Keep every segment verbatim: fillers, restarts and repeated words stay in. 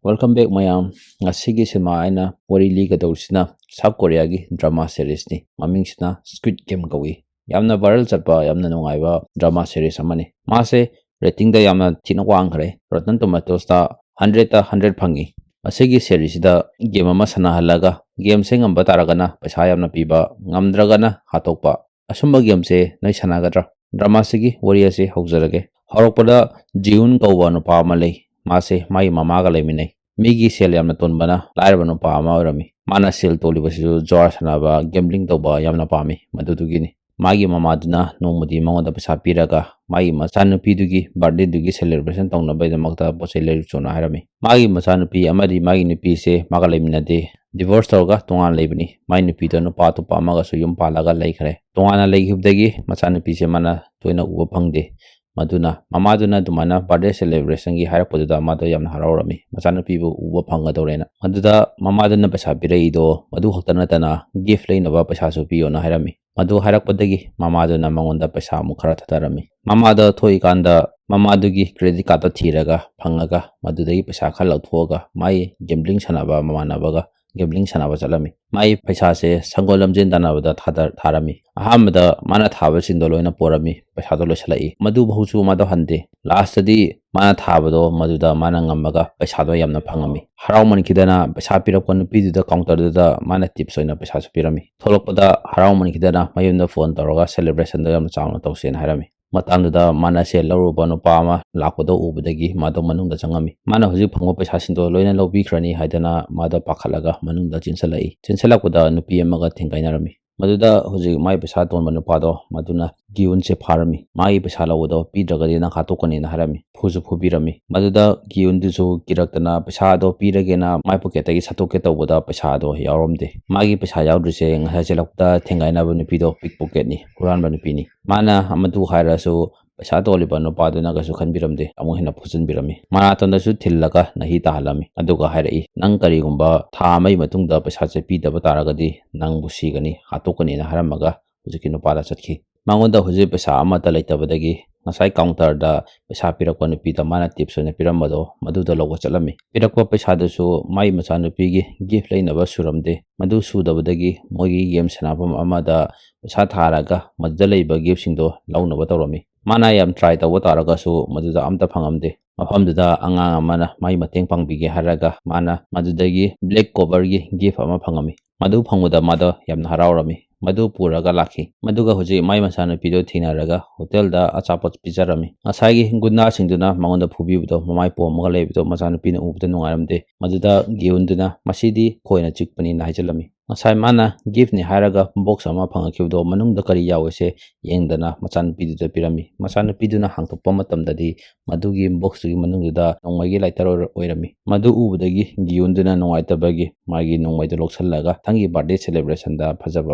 Welcome back ꯃꯌꯥꯝ꯫ ꯉꯁꯤꯒꯤ cinema ꯑꯩꯅ ꯋꯥꯔꯤ ꯂꯤꯒꯗꯧꯔꯤꯁꯤꯅ South Koreaꯒꯤ drama seriesꯅꯤ꯫ ꯃꯃꯤꯡꯁꯤꯅ Squid Game ꯀꯧꯏ꯫ ꯌꯥꯝꯅ viral ꯆꯠꯄ, ꯌꯥꯝꯅ ꯅꯨꯡꯉꯥꯏꯕ drama series ꯑꯃꯅꯤ꯫ ꯃꯥꯁꯦ ratingꯗ ꯌꯥꯝꯅ ꯊꯤꯅ ꯋꯥꯡꯈ꯭ꯔꯦ꯫ Rotten Tomatoesꯇ hundredꯇ hundred ꯐꯪꯉꯤ꯫ ꯃꯁꯤꯒꯤ seriesꯁꯤꯗ game ꯑꯃ ꯁꯥꯟꯅꯍꯜꯂꯒ gameꯁꯦ ꯉꯝꯕ ꯇꯥꯔꯒꯅ ꯄꯩꯁꯥ ꯌꯥꯝꯅ ꯄꯤꯕ, ꯉꯝꯗ꯭ꯔꯒꯅ ꯍꯥꯠꯇꯣꯛꯄ꯫ ꯑꯁꯨꯝꯕ gameꯁꯦ ꯅꯣꯏ ꯁꯥꯟꯅꯒꯗ꯭ꯔꯥ? dramaꯁꯤꯒꯤ ꯋꯥꯔꯤ ꯑꯁꯤ ꯍꯧꯖꯔꯒꯦ꯫ ꯍꯧꯔꯛꯄꯗ ꯖꯤꯌꯨꯟ ꯀꯧꯕ ꯅꯨꯄꯥ ꯑꯃ ꯂꯩ꯫ ꯃꯥꯁꯦ ꯃꯥꯒꯤ ꯃꯃꯥꯒ ꯂꯩꯃꯤꯟꯅꯩ꯫ ꯃꯤꯒꯤ ꯁꯦꯜ ꯌꯥꯝꯅ ꯇꯣꯟꯕꯅ ꯂꯥꯏꯔꯕ ꯅꯨꯄꯥ ꯑꯃ ꯑꯣꯏꯔꯝꯃꯤ꯫ ꯃꯥꯅ ꯁꯦꯜ ꯇꯣꯜꯂꯤꯕꯁꯤꯁꯨ ꯖꯨꯋꯥꯔ ꯁꯥꯟꯅꯕ, gambling ꯇꯧꯕ ꯌꯥꯝꯅ ꯄꯥꯝꯃꯤ꯫ ꯃꯗꯨꯗꯨꯒꯤꯅꯤ꯫ ꯃꯥꯒꯤ ꯃꯃꯥꯗꯨꯅ ꯅꯣꯡꯃꯗꯤ ꯃꯉꯣꯟꯗ ꯄꯩꯁꯥ ꯄꯤꯔꯒ ꯃꯥꯒꯤ ꯃꯆꯥꯅꯨꯄꯤꯗꯨꯒꯤ birthdayꯗꯨꯒꯤ celebration ꯇꯧꯅꯕꯒꯤꯗꯃꯛꯇ ꯄꯣꯠ ꯆꯩ ꯂꯩꯔꯨꯆꯣꯅ ꯍꯥꯏꯔꯝꯃꯤ꯫ ꯃꯥꯒꯤ ꯃꯆꯥꯅꯨꯄꯤ ꯑꯃꯗꯤ ꯃꯥꯒꯤ ꯅꯨꯄꯤꯁꯦ ꯃꯥꯒ ꯂꯩꯃꯤꯟꯅꯗꯦ, divorce ꯇꯧꯔꯒ ꯇꯣꯉꯥꯟꯅ ꯂꯩꯕꯅꯤ꯫ ꯃꯥꯒꯤ ꯅꯨꯄꯤꯗꯣ ꯅꯨꯄꯥ ꯑꯇꯣꯞꯄ ꯑꯃꯒꯁꯨ ꯌꯨꯝ ꯄꯥꯜꯂꯒ ꯂꯩꯈ꯭ꯔꯦ꯫ ꯇꯣꯉꯥꯟꯅ ꯂꯩꯈꯤꯕꯗꯒꯤ ꯃꯆꯥꯅꯨꯄꯤꯁꯦ ꯃꯥꯅ ꯇꯣꯏꯅ ꯎꯕ ꯐꯪꯗꯦ꯫ ꯃꯗꯨꯅ ꯃꯃꯥꯗꯨꯅ ꯑꯗꯨꯃꯥꯏꯅ birthday celebrationꯒꯤ ꯍꯥꯏꯔꯛꯄꯗꯨꯗ ꯃꯥꯗꯣ ꯌꯥꯝꯅ ꯍꯔꯥꯎꯔꯝꯃꯤ꯫ ꯃꯆꯥꯅꯨꯄꯤꯕꯨ ꯎꯕ ꯐꯪꯒꯗꯧꯔꯦꯅ꯫ ꯃꯗꯨꯗ ꯃꯃꯥꯗꯨꯅ ꯄꯩꯁꯥ ꯄꯤꯔꯛꯏꯗꯣ ꯃꯗꯨ ꯈꯛꯇ ꯅꯠꯇꯅ gift ꯂꯩꯅꯕ ꯄꯩꯁꯥꯁꯨ ꯄꯤꯌꯣꯅ ꯍꯥꯏꯔꯝꯃꯤ꯫ ꯃꯗꯨ ꯍꯥꯏꯔꯛꯄꯗꯒꯤ ꯃꯃꯥꯗꯨꯅ ꯃꯉꯣꯟꯗ ꯄꯩꯁꯥ ꯑꯃꯨꯛ ꯈꯔ ꯊꯥꯗꯔꯝꯃꯤ꯫ ꯃꯃꯥꯗ ꯊꯣꯛꯏꯀꯥꯟꯗ ꯃꯃꯥꯗꯨꯒꯤ credit cardꯇꯣ ꯊꯤꯔꯒ ꯐꯪꯉꯒ ꯃꯗꯨꯗꯒꯤ ꯄꯩꯁꯥ ꯈꯔ ꯂꯧꯊꯣꯛꯑꯒ ꯃꯥꯒꯤ gambling ꯁꯥꯟꯅꯕ ꯃꯃꯥꯟꯅꯕꯒ gambling ꯁꯥꯟꯅꯕ ꯆꯠꯂꯝꯃꯤ꯫ ꯃꯥꯒꯤ ꯄꯩꯁꯥꯁꯦ ꯁꯪꯒꯣꯝ ꯂꯝꯖꯦꯟ ꯇꯥꯟꯅꯕꯗ ꯊꯥꯗ-, ꯊꯥꯔꯝꯃꯤ꯫ ꯑꯍꯥꯟꯕꯗ ꯃꯥꯅ ꯊꯥꯕꯁꯤꯡꯗꯣ ꯂꯣꯏꯅ ꯄꯣꯔꯝꯃꯤ, ꯄꯩꯁꯥꯗꯣ ꯂꯣꯏꯁꯤꯜꯂꯛꯏ꯫ ꯃꯗꯨꯐꯥꯎꯁꯨ ꯃꯥꯗꯣ ꯍꯟꯗꯦ꯫ Lastꯇꯗꯤ ꯃꯥꯅ ꯊꯥꯕꯗꯣ ꯃꯗꯨꯗ ꯃꯥꯅ ꯉꯝꯃꯒ ꯄꯩꯁꯥꯗꯣ ꯌꯥꯝꯅ ꯐꯪꯉꯝꯃꯤ꯫ ꯍꯔꯥꯎꯃꯟꯈꯤꯗꯅ ꯄꯩꯁꯥ ꯄꯤꯔꯛꯄ ꯅꯨꯄꯤꯗꯨꯗ counterꯗꯨꯗ ꯃꯥꯅ tips ꯑꯣꯏꯅ ꯄꯩꯁꯥꯁꯨ ꯄꯤꯔꯝꯃꯤ꯫ ꯊꯣꯛꯂꯛꯄꯗ ꯍꯔꯥꯎꯃꯟꯈꯤꯗꯅ ꯃꯌꯨꯝꯗ phone ꯇꯧꯔꯒ celebrationꯗꯣ ꯌꯥꯝꯅ ꯆꯥꯎꯅ ꯇꯧꯁꯦꯅ ꯍꯥꯏꯔꯝꯃꯤ꯫ ꯃꯇꯥꯡꯗꯨꯗ ꯃꯥꯅ ꯁꯦꯜ ꯂꯧꯔꯨꯕ ꯅꯨꯄꯥ ꯑꯃ ꯂꯥꯛꯄꯗꯣ ꯎꯕꯗꯒꯤ ꯃꯥꯗꯣ ꯃꯅꯨꯡꯗ ꯆꯪꯉꯝꯃꯤ꯫ ꯃꯥꯅ ꯍꯧꯖꯤꯛ ꯐꯪꯕ ꯄꯩꯁꯥꯁꯤꯡꯗꯣ ꯂꯣꯏꯅ ꯂꯧꯕꯤꯈ꯭ꯔꯅꯤ ꯍꯥꯏꯗꯅ ꯃꯥꯗꯣ ꯄꯥꯈꯠꯂꯒ ꯃꯅꯨꯡꯗ ꯆꯦꯟꯁꯤꯜꯂꯛꯏ꯫ ꯆꯦꯟꯁꯤꯜꯂꯛꯄꯗ ꯅꯨꯄꯤ ꯑꯃꯒ ꯊꯦꯡꯒꯥꯏꯅꯔꯝꯃꯤ꯫ ꯃꯗꯨꯗ ꯍꯧꯖꯤꯛ ꯃꯥꯒꯤ ꯄꯩꯁꯥ ꯇꯣꯟꯕ ꯅꯨꯄꯥꯗꯣ ꯃꯗꯨꯅ ꯒꯤꯌꯨꯟꯁꯦ ꯐꯥꯔꯝꯃꯤ꯫ ꯃꯥꯒꯤ ꯄꯩꯁꯥ ꯂꯧꯕꯗꯣ ꯄꯤꯗ꯭ꯔꯒꯗꯤ ꯅꯪ ꯍꯥꯠꯇꯣꯛꯀꯅꯤꯅ ꯍꯥꯏꯔꯝꯃꯤ꯫ ꯐꯨꯁꯨ ꯐꯨꯕꯤꯔꯝꯃꯤ꯫ ꯃꯗꯨꯗ ꯒꯤꯌꯨꯟꯗꯨꯁꯨ ꯀꯤꯔꯛꯇꯅ ꯄꯩꯁꯥꯗꯣ ꯄꯤꯔꯒꯦꯅ ꯃꯥꯏ pocketꯇꯒꯤ ꯁꯠꯇꯣꯛꯀꯦ ꯇꯧꯕꯗ ꯄꯩꯁꯥꯗꯣ ꯌꯥꯎꯔꯝꯗꯦ꯫ ꯃꯥꯒꯤ ꯄꯩꯁꯥ ꯌꯥꯎꯗ꯭ꯔꯤꯁꯦ ꯉꯁꯥꯏ ꯆꯦꯜꯂꯛꯄꯗ ꯊꯦꯡꯒꯥꯏꯅꯕ ꯅꯨꯄꯤꯗꯣ pickpocketꯅꯤ, ꯍꯨꯔꯥꯟꯕ ꯅꯨꯄꯤꯅꯤ꯫ ꯃꯥꯅ ꯃꯗꯨ ꯍꯥꯏꯔꯁꯨ ꯄꯩꯁꯥ ꯇꯣꯜꯂꯤꯕ ꯅꯨꯄꯥꯗꯨꯅ ꯀꯩꯁꯨ ꯈꯟꯕꯤꯔꯝꯗꯦ, ꯑꯃꯨꯛ ꯍꯦꯟꯅ ꯐꯨꯖꯤꯟꯕꯤꯔꯝꯃꯤ꯫ ꯃꯅꯥꯇꯣꯟꯗꯁꯨ ꯊꯤꯜꯂꯒ ꯅꯥꯍꯤ ꯇꯥꯍꯜꯂꯝꯃꯤ꯫ ꯑꯗꯨꯒ ꯍꯥꯏꯔꯛꯏ, "ꯅꯪ ꯀꯔꯤꯒꯨꯝꯕ ꯊꯥ ꯑꯃꯒꯤ ꯃꯇꯨꯡꯗ ꯄꯩꯁꯥꯁꯦ ꯄꯤꯗꯕ ꯇꯥꯔꯒꯗꯤ ꯅꯪꯕꯨ ꯁꯤꯒꯅꯤ, ꯍꯥꯠꯇꯣꯛꯀꯅꯤꯅ" ꯍꯥꯏꯔꯝꯃꯒ ꯍꯧꯖꯤꯛꯀꯤ ꯅꯨꯄꯥꯗ ꯆꯠꯈꯤ꯫ ꯃꯉꯣꯟꯗ ꯍꯧꯖꯤꯛ ꯄꯩꯁꯥ ꯑꯃꯠꯇ ꯂꯩꯇꯕꯗꯒꯤ ꯉꯁꯥꯏ counterꯗ ꯄꯩꯁꯥ ꯄꯤꯔꯛꯄ ꯅꯨꯄꯤꯗ ꯃꯥꯅ tips ꯑꯣꯏꯅ ꯄꯤꯔꯝꯕꯗꯣ ꯃꯗꯨꯗ ꯂꯧꯕ ꯆꯠꯂꯝꯃꯤ꯫ ꯄꯤꯔꯛꯄ ꯄꯩꯁꯥꯗꯨꯁꯨ ꯃꯥꯒꯤ ꯃꯆꯥꯅꯨꯄꯤꯒꯤ gift ꯂꯩꯅꯕ ꯁꯨꯔꯝꯗꯦ꯫ ꯃꯗꯨ ꯁꯨꯗꯕꯗꯒꯤ ꯃꯣꯏꯒꯤ game ꯁꯥꯟꯅꯐꯝ ꯑꯃꯗ ꯄꯩꯁꯥ ꯊꯥꯔꯒ ꯃꯗꯨꯗ ꯂꯩꯕ giftꯁꯤꯡꯗꯣ ꯂꯧꯅꯕ ꯇꯧꯔꯝꯃꯤ꯫ ꯃꯥꯅ ꯌꯥꯝ try ꯇꯧꯕ ꯇꯥꯔꯒꯁꯨ ꯃꯗꯨꯗ ꯑꯝꯇ ꯐꯪꯉꯝꯗꯦ꯫ ꯃꯐꯝꯗꯨꯗ ꯑꯉꯥꯡ ꯑꯃꯅ ꯃꯥꯒꯤ ꯃꯇꯦꯡ ꯄꯥꯡꯕꯤꯒꯦ ꯍꯥꯏꯔꯒ ꯃꯥꯅ ꯃꯗꯨꯗꯒꯤ black coverꯒꯤ gift ꯑꯃ ꯐꯪꯉꯝꯃꯤ꯫ ꯃꯗꯨ ꯐꯪꯕꯗ ꯃꯥꯗꯣ ꯌꯥꯝꯅ ꯍꯔꯥꯎꯔꯝꯃꯤ꯫ ꯃꯗꯨ ꯄꯨꯔꯒ ꯂꯥꯛꯈꯤ꯫ ꯃꯗꯨꯒ ꯍꯧꯖꯤꯛ ꯃꯥꯏ ꯃꯆꯥꯅꯨꯄꯤꯗꯣ ꯊꯦꯡꯅꯔꯒ ꯍꯣꯇꯦꯜꯗ ꯑꯆꯥꯄꯣꯠ ꯄꯤꯖꯔꯝꯃꯤ꯫ ꯉꯁꯥꯏꯒꯤ ꯒꯨꯟꯗꯥꯁꯤꯡꯗꯨꯅ ꯃꯉꯣꯟꯗ ꯐꯨꯕꯤꯕꯗꯣ ꯃꯃꯥꯏ ꯄꯣꯝꯃꯒ ꯂꯩꯕꯗꯣ ꯃꯆꯥꯅꯨꯄꯤꯅ ꯎꯕꯗ ꯅꯨꯡꯉꯥꯏꯔꯝꯗꯦ꯫ ꯃꯗꯨꯗ ꯒꯤꯌꯨꯟꯗꯨꯅ "ꯃꯁꯤꯗꯤ ꯈꯣꯏꯅ ꯆꯤꯛꯄꯅꯤꯅ" ꯍꯥꯏꯖꯤꯜꯂꯝꯃꯤ꯫ ꯉꯁꯥꯏ ꯃꯥꯅ giftꯅꯤ ꯍꯥꯏꯔꯒ box ꯑꯃ ꯐꯪꯉꯛꯈꯤꯕꯗꯣ ꯃꯅꯨꯡꯗ ꯀꯔꯤ ꯌꯥꯎꯏꯁꯦ ꯌꯦꯡꯗꯅ ꯃꯆꯥꯅꯨꯄꯤꯗꯨꯗ ꯄꯤꯔꯝꯃꯤ꯫ ꯃꯆꯥꯅꯨꯄꯤꯗꯨꯅ ꯍꯥꯡꯗꯣꯛꯄ ꯃꯇꯝꯗꯗꯤ ꯃꯗꯨꯒꯤ boxꯇꯨꯒꯤ ꯃꯅꯨꯡꯗꯨꯗ ꯅꯣꯡꯃꯩꯒꯤ lighter ꯑꯣꯏꯔ-, ꯑꯣꯏꯔꯝꯃꯤ꯫ ꯃꯗꯨ ꯎꯕꯗꯒꯤ ꯒꯤꯌꯨꯟꯗꯨꯅ ꯅꯨꯡꯉꯥꯏꯇꯕꯒꯤ ꯃꯥꯒꯤ ꯅꯣꯡꯃꯩꯗꯨ ꯂꯧꯁꯤꯜꯂꯒ ꯃꯊꯪꯒꯤ birthday celebrationꯗ ꯐꯖꯕ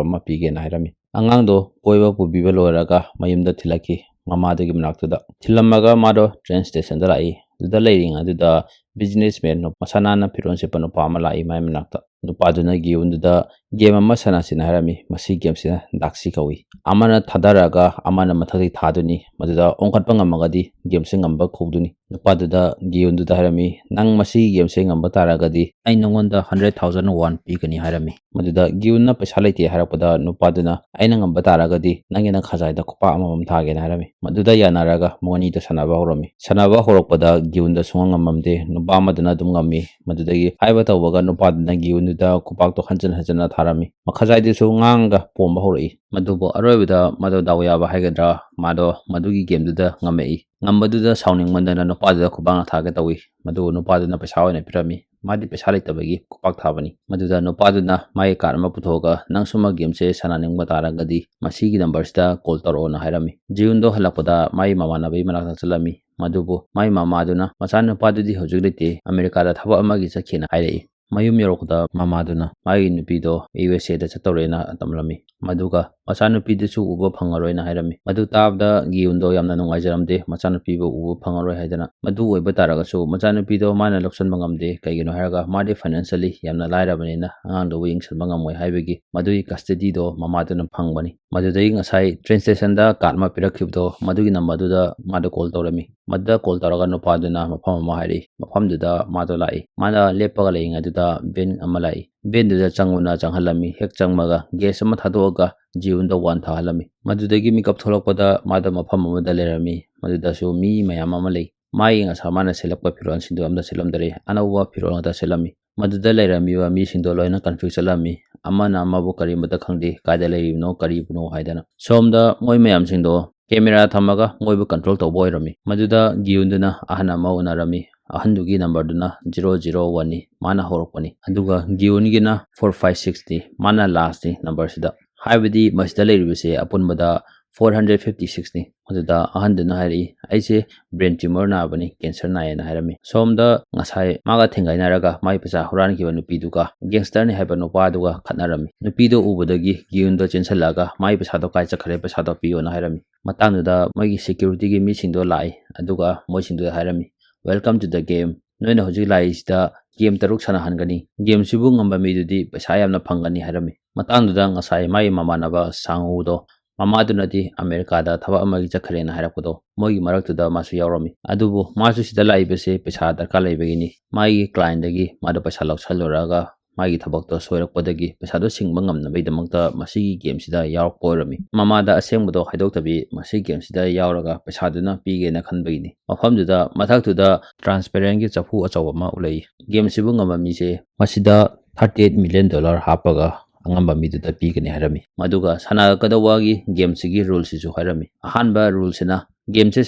ꯑꯃ ꯄꯤꯒꯦꯅ ꯍꯥꯏꯔꯝꯃꯤ꯫ ꯑꯉꯥꯡꯗꯣ ꯀꯣꯏꯕ ꯄꯨꯕꯤꯕ ꯂꯣꯏꯔꯒ ꯃꯌꯨꯝꯗ ꯊꯤꯜꯂꯛꯈꯤ꯫ ꯃꯃꯥꯗꯨꯒꯤ ꯃꯅꯥꯛꯇꯨꯗ ꯊꯤꯜꯂꯝꯃꯒ ꯃꯥꯗꯣ train stationꯗ ꯂꯥꯛꯏ꯫ ꯑꯗꯨꯗ ꯂꯩꯔꯤꯉꯩꯗꯨꯗ businessman ꯅꯨ-, ꯃꯁꯥ ꯅꯥꯟꯅ ꯐꯤꯔꯣꯜ ꯁꯦꯠꯄ ꯅꯨꯄꯥ ꯑꯃ ꯂꯥꯛꯏ ꯃꯥꯏ ꯃꯅꯥꯛꯇ꯫ ꯅꯨꯄꯥꯗꯨꯅ ꯒꯤꯌꯨꯟꯗꯨꯗ game ꯑꯃ ꯁꯥꯟꯅꯁꯤꯅ ꯍꯥꯏꯔꯝꯃꯤ꯫ ꯃꯁꯤ gameꯁꯤꯅ ꯗꯥꯛꯁꯤ ꯀꯧꯏ꯫ ꯑꯃꯅ ꯊꯥꯗꯔꯛꯑꯒ ꯑꯃꯅ ꯃꯊꯛꯇꯒꯤ ꯊꯥꯗꯣꯏꯅꯤ꯫ ꯃꯗꯨꯗ ꯑꯣꯟꯈꯠꯄ ꯉꯝꯃꯒꯗꯤ gameꯁꯤ ꯉꯝꯕ ꯀꯧꯗꯣꯏꯅꯤ꯫ ꯅꯨꯄꯥꯗꯨꯗ ꯒꯤꯌꯨꯟꯗꯨꯗ ꯍꯥꯏꯔꯝꯃꯤ, "ꯅꯪ ꯃꯁꯤꯒꯤ gameꯁꯦ ꯉꯝꯕ ꯇꯥꯔꯒꯗꯤ ꯑꯩ ꯅꯉꯣꯟꯗ hundred thousand won ꯄꯤꯒꯅꯤ" ꯍꯥꯏꯔꯝꯃꯤ꯫ ꯃꯗꯨꯗ ꯒꯤꯌꯨꯟꯅ ꯄꯩꯁꯥ ꯂꯩꯇꯦ ꯍꯥꯏꯔꯛꯄꯗ ꯅꯨꯄꯥꯗꯨꯅ, "ꯑꯩꯅ ꯉꯝꯕ ꯇꯥꯔꯒꯗꯤ ꯅꯪꯒꯤ ꯅꯈꯥꯖꯥꯏꯗ ꯈꯨꯄꯥꯛ ꯑꯃꯃꯝ ꯊꯥꯒꯦꯅ" ꯍꯥꯏꯔꯝꯃꯤ꯫ ꯃꯗꯨꯗ ꯌꯥꯅꯔꯒ ꯃꯣꯏ ꯑꯅꯤꯗꯣ ꯁꯥꯟꯅꯕ ꯍꯧꯔꯝꯃꯤ꯫ ꯁꯥꯟꯅꯕ ꯍꯧꯔꯛꯄꯗ ꯒꯤꯌꯨꯟꯗ ꯁꯨꯡꯉꯝ ꯉꯝꯃꯝꯗꯦ꯫ ꯅꯨꯄꯥ ꯑꯃꯗꯨꯅ ꯑꯗꯨꯝ ꯉꯝꯃꯤ꯫ ꯃꯗꯨꯗꯒꯤ ꯍꯥꯏꯕ ꯇꯧꯕꯒ ꯅꯨꯄꯥꯗꯨꯅ ꯒꯤꯌꯨꯟꯗꯨꯗ ꯈꯨꯄꯥꯛꯇꯣ ꯍꯟꯖꯤꯟ ꯍꯟꯖꯤꯟꯅ ꯊꯥꯔꯝꯃꯤ꯫ ꯃꯈꯥꯖꯥꯏꯗꯨꯁꯨ ꯉꯥꯡꯒ ꯄꯣꯝꯕ ꯍꯧꯔꯛꯏ꯫ ꯃꯗꯨꯕꯨ ꯑꯔꯣꯏꯕꯗ ꯃꯗꯨ ꯗꯥꯎ ꯌꯥꯕ ꯍꯥꯏꯒꯗ꯭ꯔꯥ, ꯃꯥꯗꯣ ꯃꯗꯨꯒꯤ gameꯗꯨꯗ ꯉꯝꯃꯛꯏ꯫ ꯉꯝꯕꯗꯨꯗ ꯁꯥꯎꯅꯤꯡꯃꯟꯗꯅ ꯅꯨꯄꯥꯗꯨꯗ ꯈꯨꯄꯥꯛꯅ ꯊꯥꯒꯦ ꯇꯧꯏ꯫ ꯃꯗꯨꯕꯨ ꯅꯨꯄꯥꯗꯨꯅ ꯄꯩꯁꯥ ꯑꯣꯏꯅ ꯄꯤꯔꯝꯃꯤ꯫ ꯃꯥꯗꯤ ꯄꯩꯁꯥ ꯂꯩꯇꯕꯒꯤ ꯈꯨꯄꯥꯛ ꯊꯥꯕꯅꯤ꯫ ꯃꯗꯨꯗ ꯅꯨꯄꯥꯗꯨꯅ ꯃꯥꯒꯤ card ꯑꯃ ꯄꯨꯊꯣꯛꯑꯒ, "ꯅꯪꯁꯨ ꯃꯥ gameꯁꯦ ꯁꯥꯟꯅꯅꯤꯡꯕ ꯇꯥꯔꯒꯗꯤ ꯃꯁꯤꯒꯤ numberꯁꯤꯗ call ꯇꯧꯔꯛꯑꯣꯅ" ꯍꯥꯏꯔꯝꯃꯤ꯫ ꯖꯤꯌꯨꯟꯗꯣ ꯍꯜꯂꯛꯄꯗ ꯃꯥꯒꯤ ꯃꯃꯥꯟꯅꯕꯒꯤ ꯃꯅꯥꯛꯇ ꯆꯠꯂꯝꯃꯤ꯫ ꯃꯗꯨꯕꯨ ꯃꯥꯒꯤ ꯃꯃꯥꯗꯨꯅ, "ꯃꯆꯥꯅꯨꯄꯥꯗꯨꯗꯤ ꯍꯧꯖꯤꯛ ꯂꯩꯇꯦ, ꯑꯃꯦꯔꯤꯀꯥꯗ ꯊꯕꯛ ꯑꯃꯒꯤ ꯆꯠꯈꯤꯅ" ꯍꯥꯏꯔꯛꯏ꯫ ꯃꯌꯨꯝ ꯌꯧꯔꯛꯄꯗ ꯃꯃꯥꯗꯨꯅ ꯃꯥꯒꯤ ꯅꯨꯄꯤꯗꯣ ꯌꯨ ꯑꯦꯁ ꯑꯦꯗ ꯆꯠꯇꯧꯔꯦꯅ ꯇꯝꯂꯝꯃꯤ꯫ ꯃꯗꯨꯒ ꯃꯆꯥꯅꯨꯄꯤꯗꯨꯁꯨ ꯎꯕ ꯐꯪꯉꯔꯣꯏꯅ ꯍꯥꯏꯔꯝꯃꯤ꯫ ꯃꯗꯨ ꯇꯥꯕꯗ ꯒꯤꯌꯨꯟꯗꯣ ꯌꯥꯝꯅ ꯅꯨꯡꯉꯥꯏꯖꯔꯝꯗꯦ, ꯃꯆꯥꯅꯨꯄꯤꯕꯨ ꯎꯕ ꯐꯪꯉꯔꯣꯏ ꯍꯥꯏꯗꯅ꯫ ꯃꯗꯨ ꯑꯣꯏꯕ ꯇꯥꯔꯒꯁꯨ ꯃꯆꯥꯅꯨꯄꯤꯗꯣ ꯃꯥꯅ ꯂꯧꯁꯤꯟꯕ ꯉꯝꯗꯦ, ꯀꯩꯒꯤꯅꯣ ꯍꯥꯏꯔꯒ ꯃꯥꯗꯤ financially ꯌꯥꯝꯅ ꯂꯥꯏꯔꯕꯅꯤꯅ ꯑꯉꯥꯡꯗꯨꯕꯨ ꯌꯦꯡꯁꯤꯟꯕ ꯉꯝꯃꯣꯏ ꯍꯥꯏꯕꯒꯤ ꯃꯗꯨꯒꯤ custodyꯗꯣ ꯃꯃꯥꯗꯨꯅ ꯐꯪꯕꯅꯤ꯫ ꯃꯗꯨꯗꯒꯤ ꯉꯁꯥꯏ train stationꯗ card ꯑꯃ ꯄꯤꯔꯛꯈꯤꯕꯗꯣ, ꯃꯗꯨꯒꯤ numberꯗꯨꯗ ꯃꯥꯗꯣ call ꯇꯧꯔꯝꯃꯤ꯫ ꯃꯗꯨꯗ call ꯇꯧꯔꯒ ꯅꯨꯄꯥꯗꯨꯅ ꯃꯐꯝ ꯑꯃ ꯍꯥꯏꯔꯛꯏ꯫ ꯃꯐꯝꯗꯨꯗ ꯃꯥꯗꯣ ꯂꯥꯛꯏ꯫ ꯃꯥꯅ ꯂꯦꯞꯄꯒ ꯂꯩꯔꯤꯉꯩꯗꯨꯗ van ꯑꯃ ꯂꯥꯛꯏ꯫ Vanꯗꯨꯗ ꯆꯪꯉꯨꯅ ꯆꯪꯍꯜꯂꯝꯃꯤ꯫ ꯍꯦꯛ ꯆꯪꯕꯒ gas ꯑꯃ ꯊꯥꯗꯣꯛꯑꯒ ꯖꯤꯌꯨꯟꯗꯣ ꯋꯥꯟꯊꯍꯜꯂꯝꯃꯤ꯫ ꯃꯗꯨꯗꯒꯤ ꯃꯤꯀꯞ ꯊꯣꯛꯂꯛꯄꯗ ꯃꯥꯗꯣ ꯃꯐꯝ ꯑꯃꯗ ꯂꯩꯔꯝꯃꯤ꯫ ꯃꯗꯨꯗꯁꯨ ꯃꯤ ꯃꯌꯥꯝ ꯑꯃ ꯂꯩ꯫ ꯃꯥꯒꯤ ꯉꯁꯥꯏ ꯃꯥꯅ ꯁꯦꯠꯂꯛꯄ ꯐꯤꯔꯣꯜꯁꯤꯡꯗꯣ ꯑꯝꯇ ꯁꯦꯠꯂꯝꯗꯔꯦ꯫ ꯑꯅꯧꯕ ꯐꯤꯔꯣꯜ ꯉꯥꯛꯇ ꯁꯦꯠꯂꯝꯃꯤ꯫ ꯃꯗꯨꯗ ꯂꯩꯔꯝꯃꯤꯕ ꯃꯤꯁꯤꯡꯗꯣ ꯂꯣꯏꯅ confuse ꯆꯠꯂꯝꯃꯤ꯫ ꯑꯃꯅ ꯑꯃꯕꯨ ꯀꯔꯤꯃꯇ ꯈꯪꯗꯦ, ꯀꯥꯏꯗ ꯂꯩꯔꯤꯕꯅꯣ, ꯀꯔꯤꯕꯨꯅꯣ ꯍꯥꯏꯗꯅ꯫ ꯁꯣꯝꯗ ꯃꯣꯏ ꯃꯌꯥꯝꯁꯤꯡꯗꯣ camera ꯊꯝꯃꯒ ꯃꯣꯏꯕꯨ control ꯇꯧꯕ ꯑꯣꯏꯔꯝꯃꯤ꯫ ꯃꯗꯨꯗ ꯒꯤꯌꯨꯟꯗꯨꯅ ꯑꯍꯟ ꯑꯃ ꯎꯅꯔꯝꯃꯤ꯫ ꯑꯍꯟꯗꯨꯒꯤ numberꯗꯨꯅ zero zero oneꯅꯤ꯫ ꯃꯥꯅ ꯍꯧꯔꯛꯄꯅꯤ꯫ ꯑꯗꯨꯒ ꯒꯤꯌꯨꯟꯒꯤꯅ four five sixꯅꯤ꯫ ꯃꯥꯅ lastꯅꯤ numberꯁꯤꯗ꯫ ꯍꯥꯏꯕꯗꯤ ꯃꯁꯤꯗ ꯂꯩꯔꯤꯕꯁꯦ ꯑꯄꯨꯟꯕꯗ four hundred fifty sixꯅꯤ꯫ ꯑꯗꯨꯗ ꯑꯍꯟꯗꯨꯅ ꯍꯥꯏꯔꯛꯏ, "ꯑꯩꯁꯦ brain tumor ꯅꯥꯕꯅꯤ, cancer ꯅꯥꯏꯌꯦꯅ" ꯍꯥꯏꯔꯝꯃꯤ꯫ ꯁꯣꯝꯗ ꯉꯁꯥꯏ ꯃꯥꯒ ꯊꯦꯡꯒꯥꯏꯅꯔꯒ ꯃꯥꯒꯤ ꯄꯩꯁꯥ ꯍꯨꯔꯥꯟꯈꯤꯕ ꯅꯨꯄꯤꯗꯨꯒ gangsterꯅꯤ ꯍꯥꯏꯕ ꯅꯨꯄꯥꯗꯨꯒ ꯈꯠꯅꯔꯝꯃꯤ꯫ ꯅꯨꯄꯤꯗꯣ ꯎꯕꯗꯒꯤ ꯒꯤꯌꯨꯟꯗꯣ ꯆꯦꯟꯁꯤꯜꯂꯛꯑꯒ ꯃꯥꯒꯤ ꯄꯩꯁꯥꯗꯣ ꯀꯥꯏ ꯆꯠꯈ꯭ꯔꯦ, ꯄꯩꯁꯥꯗꯣ ꯄꯤꯌꯣꯅ ꯍꯥꯏꯔꯝꯃꯤ꯫ ꯃꯇꯥꯡꯗꯨꯗ ꯃꯣꯏꯒꯤ securityꯒꯤ ꯃꯤꯁꯤꯡꯗꯣ ꯂꯥꯛꯏ, ꯑꯗꯨꯒ ꯃꯣꯏꯁꯤꯡꯗꯨꯗ ꯍꯥꯏꯔꯝꯃꯤ, "Welcome to the game꯫ ꯅꯣꯏꯅ ꯍꯧꯖꯤꯛ ꯂꯥꯛꯏꯁꯤꯗ game ꯇꯔꯨꯛ ꯁꯥꯟꯅꯍꯟꯒꯅꯤ꯫ Gameꯁꯤꯕꯨ ꯉꯝꯕ ꯃꯤꯗꯨꯗꯤ ꯄꯩꯁꯥ ꯌꯥꯝꯅ ꯐꯪꯒꯅꯤ" ꯍꯥꯏꯔꯝꯃꯤ꯫ ꯃꯇꯥꯡꯗꯨꯗ ꯉꯁꯥꯏ ꯃꯥꯒꯤ ꯃꯃꯥꯟꯅꯕ ꯁꯥꯡꯎꯗꯣ, ꯃꯃꯥꯗꯨꯅꯗꯤ ꯑꯃꯦꯔꯤꯀꯥꯗ ꯊꯕꯛ ꯑꯃꯒꯤ ꯆꯠꯈ꯭ꯔꯦꯅ ꯍꯥꯏꯔꯛꯄꯗꯣ, ꯃꯣꯏꯒꯤ ꯃꯔꯛꯇꯨꯗ ꯃꯥꯁꯨ ꯌꯥꯎꯔꯝꯃꯤ꯫ ꯑꯗꯨꯕꯨ ꯃꯥꯁꯨ ꯁꯤꯗ ꯂꯥꯛꯏꯕꯁꯦ ꯄꯩꯁꯥ ꯗꯔꯀꯥꯔ ꯂꯩꯕꯒꯤꯅꯤ꯫ ꯃꯥꯒꯤ clientꯗꯒꯤ ꯃꯥꯗꯣ ꯄꯩꯁꯥ ꯂꯧꯁꯜꯂꯨꯔꯒ ꯃꯥꯒꯤ ꯊꯕꯛꯇꯣ ꯁꯣꯏꯔꯛꯄꯗꯒꯤ ꯄꯩꯁꯥꯗꯣ ꯁꯤꯡꯕ ꯉꯝꯅꯕꯒꯤꯗꯃꯛꯇ ꯃꯁꯤꯒꯤ gameꯁꯤꯗ ꯌꯥꯎꯔꯛꯄ ꯑꯣꯏꯔꯝꯃꯤ꯫ ꯃꯃꯥꯗ ꯑꯁꯦꯡꯕꯗꯣ ꯍꯥꯏꯗꯣꯛꯇꯕꯤ ꯃꯁꯤ gameꯁꯤꯗ ꯌꯥꯎꯔꯒ ꯄꯩꯁꯥꯗꯨꯅ ꯄꯤꯒꯦꯅ ꯈꯟꯕꯒꯤꯅꯤ꯫ ꯃꯐꯝꯗꯨꯗ ꯃꯊꯛꯇꯨꯗ transparentꯒꯤ ꯆꯐꯨ ꯑꯆꯧꯕ ꯑꯃ ꯎꯠꯂꯛꯏ꯫ Gameꯁꯤꯕꯨ ꯉꯝꯕ ꯃꯤꯁꯦ ꯃꯁꯤꯗ thirty eight million dollar ꯍꯥꯞꯄꯒ ꯑꯉꯝꯕ ꯃꯤꯗꯨꯗ ꯄꯤꯒꯅꯤ ꯍꯥꯏꯔꯝꯃꯤ꯫ ꯃꯗꯨꯒ ꯁꯥꯟꯅꯒꯗꯧꯕꯒꯤ gameꯁꯤꯒꯤ ruleꯁꯤꯁꯨ ꯍꯥꯏꯔꯝꯃꯤ꯫ ꯑꯍꯥꯟꯕ ruleꯁꯤꯅ gameꯁꯦ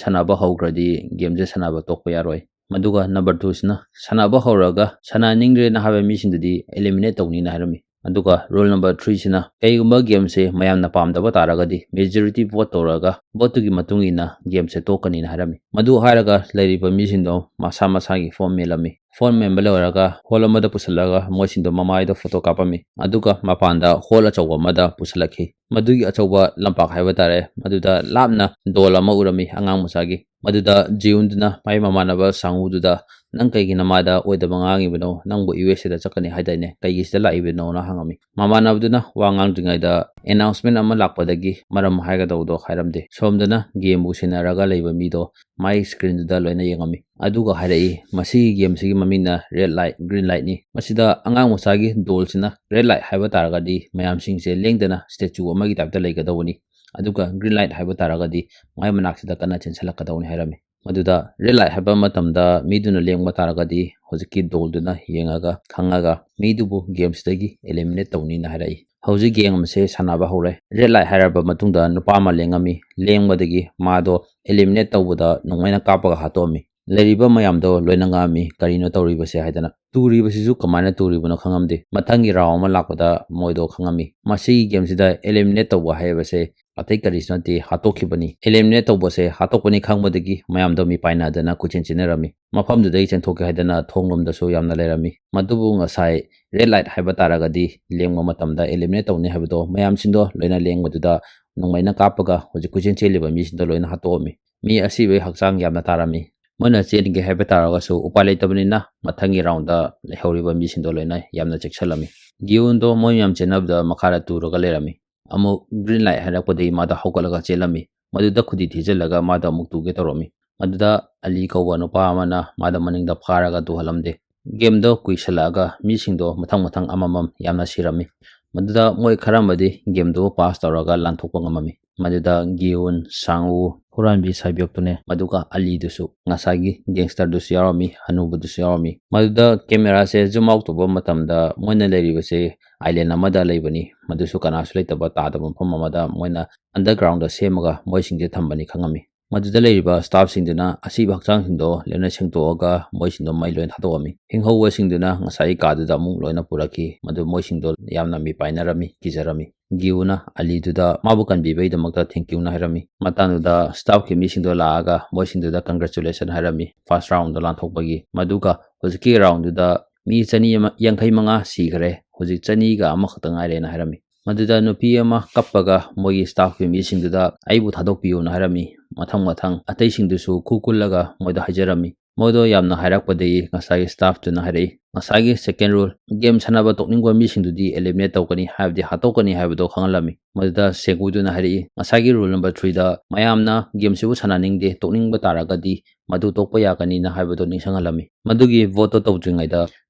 ꯁꯥꯟꯅꯕ ꯍꯧꯈ꯭ꯔꯗꯤ gameꯁꯦ ꯁꯥꯟꯅꯕ ꯇꯣꯛꯄ ꯌꯥꯔꯣꯏ꯫ ꯑꯗꯨꯒ number twoꯁꯤꯅ ꯁꯥꯟꯅꯕ ꯍꯧꯔꯒ ꯁꯥꯟꯅꯅꯤꯡꯗ꯭ꯔꯦꯅ ꯍꯥꯏꯕ ꯃꯤꯁꯤꯡꯗꯨꯗꯤ eliminate ꯇꯧꯅꯤꯅ ꯍꯥꯏꯔꯝꯃꯤ꯫ ꯑꯗꯨꯒ rule number threeꯁꯤꯅ ꯀꯩꯒꯨꯝꯕ gameꯁꯦ ꯃꯌꯥꯝꯅ ꯄꯥꯝꯗꯕ ꯇꯥꯔꯒꯗꯤ majority vote ꯇꯧꯔꯒ voteꯇꯨꯒꯤ ꯃꯇꯨꯡ ꯏꯟꯅ gameꯁꯦ ꯇꯣꯛꯀꯅꯤꯅ ꯍꯥꯏꯔꯝꯃꯤ꯫ ꯃꯗꯨ ꯍꯥꯏꯔꯒ ꯂꯩꯔꯤꯕ ꯃꯤꯁꯤꯡꯗꯣ ꯃꯁꯥ ꯃꯁꯥꯒꯤ phone ꯃꯦꯜꯂꯝꯃꯤ꯫ Phone ꯃꯦꯟꯕ ꯂꯣꯏꯔꯒ hall ꯑꯃꯗ ꯄꯨꯁꯤꯜꯂꯒ ꯃꯣꯏꯁꯤꯡꯗꯣ ꯃꯃꯥꯏꯗ photo ꯀꯥꯞꯄꯝꯃꯤ꯫ ꯑꯗꯨꯒ ꯃꯄꯥꯟꯗ hall ꯑꯆꯧꯕ ꯑꯃꯗ ꯄꯨꯁꯤꯜꯂꯛꯈꯤ꯫ ꯃꯗꯨꯒꯤ ꯑꯆꯧꯕ ꯂꯝꯄꯥꯛ ꯍꯥꯏꯕ ꯇꯥꯔꯦ, ꯃꯗꯨꯗ ꯂꯥꯞꯅ doll ꯑꯃ ꯎꯔꯝꯃꯤ ꯑꯉꯥꯡ ꯃꯆꯥꯒꯤ꯫ ꯃꯗꯨꯗ ꯖꯤꯌꯨꯟꯗꯨꯅ ꯃꯥꯏ ꯃꯃꯥꯟꯅꯕ ꯁꯥꯡꯋꯨꯗꯨꯗ, "ꯅꯪ ꯀꯩꯒꯤ ꯅꯃꯥꯗ ꯑꯣꯏꯗꯕ ꯉꯥꯡꯉꯤꯕꯅꯣ? ꯅꯪꯕꯨ ꯌꯨ ꯑꯦꯁ ꯑꯦꯗ ꯆꯠꯀꯅꯤ ꯍꯥꯏꯗꯥꯏꯅꯦ? ꯀꯩꯒꯤ ꯁꯤꯗ ꯂꯥꯛꯏꯕꯅꯣꯅ?" ꯍꯪꯉꯝꯃꯤ꯫ ꯃꯃꯥꯟꯅꯕꯗꯨꯅ ꯋꯥ ꯉꯥꯡꯗ꯭ꯔꯤꯉꯩꯗ ꯑꯦꯅꯥꯎꯟꯁꯃꯦꯟ ꯑꯃ ꯂꯥꯛꯄꯗꯒꯤ ꯃꯔꯝ ꯍꯥꯏꯒꯗꯧꯕꯗꯣ ꯍꯥꯏꯔꯝꯗꯦ꯫ ꯁꯣꯝꯗꯅ ꯒꯦꯝꯕꯨ ꯁꯦꯟꯅꯔꯒ ꯂꯩꯕ ꯃꯤꯗꯣ ꯃꯥꯏ ꯁ꯭ꯀ꯭ꯔꯤꯟꯗꯨꯗ ꯂꯣꯏꯅ ꯌꯦꯡꯉꯝꯃꯤ꯫ ꯑꯗꯨꯒ ꯍꯥꯏꯔꯛꯏ, "ꯃꯁꯤꯒꯤ ꯒꯦꯝꯁꯤꯒꯤ ꯃꯃꯤꯡꯅ ꯔꯦꯗ ꯂꯥꯏꯠ, ꯒ꯭ꯔꯤꯟ ꯂꯥꯏꯠꯅꯤ꯫ ꯃꯁꯤꯗ ꯑꯉꯥꯡ ꯃꯆꯥꯒꯤ ꯗꯣꯜꯁꯤꯅ ꯔꯦꯗ ꯂꯥꯏꯠ ꯍꯥꯏꯕ ꯇꯥꯔꯒꯗꯤ ꯃꯌꯥꯝꯁꯤꯡꯁꯦ ꯂꯦꯡꯗꯅ ꯁ꯭ꯇꯦꯆꯨ ꯑꯃꯒꯤ ꯇꯥꯏꯞꯇ ꯂꯩꯒꯗꯧꯕꯅꯤ꯫ ꯑꯗꯨꯒ ꯒ꯭ꯔꯤꯟ ꯂꯥꯏꯠ ꯍꯥꯏꯕ ꯇꯥꯔꯒꯗꯤ ꯃꯥꯏ ꯃꯅꯥꯛꯁꯤꯗ ꯀꯟꯅ ꯆꯦꯟꯁꯤꯜꯂꯛꯀꯗꯧꯅꯤ" ꯍꯥꯏꯔꯝꯃꯤ꯫ ꯃꯗꯨꯗ ꯔꯦꯗ ꯂꯥꯏꯠ ꯍꯥꯏꯕ ꯃꯇꯝꯗ ꯃꯤꯗꯨꯅ ꯂꯦꯡꯕ ꯇꯥꯔꯒꯗꯤ ꯍꯧꯖꯤꯛꯀꯤ ꯗꯣꯜꯗꯨꯅ ꯌꯦꯡꯉꯒ ꯈꯪꯉꯒ ꯃꯤꯗꯨꯕꯨ ꯒꯦꯝꯁꯤꯗꯒꯤ ꯑꯦꯂꯤꯃꯤꯅꯦꯠ ꯇꯧꯅꯤꯅ ꯍꯥꯏꯔꯛꯏ꯫ ꯍꯧꯖꯤꯛ ꯒꯦꯝ ꯑꯁꯦ ꯁꯥꯟꯅꯕ ꯍꯧꯔꯦ꯫ ꯔꯦꯗ ꯂꯥꯏꯠ ꯍꯥꯏꯔꯕ ꯃꯇꯨꯡꯗ ꯅꯨꯄꯥ ꯑꯃ ꯂꯦꯡꯉꯝꯃꯤ꯫ ꯂꯦꯡꯕꯗꯒꯤ ꯃꯥꯗꯣ ꯑꯦꯂꯤꯃꯤꯅꯦꯠ ꯇꯧꯕꯗ ꯅꯣꯡꯃꯩꯅ ꯀꯥꯞꯄꯒ ꯍꯥꯠꯇꯣꯛꯑꯝꯃꯤ꯫ ꯂꯩꯔꯤꯕ ꯃꯌꯥꯝꯗꯣ ꯂꯣꯏꯅ ꯉꯛꯑꯝꯃꯤ, "ꯀꯔꯤꯅꯣ ꯇꯧꯔꯤꯕꯁꯦ?" ꯍꯥꯏꯗꯅ꯫ ꯇꯨꯔꯤꯕꯁꯤꯁꯨ ꯀꯃꯥꯏꯅ ꯇꯨꯔꯤꯕꯅꯣ ꯈꯪꯉꯝꯗꯦ꯫ ꯃꯊꯪꯒꯤ ꯔꯥꯎꯟ ꯑꯃ ꯂꯥꯛꯄꯗ ꯃꯣꯏꯗꯣ ꯈꯪꯉꯝꯃꯤ꯫ ꯃꯁꯤꯒꯤ ꯒꯦꯝꯁꯤꯗ ꯑꯦꯂꯤꯃꯤꯅꯦꯠ ꯇꯧꯕ ꯍꯥꯏꯕꯁꯦ ꯑꯇꯩ ꯀꯔꯤꯁꯨ ꯅꯠꯇꯦ, ꯍꯥꯠꯇꯣꯛꯈꯤꯕꯅꯤ꯫ ꯑꯦꯂꯤꯃꯤꯅꯦꯠ ꯇꯧꯕꯁꯦ ꯍꯥꯠꯇꯣꯛꯄꯅꯤ ꯈꯪꯕꯗꯒꯤ ꯃꯌꯥꯝꯗꯣ ꯃꯤꯄꯥꯏꯅꯗꯅ ꯀꯣꯏꯆꯦꯟ ꯆꯦꯟꯅꯔꯝꯃꯤ꯫ ꯃꯐꯝꯗꯨꯗꯒꯤ ꯆꯦꯟꯊꯣꯛꯀꯦ ꯍꯥꯏꯗꯅ ꯊꯣꯡꯂꯣꯝꯗꯁꯨ ꯌꯥꯝꯅ ꯂꯩꯔꯝꯃꯤ꯫ ꯃꯗꯨꯕꯨ ꯉꯁꯥꯏ ꯔꯦꯗ ꯂꯥꯏꯠ ꯍꯥꯏꯕ ꯇꯥꯔꯒꯗꯤ ꯂꯦꯡꯕ ꯃꯇꯝꯗ ꯑꯦꯂꯤꯃꯤꯅꯦꯠ ꯇꯧꯅꯤ ꯍꯥꯏꯕꯗꯣ ꯃꯌꯥꯝꯁꯤꯡꯗꯣ ꯂꯣꯏꯅ ꯂꯦꯡꯕꯗꯨꯗ ꯅꯣꯡꯃꯩꯅ ꯀꯥꯞꯄꯒ ꯍꯧꯖꯤꯛ ꯀꯣꯏꯆꯦꯟ ꯆꯦꯜꯂꯤꯕ ꯃꯤꯁꯤꯡꯗꯣ ꯂꯣꯏꯅ ꯍꯥꯠꯇꯣꯛꯑꯝꯃꯤ꯫ ꯃꯤ ꯑꯁꯤꯕꯒꯤ ꯍꯛꯆꯥꯡ ꯌꯥꯝꯅ ꯇꯥꯔꯝꯃꯤ꯫ ꯃꯣꯏꯅ ꯆꯦꯟꯒꯦ ꯍꯥꯏꯕ ꯇꯥꯔꯒꯁꯨ ꯎꯄꯥꯏ ꯂꯩꯇꯕꯅꯤꯅ ꯃꯊꯪꯒꯤ ꯔꯥꯎꯟꯗ ꯂꯩꯍꯧꯔꯤꯕ ꯃꯤꯁꯤꯡꯗꯣ ꯂꯣꯏꯅ ꯌꯥꯝꯅ ꯆꯦꯛꯁꯤꯜꯂꯝꯃꯤ꯫ ꯒꯤꯌꯨꯟꯗꯣ ꯃꯣꯏ ꯃꯌꯥꯝ ꯆꯦꯟꯅꯕꯗ ꯃꯈꯥꯗ ꯇꯨꯔꯒ ꯂꯩꯔꯝꯃꯤ꯫ ꯑꯃꯨꯛ ꯒ꯭ꯔꯤꯟ ꯂꯥꯏꯠ ꯍꯥꯏꯔꯛꯄꯗꯒꯤ ꯃꯥꯗꯣ ꯍꯧꯒꯠꯂꯒ ꯆꯦꯜꯂꯝꯃꯤ꯫ ꯃꯗꯨꯗ ꯈꯨꯗꯤ ꯊꯤꯖꯤꯜꯂꯒ ꯃꯥꯗꯣ ꯑꯃꯨꯛ ꯇꯨꯒꯦ ꯇꯧꯔꯝꯃꯤ꯫ ꯃꯗꯨꯗ ꯑꯂꯤ ꯀꯧꯕ ꯅꯨꯄꯥ ꯑꯃꯅ ꯃꯥꯗꯣ ꯃꯅꯤꯡꯗ ꯐꯥꯔꯒ ꯇꯨꯍꯜꯂꯝꯗꯦ꯫ ꯒꯦꯝꯗꯣ ꯀꯨꯏꯁꯜꯂꯛꯑꯒ ꯃꯤꯁꯤꯡꯗꯣ ꯃꯊꯪ ꯃꯊꯪ ꯑꯃꯃꯝ ꯌꯥꯝꯅ ꯁꯤꯔꯝꯃꯤ꯫ ꯃꯗꯨꯗ ꯃꯣꯏ ꯈꯔ ꯑꯃꯗꯤ ꯒꯦꯝꯗꯨꯕꯨ ꯄꯥꯁ ꯇꯧꯔꯒ ꯂꯥꯟꯊꯣꯛꯄ ꯉꯝꯃꯝꯃꯤ꯫ ꯃꯗꯨꯗ ꯒꯤꯌꯨꯟ, ꯁꯥꯡꯋꯨ, ꯍꯨꯔꯥꯟꯕꯤ ꯁꯥꯏꯕꯤꯌꯣꯛꯇꯨꯅꯦ, ꯑꯗꯨꯒ ꯑꯂꯤꯗꯨꯁꯨ, ꯉꯁꯥꯏꯒꯤ ꯒꯦꯡꯁꯇꯔꯗꯨꯁꯨ ꯌꯥꯎꯔꯝꯃꯤ, ꯍꯅꯨꯕꯗꯨꯁꯨ ꯌꯥꯎꯔꯝꯃꯤ꯫ ꯃꯗꯨꯗ ꯀꯦꯃꯦꯔꯥꯁꯦ ꯖꯨꯝ ꯑꯥꯎꯠ ꯇꯧꯕ ꯃꯇꯝꯗ ꯃꯣꯏꯅ ꯂꯩꯔꯤꯕꯁꯦ ꯑꯥꯏꯂꯦꯟ ꯑꯃꯗ ꯂꯩꯕꯅꯤ꯫ ꯃꯗꯨꯁꯨ ꯀꯅꯥꯁꯨ ꯂꯩꯇꯕ ꯇꯥꯗꯕ ꯃꯐꯝ ꯑꯃꯗ ꯃꯣꯏꯅ ꯑꯟꯗꯔꯒ꯭ꯔꯥꯎꯟꯗ ꯁꯦꯝꯃꯒ ꯃꯣꯏꯁꯤꯡꯁꯦ ꯊꯝꯕꯅꯤ ꯈꯪꯉꯝꯃꯤ꯫ ꯃꯗꯨꯗ ꯂꯩꯔꯤꯕ ꯁ꯭ꯇꯥꯐꯁꯤꯡꯗꯨꯅ ꯑꯁꯤꯕ ꯍꯛꯆꯥꯡꯁꯤꯡꯗꯣ ꯂꯣꯏꯅ ꯁꯦꯡꯗꯣꯛꯑꯒ ꯃꯣꯏꯁꯤꯡꯗꯣ ꯃꯩ ꯂꯣꯏꯅ ꯊꯥꯗꯣꯛꯑꯝꯃꯤ꯫ ꯍꯤꯡꯍꯧꯕꯁꯤꯡꯗꯨꯅ ꯉꯁꯥꯏꯒꯤ ꯀꯥꯗꯨꯗ ꯑꯃꯨꯛ ꯂꯣꯏꯅ ꯄꯨꯔꯛꯈꯤ꯫ ꯃꯗꯨ ꯃꯣꯏꯁꯤꯡꯗꯣ ꯌꯥꯝꯅ ꯃꯤꯄꯥꯏꯅꯔꯝꯃꯤ, ꯀꯤꯖꯔꯝꯃꯤ꯫ ꯒꯤꯌꯨꯅ ꯑꯂꯤꯗꯨꯗ ꯃꯥꯕꯨ ꯀꯟꯕꯤꯕꯒꯤꯗꯃꯛꯇ thank you ꯅ ꯍꯥꯏꯔꯝꯃꯤ꯫ ꯃꯇꯥꯡꯗꯨꯗ ꯁ꯭ꯇꯥꯐꯀꯤ ꯃꯤꯁꯤꯡꯗꯣ ꯂꯥꯛꯑꯒ ꯃꯣꯏꯁꯤꯡꯗꯨꯗ congratulation ꯍꯥꯏꯔꯝꯃꯤ ꯐꯥꯔꯁ ꯔꯥꯎꯟꯗꯣ ꯂꯥꯟꯊꯣꯛꯄꯒꯤ꯫ ꯃꯗꯨꯒ ꯍꯧꯖꯤꯛꯀꯤ ꯔꯥꯎꯟꯗꯨꯗ ꯃꯤ ꯆꯅꯤ ꯑꯃ, ꯌꯥꯡꯈꯩ ꯃꯉꯥ ꯁꯤꯈ꯭ꯔꯦ, ꯍꯧꯖꯤꯛ ꯆꯅꯤꯒ ꯑꯃꯈꯛꯇ ꯉꯥꯏꯔꯦꯅ ꯍꯥꯏꯔꯝꯃꯤ꯫ ꯃꯗꯨꯗ ꯅꯨꯄꯤ ꯑꯃ ꯀꯞꯄꯒ ꯃꯣꯏꯒꯤ staffꯀꯤ ꯃꯤꯁꯤꯡꯗꯨꯗ "ꯑꯩꯕꯨ ꯊꯥꯗꯣꯛꯄꯤꯌꯨꯅ" ꯍꯥꯏꯔꯝꯃꯤ꯫ ꯃꯊꯪ ꯃꯊꯪ ꯑꯇꯩꯁꯤꯡꯗꯨꯁꯨ ꯈꯨ ꯀꯨꯜꯂꯒ ꯃꯣꯏꯗ ꯍꯥꯏꯖꯔꯝꯃꯤ꯫ ꯃꯣꯏꯗꯣ ꯌꯥꯝꯅ ꯍꯥꯏꯔꯛꯄꯗꯒꯤ ꯉꯁꯥꯏꯒꯤ staffꯇꯨꯅ ꯍꯥꯏꯔꯛꯏ, "ꯉꯁꯥꯏꯒꯤ second rule, game ꯁꯥꯟꯅꯕ ꯇꯣꯛꯅꯤꯡꯕ ꯃꯤꯁꯤꯡꯗꯨꯗꯤ eliminate ꯇꯧꯒꯅꯤ, ꯍꯥꯏꯕꯗꯤ ꯍꯥꯠꯇꯣꯛꯀꯅꯤ" ꯍꯥꯏꯕꯗꯣ ꯈꯪꯍꯜꯂꯝꯃꯤ꯫ ꯃꯗꯨꯗ ꯁꯦꯡꯋꯨꯗꯨꯅ ꯍꯥꯏꯔꯛꯏ, "ꯉꯁꯥꯏꯒꯤ rule number threeꯗ ꯃꯌꯥꯝꯅ gameꯁꯤꯕꯨ ꯁꯥꯟꯅꯅꯤꯡꯗꯦ, ꯇꯣꯛꯅꯤꯡꯕ ꯇꯥꯔꯒꯗꯤ ꯃꯗꯨ ꯇꯣꯛꯄ ꯌꯥꯒꯅꯤꯅ" ꯍꯥꯏꯕꯗꯣ ꯅꯤꯡꯁꯤꯡꯍꯜꯂꯝꯃꯤ꯫ ꯃꯗꯨꯒꯤ voteꯇꯣ ꯇꯧꯗ꯭ꯔꯤꯉꯩꯗ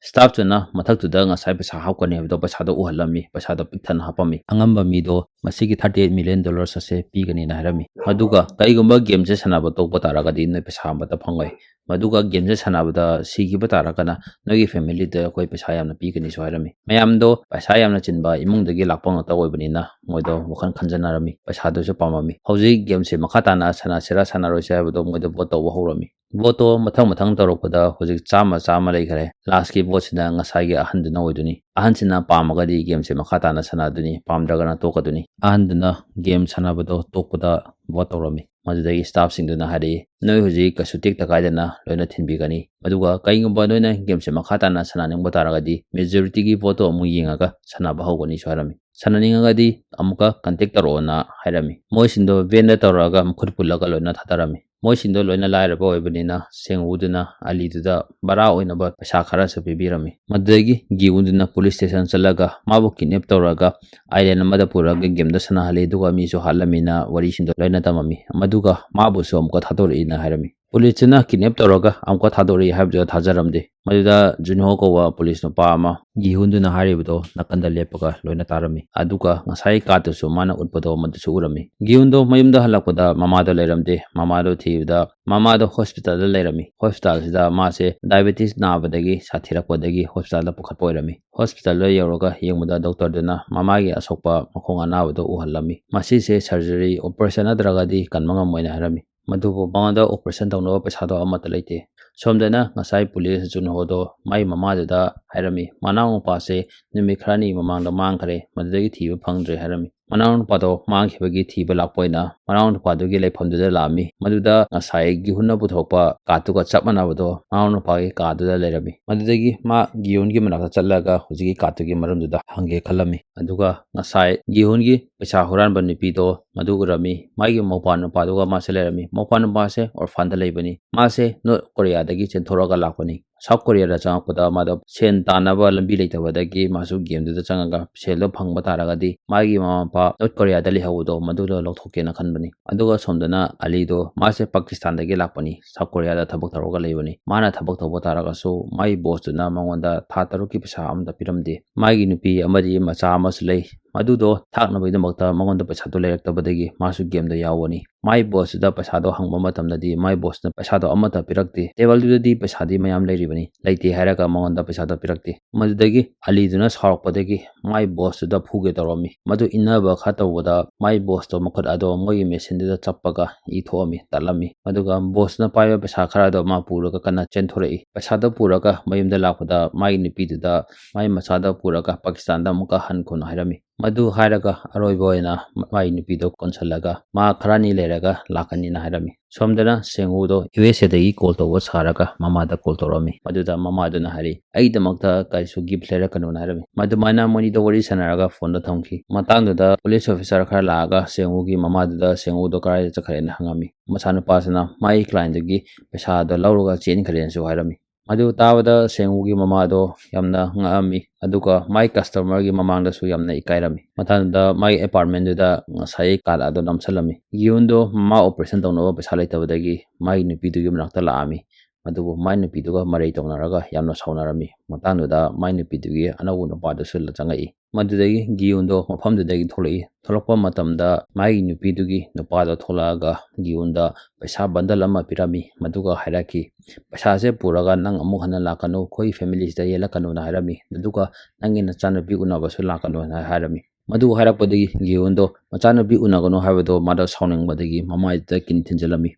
staffꯇꯨꯅ ꯃꯊꯛꯇꯨꯗ ꯉꯁꯥꯏ ꯄꯩꯁꯥ ꯍꯥꯞꯀꯅꯤ ꯍꯥꯏꯕꯗꯣ ꯄꯩꯁꯥꯗꯣ ꯎꯍꯜꯂꯝꯃꯤ, ꯄꯩꯁꯥꯗꯣ ꯄꯤꯛ ꯊꯟꯅ ꯍꯥꯞꯄꯝꯃꯤ꯫ ꯑꯉꯝꯕ ꯃꯤꯗꯣ ꯃꯁꯤꯒꯤ thirty eight million dollars ꯑꯁꯦ ꯄꯤꯒꯅꯤꯅ ꯍꯥꯏꯔꯝꯃꯤ꯫ ꯑꯗꯨꯒ "ꯀꯔꯤꯒꯨꯝꯕ gameꯁꯦ ꯁꯥꯟꯅꯕ ꯇꯣꯛꯄ ꯇꯥꯔꯒꯗꯤ ꯅꯣꯏ ꯄꯩꯁꯥ ꯑꯃꯠꯇ ꯐꯪꯉꯣꯏ꯫ ꯃꯗꯨꯒ gameꯁꯦ ꯁꯥꯟꯅꯕꯗ ꯁꯤꯈꯤꯕ ꯇꯥꯔꯒꯅ ꯅꯣꯏꯒꯤ familyꯗ ꯑꯩꯈꯣꯏ ꯄꯩꯁꯥ ꯌꯥꯝꯅ ꯄꯤꯒꯅꯤꯁꯨ" ꯍꯥꯏꯔꯝꯃꯤ꯫ ꯃꯌꯥꯝꯗꯣ ꯄꯩꯁꯥ ꯌꯥꯝꯅ ꯆꯤꯟꯕ ꯏꯃꯨꯡꯗꯒꯤ ꯂꯥꯛꯄ ꯉꯥꯛꯇ ꯑꯣꯏꯕꯅꯤꯅ ꯃꯣꯏꯗꯣ ꯋꯥꯈꯜ ꯈꯟꯖꯅꯔꯝꯃꯤ꯫ ꯄꯩꯁꯥꯗꯨꯁꯨ ꯄꯥꯝꯃꯝꯃꯤ꯫ ꯍꯧꯖꯤꯛ gameꯁꯦ ꯃꯈꯥ ꯇꯥꯅ ꯁꯥꯟꯅꯁꯤꯔꯥ ꯁꯥꯟꯅꯔꯣꯏꯁꯤꯔꯥ ꯍꯥꯏꯕꯗꯣ ꯃꯣꯏꯗꯣ vote ꯇꯧꯕ ꯍꯧꯔꯝꯃꯤ꯫ Voteꯇꯣ ꯃꯊꯪ ꯃꯊꯪ ꯇꯧꯔꯛꯄꯗ ꯍꯧꯖꯤꯛ ꯆꯥꯝꯃ ꯆꯥꯝꯃ ꯂꯩꯈꯔꯦ꯫ Lastꯀꯤ voteꯁꯤꯅ ꯉꯁꯥꯏꯒꯤ ꯑꯍꯟꯗꯨꯅ ꯑꯣꯏꯗꯣꯏꯅꯤ꯫ ꯑꯍꯟꯁꯤꯅ ꯄꯥꯝꯃꯒꯗꯤ gameꯁꯦ ꯃꯈꯥ ꯇꯥꯅ ꯁꯥꯟꯅꯗꯣꯏꯅꯤ, ꯄꯥꯝꯗ꯭ꯔꯒꯅ ꯇꯣꯛꯀꯗꯣꯏꯅꯤ꯫ ꯑꯍꯟꯗꯨꯅ game ꯁꯥꯟꯅꯕꯗꯣ ꯇꯣꯛꯄꯗ vote ꯇꯧꯔꯝꯃꯤ꯫ ꯃꯗꯨꯗꯒꯤ staffꯁꯤꯡꯗꯨꯅ ꯍꯥꯏꯔꯛꯏ, "ꯅꯣꯏ ꯍꯧꯖꯤꯛ ꯀꯩꯁꯨ ꯇꯦꯛꯇ ꯀꯥꯏꯗꯅ ꯂꯣꯏꯅ ꯊꯤꯟꯕꯤꯒꯅꯤ꯫ ꯑꯗꯨꯒ ꯀꯔꯤꯒꯨꯝꯕ ꯅꯣꯏꯅ gameꯁꯦ ꯃꯈꯥ ꯇꯥꯅ ꯁꯥꯟꯅꯅꯤꯡꯕ ꯇꯥꯔꯒꯗꯤ majorityꯒꯤ voteꯇꯣ ꯑꯃꯨꯛ ꯌꯦꯡꯉꯒ ꯁꯥꯟꯅꯕ ꯍꯧꯒꯅꯤꯁꯨ" ꯍꯥꯏꯔꯝꯃꯤ꯫ "ꯁꯥꯟꯅꯅꯤꯡꯉꯒꯗꯤ ꯑꯃꯨꯛꯀ contact ꯇꯧꯔꯛꯑꯣꯅ" ꯍꯥꯏꯔꯝꯃꯤ꯫ ꯃꯣꯏꯁꯤꯡꯗꯣ vanꯗ ꯇꯧꯔꯛꯑꯒ ꯃꯈꯨꯠ ꯄꯨꯜꯂꯒ ꯂꯣꯏꯅ ꯊꯥꯔꯝꯃꯤ꯫ ꯃꯣꯏꯁꯤꯡꯗꯣ ꯂꯣꯏꯅ ꯂꯥꯏꯔꯕ ꯑꯣꯏꯕꯅꯤꯅ ꯁꯦꯡꯋꯨꯗꯨꯅ ꯑꯂꯤꯗꯨꯗ ꯚꯔꯥ ꯑꯣꯏꯅꯕ ꯄꯩꯁꯥ ꯈꯔꯁꯨ ꯄꯤꯕꯤꯔꯝꯃꯤ꯫ ꯃꯗꯨꯗꯒꯤ ꯒꯤꯍꯨꯟꯗꯨꯅ police station ꯆꯠꯂꯒ ꯃꯥꯕꯨ kidnap ꯇꯧꯔꯒ island ꯑꯃꯗ ꯄꯨꯔꯒ gameꯗ ꯁꯥꯟꯅꯍꯜꯂꯤ, ꯑꯗꯨꯒ ꯃꯤꯁꯨ ꯍꯥꯠꯂꯝꯃꯤꯅ ꯋꯥꯔꯤꯁꯤꯡꯗꯣ ꯂꯣꯏꯅ ꯇꯝꯃꯝꯃꯤ꯫ ꯃꯗꯨꯒ ꯃꯥꯕꯨꯁꯨ ꯑꯃꯨꯛꯀ ꯊꯥꯗꯣꯔꯛꯏꯅ ꯍꯥꯏꯔꯝꯃꯤ꯫ Policeꯇꯨꯅ kidnap ꯇꯧꯔꯒ ꯑꯃꯨꯛꯀ ꯊꯥꯗꯣꯔꯛꯏ ꯍꯥꯏꯕꯗꯨꯗ ꯊꯥꯖꯔꯝꯗꯦ꯫ ꯃꯗꯨꯗ ꯖꯨꯟꯍꯣ ꯀꯧꯕ police ꯅꯨꯄꯥ ꯑꯃ ꯒꯤꯍꯨꯟꯗꯨꯅ ꯍꯥꯏꯔꯤꯕꯗꯣ ꯅꯥꯀꯟꯗ ꯂꯦꯞꯄꯒ ꯂꯣꯏꯅ ꯇꯥꯔꯝꯃꯤ꯫ ꯑꯗꯨꯒ ꯉꯁꯥꯏ cardꯇꯨꯁꯨ ꯃꯥꯅ ꯎꯠꯄꯗꯣ ꯃꯗꯨꯁꯨ ꯎꯔꯝꯃꯤ꯫ ꯒꯤꯍꯨꯟꯗꯣ ꯃꯌꯨꯝꯗ ꯍꯜꯂꯛꯄꯗ ꯃꯃꯥꯗꯣ ꯂꯩꯔꯝꯗꯦ꯫ ꯃꯃꯥꯗꯣ ꯊꯤꯕꯗ ꯃꯃꯥꯗꯣ hospitalꯗ ꯂꯩꯔꯝꯃꯤ꯫ Hospitalꯁꯤꯗ ꯃꯥꯁꯦ diabetes ꯅꯥꯕꯗꯒꯤ ꯁꯥꯊꯤꯔꯛꯄꯗꯒꯤ hospitalꯗ ꯄꯨꯈꯠꯄ ꯑꯣꯏꯔꯝꯃꯤ꯫ Hospitalꯗ ꯌꯧꯔꯒ ꯌꯦꯡꯕꯗ doctorꯗꯨꯅ ꯃꯃꯥꯒꯤ ꯑꯁꯣꯛꯄ ꯃꯈꯣꯡ ꯑꯅꯥꯕꯗꯣ ꯎꯍꯜꯂꯝꯃꯤ꯫ "ꯃꯁꯤꯁꯦ surgery, operation ꯅꯠꯇ꯭ꯔꯒꯗꯤ ꯀꯟꯕ ꯉꯝꯃꯣꯏꯅ" ꯍꯥꯏꯔꯝꯃꯤ꯫ ꯃꯗꯨꯕꯨ ꯃꯉꯣꯟꯗ operation ꯇꯧꯅꯕ ꯄꯩꯁꯥꯗꯣ ꯑꯃꯠꯇ ꯂꯩꯇꯦ꯫ ꯁꯣꯝꯗꯅ ꯉꯁꯥꯏ police ꯖꯨꯟꯍꯣꯗꯣ ꯃꯥꯏ ꯃꯃꯥꯗꯨꯗ ꯍꯥꯏꯔꯝꯃꯤ, "ꯃꯅꯥꯎ ꯅꯨꯄꯥꯁꯦ ꯅꯨꯃꯤꯠ ꯈꯔꯅꯤ ꯃꯃꯥꯡꯗ ꯃꯥꯡꯈ꯭ꯔꯦ, ꯃꯗꯨꯗꯒꯤ ꯊꯤꯕ ꯐꯪꯗ꯭ꯔꯦ" ꯍꯥꯏꯔꯝꯃꯤ꯫ ꯃꯅꯥꯎꯅꯨꯄꯥꯗꯣ ꯃꯥꯡꯈꯤꯕꯒꯤ ꯊꯤꯕ ꯂꯥꯛꯄ ꯑꯣꯏꯅ ꯃꯅꯥꯎꯅꯨꯄꯥꯗꯨꯒꯤ ꯂꯩꯐꯝꯗꯨꯗ ꯂꯥꯛꯑꯝꯃꯤ꯫ ꯃꯗꯨꯗ ꯉꯁꯥꯏ ꯒꯤꯍꯨꯟꯅ ꯄꯨꯊꯣꯛꯄ ꯀꯥꯔꯠꯇꯨꯒ ꯆꯞ ꯃꯥꯟꯅꯕꯗꯣ ꯃꯅꯥꯎꯅꯨꯄꯥꯒꯤ ꯀꯥꯗꯨꯗ ꯂꯩꯔꯝꯃꯤ꯫ ꯃꯗꯨꯗꯒꯤ ꯃꯥ ꯒꯤꯍꯨꯟꯒꯤ ꯃꯅꯥꯛꯇ ꯆꯠꯂꯒ ꯍꯧꯖꯤꯛꯀꯤ ꯀꯥꯔꯠꯇꯨꯒꯤ ꯃꯔꯝꯗꯨꯗ ꯍꯪꯒꯦ ꯈꯜꯂꯝꯃꯤ꯫ ꯑꯗꯨꯒ ꯉꯁꯥꯏ ꯒꯤꯍꯨꯟꯒꯤ ꯄꯩꯁꯥ ꯍꯨꯔꯥꯟꯕ ꯅꯨꯄꯤꯗꯣ ꯃꯗꯨ ꯎꯔꯝꯃꯤ꯫ ꯃꯥꯒꯤ ꯃꯧꯄ꯭ꯋꯥ ꯅꯨꯄꯥꯗꯨꯒ ꯃꯥꯁꯦ ꯂꯩꯔꯝꯃꯤ꯫ ꯃꯧꯄ꯭ꯋꯥ ꯅꯨꯄꯥꯁꯦ ꯑꯣꯔꯐꯥꯟꯗ ꯂꯩꯕꯅꯤ꯫ ꯃꯥꯁꯦ ꯅꯣꯔꯠ ꯀꯣꯔꯤꯌꯥꯗꯒꯤ ꯆꯦꯟꯊꯣꯔꯛꯑꯒ ꯂꯥꯛꯄꯅꯤ꯫ ꯁꯥꯎꯠ ꯀꯣꯔꯤꯌꯥꯗ ꯆꯪꯉꯛꯄꯗ ꯃꯥꯗꯣ ꯁꯦꯟ ꯇꯥꯟꯅꯕ ꯂꯝꯕꯤ ꯂꯩꯇꯕꯗꯒꯤ ꯃꯥꯁꯨ ꯒꯦꯝꯗꯨꯗ ꯆꯪꯉꯒ ꯁꯦꯜꯗꯣ ꯐꯪꯕ ꯇꯥꯔꯒꯗꯤ ꯃꯥꯒꯤ ꯃꯃꯥ ꯃꯄꯥ ꯅꯣꯔꯠ ꯀꯣꯔꯤꯌꯥꯗ ꯂꯩꯍꯧꯕꯗꯣ ꯃꯗꯨꯗꯣ ꯂꯧꯊꯣꯛꯀꯦꯅ ꯈꯟꯕꯅꯤ꯫ ꯑꯗꯨꯒ ꯁꯣꯝꯗꯅ ꯑꯂꯤꯗꯣ ꯃꯥꯁꯦ ꯄꯥꯀꯤꯁꯇꯥꯟꯗꯒꯤ ꯂꯥꯛꯄꯅꯤ꯫ ꯁꯥꯎꯠ ꯀꯣꯔꯤꯌꯥꯗ ꯊꯕꯛ ꯇꯧꯔꯒ ꯂꯩꯕꯅꯤ꯫ ꯃꯥꯅ ꯊꯕꯛ ꯇꯧꯕ ꯇꯥꯔꯒꯁꯨ ꯃꯥꯒꯤ ꯕꯣꯁꯇꯨꯅ ꯃꯉꯣꯟꯗ ꯊꯥ ꯇꯔꯨꯛꯀꯤ ꯄꯩꯁꯥ ꯑꯃꯇ ꯄꯤꯔꯝꯗꯦ꯫ ꯃꯥꯒꯤ ꯅꯨꯄꯤ ꯑꯃꯗꯤ ꯃꯆꯥ ꯑꯃꯁꯨ ꯂꯩ꯫ ꯃꯗꯨꯗꯣ ꯊꯥꯛꯅꯕꯒꯤꯗꯃꯛꯇ ꯃꯉꯣꯟꯗ ꯄꯩꯁꯥꯗꯣ ꯂꯩꯔꯛꯇꯕꯗꯒꯤ ꯃꯥꯁꯨ ꯒꯦꯝꯗ ꯌꯥꯎꯕꯅꯤ꯫ ꯃꯥꯏ ꯕꯣꯁꯇꯨꯗ ꯄꯩꯁꯥꯗꯣ ꯍꯪꯕ ꯃꯇꯝꯗꯗꯤ ꯃꯥꯏ ꯕꯣꯁꯅ ꯄꯩꯁꯥꯗꯣ ꯑꯃꯠꯇ ꯄꯤꯔꯛꯇꯦ꯫ ꯇꯦꯕꯜꯗꯨꯗꯗꯤ ꯄꯩꯁꯥꯗꯤ ꯃꯌꯥꯝ ꯂꯩꯔꯤꯕꯅꯤ, ꯂꯩꯇꯦ ꯍꯥꯏꯔꯒ ꯃꯉꯣꯟꯗ ꯄꯩꯁꯥꯗꯣ ꯄꯤꯔꯛꯇꯦ꯫ ꯃꯗꯨꯗꯒꯤ ꯑꯂꯤꯗꯨꯅ ꯁꯥꯎꯔꯛꯄꯗꯒꯤ ꯃꯥꯏ ꯕꯣꯁꯇꯨꯗ ꯐꯨꯒꯦ ꯇꯧꯔꯝꯃꯤ꯫ ꯃꯗꯨ ꯏꯟꯅꯕ ꯈꯔ ꯇꯧꯕꯗ ꯃꯥꯏ ꯕꯣꯁꯇꯣ ꯃꯈꯨꯠ ꯑꯗꯣ ꯃꯣꯏꯒꯤ ꯃꯦꯁꯤꯟꯗꯨꯗ ꯆꯞꯄꯒ ꯏ ꯊꯣꯛꯑꯝꯃꯤ, ꯇꯠꯂꯝꯃꯤ꯫ ꯑꯗꯨꯒ ꯕꯣꯁꯅ ꯄꯥꯏꯕ ꯄꯩꯁꯥ ꯈꯔꯗꯣ ꯃꯥ ꯄꯨꯔꯒ ꯀꯟꯅ ꯆꯦꯟꯊꯣꯔꯛꯏ꯫ ꯄꯩꯁꯥꯗꯣ ꯄꯨꯔꯒ ꯃꯌꯨꯝꯗ ꯂꯥꯛꯄꯗ ꯃꯥꯒꯤ ꯅꯨꯄꯤꯗꯨꯗ ꯃꯥꯏ ꯃꯆꯥꯗꯣ ꯄꯨꯔꯒ ꯄꯥꯀꯤꯁꯇꯥꯟꯗ ꯑꯃꯨꯛꯀ ꯍꯟꯈꯣꯅ ꯍꯥꯏꯔꯝꯃꯤ꯫ ꯃꯗꯨ ꯍꯥꯏꯔꯒ ꯑꯔꯣꯏꯕ ꯑꯣꯏꯅ ꯃꯥꯏ ꯅꯨꯄꯤꯗꯣ ꯀꯣꯟꯁꯤꯜꯂꯒ ꯃꯥ ꯈꯔꯅꯤ ꯂꯩꯔꯒ ꯂꯥꯛꯀꯅꯤꯅ ꯍꯥꯏꯔꯝꯃꯤ꯫ ꯁꯣꯝꯗꯅ ꯁꯦꯡꯎꯗꯣ ꯌꯨ ꯑꯦꯁ ꯑꯦꯗꯒꯤ ꯀꯣꯜ ꯇꯧꯕ ꯁꯥꯔꯒ ꯃꯃꯥꯗ ꯀꯣꯜ ꯇꯧꯔꯛꯑꯝꯃꯤ꯫ ꯃꯗꯨꯗ ꯃꯃꯥꯗꯨꯅ ꯍꯥꯏꯔꯤ, "ꯑꯩꯒꯤꯗꯃꯛꯇ ꯀꯔꯤꯁꯨ ꯒꯤꯐ ꯂꯩꯔꯛꯀꯅꯣꯅ" ꯍꯥꯏꯔꯝꯃꯤ꯫ ꯃꯗꯨꯃꯥꯏꯅ ꯃꯣꯏꯅꯤꯗꯣ ꯋꯥꯔꯤ ꯁꯥꯟꯅꯔꯒ ꯐꯣꯟꯗꯣ ꯊꯝꯈꯤ꯫ ꯃꯇꯥꯡꯗꯨꯗ ꯄꯨꯂꯤꯁ ꯑꯣꯐꯤꯁꯥꯔ ꯈꯔ ꯂꯥꯛꯑꯒ ꯁꯦꯡꯎꯒꯤ ꯃꯃꯥꯗꯨꯗ ꯁꯦꯡꯎꯗꯣ ꯀꯗꯥꯏꯗ ꯆꯠꯈ꯭ꯔꯦꯅ ꯍꯪꯉꯝꯃꯤ꯫ ꯃꯆꯥꯅꯨꯄꯥꯁꯤꯅ ꯃꯥꯒꯤ ꯀ꯭ꯂꯥꯏꯟꯗꯨꯒꯤ ꯄꯩꯁꯥꯗꯣ ꯂꯧꯔꯒ ꯆꯦꯟꯈ꯭ꯔꯦꯅꯁꯨ ꯍꯥꯏꯔꯝꯃꯤ꯫ ꯃꯗꯨ ꯇꯥꯕꯗ ꯁꯦꯡꯎꯒꯤ ꯃꯃꯥꯗꯣ ꯌꯥꯝꯅ ꯉꯛꯑꯝꯃꯤ, ꯑꯗꯨꯒ ꯃꯥꯏ ꯀꯁꯇꯃꯔꯒꯤ ꯃꯃꯥꯡꯗꯁꯨ ꯌꯥꯝꯅ ꯏꯀꯥꯏꯔꯝꯃꯤ꯫ ꯃꯊꯪꯗ ꯃꯥꯏ ꯑꯦꯄꯥꯔꯠꯃꯦꯟꯗꯨꯗ ꯉꯁꯥꯏ ꯀꯥꯔꯠ ꯑꯗꯣ ꯅꯝꯁꯤꯜꯂꯝꯃꯤ꯫ ꯒꯤꯌꯨꯟꯗꯣ ꯃꯃꯥ ꯑꯣꯄꯔꯦꯁꯟ ꯇꯧꯅꯕ ꯄꯩꯁꯥ ꯂꯩꯇꯕꯗꯒꯤ ꯃꯥꯒꯤ ꯅꯨꯄꯤꯗꯨꯒꯤ ꯃꯅꯥꯛꯇ ꯂꯥꯛꯑꯝꯃꯤ꯫ ꯑꯗꯨꯕꯨ ꯃꯥꯏ ꯅꯨꯄꯤꯗꯨꯒ ꯃꯔꯩ ꯇꯧꯅꯔꯒ ꯌꯥꯝꯅ ꯁꯥꯎꯅꯔꯝꯃꯤ꯫ ꯃꯇꯥꯡꯗꯨꯗ ꯃꯥꯏ ꯅꯨꯄꯤꯗꯨꯒꯤ ꯑꯅꯧꯕ ꯅꯨꯄꯥꯗꯨꯁꯨ ꯆꯪꯉꯛꯏ꯫ ꯃꯗꯨꯗꯒꯤ ꯒꯤꯌꯨꯟꯗꯣ ꯃꯐꯝꯗꯨꯗꯒꯤ ꯊꯣꯛꯂꯛꯏ꯫ ꯊꯣꯛꯂꯛꯄ ꯃꯇꯝꯗ ꯃꯥꯒꯤ ꯅꯨꯄꯤꯗꯨꯒꯤ ꯅꯨꯄꯥꯗꯣ ꯊꯣꯛꯂꯛꯑꯒ ꯒꯤꯌꯨꯟꯗ ꯄꯩꯁꯥ ꯕꯟꯗꯜ ꯑꯃ ꯄꯤꯔꯝꯃꯤ꯫ ꯃꯗꯨꯒ ꯍꯥꯏꯔꯛꯈꯤ, "ꯄꯩꯁꯥꯁꯦ ꯄꯨꯔꯒ ꯅꯪ ꯑꯃꯨꯛ ꯍꯟꯅ ꯂꯥꯛꯀꯅꯨ, ꯑꯩꯈꯣꯏ ꯐꯦꯃꯤꯂꯤꯁꯤꯗ ꯌꯦꯜꯂꯛꯀꯅꯨꯅ" ꯍꯥꯏꯔꯝꯃꯤ꯫ ꯑꯗꯨꯒ "ꯅꯪꯒꯤ ꯅꯆꯥꯅꯨꯄꯤ ꯎꯅꯕꯁꯨ ꯂꯥꯛꯀꯅꯨꯅ" ꯍꯥꯏꯔꯝꯃꯤ꯫ ꯃꯗꯨ ꯍꯥꯏꯔꯛꯄꯗꯒꯤ ꯒꯤꯌꯨꯟꯗꯣ ꯃꯆꯥꯅꯨꯄꯤ ꯎꯅꯒꯅꯨ ꯍꯥꯏꯕꯗꯣ ꯃꯥꯗꯣ ꯁꯥꯎꯅꯤꯡꯕꯗꯒꯤ ꯃꯃꯥꯏꯗꯨꯗ ꯀꯤꯟ ꯊꯤꯟꯖꯤꯜꯂꯝꯃꯤ꯫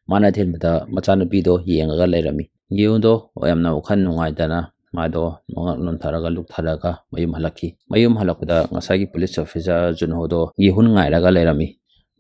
ꯃꯥꯅ ꯊꯤꯟꯕꯗ ꯃꯆꯥꯅꯨꯄꯤꯗꯣ ꯌꯦꯡꯉꯒ ꯂꯩꯔꯝꯃꯤ꯫ ꯒꯤꯌꯨꯟꯗꯣ ꯌꯥꯝꯅ ꯋꯥꯈꯜ ꯅꯨꯡꯉꯥꯏꯇꯅ ꯃꯥꯗꯣ ꯅꯣꯡꯉꯛ ꯅꯣꯟꯊꯔꯒ ꯂꯨꯛꯊꯔꯒ ꯃꯌꯨꯝ ꯍꯜꯂꯛꯈꯤ꯫ ꯃꯌꯨꯝ ꯍꯜꯂꯛꯄꯗ ꯉꯁꯥꯏꯒꯤ police officer ꯖꯨꯟꯍꯣꯗꯣ ꯒꯤꯍꯨꯟ ꯉꯥꯏꯔꯒ ꯂꯩꯔꯝꯃꯤ꯫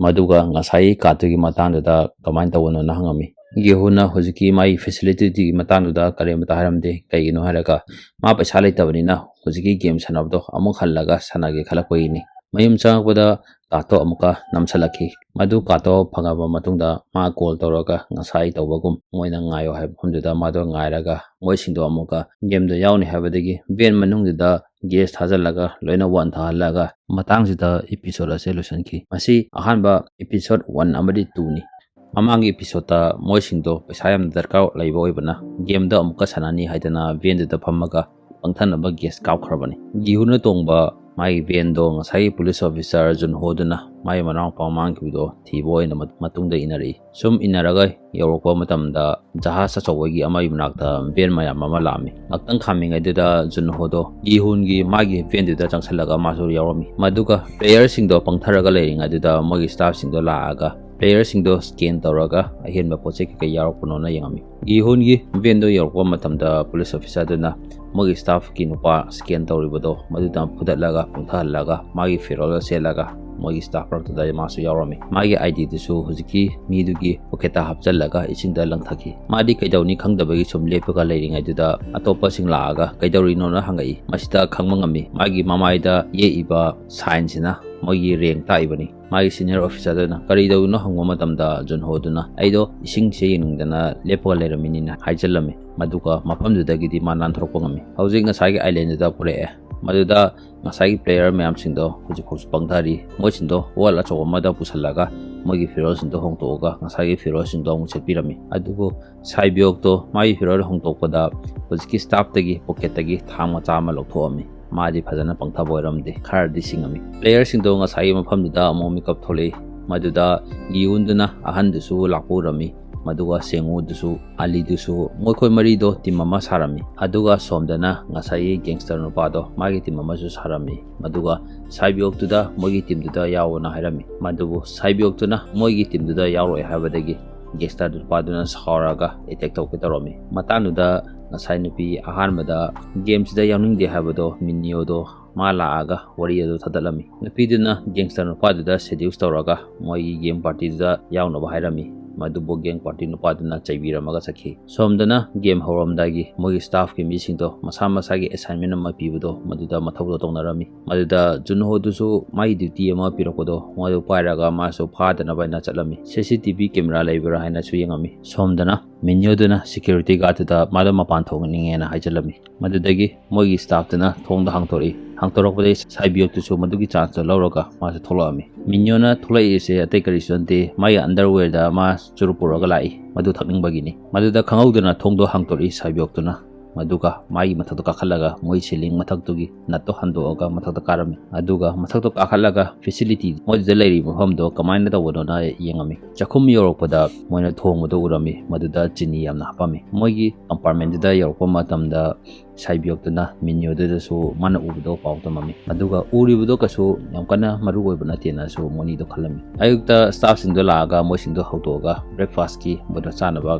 ꯃꯗꯨꯒ ꯉꯁꯥꯏꯒꯤ ꯀꯥꯠꯇꯨꯒꯤ ꯃꯇꯥꯡꯗꯨꯗ ꯀꯃꯥꯏꯅ ꯇꯧꯕꯅꯣꯅ ꯍꯪꯉꯝꯃꯤ꯫ ꯒꯤꯍꯨꯟꯅ ꯍꯧꯖꯤꯛꯀꯤ ꯃꯥꯒꯤ facility ꯗꯨꯒꯤ ꯃꯇꯥꯡꯗꯨꯗ ꯀꯔꯤꯃꯇ ꯍꯥꯏꯔꯝꯗꯦ꯫ ꯀꯩꯒꯤꯅꯣ ꯍꯥꯏꯔꯒ ꯃꯥ ꯄꯩꯁꯥ ꯂꯩꯇꯕꯅꯤꯅ ꯍꯧꯖꯤꯛꯀꯤ game ꯁꯥꯟꯅꯕꯗꯣ ꯑꯃꯨꯛ ꯍꯜꯂꯒ ꯁꯥꯟꯅꯒꯦ ꯈꯜꯂꯛꯄꯒꯤꯅꯤ꯫ ꯃꯌꯨꯝ ꯆꯪꯉꯛꯄꯗ ꯀꯥꯠꯇꯣ ꯑꯃꯨꯛꯀ ꯅꯝꯁꯤꯜꯂꯛꯈꯤ꯫ ꯃꯗꯨ ꯀꯥꯠꯇꯣ ꯐꯪꯉꯕ ꯃꯇꯨꯡꯗ ꯃꯥ call ꯇꯧꯔꯒ ꯉꯁꯥꯏ ꯇꯧꯕꯒꯨꯝ ꯃꯣꯏꯅ ꯉꯥꯏꯌꯣ ꯍꯥꯏꯕ ꯃꯐꯝꯗꯨꯗ ꯃꯥꯗꯣ ꯉꯥꯏꯔꯒ ꯃꯣꯏꯁꯤꯡꯗꯣ ꯑꯃꯨꯛꯀ game ꯗꯣ ꯌꯥꯎꯅꯤ ꯍꯥꯏꯕꯗꯒꯤ van ꯃꯅꯨꯡꯗꯨꯗ gas ꯊꯥꯖꯤꯜꯂꯒ ꯂꯣꯏꯅ ꯋꯥꯟꯊꯍꯜꯂꯒ ꯃꯇꯥꯡꯁꯤꯗ episode ꯑꯁꯦ ꯂꯣꯏꯁꯤꯟꯈꯤ꯫ ꯃꯁꯤ ꯑꯍꯥꯟꯕ episode one ꯑꯃꯗꯤ two ꯅꯤ꯫ ꯃꯃꯥꯡꯒꯤ episode ꯇ ꯃꯣꯏꯁꯤꯡꯗꯣ ꯄꯩꯁꯥ ꯌꯥꯝꯅ ꯗꯔꯀꯥꯔ ꯂꯩꯕ ꯑꯣꯏꯕꯅ game ꯗꯣ ꯑꯃꯨꯛꯀ ꯁꯥꯟꯅꯅꯤ ꯍꯥꯏꯗꯅ van ꯗꯨꯗ ꯐꯝꯃꯒ ꯄꯪꯊꯅꯕ gas ꯀꯥꯞꯈ꯭ꯔꯕꯅꯤ꯫ ꯒꯤꯍꯨꯟꯅ ꯇꯣꯡꯕ ꯃꯥꯒꯤ van ꯗꯣ ꯉꯁꯥꯏꯒꯤ police officer ꯖꯨꯟꯍꯣꯗꯨꯅ ꯃꯥꯒꯤ ꯃꯅꯥꯎꯄꯥ ꯃꯥꯡꯈꯤꯕꯗꯣ ꯊꯤꯕ ꯑꯣꯏꯅ ꯃꯠ-, ꯃꯇꯨꯡꯗ ꯏꯟꯅꯔꯛꯏ꯫ ꯁꯨꯝ ꯏꯟꯅꯔꯒ ꯌꯧꯔꯛꯄ ꯃꯇꯝꯗ ꯖꯍꯥꯖ ꯑꯆꯧꯕꯒꯤ ꯑꯃꯒꯤ ꯃꯅꯥꯛꯇ van ꯃꯌꯥꯝ ꯑꯃ ꯂꯥꯛꯑꯝꯃꯤ꯫ ꯉꯥꯛꯇꯪ ꯈꯥꯝꯃꯤꯉꯩꯗꯨꯗ ꯖꯨꯟꯍꯣꯗꯣ ꯒꯤꯍꯨꯟꯒꯤ ꯃꯥꯒꯤ van ꯗꯨꯗ ꯆꯪꯁꯜꯂꯒ ꯃꯥꯁꯨ ꯌꯥꯎꯔꯝꯃꯤ꯫ ꯃꯗꯨꯒ player ꯁꯤꯡꯗꯣ ꯄꯪꯊꯔꯒ ꯂꯩꯔꯤꯉꯩꯗꯨꯗ ꯃꯣꯏꯒꯤ staff ꯁꯤꯡꯗꯣ ꯂꯥꯛꯑꯒ player ꯁꯤꯡꯗꯣ scan ꯇꯧꯔꯒ ꯑꯍꯦꯟꯕ ꯄꯣꯠ ꯆꯩ ꯀꯩꯀꯩ ꯌꯥꯎꯔꯛꯄꯅꯣꯅ ꯌꯦꯡꯉꯝꯃꯤ꯫ ꯒꯤꯍꯨꯟꯒꯤ van ꯗꯣ ꯌꯧꯔꯛꯄ ꯃꯇꯝꯗ police officer ꯗꯨꯅ ꯃꯣꯏꯒꯤ staff ꯀꯤ ꯅꯨꯄꯥ scan ꯇꯧꯔꯤꯕꯗꯣ ꯃꯗꯨꯗ ꯐꯨꯗꯠꯂꯒ ꯄꯪꯊꯍꯜꯂꯒ ꯃꯥꯒꯤ ꯐꯤꯔꯣꯜꯗꯣ ꯁꯦꯠꯂꯒ ꯃꯣꯏꯒꯤ staff ꯃꯔꯛꯇꯨꯗ ꯃꯥꯁꯨ ꯌꯥꯎꯔꯝꯃꯤ꯫ ꯃꯥꯒꯤ ID ꯗꯨꯁꯨ ꯍꯧꯖꯤꯛꯀꯤ ꯃꯤꯗꯨꯒꯤ pocket ꯇ ꯍꯥꯞꯆꯜꯂꯒ ꯏꯁꯤꯡꯗ ꯂꯪꯊꯈꯤ꯫ ꯃꯥꯗꯤ ꯀꯩꯗꯧꯅꯤ ꯈꯪꯗꯕꯒꯤ ꯁꯨꯝ ꯂꯦꯞꯄꯒ ꯂꯩꯔꯤꯉꯩꯗꯨꯗ ꯑꯇꯣꯞꯄꯁꯤꯡ ꯂꯥꯛꯑꯒ ꯀꯩꯗꯧꯔꯤꯅꯣꯅ ꯍꯪꯉꯛꯏ꯫ ꯃꯁꯤꯗ ꯈꯪꯕ ꯉꯝꯃꯤ ꯃꯥꯒꯤ ꯃꯃꯥꯏꯗ ꯌꯦꯛꯏꯕ sign ꯁꯤꯅ ꯃꯣꯏꯒꯤ rank ꯇꯥꯛꯏꯕꯅꯤ꯫ ꯃꯥꯒꯤ senior officer ꯗꯨꯅ ꯀꯔꯤ ꯇꯧꯔꯤꯅꯣ ꯍꯪꯕ ꯃꯇꯝꯗ ꯖꯨꯟꯍꯣꯗꯨꯅ "ꯑꯩꯗꯣ ꯏꯁꯤꯡꯁꯦ ꯌꯦꯡꯅꯤꯡꯗꯅ ꯂꯦꯞꯄꯒ ꯂꯩꯔꯝꯃꯤꯅꯤꯅ" ꯍꯥꯏꯖꯜꯂꯝꯃꯤ꯫ ꯃꯗꯨꯒ ꯃꯐꯝꯗꯨꯗꯒꯤꯗꯤ ꯃꯥ ꯅꯥꯟꯊꯣꯔꯛꯄ ꯉꯝꯃꯤ꯫ ꯍꯧꯖꯤꯛ ꯉꯁꯥꯏꯒꯤ island ꯗꯨꯗ ꯄꯨꯔꯛꯑꯦ꯫ ꯃꯗꯨꯗ ꯉꯁꯥꯏꯒꯤ player ꯃꯌꯥꯝꯁꯤꯡꯗꯣ ꯍꯧꯖꯤꯛꯐꯥꯎꯁꯨ ꯄꯪꯊꯔꯤ꯫ ꯃꯣꯏꯁꯤꯡꯗꯣ wall ꯑꯆꯧꯕ ꯑꯃꯗ ꯄꯨꯁꯜꯂꯒ ꯃꯣꯏꯒꯤ ꯐꯤꯔꯣꯜꯁꯤꯡꯗꯣ ꯍꯣꯡꯗꯣꯛꯑꯒ ꯉꯁꯥꯏꯒꯤ ꯐꯤꯔꯣꯜꯁꯤꯡꯗꯣ ꯑꯃꯨꯛ ꯁꯦꯠꯄꯤꯔꯝꯃꯤ꯫ ꯑꯗꯨꯕꯨ ꯁꯥꯏꯕꯤꯌꯣꯛꯇꯣ ꯃꯥꯒꯤ ꯐꯤꯔꯣꯜ ꯍꯣꯡꯗꯣꯛꯄꯗ ꯍꯧꯖꯤꯛꯀꯤ staff ꯇꯒꯤ pocket ꯇꯒꯤ ꯊꯥꯡ ꯃꯆꯥ ꯑꯃ ꯂꯧꯊꯣꯛꯑꯝꯃꯤ꯫ ꯃꯥꯗꯤ ꯐꯖꯅ ꯄꯪꯊꯕ ꯑꯣꯏꯔꯝꯗꯦ, ꯈꯔꯗꯤ ꯁꯤꯡꯉꯝꯃꯤ꯫ Player ꯁꯤꯡꯗꯣ ꯉꯁꯥꯏꯒꯤ ꯃꯐꯝꯗꯨꯗ ꯑꯃꯨꯛ ꯃꯤꯀꯞ ꯊꯣꯛꯂꯛꯏ꯫ ꯃꯗꯨꯗ ꯒꯤꯌꯨꯟꯗꯨꯅ ꯑꯍꯟꯗꯨꯁꯨ ꯂꯥꯛꯄ ꯎꯔꯝꯃꯤ꯫ ꯃꯗꯨꯒ ꯁꯦꯡꯉꯨꯗꯨꯁꯨ, ꯑꯂꯤꯗꯨꯁꯨ, ꯃꯈꯣꯏ ꯃꯔꯤꯗꯣ team ꯑꯃ ꯁꯥꯔꯝꯃꯤ꯫ ꯑꯗꯨꯒ ꯁꯣꯝꯗꯅ ꯉꯁꯥꯏꯒꯤ gangster ꯅꯨꯄꯥꯗꯣ ꯃꯥꯒꯤ team ꯑꯃꯁꯨ ꯁꯥꯔꯝꯃꯤ꯫ ꯃꯗꯨꯒ ꯁꯥꯏꯕꯤꯌꯣꯛꯇꯨꯗ ꯃꯣꯏꯒꯤ team ꯗꯨꯗ ꯌꯥꯎꯑꯣꯅ ꯍꯥꯏꯔꯝꯃꯤ꯫ ꯃꯗꯨꯕꯨ ꯁꯥꯏꯕꯤꯌꯣꯛꯇꯨꯅ ꯃꯣꯏꯒꯤ team ꯗꯨꯗ ꯌꯥꯎꯔꯣꯏ ꯍꯥꯏꯕꯗꯒꯤ gangster ꯅꯨꯄꯥꯗꯨꯅ ꯁꯥꯎꯔꯒ attack ꯇꯧꯒꯦ ꯇꯧꯔꯝꯃꯤ꯫ ꯃꯇꯥꯡꯗꯨꯗ ꯉꯁꯥꯏ ꯅꯨꯄꯤ ꯑꯍꯥꯟꯕꯗ ꯒꯦꯝꯁꯤꯗ ꯌꯥꯎꯅꯤꯡꯗꯦ ꯍꯥꯏꯕꯗꯣ ꯃꯤꯅꯤꯌꯣꯗꯣ ꯃꯥ ꯂꯥꯛꯑꯒ ꯋꯥꯔꯤ ꯑꯗꯨ ꯊꯥꯗꯠꯂꯝꯃꯤ꯫ ꯅꯨꯄꯤꯗꯨꯅ ꯒꯦꯡꯁꯇꯔ ꯅꯨꯄꯥꯗꯨꯗ ꯁꯦꯗ꯭ꯌꯨꯁ ꯇꯧꯔꯒ ꯃꯣꯏꯒꯤ ꯒꯦꯝ ꯄꯥꯔꯇꯤꯗꯨꯗ ꯌꯥꯎꯅꯕ ꯍꯥꯏꯔꯝꯃꯤ꯫ ꯃꯗꯨꯕꯨ ꯒꯦꯡ ꯄꯥꯔꯇꯤ ꯅꯨꯄꯥꯗꯨꯅ ꯆꯩꯕꯤꯔꯝꯃꯒ ꯆꯠꯈꯤ꯫ ꯁꯣꯝꯗꯅ ꯒꯦꯝ ꯍꯧꯔꯝꯗꯥꯏꯒꯤ ꯃꯣꯏꯒꯤ ꯁ꯭ꯇꯥꯐꯀꯤ ꯃꯤꯁꯤꯡꯗꯣ ꯃꯁꯥ ꯃꯁꯥꯒꯤ ꯑꯦꯁꯥꯏꯟꯃꯦꯟ ꯑꯃ ꯄꯤꯕꯗꯣ ꯃꯗꯨꯗ ꯃꯊꯧꯗꯣ ꯇꯧꯅꯔꯝꯃꯤ꯫ ꯃꯗꯨꯗ ꯖꯨꯟꯍꯣꯗꯨꯁꯨ ꯃꯥꯒꯤ ꯗ꯭ꯌꯨꯇꯤ ꯑꯃ ꯄꯤꯔꯛꯄꯗꯣ ꯃꯗꯨ ꯄꯥꯏꯔꯒ ꯃꯥꯁꯨ ꯐꯥꯗꯅꯕ ꯍꯥꯏꯅ ꯆꯠꯂꯝꯃꯤ꯫ ꯁꯤ ꯁꯤ ꯇꯤ ꯚꯤ ꯀꯦꯃꯦꯔꯥ ꯂꯩꯕ꯭ꯔꯥ ꯍꯥꯏꯅꯁꯨ ꯌꯦꯡꯉꯝꯃꯤ꯫ ꯁꯣꯝꯗꯅ ꯃꯤꯅꯤꯌꯣꯗꯨꯅ ꯁꯦꯀ꯭ꯌꯨꯔꯤꯇꯤ ꯒꯥꯔꯗꯇꯨꯗ ꯃꯥꯗꯣ ꯃꯄꯥꯟ ꯊꯣꯛꯅꯤꯡꯉꯦꯅ ꯍꯥꯏꯖꯤꯜꯂꯝꯃꯤ꯫ ꯃꯗꯨꯗꯒꯤ ꯃꯣꯏꯒꯤ ꯁ꯭ꯇꯥꯐꯇꯨꯅ ꯊꯣꯡꯗꯣ ꯍꯥꯡꯇꯣꯔꯛꯏ꯫ ꯍꯥꯡꯇꯣꯔꯛꯄꯗꯒꯤ ꯁꯥꯏꯕꯤꯌꯣꯛꯇꯨꯁꯨ ꯃꯗꯨꯒꯤ ꯆꯥꯟꯁꯇꯣ ꯂꯧꯔꯒ ꯃꯥꯁꯨ ꯊꯣꯛꯂꯛꯑꯝꯃꯤ꯫ ꯃꯤꯅꯤꯌꯣꯅ ꯊꯣꯛꯂꯛꯏꯁꯦ ꯑꯇꯩ ꯀꯔꯤꯁꯨ ꯅꯠꯇꯦ, ꯃꯥꯒꯤ ꯑꯟꯗꯔꯋꯦꯔꯗ ꯃꯥ ꯆꯨꯔꯨꯞ ꯄꯨꯔꯒ ꯂꯥꯛꯏ, ꯃꯗꯨ ꯊꯛꯅꯤꯡꯕꯒꯤꯅꯤ꯫ ꯃꯗꯨꯗ ꯈꯪꯍꯧꯗꯅ ꯊꯣꯡꯗꯣ ꯍꯥꯡꯇꯣꯔꯛꯏ ꯁꯥꯏꯕꯤꯌꯣꯛꯇꯨꯅ꯫ ꯃꯗꯨꯒ ꯃꯥꯒꯤ ꯃꯊꯛꯇ ꯀꯥꯈꯠꯂꯒ ꯃꯣꯏ ꯁꯤꯂꯤꯡ ꯃꯊꯛꯇꯨꯒꯤ ꯅꯠꯇꯣ ꯍꯟꯗꯣꯛꯑꯒ ꯃꯊꯛꯇ ꯀꯥꯔꯝꯃꯤ꯫ ꯑꯗꯨꯒ ꯃꯊꯛꯇꯣ ꯀꯥꯈꯠꯂꯒ ꯐꯦꯁꯤꯂꯤꯇꯤ ꯃꯣꯏꯗꯨꯗ ꯂꯩꯔꯤꯕ ꯃꯐꯝꯗꯣ ꯀꯃꯥꯏꯅ ꯇꯧꯕꯅꯣꯅ ꯌꯦꯡꯉꯝꯃꯤ꯫ ꯆꯥꯛꯈꯨꯝ ꯌꯧꯔꯛꯄꯗ ꯃꯣꯏꯅ ꯊꯣꯡꯕꯗꯣ ꯎꯔꯝꯃꯤ, ꯃꯗꯨꯗ ꯆꯤꯅꯤ ꯌꯥꯝꯅ ꯍꯥꯞꯄꯝꯃꯤ꯫ ꯃꯣꯏꯒꯤ ꯀꯝꯄꯥꯔꯠꯃꯦꯟꯗꯨꯗ ꯌꯧꯔꯛꯄ ꯃꯇꯝꯗ ꯁꯥꯏꯕꯤꯌꯣꯛꯇꯨꯅ ꯃꯤꯅꯤꯌꯣꯗꯨꯗꯁꯨ ꯃꯥꯅ ꯎꯕꯗꯣ ꯄꯥꯎ ꯇꯝꯃꯝꯃꯤ꯫ ꯑꯗꯨꯒ ꯎꯔꯤꯕꯗꯣ ꯀꯩꯁꯨ ꯌꯥꯝ ꯀꯟꯅ ꯃꯔꯨ ꯑꯣꯏꯕ ꯅꯠꯇꯦꯅꯁꯨ ꯃꯣꯏꯅꯤꯗꯣ ꯈꯜꯂꯝꯃꯤ꯫ ꯑꯌꯨꯛꯇ ꯁ꯭ꯇꯥꯐꯁꯤꯡꯗꯣ ꯂꯥꯛꯑꯒ ꯃꯣꯏꯁꯤꯡꯗꯣ ꯍꯧꯗꯣꯛꯑꯒ ꯕ꯭ꯔꯦꯛꯐꯥꯁꯀꯤ ꯃꯣꯏꯗꯣ ꯆꯥꯅꯕ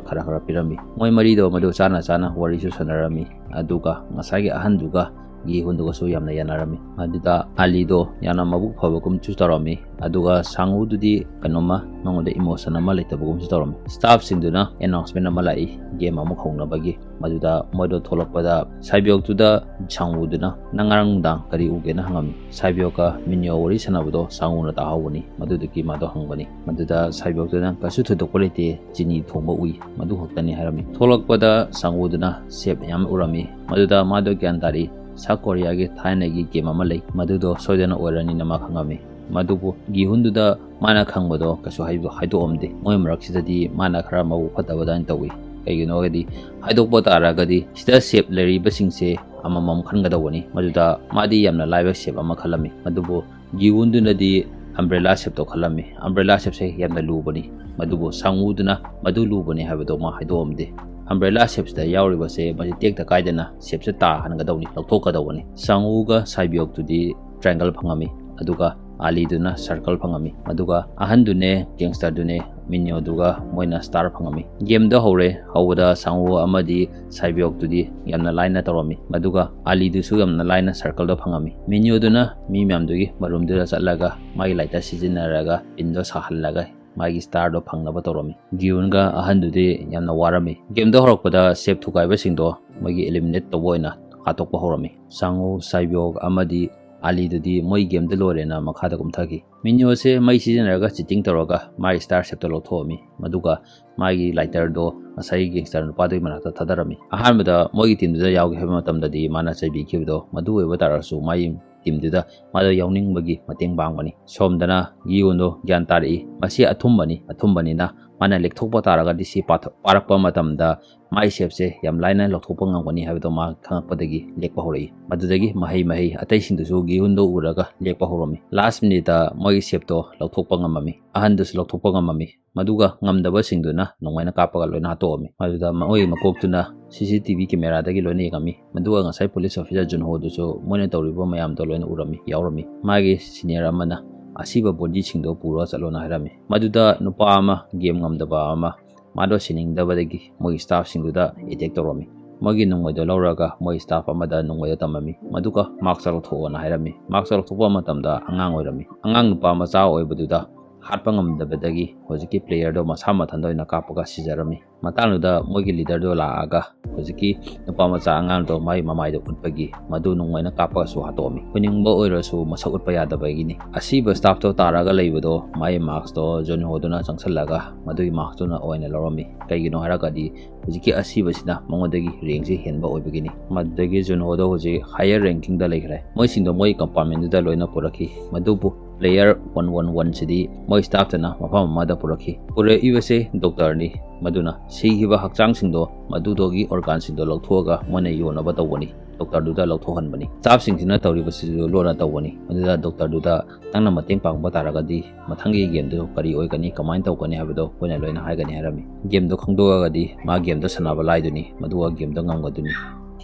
ꯈꯔ ꯈꯔ ꯄꯤꯔꯝꯃꯤ꯫ ꯃꯣꯏ ꯃꯔꯤꯗꯣ ꯃꯗꯨ ꯆꯥꯅ ꯆꯥꯅ ꯋꯥꯔꯤꯁꯨ ꯁꯥꯟꯅꯔꯝꯃꯤ꯫ ꯑꯗꯨꯒ ꯉꯁꯥꯏꯒꯤ ꯑꯍꯟꯗꯨꯒ ꯒꯤꯍꯨꯟꯗꯨꯒꯁꯨ ꯌꯥꯝꯅ ꯌꯥꯅꯔꯝꯃꯤ꯫ ꯃꯗꯨꯗ ꯑꯥꯂꯤꯗꯣ ꯌꯥꯝꯅ ꯃꯕꯨꯛ ꯐꯕꯒꯨꯝꯁꯨ ꯇꯧꯔꯝꯃꯤ꯫ ꯑꯗꯨꯒ ꯁꯥꯡꯉꯨꯗꯨꯗꯤ ꯀꯩꯅꯣꯝꯃ ꯃꯉꯣꯟꯗ ꯏꯃꯣꯁꯟ ꯑꯃ ꯂꯩꯇꯕꯒꯨꯝꯁꯨ ꯇꯧꯔꯝꯃꯤ꯫ ꯁ꯭ꯇꯥꯐꯁꯤꯡꯗꯨꯅ ꯑꯦꯅꯥꯎꯟꯁꯃꯦꯟ ꯑꯃ ꯂꯥꯛꯏ, ꯒꯦꯝ ꯑꯃ ꯍꯧꯅꯕꯒꯤ꯫ ꯃꯗꯨꯗ ꯃꯣꯏꯗꯣ ꯊꯣꯛꯂꯛꯄꯗ ꯁꯥꯏꯕꯤꯌꯣꯛꯇꯨꯗ ꯁꯥꯡꯉꯨꯗꯨꯅ, "ꯅꯪ ꯉꯔꯥꯡ ꯅꯨꯡꯗꯥꯡ ꯀꯔꯤ ꯎꯒꯦꯅ?" ꯍꯪꯉꯝꯃꯤ꯫ ꯁꯥꯏꯕꯤꯌꯣꯛꯀ ꯃꯤꯅꯤꯌꯣ ꯋꯥꯔꯤ ꯁꯥꯟꯅꯕꯗꯣ ꯁꯥꯡꯉꯨꯅ ꯇꯥꯍꯧꯕꯅꯤ꯫ ꯃꯗꯨꯗꯒꯤ ꯃꯥꯗꯣ ꯍꯪꯕꯅꯤ꯫ ꯃꯗꯨꯗ ꯁꯥꯏꯕꯤꯌꯣꯛꯇꯨꯅ, "ꯀꯩꯁꯨ ꯊꯣꯏꯗꯣꯛꯄ ꯂꯩꯇꯦ, ꯆꯤꯅꯤ ꯊꯣꯡꯕ ꯎꯏ, ꯃꯗꯨ ꯈꯛꯇꯅꯤ" ꯍꯥꯏꯔꯝꯃꯤ꯫ ꯊꯣꯛꯂꯛꯄꯗ ꯁꯥꯡꯉꯨꯗꯨꯅ ꯁꯦꯞ ꯌꯥꯝ ꯎꯔꯝꯃꯤ꯫ ꯃꯗꯨꯗ ꯃꯥꯗꯣ ꯒ꯭ꯌꯥꯟ ꯇꯥꯔꯤ, ꯁꯥꯎꯠ ꯀꯣꯔꯤꯌꯥꯒꯤ ꯊꯥꯏꯅꯒꯤ ꯒꯦꯝ ꯑꯃ ꯂꯩ, ꯃꯗꯨꯗꯣ ꯁꯣꯏꯗꯅ ꯑꯣꯏꯔꯅꯤꯅ ꯃꯥ ꯈꯪꯉꯝꯃꯤ꯫ ꯃꯗꯨꯕꯨ ꯒꯤꯍꯨꯟꯗꯨꯗ ꯃꯥꯅ ꯈꯪꯕꯗꯣ ꯀꯩꯁꯨ ꯍꯥꯏꯗꯣ-, ꯍꯥꯏꯗꯣꯛꯑꯝꯗꯦ꯫ ꯃꯣꯏ ꯃꯔꯛꯁꯤꯗꯗꯤ ꯃꯥꯅ ꯈꯔ ꯃꯕꯨꯛ ꯐꯠꯇꯕ ꯑꯗꯨꯃꯥꯏꯅ ꯇꯧꯏ꯫ ꯀꯩꯒꯤꯅꯣ ꯍꯥꯏꯗꯤ, ꯍꯥꯏꯗꯣꯛꯄ ꯇꯥꯔꯒꯗꯤ ꯁꯤꯗ ꯁꯦꯞ ꯂꯩꯔꯤꯕꯁꯤꯡꯁꯦ ꯑꯃꯃꯝ ꯈꯟꯒꯗꯧꯕꯅꯤ꯫ ꯃꯗꯨꯗ ꯃꯥꯗꯤ ꯌꯥꯝꯅ ꯂꯥꯏꯕ ꯁꯦꯞ ꯑꯃ ꯈꯜꯂꯝꯃꯤ꯫ ꯑꯗꯨꯕꯨ ꯒꯤꯍꯨꯟꯗꯨꯅꯗꯤ ꯑꯝꯕ꯭ꯔꯦꯂꯥ ꯁꯦꯞꯇꯣ ꯈꯜꯂꯝꯃꯤ꯫ ꯑꯝꯕ꯭ꯔꯦꯂꯥ ꯁꯦꯞꯁꯦ ꯌꯥꯝꯅ ꯂꯨꯕꯅꯤ, ꯃꯗꯨꯕꯨ ꯁꯥꯡꯉꯨꯗꯨꯅ ꯃꯗꯨ ꯂꯨꯕꯅꯤ ꯍꯥꯏꯕꯗꯣ ꯃꯥ ꯍꯥꯏꯗꯣꯛꯑꯝꯗꯦ꯫ ꯑꯝꯕ꯭ꯔꯦꯂꯥ ꯁꯦꯞꯁꯤꯗ ꯌꯥꯎꯔꯤꯕꯁꯦ ꯃꯁꯤ ꯇꯦꯛꯇ ꯀꯥꯏꯗꯅ ꯁꯦꯞꯁꯦ ꯇꯥꯍꯟꯒꯗꯧꯅꯤ, ꯂꯧꯊꯣꯛꯀꯗꯧꯕꯅꯤ꯫ ꯁꯥꯡꯉꯨꯒ ꯁꯥꯏꯕꯤꯌꯣꯛꯇꯨꯗꯤ ꯇ꯭ꯔꯥꯏꯡꯒꯜ ꯐꯪꯉꯝꯃꯤ, ꯑꯗꯨꯒ ꯑꯥꯂꯤꯗꯨꯅ ꯁꯔꯀꯜ ꯐꯪꯉꯝꯃꯤ꯫ ꯑꯗꯨꯒ ꯑꯍꯟꯗꯨꯅꯦ, ꯒꯦꯡꯁꯇꯔꯗꯨꯅꯦ, ꯃꯤꯅꯤꯌꯣꯗꯨꯒ ꯃꯣꯏꯅ ꯁ꯭ꯇꯥꯔ ꯐꯪꯉꯝꯃꯤ꯫ ꯒꯦꯝꯗꯣ ꯍꯧꯔꯦ꯫ ꯍꯧꯕꯗ ꯁꯥꯡꯋꯨ ꯑꯃꯗꯤ ꯁꯥꯏꯕꯤꯌꯣꯛꯇꯨꯗꯤ ꯌꯥꯝꯅ ꯂꯥꯏꯅ ꯇꯧꯔꯝꯃꯤ, ꯃꯗꯨꯒ ꯑꯥꯂꯤꯗꯨꯁꯨ ꯌꯥꯝꯅ ꯂꯥꯏꯅ ꯁꯔꯀꯜꯗꯣ ꯐꯪꯉꯝꯃꯤ꯫ ꯃꯤꯅꯤꯌꯣꯗꯨꯅ ꯃꯤ ꯃꯌꯥꯝꯗꯨꯒꯤ ꯃꯔꯨꯝꯗꯨꯗ ꯆꯠꯂꯒ ꯃꯥꯒꯤ ꯂꯥꯏꯇꯔ ꯁꯤꯖꯤꯟꯅꯔꯒ ꯄꯤꯟꯗꯣ ꯁꯥꯍꯜꯂꯒ ꯃꯥꯒꯤ ꯁ꯭ꯇꯥꯔꯗꯣ ꯐꯪꯅꯕ ꯇꯧꯔꯝꯃꯤ꯫ ꯒꯤꯌꯨꯟꯒ ꯑꯍꯟꯗꯨꯗꯤ ꯌꯥꯝꯅ ꯋꯥꯔꯝꯃꯤ꯫ ꯒꯦꯝꯗꯣ ꯍꯧꯔꯛꯄꯗ ꯁꯦꯞ ꯊꯨꯒꯥꯏꯕꯁꯤꯡꯗꯣ ꯃꯣꯏꯒꯤ ꯏꯂꯤꯃꯤꯅꯦꯠ ꯇꯧꯕ ꯑꯣꯏꯅ ꯍꯥꯠꯇꯣꯛꯄ ꯍꯧꯔꯝꯃꯤ꯫ ꯁꯥꯡꯉꯨ, ꯁꯥꯏꯕꯤꯌꯣꯛ ꯑꯃꯗꯤ ꯑꯥꯂꯤꯗꯨꯗꯤ ꯃꯣꯏ ꯒꯦꯝꯗ ꯂꯣꯏꯔꯦꯅ ꯃꯈꯥꯗ ꯀꯨꯝꯊꯈꯤ꯫ ꯃꯤꯅꯤꯌꯣꯁꯦ ꯃꯩ ꯁꯤꯖꯤꯟꯅꯔꯒ ꯆꯤꯇꯤꯡ ꯇꯧꯔꯒ ꯃꯥꯏ ꯁ꯭ꯇꯥꯔ ꯁꯦꯞꯇꯣ ꯂꯧꯊꯣꯛꯑꯝꯃꯤ, ꯃꯗꯨꯒ ꯃꯥꯒꯤ ꯂꯥꯏꯇꯔꯗꯣ ꯉꯁꯥꯏꯒꯤ ꯒꯦꯡꯁꯇꯔ ꯅꯨꯄꯥꯗꯨꯒꯤ ꯃꯅꯥꯛꯇ ꯊꯥꯗꯔꯝꯃꯤ꯫ ꯑꯍꯥꯟꯕꯗ ꯃꯣꯏꯒꯤ ꯇꯤꯝꯗꯨꯗ ꯌꯥꯎꯒꯦ ꯍꯥꯏꯕ ꯃꯇꯝꯗꯗꯤ ꯃꯥꯅ ꯆꯩꯕꯤꯈꯤꯕꯗꯣ ꯃꯗꯨ ꯑꯣꯏꯕ ꯇꯥꯔꯒꯁꯨ ꯃꯥꯒꯤ ꯇꯤꯝꯗꯨꯗ ꯃꯥꯗꯣ ꯌꯥꯎꯅꯤꯡꯕꯒꯤ ꯃꯇꯦꯡ ꯄꯥꯡꯕꯅꯤ꯫ ꯁꯣꯝꯗꯅ ꯒꯤꯌꯨꯟꯗꯣ ꯒ꯭ꯌꯥꯟ ꯇꯥꯔꯛꯏ, ꯃꯁꯤ ꯑꯊꯨꯝꯕꯅꯤ, ꯑꯊꯨꯝꯕꯅꯤꯅ ꯃꯥꯅ ꯂꯦꯛꯊꯣꯛꯄ ꯇꯥꯔꯒꯗꯤ ꯁꯤ ꯄꯥꯊ-, ꯄꯥꯔꯛꯄ ꯃꯇꯝꯗ ꯃꯥꯏ ꯁꯦꯞꯁꯦ ꯌꯥꯝ ꯂꯥꯏꯅ ꯂꯧꯊꯣꯛꯄ ꯉꯝꯒꯅꯤ ꯍꯥꯏꯕꯗꯣ ꯃꯥ ꯈꯪꯉꯛꯄꯗꯒꯤ ꯂꯦꯛꯄ ꯍꯧꯔꯛꯏ꯫ ꯃꯗꯨꯗꯒꯤ ꯃꯍꯩ ꯃꯍꯩ ꯑꯇꯩꯁꯤꯡꯗꯨꯁꯨ ꯒꯤꯍꯨꯟꯗꯣ ꯎꯔꯒ ꯂꯦꯛꯄ ꯍꯧꯔꯝꯃꯤ꯫ ꯂꯥꯁ ꯃꯤꯅꯤꯠꯇ ꯃꯣꯏꯒꯤ ꯁꯦꯞꯇꯣ ꯂꯧꯊꯣꯛꯄ ꯉꯝꯃꯝꯃꯤ, ꯑꯍꯟꯗꯨꯁꯨ ꯂꯧꯊꯣꯛꯄ ꯉꯝꯃꯝꯃꯤ꯫ ꯃꯗꯨꯒ ꯉꯝꯗꯕꯁꯤꯡꯗꯨꯅ ꯅꯣꯡꯃꯩꯅ ꯀꯥꯞꯄꯒ ꯂꯣꯏꯅ ꯍꯥꯠꯇꯣꯛꯑꯝꯃꯤ꯫ ꯃꯗꯨꯗ ꯃꯣꯏꯒꯤ ꯃꯀꯣꯛꯇꯨꯅ ꯁꯤ ꯁꯤ ꯇꯤ ꯚꯤ ꯀꯦꯃꯦꯔꯥꯗꯒꯤ ꯂꯣꯏꯅ ꯌꯦꯡꯉꯝꯃꯤ꯫ ꯃꯗꯨꯒ ꯉꯁꯥꯏ ꯄꯨꯂꯤꯁ ꯑꯣꯐꯤꯁꯥꯔ ꯖꯨꯟꯍꯣꯗꯨꯁꯨ ꯃꯣꯏꯅ ꯇꯧꯔꯤꯕ ꯃꯌꯥꯝꯗꯣ ꯂꯣꯏꯅ ꯎꯔꯝꯃꯤ, ꯌꯥꯎꯔꯝꯃꯤ꯫ ꯃꯥꯒꯤ ꯁꯤꯅꯤꯌꯔ ꯑꯃꯅ ꯑꯁꯤꯕ ꯕꯣꯗꯤꯁꯤꯡꯗꯣ ꯄꯨꯔꯒ ꯆꯠꯂꯣꯅ ꯍꯥꯏꯔꯝꯃꯤ꯫ ꯃꯗꯨꯗ ꯅꯨꯄꯥ ꯑꯃ, ꯒꯦꯝ ꯉꯝꯗꯕ ꯑꯃ, ꯃꯥꯗꯣ ꯁꯤꯅꯤꯡꯗꯕꯗꯒꯤ ꯃꯣꯏꯒꯤ ꯁ꯭ꯇꯥꯐꯁꯤꯡꯗꯨꯗ ꯑꯦꯇꯦꯛ ꯇꯧꯔꯝꯃꯤ꯫ ꯃꯣꯏꯒꯤ ꯅꯣꯡꯃꯩꯗꯣ ꯂꯧꯔꯒ ꯃꯣꯏ ꯁ꯭ꯇꯥꯐ ꯑꯃꯗ ꯅꯣꯡꯃꯩꯗꯣ ꯇꯝꯃꯝꯃꯤ꯫ ꯃꯗꯨꯒ ꯃꯥꯛꯁꯇ ꯂꯧꯊꯣꯛꯑꯣꯅ ꯍꯥꯏꯔꯝꯃꯤ꯫ ꯃꯥꯛꯁꯇ ꯂꯧꯊꯣꯛꯄ ꯃꯇꯝꯗ ꯑꯉꯥꯡ ꯑꯣꯏꯔꯝꯃꯤ꯫ ꯑꯉꯥꯡ ꯅꯨꯄꯥ ꯃꯆꯥ ꯑꯣꯏꯕꯗꯨꯗ ꯍꯥꯠꯄ ꯉꯝꯗꯕꯗꯒꯤ ꯍꯧꯖꯤꯛꯀꯤ ꯄ꯭ꯂꯦꯌꯔꯗꯣ ꯃꯁꯥ ꯃꯊꯟꯇ ꯑꯣꯏꯅ ꯀꯥꯞꯄꯒ ꯁꯤꯖꯔꯝꯃꯤ꯫ ꯃꯇꯥꯡꯗꯨꯗ ꯃꯣꯏꯒꯤ ꯂꯤꯗꯔꯗꯣ ꯂꯥꯛꯑꯒ ꯍꯧꯖꯤꯛꯀꯤ ꯅꯨꯄꯥ ꯃꯆꯥ ꯑꯉꯥꯡꯗꯣ ꯃꯥꯒꯤ ꯃꯃꯥꯏꯗ ꯎꯠꯄꯒꯤ ꯃꯗꯨ ꯅꯣꯡꯃꯩꯅ ꯀꯥꯞꯄꯒꯁꯨ ꯍꯥꯠꯇꯣꯛꯑꯝꯃꯤ꯫ ꯐꯨꯅꯤꯡꯕ ꯑꯣꯏꯔꯁꯨ ꯃꯁꯛ ꯎꯠꯄ ꯌꯥꯗꯕꯒꯤꯅꯤ꯫ ꯑꯁꯤꯕ ꯁ꯭ꯇꯥꯐꯇꯣ ꯇꯥꯔꯒ ꯂꯩꯕꯗꯣ ꯃꯥꯒꯤ ꯃꯥꯛꯁꯇꯣ ꯖꯨꯟꯍꯣꯗꯨꯅ ꯆꯪꯁꯜꯂꯒ ꯃꯗꯨꯒꯤ ꯃꯥꯛꯁꯇꯨꯅ ꯑꯣꯏꯅ ꯂꯧꯔꯝꯃꯤ꯫ ꯀꯩꯒꯤꯅꯣ ꯍꯥꯏꯔꯒꯗꯤ ꯍꯧꯖꯤꯛꯀꯤ ꯑꯁꯤꯕꯁꯤꯅ ꯃꯉꯣꯟꯗꯒꯤ ꯔꯦꯡꯁꯤ ꯍꯦꯟꯕ ꯑꯣꯏꯕꯒꯤꯅꯤ꯫ ꯃꯗꯨꯗꯒꯤ ꯖꯨꯟꯍꯣꯗꯣ ꯍꯧꯖꯤꯛ ꯍꯥꯌꯔ ꯔꯦꯡꯀꯤꯡꯗ ꯂꯩꯈ꯭ꯔꯦ꯫ ꯃꯣꯏꯁꯤꯡꯗꯣ ꯃꯣꯏꯒꯤ ꯀꯝꯄꯥꯔꯠꯃꯦꯟꯗꯨꯗ ꯂꯣꯏꯅ ꯄꯨꯔꯛꯈꯤ꯫ ꯃꯗꯨꯕꯨ ꯄ꯭ꯂꯦꯌꯔ ꯋꯥꯟ ꯋꯥꯟ ꯋꯥꯟ ꯁꯤꯗꯤ ꯃꯣꯏ ꯁ꯭ꯇꯥꯐꯇꯅ ꯃꯐꯝ ꯑꯃꯗ ꯄꯨꯔꯛꯈꯤ꯫ ꯄꯨꯔꯛꯏꯕꯁꯦ ꯗꯣꯛꯇꯔꯅꯤ꯫ ꯃꯗꯨꯅ ꯁꯤꯈꯤꯕ ꯍꯛꯆꯥꯡꯁꯤꯡꯗꯣ ꯃꯗꯨꯗꯒꯤ ꯑꯣꯔꯒꯥꯟꯁꯤꯡꯗꯣ ꯂꯧꯊꯣꯛꯑꯒ ꯃꯣꯏꯅ ꯌꯣꯟꯅꯕ ꯇꯧꯕꯅꯤ꯫ ꯗꯣꯛꯇꯔꯗꯨꯗ ꯂꯧꯊꯣꯛꯍꯟꯕꯅꯤ꯫ ꯁ꯭ꯇꯥꯐꯁꯤꯡꯁꯤꯅ ꯇꯧꯔꯤꯕꯁꯤꯁꯨ ꯂꯣꯟꯅ ꯇꯧꯕꯅꯤ꯫ ꯃꯗꯨꯗ ꯗꯣꯛꯇꯔꯗꯨꯗ ꯅꯪꯅ ꯃꯇꯦꯡ ꯄꯥꯡꯕ ꯇꯥꯔꯒꯗꯤ ꯃꯊꯪꯒꯤ ꯒꯦꯝꯗꯨ ꯀꯔꯤ ꯑꯣꯏꯒꯅꯤ, ꯀꯃꯥꯏꯅ ꯇꯧꯒꯅꯤ ꯍꯥꯏꯕꯗꯣ ꯑꯩꯈꯣꯏꯅ ꯂꯣꯏꯅ ꯍꯥꯏꯒꯅꯤ ꯍꯥꯏꯔꯝꯃꯤ꯫ ꯒꯦꯝꯗꯣ ꯈꯪꯗꯣꯛꯑꯒꯗꯤ ꯃꯥ ꯒꯦꯝꯗꯣ ꯁꯥꯟꯅꯕ ꯂꯥꯏꯗꯣꯏꯅꯤ, ꯃꯗꯨꯒ ꯒꯦꯝꯗꯣ ꯉꯝꯒꯗꯣꯏꯅꯤ꯫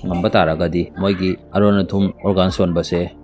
ꯉꯝꯕ ꯇꯥꯔꯒꯗꯤ ꯃꯣꯏꯒꯤ ꯑꯔꯣꯟ ꯑꯊꯨꯝ ꯑꯣꯔꯒꯥꯟ ꯁꯣꯟꯕꯁꯦ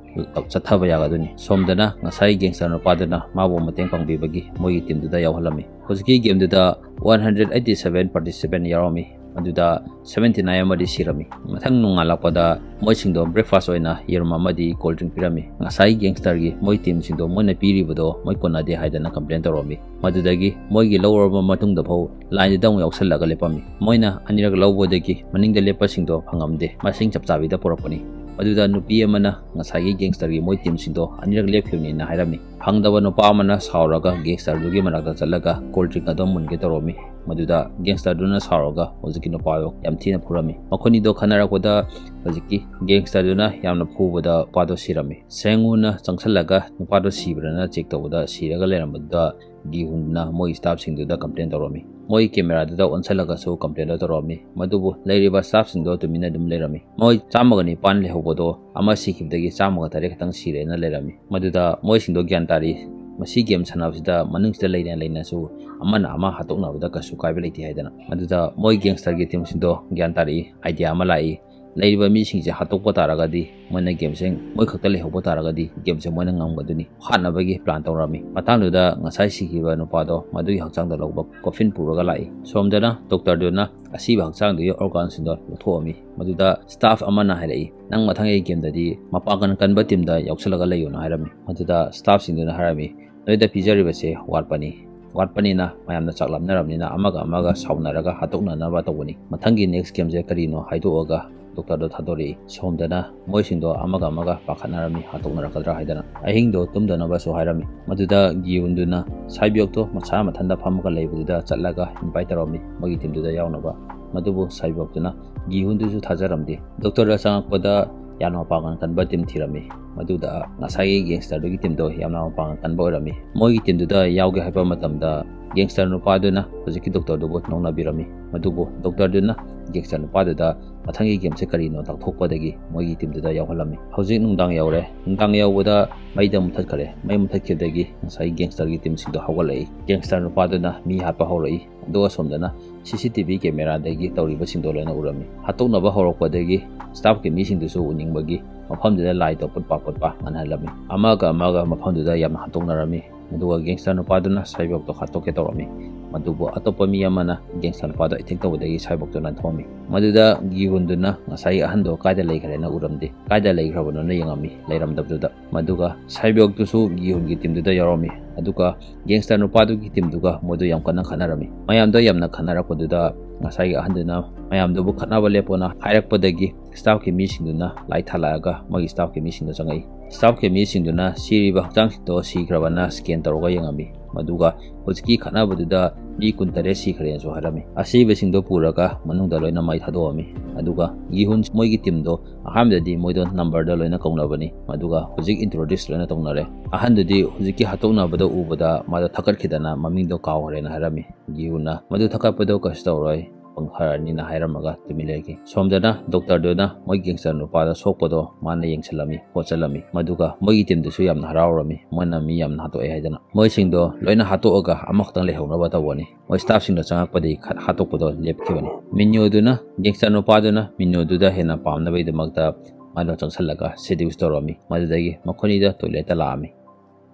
ꯆꯠꯊꯕ ꯌꯥꯒꯗꯣꯏꯅꯤ꯫ ꯁꯣꯝꯗꯅ ꯉꯁꯥꯏ gangster ꯅꯨꯄꯥꯗꯨꯅ ꯃꯥꯕꯨ ꯃꯇꯦꯡ ꯄꯥꯡꯕꯤꯕꯒꯤ ꯃꯣꯏꯒꯤ teamꯗꯨꯗ ꯌꯥꯎꯍꯜꯂꯝꯃꯤ꯫ ꯍꯧꯖꯤꯛꯀꯤ gameꯗꯨꯗ one hundred eighty seven participant ꯌꯥꯎꯔꯝꯃꯤ꯫ ꯑꯗꯨꯗ seventy nine ꯑꯃꯗꯤ ꯁꯤꯔꯝꯃꯤ꯫ ꯃꯊꯪ ꯅꯣꯡꯉꯥꯜꯂꯛꯄꯗ ꯃꯣꯏꯁꯤꯡꯗꯣ breakfast ꯑꯣꯏꯅ ꯌꯦꯔꯨꯝ ꯑꯃꯗꯤ cold drink ꯄꯤꯔꯝꯃꯤ꯫ ꯉꯁꯥꯏ gangsterꯒꯤ ꯃꯣꯏ teamꯁꯤꯡꯗꯣ ꯃꯣꯏꯅ ꯄꯤꯔꯤꯕꯗꯣ ꯃꯣꯏ ꯀꯣꯟꯅꯗꯦ ꯍꯥꯏꯗꯅ complain ꯇꯧꯔꯝꯃꯤ꯫ ꯃꯗꯨꯗꯒꯤ ꯃꯣꯏꯒꯤ ꯂꯧꯔꯕ ꯃꯇꯨꯡꯗ ꯐꯥꯎ lineꯗꯨꯗ ꯑꯃꯨꯛ ꯌꯥꯎꯁꯜꯂꯒ ꯂꯦꯞꯄꯝꯃꯤ꯫ ꯃꯣꯏꯅ ꯑꯅꯤꯔꯛ ꯂꯧꯕꯗꯒꯤ ꯃꯅꯤꯡꯗ ꯂꯦꯞꯄꯁꯤꯡꯗꯣ ꯐꯪꯉꯝꯗꯦ, ꯃꯁꯤꯡ ꯆꯞ ꯆꯥꯕꯤꯗ ꯄꯨꯔꯛꯄꯅꯤ꯫ ꯃꯗꯨꯗ ꯅꯨꯄꯤ ꯑꯃꯅ ꯉꯁꯥꯏꯒꯤ gangsterꯒꯤ ꯃꯣꯏ teamꯁꯤꯡꯗꯣ ꯑꯅꯤꯔꯛ ꯂꯦꯞꯈꯤꯕꯅꯤꯅ ꯍꯥꯏꯔꯝꯃꯤ꯫ ꯐꯪꯗꯕ ꯅꯨꯄꯥ ꯑꯃꯅ ꯁꯥꯎꯔꯒ gangsterꯗꯨꯒꯤ ꯃꯅꯥꯛꯇ ꯆꯠꯂꯒ cold drink ꯑꯗꯨ ꯃꯨꯟꯒꯦ ꯇꯧꯔꯝꯃꯤ꯫ ꯃꯗꯨꯗ gangsterꯗꯨꯅ ꯁꯥꯎꯔꯒ ꯍꯧꯖꯤꯛꯀꯤ ꯅꯨꯄꯥꯗꯣ ꯌꯥꯝ ꯊꯤꯅ ꯐꯨꯔꯝꯃꯤ꯫ ꯃꯈꯣꯏꯅꯤꯗꯣ ꯈꯟꯅꯔꯛꯄꯗ ꯍꯧꯖꯤꯛꯀꯤ gangsterꯗꯨꯅ ꯌꯥꯝꯅ ꯐꯨꯕꯗ ꯅꯨꯄꯥꯗꯣ ꯁꯤꯔꯝꯃꯤ꯫ ꯁꯦꯡꯉꯨꯅ ꯆꯪꯁꯜꯂꯒ ꯅꯨꯄꯥꯗꯣ ꯁꯤꯕ꯭ꯔꯅ check ꯇꯧꯕꯗ ꯁꯤꯔꯒ ꯂꯩꯔꯝꯕꯗꯨꯗ ꯒꯤꯍꯨꯟꯅ ꯃꯣꯏ staffꯁꯤꯡꯗꯨꯗ complain ꯇꯧꯔꯝꯃꯤ꯫ ꯃꯣꯏ cameraꯗꯨꯗ ꯑꯣꯟꯁꯜꯂꯒꯁꯨ complainꯗꯣ ꯇꯧꯔꯝꯃꯤ꯫ ꯃꯗꯨꯕꯨ ꯂꯩꯔꯤꯕ staffꯁꯤꯡꯗꯣ ꯇꯨꯃꯤꯟꯅ ꯑꯗꯨꯝ ꯂꯩꯔꯝꯃꯤ꯫ ꯃꯣꯏ ꯆꯥꯝꯃꯒ ꯅꯤꯄꯥꯟ ꯂꯩꯍꯧꯕꯗꯣ ꯑꯃ ꯁꯤꯈꯤꯕꯗꯒꯤ ꯆꯥꯝꯃꯒ ꯇꯔꯦꯠ ꯈꯛꯇꯪ ꯁꯤꯔꯦꯅ ꯂꯩꯔꯝꯃꯤ꯫ ꯃꯗꯨꯗ ꯃꯣꯏꯁꯤꯡꯗꯣ ꯒ꯭ꯌꯥꯟ ꯇꯥꯔꯤ, ꯃꯁꯤ game ꯁꯥꯟꯅꯕꯁꯤꯗ ꯃꯅꯨꯡꯁꯤꯗ ꯂꯩꯅ ꯂꯩꯅꯁꯨ ꯑꯃꯅ ꯑꯃ ꯍꯥꯠꯇꯣꯛꯅꯕꯗ ꯀꯩꯁꯨ ꯀꯥꯏꯕ ꯂꯩꯇꯦ ꯍꯥꯏꯗꯅ꯫ ꯃꯗꯨꯗ ꯃꯣꯏ gangsterꯒꯤ teamꯁꯤꯡꯗꯣ ꯒ꯭ꯌꯥꯟ ꯇꯥꯔꯛꯏ, idea ꯑꯃ ꯂꯥꯛꯏ꯫ ꯂꯩꯔꯤꯕ ꯃꯤꯁꯤꯡꯁꯦ ꯍꯥꯠꯇꯣꯛꯄ ꯇꯥꯔꯒꯗꯤ, ꯃꯣꯏꯅ gameꯁꯦ ꯃꯣꯏ ꯈꯛꯇ ꯂꯩꯍꯧꯕ ꯇꯥꯔꯒꯗꯤ gameꯁꯦ ꯃꯣꯏꯅ ꯉꯝꯒꯗꯣꯏꯅꯤ꯫ ꯍꯥꯠꯅꯕꯒꯤ plan ꯇꯧꯔꯝꯃꯤ꯫ ꯃꯇꯥꯡꯗꯨꯗ ꯉꯁꯥꯏ ꯁꯤꯈꯤꯕ ꯅꯨꯄꯥꯗꯣ ꯃꯗꯨꯒꯤ ꯍꯛꯆꯥꯡꯗ ꯂꯧꯕ coffin ꯄꯨꯔꯒ ꯂꯥꯛꯏ꯫ ꯁꯣꯝꯗꯅ doctorꯗꯨꯅ ꯑꯁꯤꯕ ꯍꯛꯆꯥꯡꯗꯨꯒꯤ organꯁꯤꯡꯗꯣ ꯂꯧꯊꯣꯛꯑꯝꯃꯤ꯫ ꯃꯗꯨꯗ staff ꯑꯃꯅ ꯍꯥꯏꯔꯛꯏ, "ꯅꯪ ꯃꯊꯪꯒꯤ gameꯗꯗꯤ ꯃꯄꯥꯡꯒꯜ ꯀꯟꯕ teamꯗ ꯌꯥꯎꯁꯜꯂꯒ ꯂꯩꯌꯨꯅ" ꯍꯥꯏꯔꯝꯃꯤ꯫ ꯃꯗꯨꯗ staffꯁꯤꯡꯗꯨꯅ ꯍꯥꯏꯔꯝꯃꯤ, "ꯅꯣꯏꯗ ꯄꯤꯖꯔꯤꯕꯁꯦ ꯋꯥꯠꯄꯅꯤ꯫ ꯋꯥꯠꯄꯅꯤꯅ ꯃꯌꯥꯝꯅ ꯆꯥꯛ ꯂꯥꯝꯅꯔꯕꯅꯤꯅ ꯑꯃꯒ ꯑꯃꯒ ꯁꯥꯎꯅꯔꯒ ꯍꯥꯠꯇꯣꯛꯅꯅꯕ ꯇꯧꯕꯅꯤ꯫ ꯃꯊꯪꯒꯤ next gameꯁꯦ ꯀꯔꯤꯅꯣ ꯍꯥꯏꯗꯣꯛꯑꯒ doctorꯗꯣ ꯊꯥꯗꯣꯔꯛꯏ꯫" ꯁꯣꯝꯗꯅ ꯃꯣꯏꯁꯤꯡꯗꯣ ꯑꯃꯒ ꯑꯃꯒ ꯄꯥꯈꯠꯅꯔꯝꯃꯤ, ꯍꯥꯠꯇꯣꯛꯅꯔꯛꯀꯗ꯭ꯔꯥ ꯍꯥꯏꯗꯅ꯫ ꯑꯍꯤꯡꯗꯣ ꯇꯨꯝꯗꯅꯕꯁꯨ ꯍꯥꯏꯔꯝꯃꯤ꯫ ꯃꯗꯨꯗ ꯒꯤꯌꯨꯟꯗꯨꯅ ꯁꯥꯏꯕꯤꯌꯣꯛꯇꯣ ꯃꯁꯥ ꯃꯊꯟꯇ ꯐꯝꯃꯒ ꯂꯩꯕꯗꯨꯗ ꯆꯠꯂꯒ invite ꯇꯧꯔꯝꯃꯤ ꯃꯣꯏꯒꯤ teamꯗꯨꯗ ꯌꯥꯎꯅꯕ꯫ ꯃꯗꯨꯕꯨ ꯁꯥꯏꯕꯤꯌꯣꯛꯇꯨꯅ ꯒꯤꯍꯨꯟꯗꯨꯁꯨ ꯊꯥꯖꯔꯝꯗꯦ꯫ Doctorꯗ ꯆꯪꯉꯛꯄꯗ ꯌꯥꯝꯅ ꯃꯄꯥꯡꯒꯜ ꯀꯟꯕ team ꯊꯤꯔꯝꯃꯤ꯫ ꯃꯗꯨꯗ ꯉꯁꯥꯏꯒꯤ gangsterꯗꯨꯒꯤ teamꯗꯣ ꯌꯥꯝꯅ ꯃꯄꯥꯡꯒꯜ ꯀꯟꯕ ꯑꯣꯏꯔꯝꯃꯤ꯫ ꯃꯣꯏꯒꯤ teamꯗꯨꯗ ꯌꯥꯎꯒꯦ ꯍꯥꯏꯕ ꯃꯇꯝꯗ gangster ꯅꯨꯄꯥꯗꯨꯅ ꯍꯧꯖꯤꯛꯀꯤ doctorꯗꯨꯕꯨ ꯅꯣꯡꯅꯕꯤꯔꯝꯃꯤ꯫ ꯃꯗꯨꯕꯨ doctorꯗꯨꯅ gangster ꯅꯨꯄꯥꯗꯨꯗ ꯃꯊꯪꯒꯤ gameꯁꯦ ꯀꯔꯤꯅꯣ ꯇꯥꯛꯊꯣꯛꯄꯗꯒꯤ ꯃꯣꯏꯒꯤ teamꯗꯨꯗ ꯌꯥꯎꯍꯜꯂꯝꯃꯤ꯫ ꯍꯧꯖꯤꯛ ꯅꯨꯡꯗꯥꯡ ꯌꯧꯔꯦ꯫ ꯅꯨꯡꯗꯥꯡ ꯌꯧꯕꯗ ꯃꯩꯗ ꯃꯨꯊꯠꯈꯔꯦ꯫ ꯃꯩ ꯃꯨꯊꯠꯈꯤꯕꯗꯒꯤ ꯉꯁꯥꯏ gangsterꯒꯤ teamꯁꯤꯡꯗꯣ ꯍꯧꯒꯠꯂꯛꯏ꯫ Gangster ꯅꯨꯄꯥꯗꯨꯅ ꯃꯤ ꯍꯥꯠꯄ ꯍꯧꯔꯛꯏ꯫ ꯑꯗꯨꯒ ꯁꯣꯝꯗꯅ CCTV cameraꯗꯒꯤ ꯇꯧꯔꯤꯕꯁꯤꯡꯗꯣ ꯂꯣꯏꯅ ꯎꯔꯝꯃꯤ꯫ ꯍꯥꯠꯇꯣꯛꯅꯕ ꯍꯧꯔꯛꯄꯗꯒꯤ staffꯀꯤ ꯃꯤꯁꯤꯡꯗꯨꯁꯨ ꯎꯅꯤꯡꯕꯒꯤ ꯃꯐꯝꯗꯨꯗ ꯂꯥꯏꯗꯣ ꯄꯨꯠꯄ ꯄꯨꯠꯄ ꯉꯥꯟꯍꯜꯂꯝꯃꯤ꯫ ꯑꯃꯒ ꯑꯃꯒ ꯃꯐꯝꯗꯨꯗ ꯌꯥꯝꯅ ꯍꯥꯠꯇꯣꯛꯅꯔꯝꯃꯤ꯫ ꯑꯗꯨꯒ ꯒꯦꯡꯁꯇꯔ ꯅꯨꯄꯥꯗꯨꯅ ꯁꯥꯏꯕꯣꯛꯇꯣ ꯍꯥꯠꯇꯣꯛꯀꯦ ꯇꯧꯔꯝꯃꯤ꯫ ꯃꯗꯨꯕꯨ ꯑꯇꯣꯞꯄ ꯃꯤ ꯑꯃꯅ ꯒꯦꯡꯁꯇꯔ ꯅꯨꯄꯥꯗꯣ ꯑꯦꯇꯦꯛ ꯇꯧꯕꯗꯒꯤ ꯁꯥꯏꯕꯣꯛꯇꯣ ꯅꯥꯟꯊꯣꯛꯑꯝꯃꯤ꯫ ꯃꯗꯨꯗ ꯒꯤꯍꯨꯟꯗꯨꯅ ꯉꯁꯥꯏꯒꯤ ꯑꯍꯟꯗꯣ ꯀꯥꯏꯗ ꯂꯩꯈ꯭ꯔꯦꯅ ꯎꯔꯝꯗꯦ꯫ ꯀꯥꯏꯗ ꯂꯩꯈ꯭ꯔꯕꯅꯣꯅ ꯌꯦꯡꯉꯝꯃꯤ, ꯂꯩꯔꯝꯗꯕꯗꯨꯗ꯫ ꯃꯗꯨꯒ ꯁꯥꯏꯕꯣꯛꯇꯨꯁꯨ ꯒꯤꯍꯨꯟꯒꯤ ꯇꯤꯝꯗꯨꯗ ꯌꯥꯎꯔꯝꯃꯤ꯫ ꯑꯗꯨꯒ ꯒꯦꯡꯁꯇꯔ ꯅꯨꯄꯥꯗꯨꯒꯤ ꯇꯤꯝꯗꯨꯒ ꯃꯣꯏꯗꯣ ꯌꯥꯝ ꯀꯟꯅ ꯈꯠꯅꯔꯝꯃꯤ꯫ ꯃꯌꯥꯝꯗꯣ ꯌꯥꯝꯅ ꯈꯠꯅꯔꯛꯄꯗꯨꯗ ꯉꯁꯥꯏꯒꯤ ꯑꯍꯟꯗꯨꯅ ꯃꯌꯥꯝꯗꯨꯕꯨ ꯈꯠꯅꯕ ꯂꯦꯞꯄꯣꯅ ꯍꯥꯏꯔꯛꯄꯗꯒꯤ ꯁ꯭ꯇꯥꯐꯀꯤ ꯃꯤꯁꯤꯡꯗꯨꯅ ꯂꯥꯏ ꯊꯥꯜꯂꯛꯑꯒ ꯃꯣꯏꯒꯤ ꯁ꯭ꯇꯥꯐꯀꯤ ꯃꯤꯁꯤꯡꯗꯣ ꯆꯪꯉꯛꯏ꯫ ꯁ꯭ꯇꯥꯐꯀꯤ ꯃꯤꯁꯤꯡꯗꯨꯅ ꯁꯤꯔꯤꯕ ꯍꯛꯆꯥꯡꯁꯤꯡꯗꯣ ꯁꯤꯈ꯭ꯔꯕꯅ ꯁ꯭ꯀꯦꯟ ꯇꯧꯔꯒ ꯌꯦꯡꯉꯝꯃꯤ꯫ ꯃꯗꯨꯒ ꯍꯧꯖꯤꯛꯀꯤ ꯈꯠꯅꯕꯗꯨꯗ ꯃꯤ ꯀꯨꯟꯇꯔꯦꯠ ꯁꯤꯈ꯭ꯔꯦꯅꯁꯨ ꯍꯥꯏꯔꯝꯃꯤ꯫ ꯑꯁꯤꯕꯁꯤꯡꯗꯣ ꯄꯨꯔꯒ ꯃꯅꯨꯡꯗ ꯂꯣꯏꯅ ꯃꯩ ꯊꯥꯗꯣꯛꯑꯝꯃꯤ꯫ ꯑꯗꯨꯒ ꯒꯤꯍꯨꯟ ꯃꯣꯏꯒꯤ ꯇꯤꯝꯗꯣ ꯑꯍꯥꯟꯕꯗꯗꯤ ꯃꯣꯏꯗꯣ ꯅꯝꯕꯔꯗ ꯂꯣꯏꯅ ꯀꯧꯅꯕꯅꯤ꯫ ꯃꯗꯨꯒ ꯍꯧꯖꯤꯛ ꯏꯟꯇ꯭ꯔꯣꯗ꯭ꯌꯨꯁ ꯂꯣꯏꯅ ꯇꯧꯅꯔꯦ꯫ ꯑꯍꯟꯗꯨꯗꯤ ꯍꯧꯖꯤꯛꯀꯤ ꯍꯥꯠꯇꯣꯛꯅꯕꯗ ꯎꯕꯗ ꯃꯥꯗꯣ ꯊꯛꯀꯠꯈꯤꯗꯅ ꯃꯃꯤꯡꯗꯣ ꯀꯥꯎꯈ꯭ꯔꯦꯅ ꯍꯥꯏꯔꯝꯃꯤ꯫ ꯒꯤꯍꯨꯟꯅ ꯃꯗꯨ ꯊꯛꯀꯠꯄꯗꯣ ꯀꯩꯁꯨ ꯇꯧꯔꯣꯏ, ꯄꯪꯊꯔꯅꯤꯅ ꯍꯥꯏꯔꯝꯃꯒ ꯇꯨꯃꯤꯟ ꯂꯩꯈꯤ꯫ ꯁꯣꯝꯗꯅ ꯗꯣꯛꯇꯔꯗꯨꯅ ꯃꯣꯏ ꯒꯦꯡꯁꯇꯔ ꯅꯨꯄꯥꯗ ꯁꯣꯛꯄꯗꯣ ꯃꯥꯅ ꯌꯦꯡꯁꯤꯜꯂꯝꯃꯤ, ꯈꯣꯠꯆꯜꯂꯝꯃꯤ꯫ ꯃꯗꯨꯒ ꯃꯣꯏꯒꯤ ꯇꯤꯝꯗꯨꯁꯨ ꯌꯥꯝꯅ ꯍꯔꯥꯎꯔꯝꯃꯤ, ꯃꯣꯏꯅ ꯃꯤ ꯌꯥꯝꯅ ꯍꯥꯠꯇꯣꯛꯑꯦ ꯍꯥꯏꯗꯅ꯫ ꯃꯣꯏꯁꯤꯡꯗꯣ ꯂꯣꯏꯅ ꯍꯥꯠꯇꯣꯛꯑꯒ ꯑꯃꯈꯛꯇꯪ ꯂꯩꯍꯧꯅꯕ ꯇꯧꯕꯅꯤ꯫ ꯃꯣꯏ ꯁ꯭ꯇꯥꯐꯁꯤꯡꯗꯣ ꯆꯪꯉꯛꯄꯗꯒꯤ ꯈꯠ-, ꯍꯥꯠꯇꯣꯛꯄꯗꯣ ꯂꯦꯞꯈꯤꯕꯅꯤ꯫ ꯃꯤꯅ꯭ꯌꯣꯗꯨꯅ, ꯒꯦꯡꯁꯇꯔ ꯅꯨꯄꯥꯗꯨꯅ ꯃꯤꯅ꯭ꯌꯣꯗꯨꯗ ꯍꯦꯟꯅ ꯄꯥꯝꯅꯕꯒꯤꯗꯃꯛꯇ ꯃꯥꯗꯣ ꯆꯪꯁꯜꯂꯒ ꯁꯦꯗ꯭ꯌꯨꯁ ꯇꯧꯔꯝꯃꯤ꯫ ꯃꯗꯨꯗꯒꯤ ꯃꯈꯣꯏꯅꯤꯗꯣ ꯇꯣꯏꯂꯦꯠꯇ ꯂꯥꯛꯑꯝꯃꯤ꯫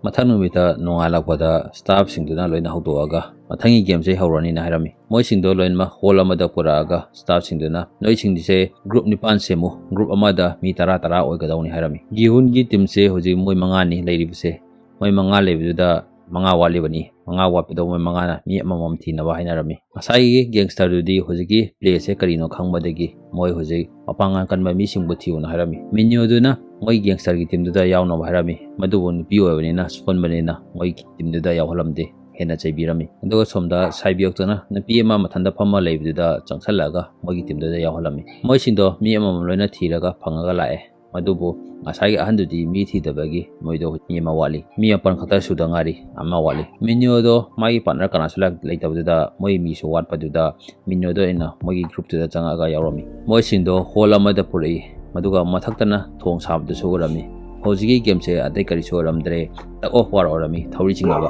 ꯃꯊꯪ ꯅꯨꯃꯤꯠꯇ ꯅꯣꯡꯉꯥꯜꯂꯛꯄꯗ ꯁ꯭ꯇꯥꯐꯁꯤꯡꯗꯨꯅ ꯂꯣꯏꯅ ꯍꯧꯗꯣꯛꯑꯒ ꯃꯊꯪꯒꯤ ꯒꯦꯝꯁꯦ ꯍꯧꯔꯅꯤꯅ ꯍꯥꯏꯔꯝꯃꯤ꯫ ꯃꯣꯏꯁꯤꯡꯗꯣ ꯂꯣꯏꯅꯃꯛ ꯍꯣꯜ ꯑꯃꯗ ꯄꯨꯔꯛꯑꯒ ꯁ꯭ꯇꯥꯐꯁꯤꯡꯗꯨꯅ, "ꯅꯣꯏꯁꯤꯡꯁꯦ ꯒ꯭ꯔꯨꯞ ꯅꯤꯄꯥꯟ ꯁꯦꯝꯃꯨ, ꯒ꯭ꯔꯨꯞ ꯑꯃꯗ ꯃꯤ ꯇꯔꯥ ꯇꯔꯥ ꯑꯣꯏꯒꯗꯧꯅꯤ" ꯍꯥꯏꯔꯝꯃꯤ꯫ ꯒꯤꯍꯨꯟꯒꯤ ꯇꯤꯝꯁꯦ ꯍꯧꯖꯤꯛ ꯃꯣꯏ ꯃꯉꯥꯅꯤ ꯂꯩꯔꯤꯕꯁꯦ꯫ ꯃꯣꯏ ꯃꯉꯥ ꯂꯩꯕꯗꯨꯗ ꯃꯉꯥ ꯋꯥꯠꯂꯤꯕꯅꯤ꯫ ꯃꯉꯥ ꯋꯥꯠꯄꯗꯣ ꯃꯣꯏ ꯃꯉꯥꯅ ꯃꯤ ꯑꯃꯃꯝ ꯊꯤꯅꯕ ꯍꯥꯏꯅꯔꯝꯃꯤ꯫ ꯉꯁꯥꯏꯒꯤ ꯒꯦꯡꯁꯇꯔꯗꯨꯗꯤ ꯍꯧꯖꯤꯛꯀꯤ ꯄ꯭ꯂꯦꯁꯦ ꯀꯔꯤꯅꯣ ꯈꯪꯕꯗꯒꯤ ꯃꯣꯏ ꯍꯧꯖꯤꯛ ꯃꯄꯥꯡꯒꯜ ꯀꯟꯕ ꯃꯤꯁꯤꯡꯕꯨ ꯊꯤꯌꯨꯅ ꯍꯥꯏꯔꯝꯃꯤ꯫ ꯃꯤꯅ꯭ꯌꯣꯗꯨꯅ ꯃꯣꯏ ꯒꯦꯡꯁꯇꯔꯒꯤ ꯇꯤꯝꯗꯨꯗ ꯌꯥꯎꯅꯕ ꯍꯥꯏꯔꯝꯃꯤ꯫ ꯃꯗꯨꯕꯨ ꯅꯨꯄꯤ ꯑꯣꯏꯕꯅꯤꯅ ꯁꯣꯟꯕꯅꯤꯅ ꯃꯣꯏ ꯇꯤꯝꯗꯨꯗ ꯌꯥꯎꯍꯜꯂꯝꯗꯦ꯫ ꯍꯦꯟꯅ ꯆꯩꯕꯤꯔꯝꯃꯤ꯫ ꯑꯗꯨꯒ ꯁꯣꯝꯗ ꯁꯥꯏꯕꯤꯌꯣꯛꯇꯨꯅ ꯅꯨꯄꯤ ꯑꯃ ꯃꯊꯟꯇ ꯐꯝꯃ ꯂꯩꯕꯗꯨꯗ ꯆꯪꯁꯜꯂꯛꯑꯒ ꯃꯣꯏꯒꯤ ꯇꯤꯝꯗꯨꯗ ꯌꯥꯎꯍꯜꯂꯝꯃꯤ꯫ ꯃꯣꯏꯁꯤꯡꯗꯣ ꯃꯤ ꯑꯃꯃꯝ ꯂꯣꯏꯅ ꯊꯤꯔꯒ ꯐꯪꯉꯒ ꯂꯥꯛꯑꯦ꯫ ꯑꯗꯨꯕꯨ ꯉꯁꯥꯏꯒꯤ ꯑꯍꯟꯗꯨꯗꯤ ꯃꯤ ꯊꯤꯗꯕꯒꯤ ꯃꯣꯏꯗꯣ ꯃꯤ ꯑꯃ ꯋꯥꯠꯂꯤ꯫ ꯃꯤ ꯃꯥꯄꯟ ꯈꯛꯇ ꯁꯨꯗ ꯉꯥꯏꯔꯤ, ꯑꯃ ꯋꯥꯠꯂꯤ꯫ ꯃꯤꯅ꯭ꯌꯣꯗꯣ ꯃꯥꯒꯤ ꯄꯥꯔꯠꯅꯔ ꯀꯅꯥꯁꯨ ꯂꯥꯛ-, ꯂꯩꯇꯕꯗꯨꯗ ꯃꯣꯏ ꯃꯤꯁꯨ ꯋꯥꯠꯄꯗꯨꯗ ꯃꯤꯅ꯭ꯌꯣꯗꯣ ꯑꯣꯏꯅ ꯃꯣꯏꯒꯤ ꯒ꯭ꯔꯨꯞꯇꯨꯗ ꯆꯪꯉꯛꯑꯒ ꯌꯥꯎꯔꯝꯃꯤ꯫ ꯃꯣꯏꯁꯤꯡꯗꯣ ꯍꯣꯜ ꯑꯃꯗ ꯄꯨꯔꯛꯏ, ꯃꯗꯨꯒ ꯃꯊꯛꯇꯅ ꯊꯣꯡ ꯁꯥꯕꯗꯨꯁꯨ ꯎꯔꯝꯃꯤ꯫ ꯍꯧꯖꯤꯛꯀꯤ ꯒꯦꯝꯁꯦ ꯑꯇꯩ ꯀꯔꯤꯁꯨ ꯑꯣꯏꯔꯝꯗ꯭ꯔꯦ, tug of war ꯑꯣꯏꯔꯝꯃꯤ, ꯊꯧꯔꯤ ꯆꯤꯡꯅꯕ꯫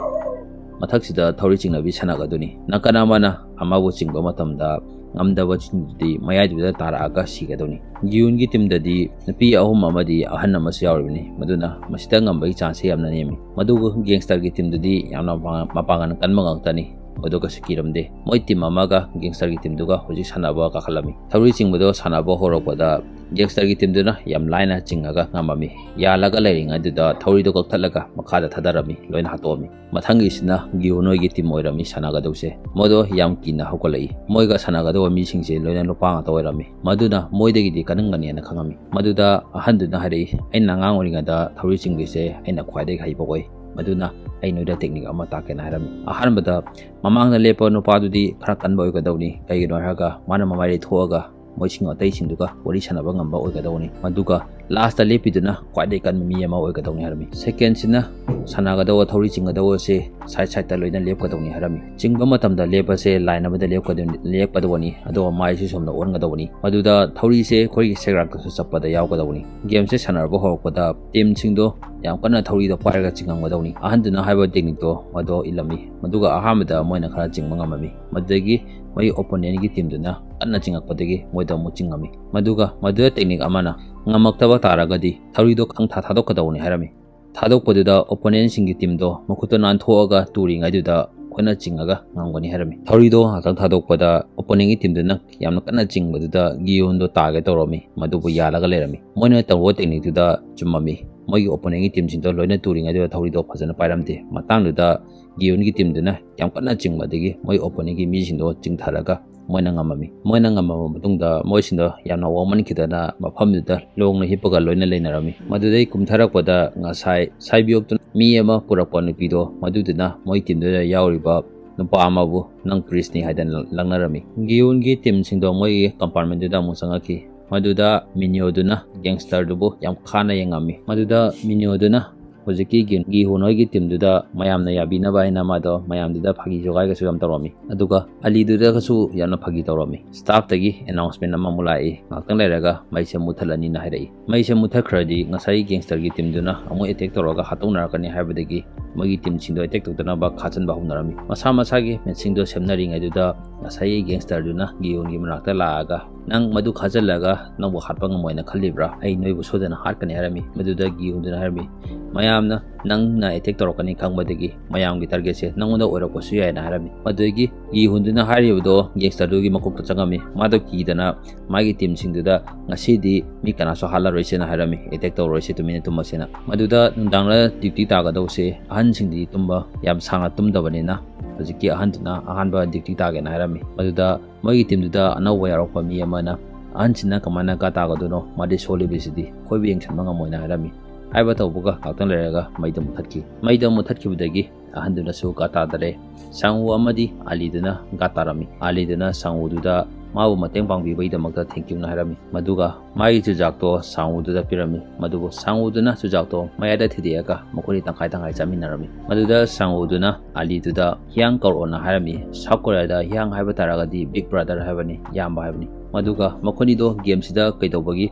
ꯃꯊꯛꯁꯤꯗ ꯊꯧꯔꯤ ꯆꯤꯡꯅꯕꯤ ꯁꯅꯥꯛ ꯑꯗꯨꯅꯤ꯫ ꯅꯥꯀꯟ ꯑꯃꯅ ꯑꯃꯕꯨ ꯆꯤꯡꯕ ꯃꯇꯝꯗ ꯉꯝꯗꯕꯁꯤꯡꯗꯨꯗꯤ ꯃꯌꯥꯏꯗꯨꯗ ꯇꯥꯔꯛꯑꯒ ꯁꯤꯒꯗꯧꯅꯤ꯫ ꯒꯤꯌꯨꯟꯒꯤ ꯇꯤꯝꯗꯗꯤ ꯅꯨꯄꯤ ꯑꯍꯨꯝ ꯑꯃꯗꯤ ꯑꯍꯟ ꯑꯃꯁꯨ ꯌꯥꯎꯔꯤꯕꯅꯤ, ꯃꯗꯨꯅ ꯃꯁꯤꯗ ꯉꯝꯕꯒꯤ ꯆꯥꯟꯁꯁꯦ ꯌꯥꯝꯅ ꯅꯦꯝꯃꯤ꯫ ꯃꯗꯨꯒ ꯒꯦꯡꯁꯇꯔꯒꯤ ꯇꯤꯝꯗꯨꯗꯤ ꯌꯥꯝꯅ ꯃꯄꯥꯡ-, ꯃꯄꯥꯡꯒꯜ ꯀꯟꯕ ꯉꯥꯛꯇꯅꯤ꯫ ꯃꯗꯨ ꯀꯩꯁꯨ ꯀꯤꯔꯝꯗꯦ꯫ ꯃꯣꯏ ꯇꯤꯝ ꯑꯃꯒ ꯒꯦꯡꯁꯇꯔꯒꯤ ꯇꯤꯝꯗꯨꯒ ꯍꯧꯖꯤꯛ ꯁꯥꯟꯅꯕ ꯀꯥꯈꯠꯂꯝꯃꯤ꯫ ꯊꯧꯔꯤ ꯆꯤꯡꯕꯗꯣ ꯁꯥꯟꯅꯕ ꯍꯧꯔꯛꯄꯗ ꯒꯦꯡꯁꯇꯔꯒꯤ ꯇꯤꯝꯗꯨꯅ ꯌꯥꯝ ꯂꯥꯏꯅ ꯆꯤꯡꯉꯒ ꯉꯝꯃꯝꯃꯤ꯫ ꯌꯥꯜꯂꯒ ꯂꯩꯔꯤꯉꯩꯗꯨꯗ ꯊꯧꯔꯤꯗꯣ ꯀꯛꯊꯠꯂꯒ ꯃꯈꯥꯗ ꯊꯥꯗꯔꯝꯃꯤ, ꯂꯣꯏꯅ ꯍꯥꯠꯇꯣꯛꯑꯝꯃꯤ꯫ ꯃꯊꯪꯒꯤꯁꯤꯅ ꯒꯤꯌꯨꯟ ꯍꯣꯏꯒꯤ ꯇꯤꯝ ꯑꯣꯏꯔꯝꯃꯤ ꯁꯥꯟꯅꯒꯗꯧꯁꯦ꯫ ꯃꯗꯣ ꯌꯥꯝ ꯀꯤꯅ ꯍꯧꯒꯠꯂꯛꯏ꯫ ꯃꯣꯏꯒ ꯁꯥꯟꯅꯒꯗꯧꯕ ꯃꯤꯁꯤꯡꯁꯦ ꯂꯣꯏꯅ ꯅꯨꯄꯥ ꯉꯥꯛꯇ ꯑꯣꯏꯔꯝꯃꯤ꯫ ꯃꯗꯨꯅ ꯃꯣꯏꯗꯒꯤꯗꯤ ꯀꯟꯉꯝꯒꯅꯤꯅ ꯈꯪꯉꯝꯃꯤ꯫ ꯃꯗꯨꯗ ꯑꯍꯟꯗꯨꯅ ꯍꯥꯏꯔꯛꯏ, "ꯑꯩꯅ ꯑꯉꯥꯡ ꯑꯣꯏꯔꯤꯉꯩꯗ ꯊꯧꯔꯤ ꯆꯤꯡꯕꯁꯦ ꯑꯩꯅ ꯈ꯭ꯋꯥꯏꯗꯒꯤ ꯍꯩꯕ ꯑꯣꯏ꯫ ꯃꯗꯨꯅ ꯑꯩ ꯅꯣꯏꯗ ꯇꯦꯛꯅꯤꯛ ꯑꯃ ꯇꯥꯛꯀꯦꯅ" ꯍꯥꯏꯔꯝꯃꯤ꯫ ꯑꯍꯥꯟꯕꯗ ꯃꯃꯥꯡꯗ ꯂꯦꯞꯄ ꯅꯨꯄꯥꯗꯨꯗꯤ ꯈꯔ ꯀꯟꯕ ꯑꯣꯏꯒꯗꯧꯅꯤ꯫ ꯀꯩꯒꯤꯅꯣ ꯍꯥꯏꯔꯒ ꯃꯥꯅ ꯃꯃꯥꯏꯗꯩ ꯊꯣꯛꯑꯒ ꯃꯣꯏꯁꯤꯡ ꯑꯇꯩꯁꯤꯡꯗꯨꯒ ꯋꯥꯔꯤ ꯁꯥꯟꯅꯕ ꯉꯝꯕ ꯑꯣꯏꯒꯗꯧꯕꯅꯤ꯫ ꯑꯗꯨꯒ ꯂꯥꯁꯇ ꯂꯦꯞꯄꯤꯗꯨꯅ ꯈ꯭ꯋꯥꯏꯗꯒꯤ ꯀꯟꯕ ꯃꯤ ꯑꯃ ꯑꯣꯏꯒꯗꯧꯅꯤ ꯍꯥꯏꯔꯝꯃꯤ꯫ ꯁꯦꯀꯦꯟꯁꯤꯅ ꯁꯥꯟꯅꯒꯗꯧꯕ ꯊꯧꯔꯤ ꯆꯤꯡꯒꯗꯧꯕꯁꯦ ꯁꯥꯏꯠ ꯁꯥꯏꯠꯇ ꯂꯣꯏꯅ ꯂꯦꯞꯀꯗꯧꯅꯤ ꯍꯥꯏꯔꯝꯃꯤ꯫ ꯆꯤꯡꯕ ꯃꯇꯝꯗ ꯂꯦꯞꯄꯁꯦ ꯂꯥꯏꯟ ꯑꯃꯗ ꯂꯦꯞꯀꯗꯧꯅꯤ, ꯂꯦꯞꯀꯗꯧꯕꯅꯤ, ꯑꯗꯨꯒ ꯃꯥꯏꯁꯨ ꯁꯣꯝꯗ ꯑꯣꯟꯒꯗꯧꯕꯅꯤ꯫ ꯃꯗꯨꯗ ꯊꯧꯔꯤꯁꯦ ꯑꯩꯈꯣꯏꯒꯤ ꯁꯦꯒ꯭ꯔꯥꯛꯇꯁꯨ ꯆꯠꯄꯗ ꯌꯥꯎꯒꯗꯧꯕꯅꯤ꯫ ꯒꯦꯝꯁꯦ ꯁꯥꯟꯅꯔꯕ ꯍꯧꯔꯛꯄꯗ ꯇꯤꯝꯁꯤꯡꯗꯣ ꯌꯥꯝ ꯀꯟꯅ ꯊꯧꯔꯤꯗꯣ ꯄꯥꯏꯔꯒ ꯆꯤꯡꯉꯝꯒꯗꯧꯅꯤ꯫ ꯑꯍꯟꯗꯨꯅ ꯍꯥꯏꯕ ꯇꯦꯛꯅꯤꯛꯇꯣ ꯃꯗꯣ ꯏꯜꯂꯝꯃꯤ꯫ ꯃꯗꯨꯒ ꯑꯍꯥꯟꯕꯗ ꯃꯣꯏꯅ ꯈꯔ ꯆꯤꯡꯕ ꯉꯝꯃꯝꯃꯤ꯫ ꯃꯗꯨꯗꯒꯤ ꯃꯣꯏꯒꯤ ꯑꯣꯄꯣꯅꯦꯟꯒꯤ ꯇꯤꯝꯗꯨꯅ ꯀꯟꯅ ꯆꯤꯡꯉꯛꯄꯗꯒꯤ ꯃꯣꯏꯗ ꯑꯃꯨꯛ ꯆꯤꯡꯉꯝꯃꯤ꯫ ꯃꯗꯨꯒ ꯃꯗꯨꯗ ꯇꯦꯛꯅꯤꯛ ꯑꯃꯅ ꯉꯝꯃꯛꯇꯕ ꯇꯥꯔꯒꯗꯤ ꯊꯧꯔꯤꯗꯣ ꯈꯪꯊꯥ ꯊꯥꯗꯣꯛꯀꯗꯧꯕꯅꯤ ꯍꯥꯏꯔꯝꯃꯤ꯫ ꯊꯥꯗꯣꯛꯄꯗꯨꯗ ꯑꯣꯄꯣꯅꯦꯟꯁꯤꯡꯒꯤ ꯇꯤꯝꯗꯣ ꯃꯈꯨꯠꯇꯣ ꯅꯥꯟꯊꯣꯛꯑꯒ ꯇꯨꯔꯤꯉꯩꯗꯨꯗ ꯑꯩꯈꯣꯏꯅ ꯆꯤꯡꯉꯒ ꯉꯝꯒꯅꯤ ꯍꯥꯏꯔꯝꯃꯤ꯫ ꯊꯧꯔꯤꯗꯣ ꯉꯥꯏꯍꯥꯛꯇꯪ ꯊꯥꯗꯣꯛꯄꯗ ꯑꯣꯄꯣꯅꯦꯟꯒꯤ ꯇꯤꯝꯗꯨꯅ ꯌꯥꯝꯅ ꯀꯟꯅ ꯆꯤꯡꯕꯗꯨꯗ ꯒꯤꯌꯣꯟꯗꯣ ꯇꯥꯒꯦ ꯇꯧꯔꯝꯃꯤ, ꯃꯗꯨꯕꯨ ꯌꯥꯜꯂꯒ ꯂꯩꯔꯝꯃꯤ꯫ ꯃꯣꯏꯅ ꯇꯧꯕ ꯇꯦꯛꯅꯤꯛꯇꯨꯗ ꯆꯨꯝꯃꯝꯃꯤ꯫ ꯃꯣꯏꯒꯤ ꯑꯣꯄꯣꯅꯦꯟꯒꯤ ꯇꯤꯝꯁꯤꯡꯗꯣ ꯂꯣꯏꯅ ꯇꯨꯔꯤꯉꯩꯗꯨꯗ ꯊꯧꯔꯤꯗꯣ ꯐꯖꯅ ꯄꯥꯏꯔꯝꯗꯦ꯫ ꯃꯇꯥꯡꯗꯨꯗ ꯒꯤꯌꯣꯟꯒꯤ ꯇꯤꯝꯗꯨꯅ ꯌꯥꯝ ꯀꯟꯅ ꯆꯤꯡꯕꯗꯒꯤ ꯃꯣꯏ ꯑꯣꯄꯣꯅꯦꯟꯒꯤ ꯃꯤꯁꯤꯡꯗꯣ ꯆꯤꯡꯊꯔꯒ ꯃꯣꯏꯅ ꯉꯝꯃꯝꯃꯤ꯫ ꯃꯣꯏꯅ ꯉꯝꯃꯕ ꯃꯇꯨꯡꯗ ꯃꯣꯏꯁꯤꯡꯗꯣ ꯌꯥꯝꯅ ꯋꯥꯃꯟꯈꯤꯗꯅ ꯃꯐꯝꯗꯨꯗ ꯂꯣꯡꯅ ꯍꯤꯞꯄꯒ ꯂꯣꯏꯅ ꯂꯩꯅꯔꯝꯃꯤ꯫ ꯃꯗꯨꯗꯩ ꯀꯨꯝꯊꯔꯛꯄꯗ ꯉꯁꯥꯏ ꯁꯥꯏꯕꯤꯌꯣꯞꯇꯨꯅ ꯃꯤ ꯑꯃ ꯄꯨꯔꯛꯄ ꯅꯨꯄꯤꯗꯣ, ꯃꯗꯨꯗꯨꯅ ꯃꯣꯏ ꯇꯤꯝꯗꯨꯗ ꯌꯥꯎꯔꯤꯕ ꯅꯨꯄꯥ ꯑꯃꯕꯨ "ꯅꯪ ꯄ꯭ꯔꯤꯁꯅꯤ" ꯍꯥꯏꯗꯅ ꯂꯛꯅꯔꯝꯃꯤ꯫ ꯒꯤꯌꯨꯟꯒꯤ ꯇꯤꯝꯁꯤꯡꯗꯣ ꯃꯣꯏꯒꯤ ꯀꯝꯄꯥꯔꯠꯃꯦꯟꯗꯨꯗ ꯑꯃꯨꯛ ꯆꯪꯉꯛꯈꯤ꯫ ꯃꯗꯨꯗ ꯃꯤꯅꯤꯌꯣꯗꯨꯅ ꯒꯦꯡꯁꯇꯔꯗꯨꯕꯨ ꯌꯥꯝ ꯈꯥꯅ ꯌꯦꯡꯉꯝꯃꯤ꯫ ꯃꯗꯨꯗ ꯃꯤꯅꯤꯌꯣꯗꯨꯅ ꯍꯧꯖꯤꯛꯀꯤ ꯒꯤ-, ꯒꯤꯍꯨꯟ ꯍꯣꯏꯒꯤ ꯇꯤꯝꯗꯨꯗ ꯃꯌꯥꯝꯅ ꯌꯥꯕꯤꯅꯕ ꯍꯥꯏꯅ ꯃꯥꯗꯣ ꯃꯌꯥꯝꯗꯨꯗ ꯐꯥꯒꯤ ꯖꯣꯒꯥꯏꯒꯁꯨ ꯌꯥꯝ ꯇꯧꯔꯝꯃꯤ꯫ ꯑꯗꯨꯒ ꯑꯂꯤꯗꯨꯗꯒꯁꯨ ꯌꯥꯝꯅ ꯐꯥꯒꯤ ꯇꯧꯔꯝꯃꯤ꯫ ꯁ꯭ꯇꯥꯐꯇꯒꯤ ꯑꯦꯅꯥꯎꯟꯁꯃꯦꯟ ꯑꯃꯃꯨꯛ ꯂꯥꯛꯏ, "ꯉꯥꯏꯍꯥꯛꯇꯪ ꯂꯩꯔꯒ ꯃꯩꯁꯦ ꯃꯨꯠꯊꯠꯂꯅꯤꯅ" ꯍꯥꯏꯔꯛꯏ꯫ ꯃꯩꯁꯦ ꯃꯨꯠꯊꯠꯈ꯭ꯔꯗꯤ ꯉꯁꯥꯏ ꯒꯦꯡꯁꯇꯔꯒꯤ ꯇꯤꯝꯗꯨꯅ ꯑꯃꯨꯛ ꯑꯦꯇꯦꯛ ꯇꯧꯔꯒ ꯍꯥꯠꯇꯣꯛꯅꯔꯛꯀꯅꯤ ꯍꯥꯏꯕꯗꯒꯤ ꯃꯣꯏꯒꯤ ꯇꯤꯝꯁꯤꯡꯗꯣ ꯑꯦꯇꯦꯛ ꯇꯧꯗꯅꯕ ꯈꯥꯖꯤꯟꯕ ꯍꯧꯅꯔꯝꯃꯤ꯫ ꯃꯁꯥ ꯃꯁꯥꯒꯤ ꯃꯦꯠꯁꯤꯡꯗꯣ ꯁꯦꯝꯅꯔꯤꯉꯩꯗꯨꯗ ꯉꯁꯥꯏꯒꯤ ꯒꯦꯡꯁꯇꯔꯗꯨꯅ ꯒꯤꯍꯨꯟꯒꯤ ꯃꯅꯥꯛꯇ ꯂꯥꯛꯑꯒ, "ꯅꯪ ꯃꯗꯨ ꯈꯥꯖꯤꯜꯂꯒ ꯅꯪꯕꯨ ꯍꯥꯠꯄ ꯉꯝꯃꯣꯏꯅ ꯈꯜꯂꯤꯕ꯭ꯔꯥ? ꯑꯩ ꯅꯣꯏꯕꯨ ꯁꯣꯏꯗꯅ ꯍꯥꯠꯀꯅꯤ" ꯍꯥꯏꯔꯝꯃꯤ꯫ ꯃꯗꯨꯗ ꯒꯤꯍꯨꯟꯗꯨꯅ ꯍꯥꯏꯔꯝꯃꯤ, "ꯃꯌꯥꯝꯅ ꯅꯪꯅ ꯑꯦꯇꯦꯛ ꯇꯧꯔꯛꯀꯅꯤ ꯈꯪꯕꯗꯒꯤ ꯃꯌꯥꯝꯒꯤ ꯇꯥꯔꯒꯦꯠꯁꯦ ꯅꯪꯉꯣꯟꯗ ꯑꯣꯏꯔꯛꯄꯁꯨ ꯌꯥꯏꯅ" ꯍꯥꯏꯔꯝꯃꯤ꯫ ꯃꯗꯨꯗꯒꯤ ꯒꯤꯍꯨꯟꯗꯨꯅ ꯍꯥꯏꯔꯤꯕꯗꯣ ꯒꯦꯡꯁꯇꯔꯗꯨꯒꯤ ꯃꯀꯣꯛꯇ ꯆꯪꯉꯝꯃꯤ꯫ ꯃꯥꯗꯣ ꯀꯤꯗꯅ ꯃꯥꯒꯤ ꯇꯤꯝꯁꯤꯡꯗꯨꯗ, "ꯉꯁꯤꯗꯤ ꯃꯤ ꯀꯅꯥꯁꯨ ꯍꯥꯠꯂꯔꯣꯏꯁꯦꯅ" ꯍꯥꯏꯔꯝꯃꯤ, "ꯑꯦꯇꯦꯛ ꯇꯧꯔꯣꯏꯁꯦ, ꯇꯨꯃꯤꯟꯅ ꯇꯨꯝꯃꯁꯦꯅ"꯫ ꯃꯗꯨꯗ ꯅꯨꯡꯗꯥꯡꯗ ꯗ꯭ꯌꯨꯇꯤ ꯇꯥꯒꯗꯧꯁꯦ ꯑꯍꯟꯁꯤꯡꯗꯤ ꯇꯨꯝꯕ ꯌꯥꯝ ꯁꯥꯡꯅ ꯇꯨꯝꯗꯕꯅꯤꯅ ꯍꯧꯖꯤꯛꯀꯤ ꯑꯍꯟꯗꯨꯅ ꯑꯍꯥꯟꯕ ꯗ꯭ꯌꯨꯇꯤ ꯇꯥꯒꯦꯅ ꯍꯥꯏꯔꯝꯃꯤ꯫ ꯃꯗꯨꯗ ꯃꯣꯏꯒꯤ ꯇꯤꯝꯗꯨꯗ ꯑꯅꯧꯕ ꯌꯥꯎꯔꯛꯄ ꯃꯤ ꯑꯃꯅ, "ꯑꯍꯟꯁꯤꯅ ꯀꯃꯥꯏꯅ ꯒꯥꯔꯗ ꯇꯥꯒꯗꯣꯏꯅꯣ? ꯃꯥꯗꯤ ꯁꯣꯜꯂꯤꯕꯁꯤꯗꯤ, ꯑꯩꯈꯣꯏꯕꯨ ꯌꯦꯡꯁꯤꯟꯕ ꯉꯝꯃꯣꯏꯅ" ꯍꯥꯏꯔꯝꯃꯤ꯫ ꯍꯥꯏꯕ ꯇꯧꯕꯒ ꯉꯥꯛꯇꯪ ꯂꯩꯔꯒ ꯃꯩꯗꯣ ꯃꯨꯊꯠꯈꯤ꯫ ꯃꯩꯗꯣ ꯃꯨꯊꯠꯈꯤꯕꯗꯒꯤ ꯑꯍꯟꯗꯨꯅꯁꯨ ꯒꯥꯔꯗ ꯇꯥꯗꯔꯦ꯫ ꯁꯥꯡꯎ ꯑꯃꯗꯤ ꯑꯂꯤꯗꯨꯅ ꯒꯥꯔꯗ ꯇꯥꯔꯝꯃꯤ꯫ ꯑꯂꯤꯗꯨꯅ ꯁꯥꯡꯎꯗꯨꯗ ꯃꯥꯕꯨ ꯃꯇꯦꯡ ꯄꯥꯡꯕꯤꯕꯒꯤꯗꯃꯛꯇ thank youꯅ ꯍꯥꯏꯔꯝꯃꯤ꯫ ꯃꯗꯨꯒ ꯃꯥꯒꯤ ꯆꯨꯖꯥꯛꯇꯣ ꯁꯥꯡꯎꯗꯨꯗ ꯄꯤꯔꯝꯃꯤ꯫ ꯃꯗꯨꯕꯨ ꯁꯥꯡꯎꯗꯨꯅ ꯆꯨꯖꯥꯛꯇꯣ ꯃꯌꯥꯏꯗ ꯊꯤꯗꯦꯛꯑꯒ ꯃꯈꯣꯏꯅꯤ ꯇꯪꯈꯥꯏ ꯇꯪꯈꯥꯏ ꯆꯥꯃꯤꯟꯅꯔꯝꯃꯤ꯫ ꯃꯗꯨꯗ ꯁꯥꯡꯎꯗꯨꯅ ꯑꯂꯤꯗꯨꯗ ꯍꯤꯌꯥꯡ ꯀꯧꯔꯛꯑꯣꯅ ꯍꯥꯏꯔꯝꯃꯤ꯫ ꯁꯥꯎꯠ ꯀꯣꯔꯤꯌꯥꯗ ꯍꯤꯌꯥꯡ ꯍꯥꯏꯕ ꯇꯥꯔꯒꯗꯤ big brother ꯍꯥꯏꯕꯅꯤ, ꯏꯌꯥꯝꯕ ꯍꯥꯏꯕꯅꯤ꯫ ꯃꯗꯨꯒ ꯃꯈꯣꯏꯅꯤꯗꯣ ꯒꯦꯝꯁꯤꯗ ꯀꯩꯗꯧꯕꯒꯤ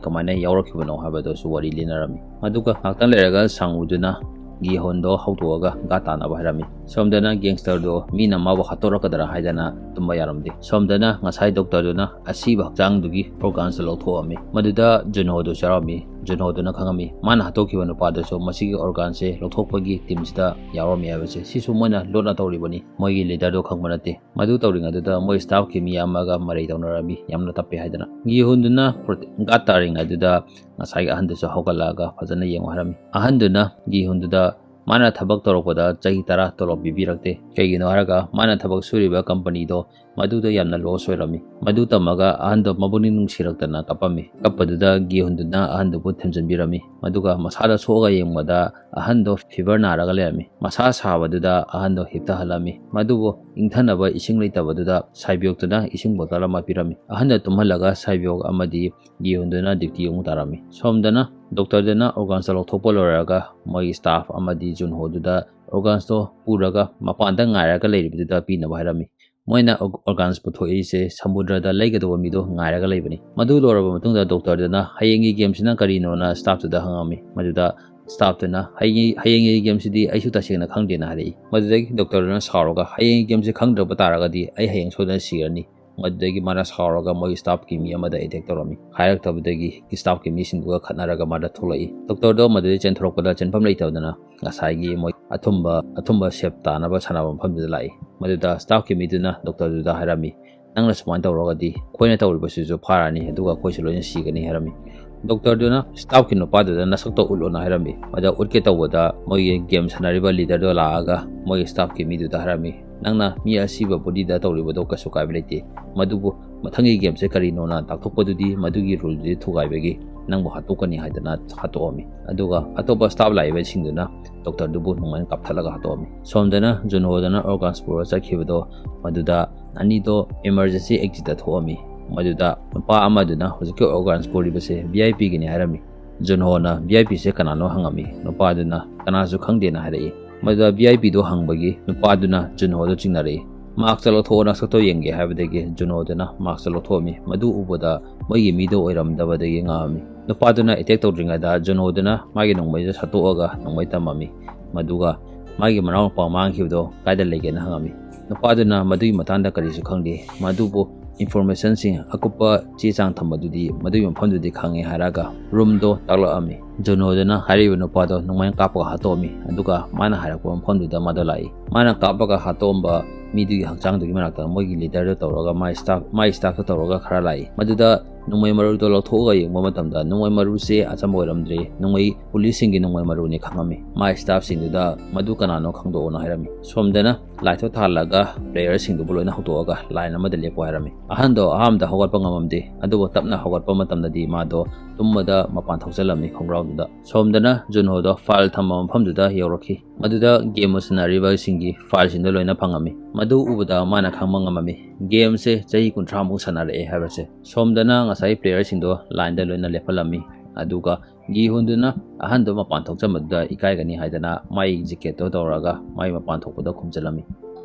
ꯀꯃꯥꯏꯅ ꯌꯥꯎꯔꯛꯈꯤꯕꯅꯣ ꯍꯥꯏꯕꯗꯨꯁꯨ ꯋꯥꯔꯤ ꯂꯤꯅꯔꯝꯃꯤ꯫ ꯃꯗꯨꯒ ꯉꯥꯛꯇꯪ ꯂꯩꯔꯒ ꯁꯥꯡꯎꯗꯨꯅ ꯒꯤꯍꯣꯟꯗꯣ ꯍꯧꯗꯣꯛꯑꯒ ꯒꯥꯔꯗ ꯇꯥꯅꯕ ꯍꯥꯏꯔꯝꯃꯤ꯫ ꯁꯣꯝꯗꯅ ꯒꯦꯡꯁꯇꯔꯗꯣ ꯃꯤꯅ ꯃꯥꯕꯨ ꯍꯥꯠꯇꯣꯔꯛꯀꯗ꯭ꯔꯥ ꯍꯥꯏꯗꯅ ꯇꯨꯝꯕ ꯌꯥꯔꯝꯗꯦ꯫ ꯁꯣꯝꯗꯅ ꯉꯁꯥꯏ ꯗꯣꯛꯇꯔꯗꯨꯅ ꯑꯁꯤꯕ ꯍꯛꯆꯥꯡꯗꯨꯒꯤ organsꯇꯣ ꯂꯧꯊꯣꯛꯑꯝꯃꯤ꯫ ꯃꯗꯨꯗ ꯖꯨꯟꯍꯣꯗꯨꯁꯨ ꯌꯥꯎꯔꯝꯃꯤ꯫ ꯖꯨꯟꯍꯣꯗꯨꯅ ꯈꯪꯉꯝꯃꯤ, ꯃꯥꯅ ꯍꯥꯠꯇꯣꯛꯈꯤꯕ ꯅꯨꯄꯥꯗꯨꯁꯨ ꯃꯁꯤꯒꯤ organsꯁꯦ ꯂꯧꯊꯣꯛꯄꯒꯤ teamꯁꯤꯗ ꯌꯥꯎꯔꯝꯃꯤ ꯍꯥꯏꯕꯁꯦ꯫ ꯁꯤꯁꯨ ꯃꯣꯏꯅ ꯂꯣꯠꯅ ꯇꯧꯔꯤꯕꯅꯤ, ꯃꯣꯏꯒꯤ leaderꯗꯣ ꯈꯪꯕ ꯅꯠꯇꯦ꯫ ꯃꯗꯨ ꯇꯧꯔꯤꯉꯩꯗꯨꯗ ꯃꯣꯏ staffꯀꯤ ꯃꯤ ꯑꯃꯒ ꯃꯔꯩ ꯇꯧꯅꯔꯝꯃꯤ, ꯌꯥꯝꯅ ꯇꯞꯄꯦ ꯍꯥꯏꯗꯅ꯫ ꯒꯤꯍꯨꯟꯗꯨꯅ ꯄ꯭ꯔꯣꯇꯦ-, ꯒꯥꯔꯗ ꯇꯥꯔꯤꯉꯩꯗꯨꯗ ꯉꯁꯥꯏꯒꯤ ꯑꯍꯟꯗꯨꯁꯨ ꯍꯧꯒꯠꯂꯛꯑꯒ ꯐꯖꯅ ꯌꯦꯡꯉꯨ ꯍꯥꯏꯔꯝꯃꯤ꯫ ꯑꯍꯟꯗꯨꯅ ꯒꯤꯍꯨꯟꯗꯨꯗ ꯃꯥꯅ ꯊꯕꯛ ꯇꯧꯔꯛꯄꯗ ꯆꯍꯤ ꯇꯔꯥ ꯇꯣꯂꯣꯞ ꯄꯤꯕꯤꯔꯛꯇꯦ꯫ ꯀꯩꯒꯤꯅꯣ ꯍꯥꯏꯔꯒ ꯃꯥꯅ ꯊꯕꯛ ꯁꯨꯔꯤꯕ companyꯗꯣ ꯃꯗꯨꯗ ꯌꯥꯝꯅ loss ꯑꯣꯏꯔꯝꯃꯤ꯫ ꯃꯗꯨ ꯇꯝꯃꯒ ꯑꯍꯟꯗꯣ ꯃꯕꯨꯛꯅꯤꯡ ꯅꯨꯡꯁꯤꯔꯛꯇꯅ ꯀꯞꯄꯝꯃꯤ꯫ ꯀꯞꯄꯗꯨꯗ ꯒꯤꯍꯨꯟꯗꯨꯅ ꯑꯍꯟꯗꯨꯕꯨ ꯊꯦꯝꯖꯤꯟꯕꯤꯔꯝꯃꯤ꯫ ꯃꯗꯨꯒ ꯃꯁꯥꯗ ꯁꯣꯛꯑꯒ ꯌꯦꯡꯕꯗ ꯑꯍꯟꯗꯣ fever ꯅꯥꯔꯒ ꯂꯩꯔꯝꯃꯤ꯫ ꯃꯁꯥ ꯁꯥꯕꯗꯨꯗ ꯑꯍꯟꯗꯣ ꯍꯤꯞꯊꯍꯜꯂꯝꯃꯤ꯫ ꯃꯗꯨꯕꯨ ꯏꯪꯊꯅꯕ ꯏꯁꯤꯡ ꯂꯩꯇꯕꯗꯨꯗ ꯁꯥꯏꯕꯤꯌꯣꯛꯇꯨꯅ ꯏꯁꯤꯡ bottle ꯑꯃ ꯄꯤꯔꯝꯃꯤ꯫ ꯑꯍꯟꯗ ꯇꯨꯝꯍꯜꯂꯒ ꯁꯥꯏꯕꯤꯌꯣꯛ ꯑꯃꯗꯤ ꯒꯤꯍꯨꯟꯗꯨꯅ duty ꯑꯃꯨꯛ ꯇꯥꯔꯝꯃꯤ꯫ ꯁꯣꯝꯗꯅ ꯗꯣꯛꯇꯔꯗꯨꯅ organsꯇꯣ ꯂꯧꯊꯣꯛꯄ ꯂꯣꯏꯔꯒ ꯃꯣꯏꯒꯤ staff ꯑꯃꯗꯤ ꯖꯨꯟꯍꯣꯗꯨꯗ organsꯇꯣ ꯄꯨꯔꯒ ꯃꯄꯥꯟꯗ ꯉꯥꯏꯔꯒ ꯂꯩꯔꯤꯕꯗꯨꯗ ꯄꯤꯅꯕ ꯍꯥꯏꯔꯝꯃꯤ꯫ ꯃꯣꯏꯅ ꯑꯣ-, organs ꯄꯨꯊꯣꯛꯏꯁꯦ ꯁꯃꯨꯗ꯭ꯔꯗ ꯂꯩꯒꯗꯧꯕ ꯃꯤꯗꯣ ꯉꯥꯏꯔꯒ ꯂꯩꯕꯅꯤ꯫ ꯃꯗꯨ ꯂꯣꯏꯔꯕ ꯃꯇꯨꯡꯗ ꯗꯣꯛꯇꯔꯗꯨꯅ ꯍꯌꯦꯡꯒꯤ gameꯁꯤꯅ ꯀꯔꯤꯅꯣꯅ staffꯇꯨꯗ ꯍꯪꯉꯝꯃꯤ꯫ ꯃꯗꯨꯗ staff ꯇꯨꯅ "ꯍꯌꯦꯡ, ꯍꯌꯦꯡꯒꯤ game ꯁꯤꯗꯤ ꯑꯩꯁꯨ ꯇꯁꯦꯡꯅ ꯈꯪꯗꯦꯅ" ꯍꯥꯏꯔꯛꯏ꯫ ꯃꯗꯨꯗꯒꯤ doctor ꯗꯨꯅ ꯁꯥꯎꯔꯒ "ꯍꯌꯦꯡꯒꯤ game ꯁꯦ ꯈꯪꯗ꯭ꯔꯕ ꯇꯥꯔꯒꯗꯤ ꯑꯩ ꯍꯌꯦꯡ ꯁꯣꯏꯗꯅ ꯁꯤꯔꯅꯤ"꯫ ꯃꯗꯨꯗꯒꯤ ꯃꯥꯅ ꯁꯥꯎꯔꯒ ꯃꯣꯏ staff ꯀꯤ ꯃꯤ ꯑꯃꯗ attack ꯇꯧꯔꯝꯃꯤ꯫ ꯍꯥꯏꯔꯛꯇꯕꯗꯒꯤ staff ꯀꯤ ꯃꯤꯁꯤꯡꯗꯨꯒ ꯈꯠꯅꯔꯒ ꯃꯥꯗꯣ ꯊꯣꯛꯂꯛꯏ꯫ Doctor ꯗꯣ ꯃꯗꯨꯗꯒꯤ ꯆꯦꯟꯊꯣꯔꯛꯄꯗ ꯆꯦꯟꯐꯝ ꯂꯩꯇꯗꯅ ꯉꯁꯥꯏꯒꯤ ꯃꯣꯏ ꯑꯊꯨꯝꯕ, ꯑꯊꯨꯝꯕ ꯁꯦꯞ ꯇꯥꯅꯕ ꯁꯥꯟꯅꯕ ꯃꯐꯝꯗꯨꯗ ꯂꯥꯛꯏ꯫ ꯃꯗꯨꯗ staff ꯀꯤ ꯃꯤꯗꯨꯅ doctor ꯗꯨꯗ ꯍꯥꯏꯔꯝꯃꯤ, "ꯅꯪꯅ ꯁꯨꯃꯥꯏꯅ ꯇꯧꯔꯒꯗꯤ ꯑꯩꯈꯣꯏꯅ ꯇꯧꯔꯤꯕꯁꯤꯁꯨ ꯐꯥꯔꯅꯤ, ꯑꯗꯨꯒ ꯑꯩꯈꯣꯏꯁꯨ ꯂꯣꯏꯅ ꯁꯤꯒꯅꯤ" ꯍꯥꯏꯔꯝꯃꯤ꯫ Doctor ꯗꯨꯅ staff ꯀꯤ ꯅꯨꯄꯥꯗꯨꯗ "ꯅꯁꯛꯇꯣ ꯎꯠꯂꯣꯅ" ꯍꯥꯏꯔꯝꯃꯤ꯫ ꯃꯗ ꯎꯠꯀꯦ ꯇꯧꯕꯗ ꯃꯣꯏꯒꯤ game ꯁꯥꯟꯅꯔꯤꯕ leader ꯗꯣ ꯂꯥꯛꯑꯒ ꯃꯣꯏꯒꯤ staff ꯀꯤ ꯃꯤꯗꯨꯗ ꯍꯥꯏꯔꯝꯃꯤ, "ꯅꯪꯅ ꯃꯤ ꯑꯁꯤꯕ bully ꯗ ꯇꯧꯔꯤꯕꯗꯣ ꯀꯩꯁꯨ ꯀꯥꯏꯕ ꯂꯩꯇꯦ, ꯃꯗꯨꯕꯨ ꯃꯊꯪꯒꯤ game ꯁꯦ ꯀꯔꯤꯅꯣꯅ ꯇꯥꯛꯊꯣꯛꯄꯗꯨꯗꯤ ꯃꯗꯨꯒꯤ rule ꯗꯨꯗꯤ ꯊꯨꯒꯥꯏꯕꯒꯤ ꯅꯪꯕꯨ ꯍꯥꯠꯇꯣꯛꯀꯅꯤ" ꯍꯥꯏꯗꯅ ꯍꯥꯠꯇꯣꯛꯑꯝꯃꯤ꯫ ꯑꯗꯨꯒ ꯑꯇꯣꯞꯄ staff ꯂꯥꯛꯏꯕꯁꯤꯡꯗꯨꯅ doctor ꯗꯨꯕꯨ ꯅꯣꯡꯃꯩꯅ ꯀꯥꯞꯊꯠꯂꯒ ꯍꯥꯠꯇꯣꯛꯑꯝꯃꯤ꯫ ꯁꯣꯝꯗꯅ ꯖꯨꯟꯍꯣꯗꯅ organs ꯄꯨꯔ ꯆꯠꯈꯤꯕꯗꯣ ꯃꯗꯨꯗ ꯑꯅꯤꯗꯣ emergency exit ꯇ ꯊꯣꯛꯑꯝꯃꯤ꯫ ꯃꯗꯨꯗ ꯅꯨꯄꯥ ꯑꯃꯗꯨꯅ ꯍꯧꯖꯤꯛꯀꯤ organs ꯄꯨꯔꯤꯕꯁꯦ V I P Guinea ꯍꯥꯏꯔꯝꯃꯤ꯫ ꯖꯨꯟꯍꯣꯅ V I P ꯁꯦ ꯀꯅꯥꯅꯣ ꯍꯪꯉꯝꯃꯤ꯫ ꯅꯨꯄꯥꯗꯨꯅ "ꯀꯅꯥꯁꯨ ꯈꯪꯗꯦꯅ" ꯍꯥꯏꯔꯛꯏ꯫ ꯃꯗꯨꯗ V I P ꯗꯣ ꯍꯪꯕꯒꯤ ꯅꯨꯄꯥꯗꯨꯅ ꯖꯨꯟꯍꯣꯗ ꯆꯤꯡꯅꯔꯛꯏ꯫ "Mask ꯇꯣ ꯂꯧꯊꯣꯛꯑꯣ, ꯅꯁꯛꯇꯣ ꯌꯦꯡꯒꯦ" ꯍꯥꯏꯕꯗꯒꯤ ꯖꯨꯟꯍꯣꯗꯨꯅ mask ꯇꯣ ꯂꯧꯊꯣꯛꯑꯝꯃꯤ꯫ ꯃꯗꯨ ꯎꯕꯗ ꯃꯣꯏꯒꯤ ꯃꯤꯗꯣ ꯑꯣꯏꯔꯝꯗꯕꯗꯒꯤ ꯉꯛꯑꯝꯃꯤ꯫ ꯅꯨꯄꯥꯗꯨꯅ attack ꯇꯧꯗ꯭ꯔꯤꯉꯩꯗ ꯖꯨꯟꯍꯣꯗꯨꯅ ꯃꯥꯒꯤ ꯅꯣꯡꯃꯩꯗꯣ ꯁꯠꯇꯣꯛꯑꯒ ꯅꯣꯡꯃꯩ ꯇꯝꯃꯝꯃꯤ꯫ ꯃꯗꯨꯒ ꯃꯥꯒꯤ ꯃꯅꯥꯎꯅꯨꯄꯥ ꯃꯥꯡꯈꯤꯕꯗꯣ ꯀꯥꯏꯗ ꯂꯩꯒꯦꯅ ꯍꯪꯉꯝꯃꯤ꯫ ꯅꯨꯄꯥꯗꯨꯅ ꯃꯗꯨꯒꯤ ꯃꯇꯥꯡꯗ ꯀꯔꯤꯁꯨ ꯈꯪꯗꯦ, ꯃꯗꯨꯕꯨ information ꯁꯤꯡ, ꯑꯀꯨꯞꯄ ꯆꯦ ꯆꯥꯡ ꯊꯝꯕꯗꯨꯗꯤ ꯃꯗꯨꯒꯤ ꯃꯐꯝꯗꯨꯗꯤ ꯈꯪꯉꯦ ꯍꯥꯏꯔꯒ room ꯗꯣ ꯇꯥꯛꯂꯛꯑꯝꯃꯤ꯫ ꯖꯨꯟꯍꯣꯗꯨꯅ ꯍꯥꯏꯔꯤꯕ ꯅꯨꯄꯥꯗꯣ ꯅꯣꯡꯃꯩꯅ ꯀꯥꯞꯄꯒ ꯍꯥꯠꯇꯣꯛꯑꯝꯃꯤ, ꯑꯗꯨꯒ ꯃꯥꯅ ꯍꯥꯏꯔꯛꯄ ꯃꯐꯝꯗꯨꯗ ꯃꯥꯗꯣ ꯂꯥꯛꯏ꯫ ꯃꯥꯅ ꯀꯥꯞꯄꯒ ꯍꯥꯠꯇꯣꯛꯑꯝꯕ ꯃꯤꯗꯨꯒꯤ ꯍꯛꯆꯥꯡꯗꯨꯒꯤ ꯃꯅꯥꯛꯇ ꯃꯣꯏꯒꯤ leader ꯗꯣ ꯇꯧꯔꯒ ꯃꯥꯏ staff, ꯃꯥꯏ staff ꯇꯣ ꯇꯧꯔꯒ ꯈꯔ ꯂꯥꯛꯏ꯫ ꯃꯗꯨꯗ ꯅꯣꯡꯃꯩ ꯃꯔꯨꯗꯣ ꯂꯧꯊꯣꯛꯑꯒ ꯌꯦꯡꯕ ꯃꯇꯝꯗ ꯅꯣꯡꯃꯩ ꯃꯔꯨꯁꯦ ꯑꯆꯝꯕ ꯑꯣꯏꯔꯝꯗ꯭ꯔꯦ, ꯅꯣꯡꯃꯩ police ꯁꯤꯡꯒꯤ ꯅꯣꯡꯃꯩ ꯃꯔꯨꯅꯤ ꯈꯪꯉꯝꯃꯤ꯫ ꯃꯥꯏ staff ꯁꯤꯡꯗꯨꯗ "ꯃꯗꯨ ꯀꯅꯥꯅꯣ ꯈꯪꯗꯣꯛꯑꯣꯅ" ꯍꯥꯏꯔꯝꯃꯤ꯫ ꯁꯣꯝꯗꯅ light ꯇꯣ ꯊꯥꯜꯂꯒ player ꯁꯤꯡꯗꯨꯕꯨ ꯂꯣꯏꯅ ꯍꯧꯗꯣꯛꯑꯒ line ꯑꯃꯗ ꯂꯦꯞꯄꯣ ꯍꯥꯏꯔꯝꯃꯤ꯫ ꯑꯍꯟꯗꯣ ꯑꯍꯥꯟꯕꯗ ꯍꯧꯒꯠꯄ ꯉꯝꯃꯝꯗꯦ, ꯑꯗꯨꯕꯨ ꯇꯞꯅ ꯍꯧꯒꯠꯄ ꯃꯇꯝꯗꯗꯤ ꯃꯥꯗꯣ ꯇꯨꯝꯕꯗ ꯃꯄꯥꯟ ꯊꯣꯛꯆꯜꯂꯝꯃꯤ ꯈꯣꯡꯒ꯭ꯔꯥꯎꯗꯨꯗ꯫ ꯁꯣꯝꯗꯅ ꯖꯨꯟꯍꯣꯗꯣ file ꯊꯝꯕ ꯃꯐꯝꯗꯨꯗ ꯌꯧꯔꯛꯈꯤ꯫ ꯃꯗꯨꯗ game ꯁꯥꯟꯅꯔꯤꯕꯁꯤꯡꯒꯤ file ꯁꯤꯡꯗꯣ ꯂꯣꯏꯅ ꯐꯪꯉꯝꯃꯤ꯫ ꯃꯗꯨ ꯎꯕꯗ ꯃꯥꯅ ꯈꯪꯕ ꯉꯝꯃꯝꯃꯤ game ꯁꯦ ꯆꯍꯤ ꯀꯨꯟꯊ꯭ꯔꯥ ꯃꯨꯛ ꯁꯥꯟꯅꯔꯛꯑꯦ ꯍꯥꯏꯕꯁꯦ꯫ ꯁꯣꯝꯗꯅ ꯉꯁꯥꯏ player ꯁꯤꯡꯗꯣ line ꯗ ꯂꯣꯏꯅ ꯂꯦꯞꯍꯜꯂꯝꯃꯤ꯫ ꯑꯗꯨꯒ ꯒꯤꯍꯨꯟꯗꯨꯅ ꯑꯍꯟꯗꯣ ꯃꯄꯥꯟ ꯊꯣꯛꯆꯟꯕꯗꯨꯗ ꯏꯀꯥꯏꯒꯅꯤ ꯍꯥꯏꯗꯅ ꯃꯥꯏ jacket ꯇꯣ ꯇꯧꯔꯒ ꯃꯥꯏ ꯃꯄꯥꯟ ꯊꯣꯛꯄꯗ ꯈꯨꯝꯖꯤꯜꯂꯝꯃꯤ꯫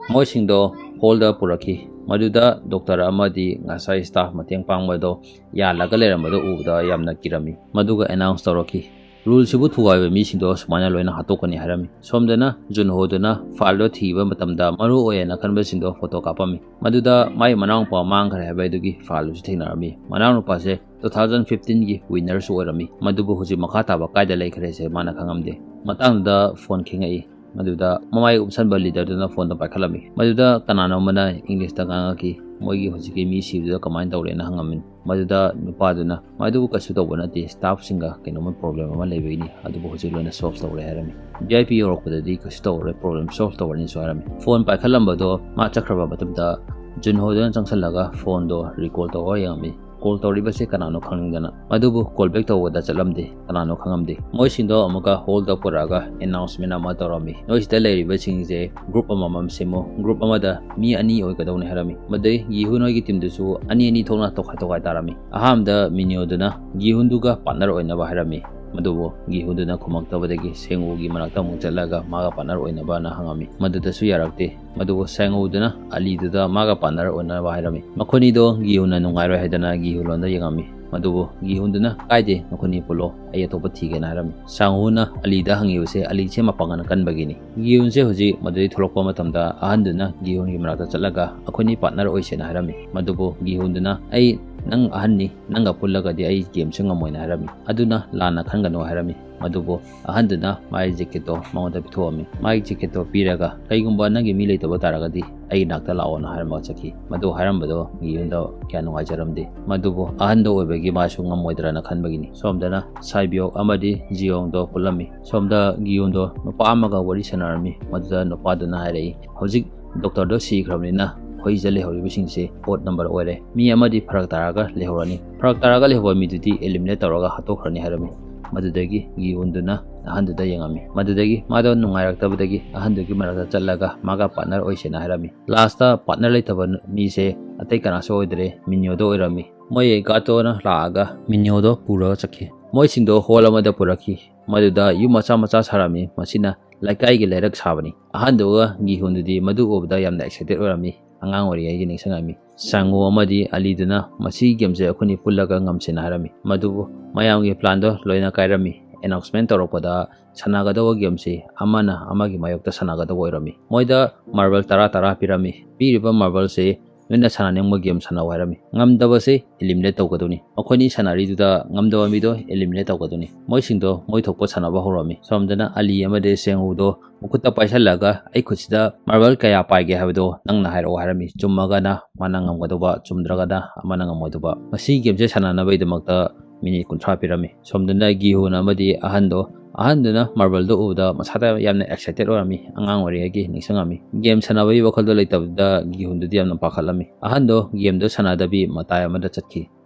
ꯃꯣꯏꯁꯤꯡꯗꯣ hall ꯗ ꯄꯨꯔꯛꯈꯤ꯫ ꯃꯗꯨꯗ doctor ꯑꯃꯗꯤ ꯉꯁꯥꯏ staff ꯃꯇꯦꯡ ꯄꯥꯡꯕꯗꯣ ꯌꯥꯜꯂꯒ ꯂꯩꯔꯝꯕꯗꯣ ꯎꯕꯗ ꯌꯥꯝꯅ ꯀꯤꯔꯝꯃꯤ꯫ ꯃꯗꯨꯒ announce ꯇꯧꯔꯛꯈꯤ, ꯔꯨꯜꯁꯤꯕꯨ ꯊꯨꯒꯥꯏꯕ ꯃꯤꯁꯤꯡꯗꯣ ꯁꯨꯃꯥꯏꯅ ꯂꯣꯏꯅ ꯍꯥꯠꯇꯣꯛꯀꯅꯤ ꯍꯥꯏꯔꯝꯃꯤ꯫ ꯁꯣꯝꯗꯅ ꯖꯨꯟꯍꯣꯗꯨꯅ ꯐꯥꯏꯜꯗꯣ ꯊꯤꯕ ꯃꯇꯝꯗ ꯃꯔꯨ ꯑꯣꯏꯌꯦꯅ ꯈꯟꯕꯁꯤꯡꯗꯣ ꯐꯣꯇꯣ ꯀꯥꯞꯄꯝꯃꯤ꯫ ꯃꯗꯨꯗ ꯃꯥꯒꯤ ꯃꯅꯥꯎꯅꯨꯄꯥ ꯃꯥꯡꯈ꯭ꯔꯦ ꯍꯥꯏꯕ ꯑꯗꯨꯒꯤ ꯐꯥꯏꯜꯗꯨꯁꯨ ꯊꯦꯡꯅꯔꯝꯃꯤ꯫ ꯃꯅꯥꯎꯅꯨꯄꯥꯁꯦ two thousand fifteenꯒꯤ winnerꯁꯨ ꯑꯣꯏꯔꯝꯃꯤ꯫ ꯃꯗꯨꯕꯨ ꯍꯧꯖꯤꯛ ꯃꯈꯥ ꯇꯥꯕ ꯀꯥꯏꯗ ꯂꯩꯈ꯭ꯔꯦꯁꯦ ꯃꯥꯅ ꯈꯪꯉꯝꯗꯦ꯫ ꯃꯇꯥꯡꯗꯨꯗ ꯐꯣꯟ ꯈꯤꯡꯉꯛꯏ꯫ ꯃꯗꯨꯗ ꯃꯃꯥꯏ ꯎꯞꯁꯟꯕ ꯂꯤꯗꯔꯗꯨꯅ ꯐꯣꯟꯗꯣ ꯄꯥꯏꯈꯠꯂꯝꯃꯤ꯫ ꯃꯗꯨꯗ ꯀꯅꯥꯅꯣ ꯑꯃꯅ ꯏꯪꯂꯤꯁꯇ ꯉꯥꯡꯉꯛꯈꯤ, "ꯃꯣꯏꯒꯤ ꯍꯧꯖꯤꯛꯀꯤ ꯃꯤ ꯁꯤꯕꯗꯨꯗ ꯀꯃꯥꯏꯅ ꯇꯧꯔꯦꯅ?" ꯍꯪꯉꯝꯃꯤ꯫ ꯃꯗꯨꯗ ꯅꯨꯄꯥꯗꯨꯅ, "ꯃꯗꯨꯕꯨ ꯀꯩꯁꯨ ꯇꯧꯕ ꯅꯠꯇꯦ, ꯁ꯭ꯇꯥꯐꯁꯤꯡꯒ ꯀꯩꯅꯣꯝꯃ ꯄ꯭ꯔꯣꯕ꯭ꯂꯦꯝ ꯑꯃ ꯂꯩꯕꯒꯤꯅꯤ, ꯑꯗꯨꯕꯨ ꯍꯧꯖꯤꯛ ꯂꯣꯏꯅ ꯁꯣꯜꯚ ꯇꯧꯔꯦ" ꯍꯥꯏꯔꯝꯃꯤ꯫ "ꯚꯤ ꯑꯥꯏ ꯄꯤ ꯌꯧꯔꯛꯄꯗꯗꯤ ꯀꯩꯁꯨ ꯇꯧꯔꯔꯣꯏ, ꯄ꯭ꯔꯣꯕ꯭ꯂꯦꯝ ꯁꯣꯜꯚ ꯇꯧꯔꯅꯤꯁꯨ" ꯍꯥꯏꯔꯝꯃꯤ꯫ ꯐꯣꯟ ꯄꯥꯏꯈꯠꯂꯝꯕꯗꯣ ꯃꯥ ꯆꯠꯈ꯭ꯔꯕ ꯃꯇꯨꯡꯗ ꯖꯨꯟꯍꯣꯗꯨꯅ ꯆꯪꯁꯜꯂꯒ ꯐꯣꯟꯗꯣ ꯔꯤꯀꯣꯜ ꯇꯧꯔꯒ ꯌꯦꯡꯉꯝꯃꯤ꯫ ꯀꯣꯜ ꯇꯧꯔꯤꯕꯁꯦ ꯀꯅꯥꯅꯣ ꯈꯪꯅꯤꯡꯗꯅ꯫ ꯃꯗꯨꯕꯨ ꯀꯣꯜ ꯕꯦꯛ ꯇꯧꯕꯗ ꯆꯠꯂꯝꯗꯦ꯫ ꯀꯅꯥꯅꯣ ꯈꯪꯉꯝꯗꯦ꯫ ꯃꯣꯏꯁꯤꯡꯗꯣ ꯑꯃꯨꯛꯀ ꯍꯣꯜꯗ ꯄꯨꯔꯛꯑꯒ ꯑꯦꯅꯥꯎꯟꯁꯃꯦꯟ ꯑꯃ ꯇꯧꯔꯝꯃꯤ꯫ "ꯅꯣꯏꯁꯤꯗ ꯂꯩꯔꯤꯕꯁꯤꯡꯁꯦ ꯒ꯭ꯔꯨꯞ ꯑꯃꯃꯝ ꯁꯦꯝꯃꯨ꯫ ꯒ꯭ꯔꯨꯞ ꯑꯃꯗ ꯃꯤ ꯑꯅꯤ ꯑꯣꯏꯒꯗꯧꯅꯤ" ꯍꯥꯏꯔꯝꯃꯤ꯫ ꯃꯗꯩ ꯒꯤꯍꯨꯟ ꯍꯣꯏꯒꯤ ꯇꯤꯝꯗꯨꯁꯨ ꯑꯅꯤ ꯑꯅꯤ ꯊꯣꯛꯅ ꯇꯣꯈꯥꯏ ꯇꯣꯈꯥꯏ ꯇꯥꯔꯝꯃꯤ꯫ ꯑꯍꯥꯟꯕꯗ ꯃꯤꯅꯤꯌꯣꯗꯨꯅ ꯒꯤꯍꯨꯟꯗꯨꯒ ꯄꯥꯔꯠꯅꯔ ꯑꯣꯏꯅꯕ ꯍꯥꯏꯔꯝꯃꯤ꯫ ꯑꯗꯨꯕꯨ ꯒꯤꯍꯨꯟꯗꯨꯅ ꯈꯨꯝꯃꯛꯇꯕꯗꯒꯤ ꯁꯦꯡꯋꯨꯒꯤ ꯃꯅꯥꯛꯇ ꯑꯃꯨꯛ ꯆꯠꯂꯒ ꯃꯥꯒ ꯄꯥꯔꯠꯅꯔ ꯑꯣꯏꯅꯕꯅ ꯍꯪꯉꯝꯃꯤ꯫ ꯃꯗꯨꯗꯁꯨ ꯌꯥꯔꯛꯇꯦ꯫ ꯃꯗꯨꯕꯨ ꯁꯦꯡꯋꯨꯗꯨꯅ ꯑꯂꯤꯗꯨꯗ ꯃꯥꯒ ꯄꯥꯔꯠꯅꯔ ꯑꯣꯏꯅꯕ ꯍꯥꯏꯔꯝꯃꯤ꯫ ꯃꯈꯣꯏꯅꯤꯗꯣ ꯒꯤꯍꯨꯟꯅ ꯅꯨꯡꯉꯥꯏꯔꯣꯏ ꯍꯥꯏꯗꯅ ꯒꯤꯍꯨꯟꯂꯣꯟꯗ ꯌꯦꯡꯉꯝꯃꯤ꯫ ꯃꯗꯨꯕꯨ ꯒꯤꯍꯨꯟꯗꯨꯅ, "ꯀꯥꯏꯗꯦ, ꯅꯈꯣꯏꯅꯤ ꯄꯨꯜꯂꯣ, ꯑꯩ ꯑꯇꯣꯞꯄ ꯊꯤꯒꯦꯅ" ꯍꯥꯏꯔꯝꯃꯤ꯫ ꯁꯥꯡꯍꯨꯅ ꯑꯂꯤꯗ ꯍꯪꯉꯤꯕꯁꯦ ꯑꯂꯤꯁꯦ ꯃꯄꯥꯡꯒꯜ ꯀꯟꯕꯒꯤꯅꯤ꯫ ꯒꯤꯍꯨꯟꯁꯦ ꯍꯧꯖꯤꯛ ꯃꯗꯨꯗꯩ ꯊꯣꯛꯂꯛꯄ ꯃꯇꯝꯗ ꯑꯍꯟꯗꯨꯅ ꯒꯤꯍꯨꯟꯒꯤ ꯃꯅꯥꯛꯇ ꯆꯠꯂꯒ, "ꯑꯩꯈꯣꯏꯅꯤ ꯄꯥꯔꯠꯅꯔ ꯑꯣꯏꯁꯦꯅ" ꯍꯥꯏꯔꯝꯃꯤ꯫ ꯃꯗꯨꯕꯨ ꯒꯤꯍꯨꯟꯗꯨꯅ, "ꯑꯩ ꯅꯪ ꯑꯍꯟꯅꯤ, ꯅꯪꯒ ꯄꯨꯜꯂꯒꯗꯤ ꯑꯩ ꯒꯦꯝꯁꯦ ꯉꯝꯃꯣꯏꯅ" ꯍꯥꯏꯔꯝꯃꯤ꯫ "ꯑꯗꯨꯅ ꯂꯥꯟꯅ ꯈꯟꯒꯅꯨ" ꯍꯥꯏꯔꯝꯃꯤ꯫ ꯃꯗꯨꯕꯨ ꯑꯍꯟꯗꯨꯅ ꯃꯥꯒꯤ ꯖꯦꯀꯦꯠꯇꯣ ꯃꯉꯣꯟꯗ ꯄꯤꯊꯣꯛꯑꯝꯃꯤ꯫ ꯃꯥꯒꯤ ꯖꯦꯀꯦꯠꯇꯣ ꯄꯤꯔꯒ, "ꯀꯩꯒꯨꯝꯕ ꯅꯪꯒꯤ ꯃꯤ ꯂꯩꯇꯕ ꯇꯥꯔꯒꯗꯤ ꯑꯩꯒꯤ ꯅꯥꯛꯇ ꯂꯥꯛꯑꯣꯅ" ꯍꯥꯏꯔꯝꯃꯒ ꯆꯠꯈꯤ꯫ ꯃꯗꯨ ꯍꯥꯏꯔꯝꯕꯗꯣ ꯒꯤꯍꯨꯟꯗꯣ ꯀꯌꯥ ꯅꯨꯡꯉꯥꯏꯖꯔꯝꯗꯦ꯫ ꯃꯗꯨꯕꯨ ꯑꯍꯟꯗꯣ ꯑꯣꯏꯕꯒꯤ ꯃꯥꯁꯨ ꯉꯝꯃꯣꯏꯗ꯭ꯔꯅ ꯈꯟꯕꯒꯤꯅꯤ꯫ ꯁꯣꯝꯗꯅ ꯁꯥꯏꯕꯤꯌꯣꯛ ꯑꯃꯗꯤ ꯖꯤꯌꯣꯡꯗꯣ ꯄꯨꯜꯂꯝꯃꯤ꯫ ꯁꯣꯝꯗ ꯒꯤꯍꯨꯟꯗꯣ ꯅꯨꯄꯥ ꯑꯃꯒ ꯋꯥꯔꯤ ꯁꯥꯟꯅꯔꯝꯃꯤ꯫ ꯃꯗꯨꯗ ꯅꯨꯄꯥꯗꯨꯅ ꯍꯥꯏꯔꯛꯏ, "ꯍꯧꯖꯤꯛ ꯗꯣꯛꯇꯔꯗꯣ ꯁꯤꯈ꯭ꯔꯕꯅꯤꯅ ꯑꯩꯈꯣꯏ ꯁꯤꯗ ꯂꯩꯍꯧꯔꯤꯕꯁꯤꯡꯁꯦ ꯑꯣꯗ ꯅꯝꯕꯔ ꯑꯣꯏꯔꯦ꯫ ꯃꯤ ꯑꯃꯗꯤ ꯐꯔꯛ ꯇꯥꯔꯒ ꯂꯩꯍꯧꯔꯅꯤ꯫ ꯐꯔꯛ ꯇꯥꯔꯒ ꯂꯩꯍꯧꯕ ꯃꯤꯗꯨꯗꯤ ꯑꯦꯂꯤꯃꯤꯅꯦꯠ ꯇꯧꯔꯒ ꯍꯥꯠꯇꯣꯛꯈ꯭ꯔꯅꯤ" ꯍꯥꯏꯔꯝꯃꯤ꯫ ꯃꯗꯨꯗꯒꯤ ꯒꯤꯍꯨꯟꯗꯨꯅ ꯑꯍꯟꯗꯨꯗ ꯌꯦꯡꯉꯝꯃꯤ꯫ ꯃꯗꯨꯗꯒꯤ ꯃꯥꯗꯣ ꯅꯨꯡꯉꯥꯏꯔꯛꯇꯕꯗꯒꯤ ꯑꯍꯟꯗꯨꯒꯤ ꯃꯔꯛꯇ ꯆꯠꯂꯒ ꯃꯥꯒ ꯄꯥꯔꯠꯅꯔ ꯑꯣꯏꯁꯦꯅ ꯍꯥꯏꯔꯝꯃꯤ꯫ ꯂꯥꯁꯇ ꯄꯥꯔꯠꯅꯔ ꯂꯩꯇꯕ ꯃꯤꯁꯦ ꯑꯇꯩ ꯀꯅꯥꯁꯨ ꯑꯣꯏꯗ꯭ꯔꯦ, ꯃꯤꯅꯤꯌꯣꯗꯣ ꯑꯣꯏꯔꯝꯃꯤ꯫ ꯃꯣꯏ ꯒꯥꯇꯣꯅ ꯂꯥꯛꯑꯒ ꯃꯤꯅꯤꯌꯣꯗꯣ ꯄꯨꯔꯒ ꯆꯠꯈꯤ꯫ ꯃꯣꯏꯁꯤꯡꯗꯣ ꯍꯣꯜ ꯑꯃꯗ ꯄꯨꯔꯛꯈꯤ꯫ ꯃꯗꯨꯗ ꯌꯨꯝ ꯃꯆꯥ ꯃꯆꯥ ꯁꯥꯔꯝꯃꯤ꯫ ꯃꯁꯤꯅ ꯂꯩꯀꯥꯏꯒꯤ ꯂꯩꯔꯛ ꯁꯥꯕꯅꯤ꯫ ꯑꯍꯟꯗꯨꯒ ꯒꯤꯍꯨꯟꯗꯨꯗꯤ ꯃꯗꯨ ꯎꯕꯗ ꯌꯥꯝꯅ ꯑꯦꯛꯁꯥꯏꯇꯦꯠ ꯑꯣꯏꯔꯝꯃꯤ꯫ ꯑꯉꯥꯡ ꯑꯣꯏꯔꯤꯉꯩꯒꯤ ꯅꯤꯡꯁꯤꯡꯉꯝꯃꯤ꯫ ꯁꯥꯡꯉꯨ ꯑꯃꯗꯤ ꯑꯂꯤꯗꯨꯅ ꯃꯁꯤꯒꯤ ꯒꯦꯝꯁꯦ ꯑꯩꯈꯣꯏꯅꯤ ꯄꯨꯜꯂꯒ ꯉꯝꯁꯦꯅ ꯍꯥꯏꯔꯝꯃꯤ꯫ ꯃꯗꯨꯕꯨ ꯃꯌꯥꯝꯒꯤ ꯄ꯭ꯂꯥꯟꯗꯣ ꯂꯣꯏꯅ ꯀꯥꯏꯔꯝꯃꯤ꯫ announcement ꯇꯧꯔꯛꯄꯗ ꯁꯥꯟꯅꯒꯗꯧꯕ gameꯁꯤ ꯑꯃꯅ ꯑꯃꯒꯤ ꯃꯥꯌꯣꯛꯇ ꯁꯥꯟꯅꯒꯗꯧꯕ ꯑꯣꯏꯔꯝꯃꯤ꯫ ꯃꯣꯏꯗ marble ꯇꯔꯥ ꯇꯔꯥ ꯄꯤꯔꯝꯃꯤ꯫ ꯄꯤꯔꯤꯕ marbleꯁꯤ ꯅꯣꯏꯅ ꯁꯥꯟꯅꯅꯤꯡꯕ game ꯁꯥꯟꯅꯧ ꯍꯥꯏꯔꯝꯃꯤ꯫ ꯉꯝꯗꯕꯁꯤ eliminate ꯇꯧꯒꯗꯧꯅꯤ꯫ ꯃꯈꯣꯏꯅꯤ ꯁꯥꯟꯅꯔꯤꯗꯨꯗ ꯉꯝꯗꯕ ꯃꯤꯗꯣ eliminate ꯇꯧꯒꯗꯧꯅꯤ꯫ ꯃꯣꯏꯁꯤꯡꯗꯣ ꯃꯣꯏ ꯊꯣꯛꯄ ꯁꯥꯟꯅꯕ ꯍꯧꯔꯝꯃꯤ꯫ ꯁꯣꯝꯗꯅ ꯑꯂꯤ ꯑꯃꯗꯤ ꯁꯦꯡꯍꯨꯗꯣ ꯃꯈꯨꯠꯇ ꯄꯥꯏꯁꯜꯂꯒ, "ꯑꯩ ꯈꯨꯠꯁꯤꯗ marble ꯀꯌꯥ ꯄꯥꯏꯒꯦ ꯍꯥꯏꯕꯗꯣ ꯅꯪꯅ ꯍꯥꯏꯔꯛꯑꯣ" ꯍꯥꯏꯔꯝꯃꯤ꯫ ꯆꯨꯝꯃꯒꯅ ꯃꯥꯅ ꯉꯝꯒꯗꯧꯕ, ꯆꯨꯝꯗ꯭ꯔꯒꯅ ꯑꯃꯅ ꯉꯝꯒꯗꯧꯕ꯫ ꯃꯁꯤ gameꯁꯦ ꯁꯥꯟꯅꯅꯕꯒꯤꯗꯃꯛꯇ minute ꯀꯨꯟꯊ꯭ꯔꯥ ꯄꯤꯔꯝꯃꯤ꯫ ꯁꯣꯝꯗꯅ ꯒꯤꯍꯨꯟ ꯑꯃꯗꯤ ꯑꯍꯟꯗꯣ, ꯑꯍꯟꯗꯨꯅ marbleꯗꯣ ꯎꯕꯗ ꯃꯁꯥꯗ ꯌꯥꯝꯅ excited ꯑꯣꯏꯔꯝꯃꯤ꯫ ꯑꯉꯥꯡ ꯑꯣꯏꯔꯤꯉꯩꯒꯤ ꯅꯤꯡꯁꯤꯡꯉꯝꯃꯤ꯫ Game ꯁꯥꯟꯅꯕꯒꯤ ꯋꯥꯈꯜꯗꯣ ꯂꯩꯇꯕꯗꯨꯗ ꯒꯤꯍꯨꯟꯗꯨꯗꯤ ꯌꯥꯝꯅ ꯄꯥꯈꯠꯂꯝꯃꯤ꯫ ꯑꯍꯟꯗꯣ gameꯗꯣ ꯁꯥꯟꯅꯗꯕꯤ ꯃꯇꯥꯏ ꯑꯃꯗ ꯆꯠꯈꯤ꯫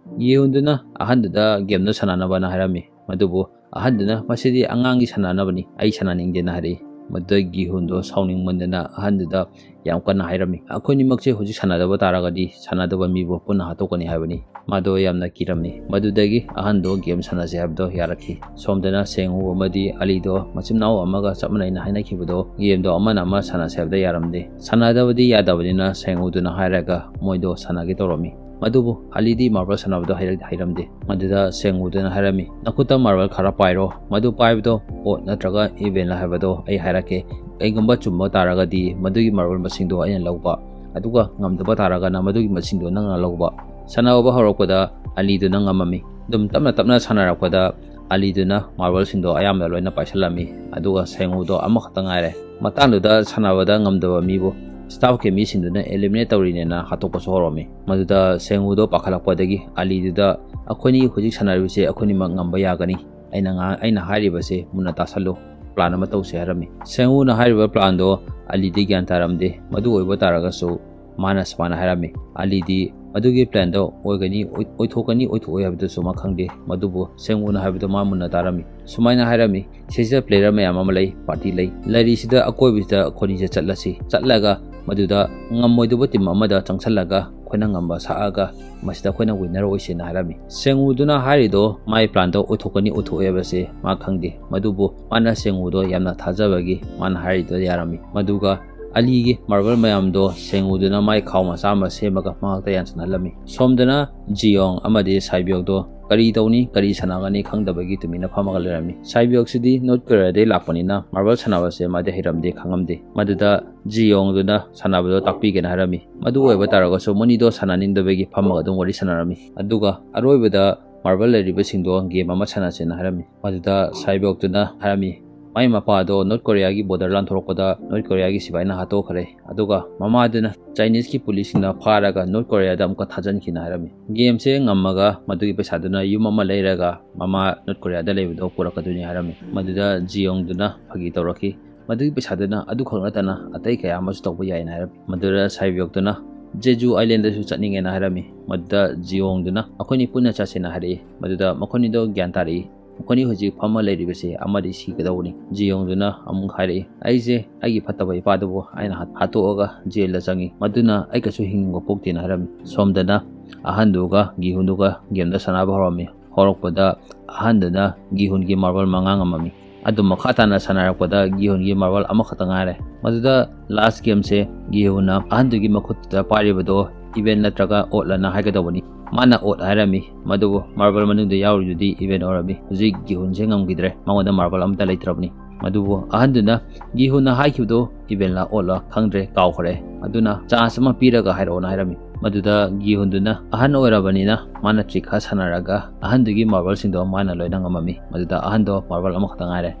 ꯒꯤꯍꯨꯟꯗꯨꯅ ꯑꯍꯟꯗꯨꯗ gameꯗꯣ ꯁꯥꯟꯅꯅꯕꯅ ꯍꯥꯏꯔꯝꯃꯤ꯫ ꯃꯗꯨꯕꯨ ꯑꯍꯟꯗꯨꯅ "ꯃꯁꯤꯗꯤ ꯑꯉꯥꯡꯒꯤ ꯁꯥꯟꯅꯅꯕꯅꯤ, ꯑꯩ ꯁꯥꯟꯅꯅꯤꯡꯗꯦꯅ" ꯍꯥꯏꯔꯛꯏ꯫ ꯃꯗꯨꯗ ꯒꯤꯍꯨꯟꯗꯣ ꯁꯥꯎꯅꯤꯡꯃꯟꯗꯅ ꯑꯍꯟꯗꯨꯗ ꯌꯥꯝ ꯀꯟꯅ ꯍꯥꯏꯔꯝꯃꯤ꯫ "ꯑꯩꯈꯣꯏꯅꯤꯃꯛꯁꯦ ꯍꯧꯖꯤꯛ ꯁꯥꯟꯅꯗꯕ ꯇꯥꯔꯒꯗꯤ ꯁꯥꯟꯅꯗꯕ ꯃꯤꯕꯨ ꯄꯨꯟꯅ ꯍꯥꯠꯇꯣꯛꯀꯅꯤ" ꯍꯥꯏꯕꯅꯤ꯫ ꯃꯥꯗꯣ ꯌꯥꯝꯅ ꯀꯤꯔꯝꯃꯤ꯫ ꯃꯗꯨꯗꯒꯤ ꯑꯍꯟꯗꯣ game ꯁꯥꯟꯅꯁꯦ ꯍꯥꯏꯕꯗꯣ ꯌꯥꯔꯛꯈꯤ꯫ ꯁꯣꯝꯗꯅ ꯁꯦꯡꯍꯨ ꯑꯃꯗꯤ ꯑꯂꯤꯗꯣ ꯃꯆꯤꯟ ꯃꯅꯥꯎ ꯑꯃꯒ ꯆꯞ ꯃꯥꯟꯅꯩꯅ ꯍꯥꯏꯅꯈꯤꯕꯗꯣ gameꯗꯣ ꯑꯃꯅ ꯑꯃ ꯁꯥꯟꯅꯁꯦ ꯍꯥꯏꯕꯗ ꯌꯥꯔꯝꯗꯦ꯫ ꯁꯥꯟꯅꯗꯕꯗꯤ ꯌꯥꯗꯕꯅꯤꯅ ꯁꯦꯡꯍꯨꯗꯨꯅ ꯍꯥꯏꯔꯒ ꯃꯣꯏꯗꯣ ꯁꯥꯟꯅꯒꯦ ꯇꯧꯔꯝꯃꯤ꯫ ꯃꯗꯨꯕꯨ ꯑꯂꯤꯗꯤ marble ꯁꯥꯟꯅꯕꯗꯣ ꯍꯩꯔꯛ-, ꯍꯩꯔꯝꯗꯦ꯫ ꯃꯗꯨꯗ ꯁꯦꯡꯍꯨꯗꯨꯅ ꯍꯥꯏꯔꯝꯃꯤ, "ꯅꯈꯨꯠꯇ marble ꯈꯔ ꯄꯥꯏꯔꯣ, ꯃꯗꯨ ꯄꯥꯏꯕꯗꯣ odd ꯅꯠꯇ꯭ꯔꯒ evenꯂ ꯍꯥꯏꯕꯗꯣ ꯑꯩ ꯍꯥꯏꯔꯛꯀꯦ꯫ ꯀꯩꯒꯨꯝꯕ ꯆꯨꯝꯕ ꯇꯥꯔꯒꯗꯤ ꯃꯗꯨꯒꯤ marble ꯃꯁꯤꯡꯗꯣ ꯑꯩꯅ ꯂꯧꯕ, ꯑꯗꯨꯒ ꯉꯝꯗꯕ ꯇꯥꯔꯒꯅ ꯃꯗꯨꯒꯤ ꯃꯁꯤꯡꯗꯣ ꯅꯪꯅ ꯂꯧꯕ"꯫ ꯁꯥꯟꯅꯕ ꯍꯧꯔꯛꯄꯗ ꯑꯂꯤꯗꯨꯅ ꯉꯝꯃꯝꯃꯤ꯫ ꯑꯗꯨꯝ ꯇꯞꯅ ꯇꯞꯅ ꯁꯥꯟꯅꯔꯛꯄꯗ ꯑꯂꯤꯗꯨꯅ marbleꯁꯤꯡꯗꯣ ꯑꯌꯥꯝꯕ ꯂꯣꯏꯅ ꯄꯥꯏꯁꯜꯂꯝꯃꯤ, ꯑꯗꯨꯒ ꯁꯦꯡꯍꯨꯗꯣ ꯑꯃꯈꯛꯇ ꯉꯥꯏꯔꯦ꯫ ꯃꯇꯥꯡꯗꯨꯗ ꯁꯥꯟꯅꯕꯗ ꯉꯝꯗꯕ ꯃꯤꯕꯨ staffꯀꯤ ꯃꯤꯁꯤꯡꯗꯨꯅ eliminate ꯇꯧꯔꯤꯅꯦꯅ ꯍꯥꯠꯇꯣꯛꯄꯁꯨ ꯍꯧꯔꯝꯃꯤ꯫ ꯃꯗꯨꯗ ꯁꯦꯡꯍꯨꯗꯣ ꯄꯥꯈꯠꯂꯛꯄꯗꯒꯤ ꯑꯂꯤꯗꯨꯗ, "ꯑꯩꯈꯣꯏꯅꯤ ꯍꯧꯖꯤꯛ ꯁꯥꯟꯅꯔꯤꯕꯁꯦ ꯑꯩꯈꯣꯏꯅꯤꯃꯛ ꯉꯝꯕ ꯌꯥꯒꯅꯤ꯫ ꯑꯩꯅ ꯉꯥ-, ꯑꯩꯅ ꯍꯥꯏꯔꯤꯕꯁꯦ ꯃꯨꯟꯅ ꯇꯥꯁꯜꯂꯨ, plan ꯑꯃ ꯇꯧꯁꯦ" ꯍꯥꯏꯔꯝꯃꯤ꯫ ꯁꯦꯡꯍꯨꯅ ꯍꯥꯏꯔꯤꯕ planꯗꯣ ꯑꯂꯤꯗꯤ ꯒ꯭ꯌꯥꯟ ꯇꯥꯔꯝꯗꯦ꯫ ꯃꯗꯨ ꯑꯣꯏꯕ ꯇꯥꯔꯒꯁꯨ ꯃꯥꯅ ꯁꯨꯃꯥꯏꯅ ꯍꯥꯏꯔꯝꯃꯤ, "ꯑꯂꯤꯗꯤ ꯃꯗꯨꯒꯤ planꯗꯣ ꯑꯣꯏꯒꯅꯤ, ꯑꯣꯏ-, ꯑꯣꯏꯊꯣꯛꯀꯅꯤ, ꯑꯣꯏꯊꯣꯛꯑꯣꯏ ꯍꯥꯏꯕꯗꯨꯁꯨ ꯃꯥ ꯈꯪꯗꯦ꯫ ꯃꯗꯨꯕꯨ ꯁꯦꯡꯍꯨꯅ ꯍꯥꯏꯕꯗꯣ ꯃꯥ ꯃꯨꯟꯅ ꯇꯥꯔꯝꯃꯤ꯫ ꯁꯨꯃꯥꯏꯅ ꯍꯥꯏꯔꯝꯃꯤ, "ꯁꯤꯁꯤꯗ player ꯃꯌꯥꯝ ꯑꯃ ꯂꯩ, party ꯂꯩ꯫ ꯂꯩꯔꯤꯁꯤꯗ ꯑꯀꯣꯏꯕꯁꯤꯗ ꯑꯩꯈꯣꯏꯅꯤꯁꯦ ꯆꯠꯂꯁꯤ꯫ ꯆꯠꯂꯒ ꯃꯗꯨꯗ ꯉꯝꯃꯣꯏꯗꯕ team ꯑꯃꯗ ꯆꯪꯁꯜꯂꯒ ꯑꯩꯈꯣꯏꯅ ꯉꯝꯕ ꯁꯥꯛꯑꯒ ꯃꯁꯤꯗ ꯑꯩꯈꯣꯏꯅ winner ꯑꯣꯏꯁꯦꯅ" ꯍꯥꯏꯔꯝꯃꯤ꯫ ꯁꯦꯡꯍꯨꯗꯨꯅ ꯍꯥꯏꯔꯤꯗꯣ ꯃꯥꯏ planꯗꯣ ꯑꯣꯏꯊꯣꯛꯀꯅꯤ ꯑꯣꯏꯊꯣꯛꯑꯣꯏ ꯍꯥꯏꯕꯁꯦ ꯃꯥ ꯈꯪꯗꯦ꯫ ꯃꯗꯨꯕꯨ ꯃꯥꯅ ꯁꯦꯡꯍꯨꯗꯣ ꯌꯥꯝꯅ ꯊꯥꯖꯕꯒꯤ ꯃꯥꯅ ꯍꯥꯏꯔꯤꯗꯣ ꯌꯥꯔꯝꯃꯤ꯫ ꯃꯗꯨꯒ ꯑꯂꯤꯒꯤ marble ꯃꯌꯥꯝꯗꯣ ꯁꯦꯡꯍꯨꯗꯨꯅ ꯃꯥꯏ ꯈꯥꯎ ꯃꯆꯥ ꯑꯃ ꯁꯦꯝꯃꯒ ꯃꯉꯛꯇ ꯌꯥꯟꯁꯤꯟꯍꯜꯂꯝꯃꯤ꯫ ꯁꯣꯝꯗꯅ ꯖꯤꯌꯣꯡ ꯑꯃꯗꯤ ꯁꯥꯏꯕꯤꯌꯣꯛꯗꯣ ꯀꯔꯤ ꯇꯧꯅꯤ, ꯀꯔꯤ ꯁꯥꯟꯅꯒꯅꯤ ꯈꯪꯗꯕꯒꯤ ꯇꯨꯃꯤꯟꯅ ꯐꯝꯃꯒ ꯂꯩꯔꯝꯃꯤ꯫ ꯁꯥꯏꯕꯤꯌꯣꯛꯁꯤꯗꯤ ꯅꯣꯔꯠ ꯀꯣꯔꯤꯌꯥꯗꯒꯤ ꯂꯥꯛꯄꯅꯤꯅ ꯃꯥꯔꯕꯜ ꯁꯥꯟꯅꯕꯁꯦ ꯃꯥꯗꯤ ꯍꯩꯔꯝꯗꯦ, ꯈꯪꯉꯝꯗꯦ꯫ ꯃꯗꯨꯗ ꯖꯤ ꯌꯣꯡꯗꯨꯅ ꯁꯥꯟꯅꯕꯗꯣ ꯇꯥꯛꯄꯤꯒꯦꯅ ꯍꯥꯏꯔꯝꯃꯤ꯫ ꯃꯗꯨ ꯑꯣꯏꯕ ꯇꯥꯔꯒꯁꯨ ꯃꯣꯏꯅꯤꯗꯣ ꯁꯥꯟꯅꯅꯤꯡꯗꯕꯒꯤ ꯐꯝꯃꯒ ꯑꯗꯨꯝ ꯋꯥꯔꯤ ꯁꯥꯟꯅꯔꯝꯃꯤ꯫ ꯑꯗꯨꯒ ꯑꯔꯣꯏꯕꯗ ꯃꯥꯔꯕꯜ ꯂꯩꯔꯤꯕꯁꯤꯡꯗꯣ ꯒꯦꯝ ꯑꯃ ꯁꯥꯟꯅꯁꯦꯅ ꯍꯥꯏꯔꯝꯃꯤ꯫ ꯃꯗꯨꯗ ꯁꯥꯏꯕꯣꯛꯇꯨꯅ ꯍꯥꯏꯔꯝꯃꯤ, ꯃꯥꯏ ꯃꯄꯥꯗꯣ ꯅꯣꯔꯠ ꯀꯣꯔꯤꯌꯥꯒꯤ ꯕꯣꯔꯗꯔ ꯂꯥꯟꯊꯣꯔꯛꯄꯗ ꯅꯣꯔꯠ ꯀꯣꯔꯤꯌꯥꯒꯤ ꯁꯤꯐꯥꯏꯅ ꯍꯥꯠꯇꯣꯛꯈ꯭ꯔꯦ, ꯑꯗꯨꯒ ꯃꯃꯥꯗꯨꯅ ꯆꯥꯏꯅꯤꯁꯀꯤ ꯄꯨꯂꯤꯁꯁꯤꯡꯅ ꯐꯥꯔꯒ ꯅꯣꯔꯠ ꯀꯣꯔꯤꯌꯥꯗ ꯑꯃꯨꯛꯀ ꯊꯥꯖꯤꯟꯈꯤꯅ ꯍꯥꯏꯔꯝꯃꯤ꯫ ꯒꯦꯝꯁꯦ ꯉꯝꯃꯒ ꯃꯗꯨꯒꯤ ꯄꯩꯁꯥꯗꯨꯅ ꯌꯨꯝ ꯑꯃ ꯂꯩꯔꯒ ꯃꯃꯥ ꯅꯣꯔꯠ ꯀꯣꯔꯤꯌꯥꯗ ꯂꯩꯕꯗꯣ ꯄꯨꯔꯛꯀꯗꯣꯏꯅꯤ ꯍꯥꯏꯔꯝꯃꯤ꯫ ꯃꯗꯨꯗ ꯖꯤꯌꯣꯡꯗꯨꯅ ꯐꯥꯒꯤ ꯇꯧꯔꯛꯈꯤ, ꯃꯗꯨꯒꯤ ꯄꯩꯁꯥꯗꯨꯅ ꯑꯗꯨꯈꯛ ꯅꯠꯇꯅ ꯑꯇꯩ ꯀꯌꯥ ꯑꯃꯁꯨ ꯇꯧꯕ ꯌꯥꯏꯅ ꯍꯥꯏꯔꯝꯃꯤ꯫ ꯃꯗꯨꯗ ꯁꯥꯏꯕꯤꯌꯣꯛꯇꯨꯅ ꯖꯦꯖꯨ ꯑꯥꯏꯂꯦꯟꯗꯁꯨ ꯆꯠꯅꯤꯡꯉꯦꯅ ꯍꯥꯏꯔꯝꯃꯤ꯫ ꯃꯗꯨꯗ ꯖꯤꯌꯣꯡꯗꯨꯅ ꯑꯩꯈꯣꯏꯅꯤ ꯄꯨꯟꯅ ꯆꯠꯁꯦꯅ ꯍꯥꯏꯔꯛꯏ꯫ ꯃꯗꯨꯗ ꯃꯈꯣꯏꯅꯤꯗꯣ ꯒ꯭ꯌꯥꯟ ꯇꯥꯔꯛꯏ, ꯃꯈꯣꯏꯅꯤ ꯍꯧꯖꯤꯛ ꯐꯝꯃ ꯂꯩꯔꯤꯕꯁꯦ ꯑꯃꯗꯤ ꯁꯤꯒꯗꯧꯕꯅꯤ꯫ ꯖꯤꯌꯣꯡꯗꯨꯅ ꯑꯃꯨꯛ ꯍꯥꯏꯔꯛꯏ, ꯑꯩꯁꯦ ꯑꯩꯒꯤ ꯐꯠꯇꯕ ꯏꯄꯥꯗꯨꯕꯨ ꯑꯩꯅ ꯍꯥꯠ-, ꯍꯥꯠꯇꯣꯛꯑꯒ ꯖꯦꯜꯗ ꯆꯪꯉꯤ, ꯃꯗꯨꯅ ꯑꯩ ꯀꯩꯁꯨ ꯍꯤꯡꯕ ꯄꯣꯛꯇꯦꯅ ꯍꯥꯏꯔꯝꯃꯤ꯫ ꯁꯣꯝꯗꯅ ꯑꯍꯟꯗꯨꯒ ꯒꯤꯍꯨꯟꯗꯨꯒ ꯒꯦꯝꯗ ꯁꯥꯟꯅꯕ ꯍꯧꯔꯝꯃꯤ꯫ ꯍꯧꯔꯛꯄꯗ ꯑꯍꯟꯗꯨꯅ ꯒꯤꯍꯨꯟꯒꯤ ꯃꯥꯔꯕꯜ ꯃꯉꯥ ꯉꯝꯃꯝꯃꯤ꯫ ꯑꯗꯨꯝ ꯃꯈꯥ ꯇꯥꯅ ꯁꯥꯟꯅꯔꯛꯄꯗ ꯒꯤꯍꯨꯟꯒꯤ ꯃꯥꯔꯕꯜ ꯑꯃꯈꯛꯇ ꯉꯥꯏꯔꯦ꯫ ꯃꯗꯨꯗ ꯂꯥꯁ ꯒꯦꯝꯁꯦ ꯒꯤꯍꯨꯟꯅ ꯑꯍꯟꯗꯨꯒꯤ ꯃꯈꯨꯠꯇ ꯄꯥꯏꯔꯤꯕꯗꯣ ꯏꯚꯦꯟ ꯅꯠꯇ꯭ꯔꯒ ꯑꯣꯠꯂꯅ ꯍꯥꯏꯒꯗꯧꯕꯅꯤ꯫ ꯃꯥꯅ ꯑꯣꯠ ꯍꯥꯏꯔꯝꯃꯤ, ꯃꯗꯨꯕꯨ ꯃꯥꯔꯕꯜ ꯃꯅꯨꯡꯗ ꯌꯥꯎꯔꯤꯗꯨꯗꯤ ꯏꯚꯦꯟ ꯑꯣꯏꯔꯝꯃꯤ꯫ ꯍꯧꯖꯤꯛ ꯒꯤꯍꯨꯟꯁꯦ ꯉꯝꯈꯤꯗ꯭ꯔꯦ, ꯃꯉꯣꯟꯗ ꯃꯥꯔꯕꯜ ꯑꯃꯠꯇ ꯂꯩꯇ꯭ꯔꯕꯅꯤ꯫ ꯃꯗꯨꯕꯨ ꯑꯍꯟꯗꯨꯅ ꯒꯤꯍꯨꯟꯅ ꯍꯥꯏꯈꯤꯕꯗꯣ ꯏꯚꯦꯟꯂ ꯑꯣꯠꯂ ꯈꯪꯗ꯭ꯔꯦ, ꯀꯥꯎꯈ꯭ꯔꯦ, ꯑꯗꯨꯅ ꯆꯥꯟꯁ ꯑꯃ ꯄꯤꯔꯒ ꯍꯥꯏꯔꯛꯑꯣꯅ ꯍꯥꯏꯔꯝꯃꯤ꯫ ꯃꯗꯨꯗ ꯒꯤꯍꯨꯟꯗꯨꯅ ꯑꯍꯟ ꯑꯣꯏꯔꯕꯅꯤꯅ ꯃꯥꯅ ꯇ꯭ꯔꯤꯛ ꯈꯔ ꯁꯥꯟꯅꯔꯒ ꯑꯍꯟꯗꯨꯒꯤ ꯃꯥꯔꯕꯜꯁꯤꯡꯗꯣ ꯃꯥꯅ ꯂꯣꯏꯅ ꯉꯝꯃꯝꯃꯤ꯫ ꯃꯗꯨꯗ ꯑꯍꯟꯗꯣ ꯃꯥꯔꯕꯜ ꯑꯃꯈꯛꯇ ꯉꯥꯏꯔꯦ꯫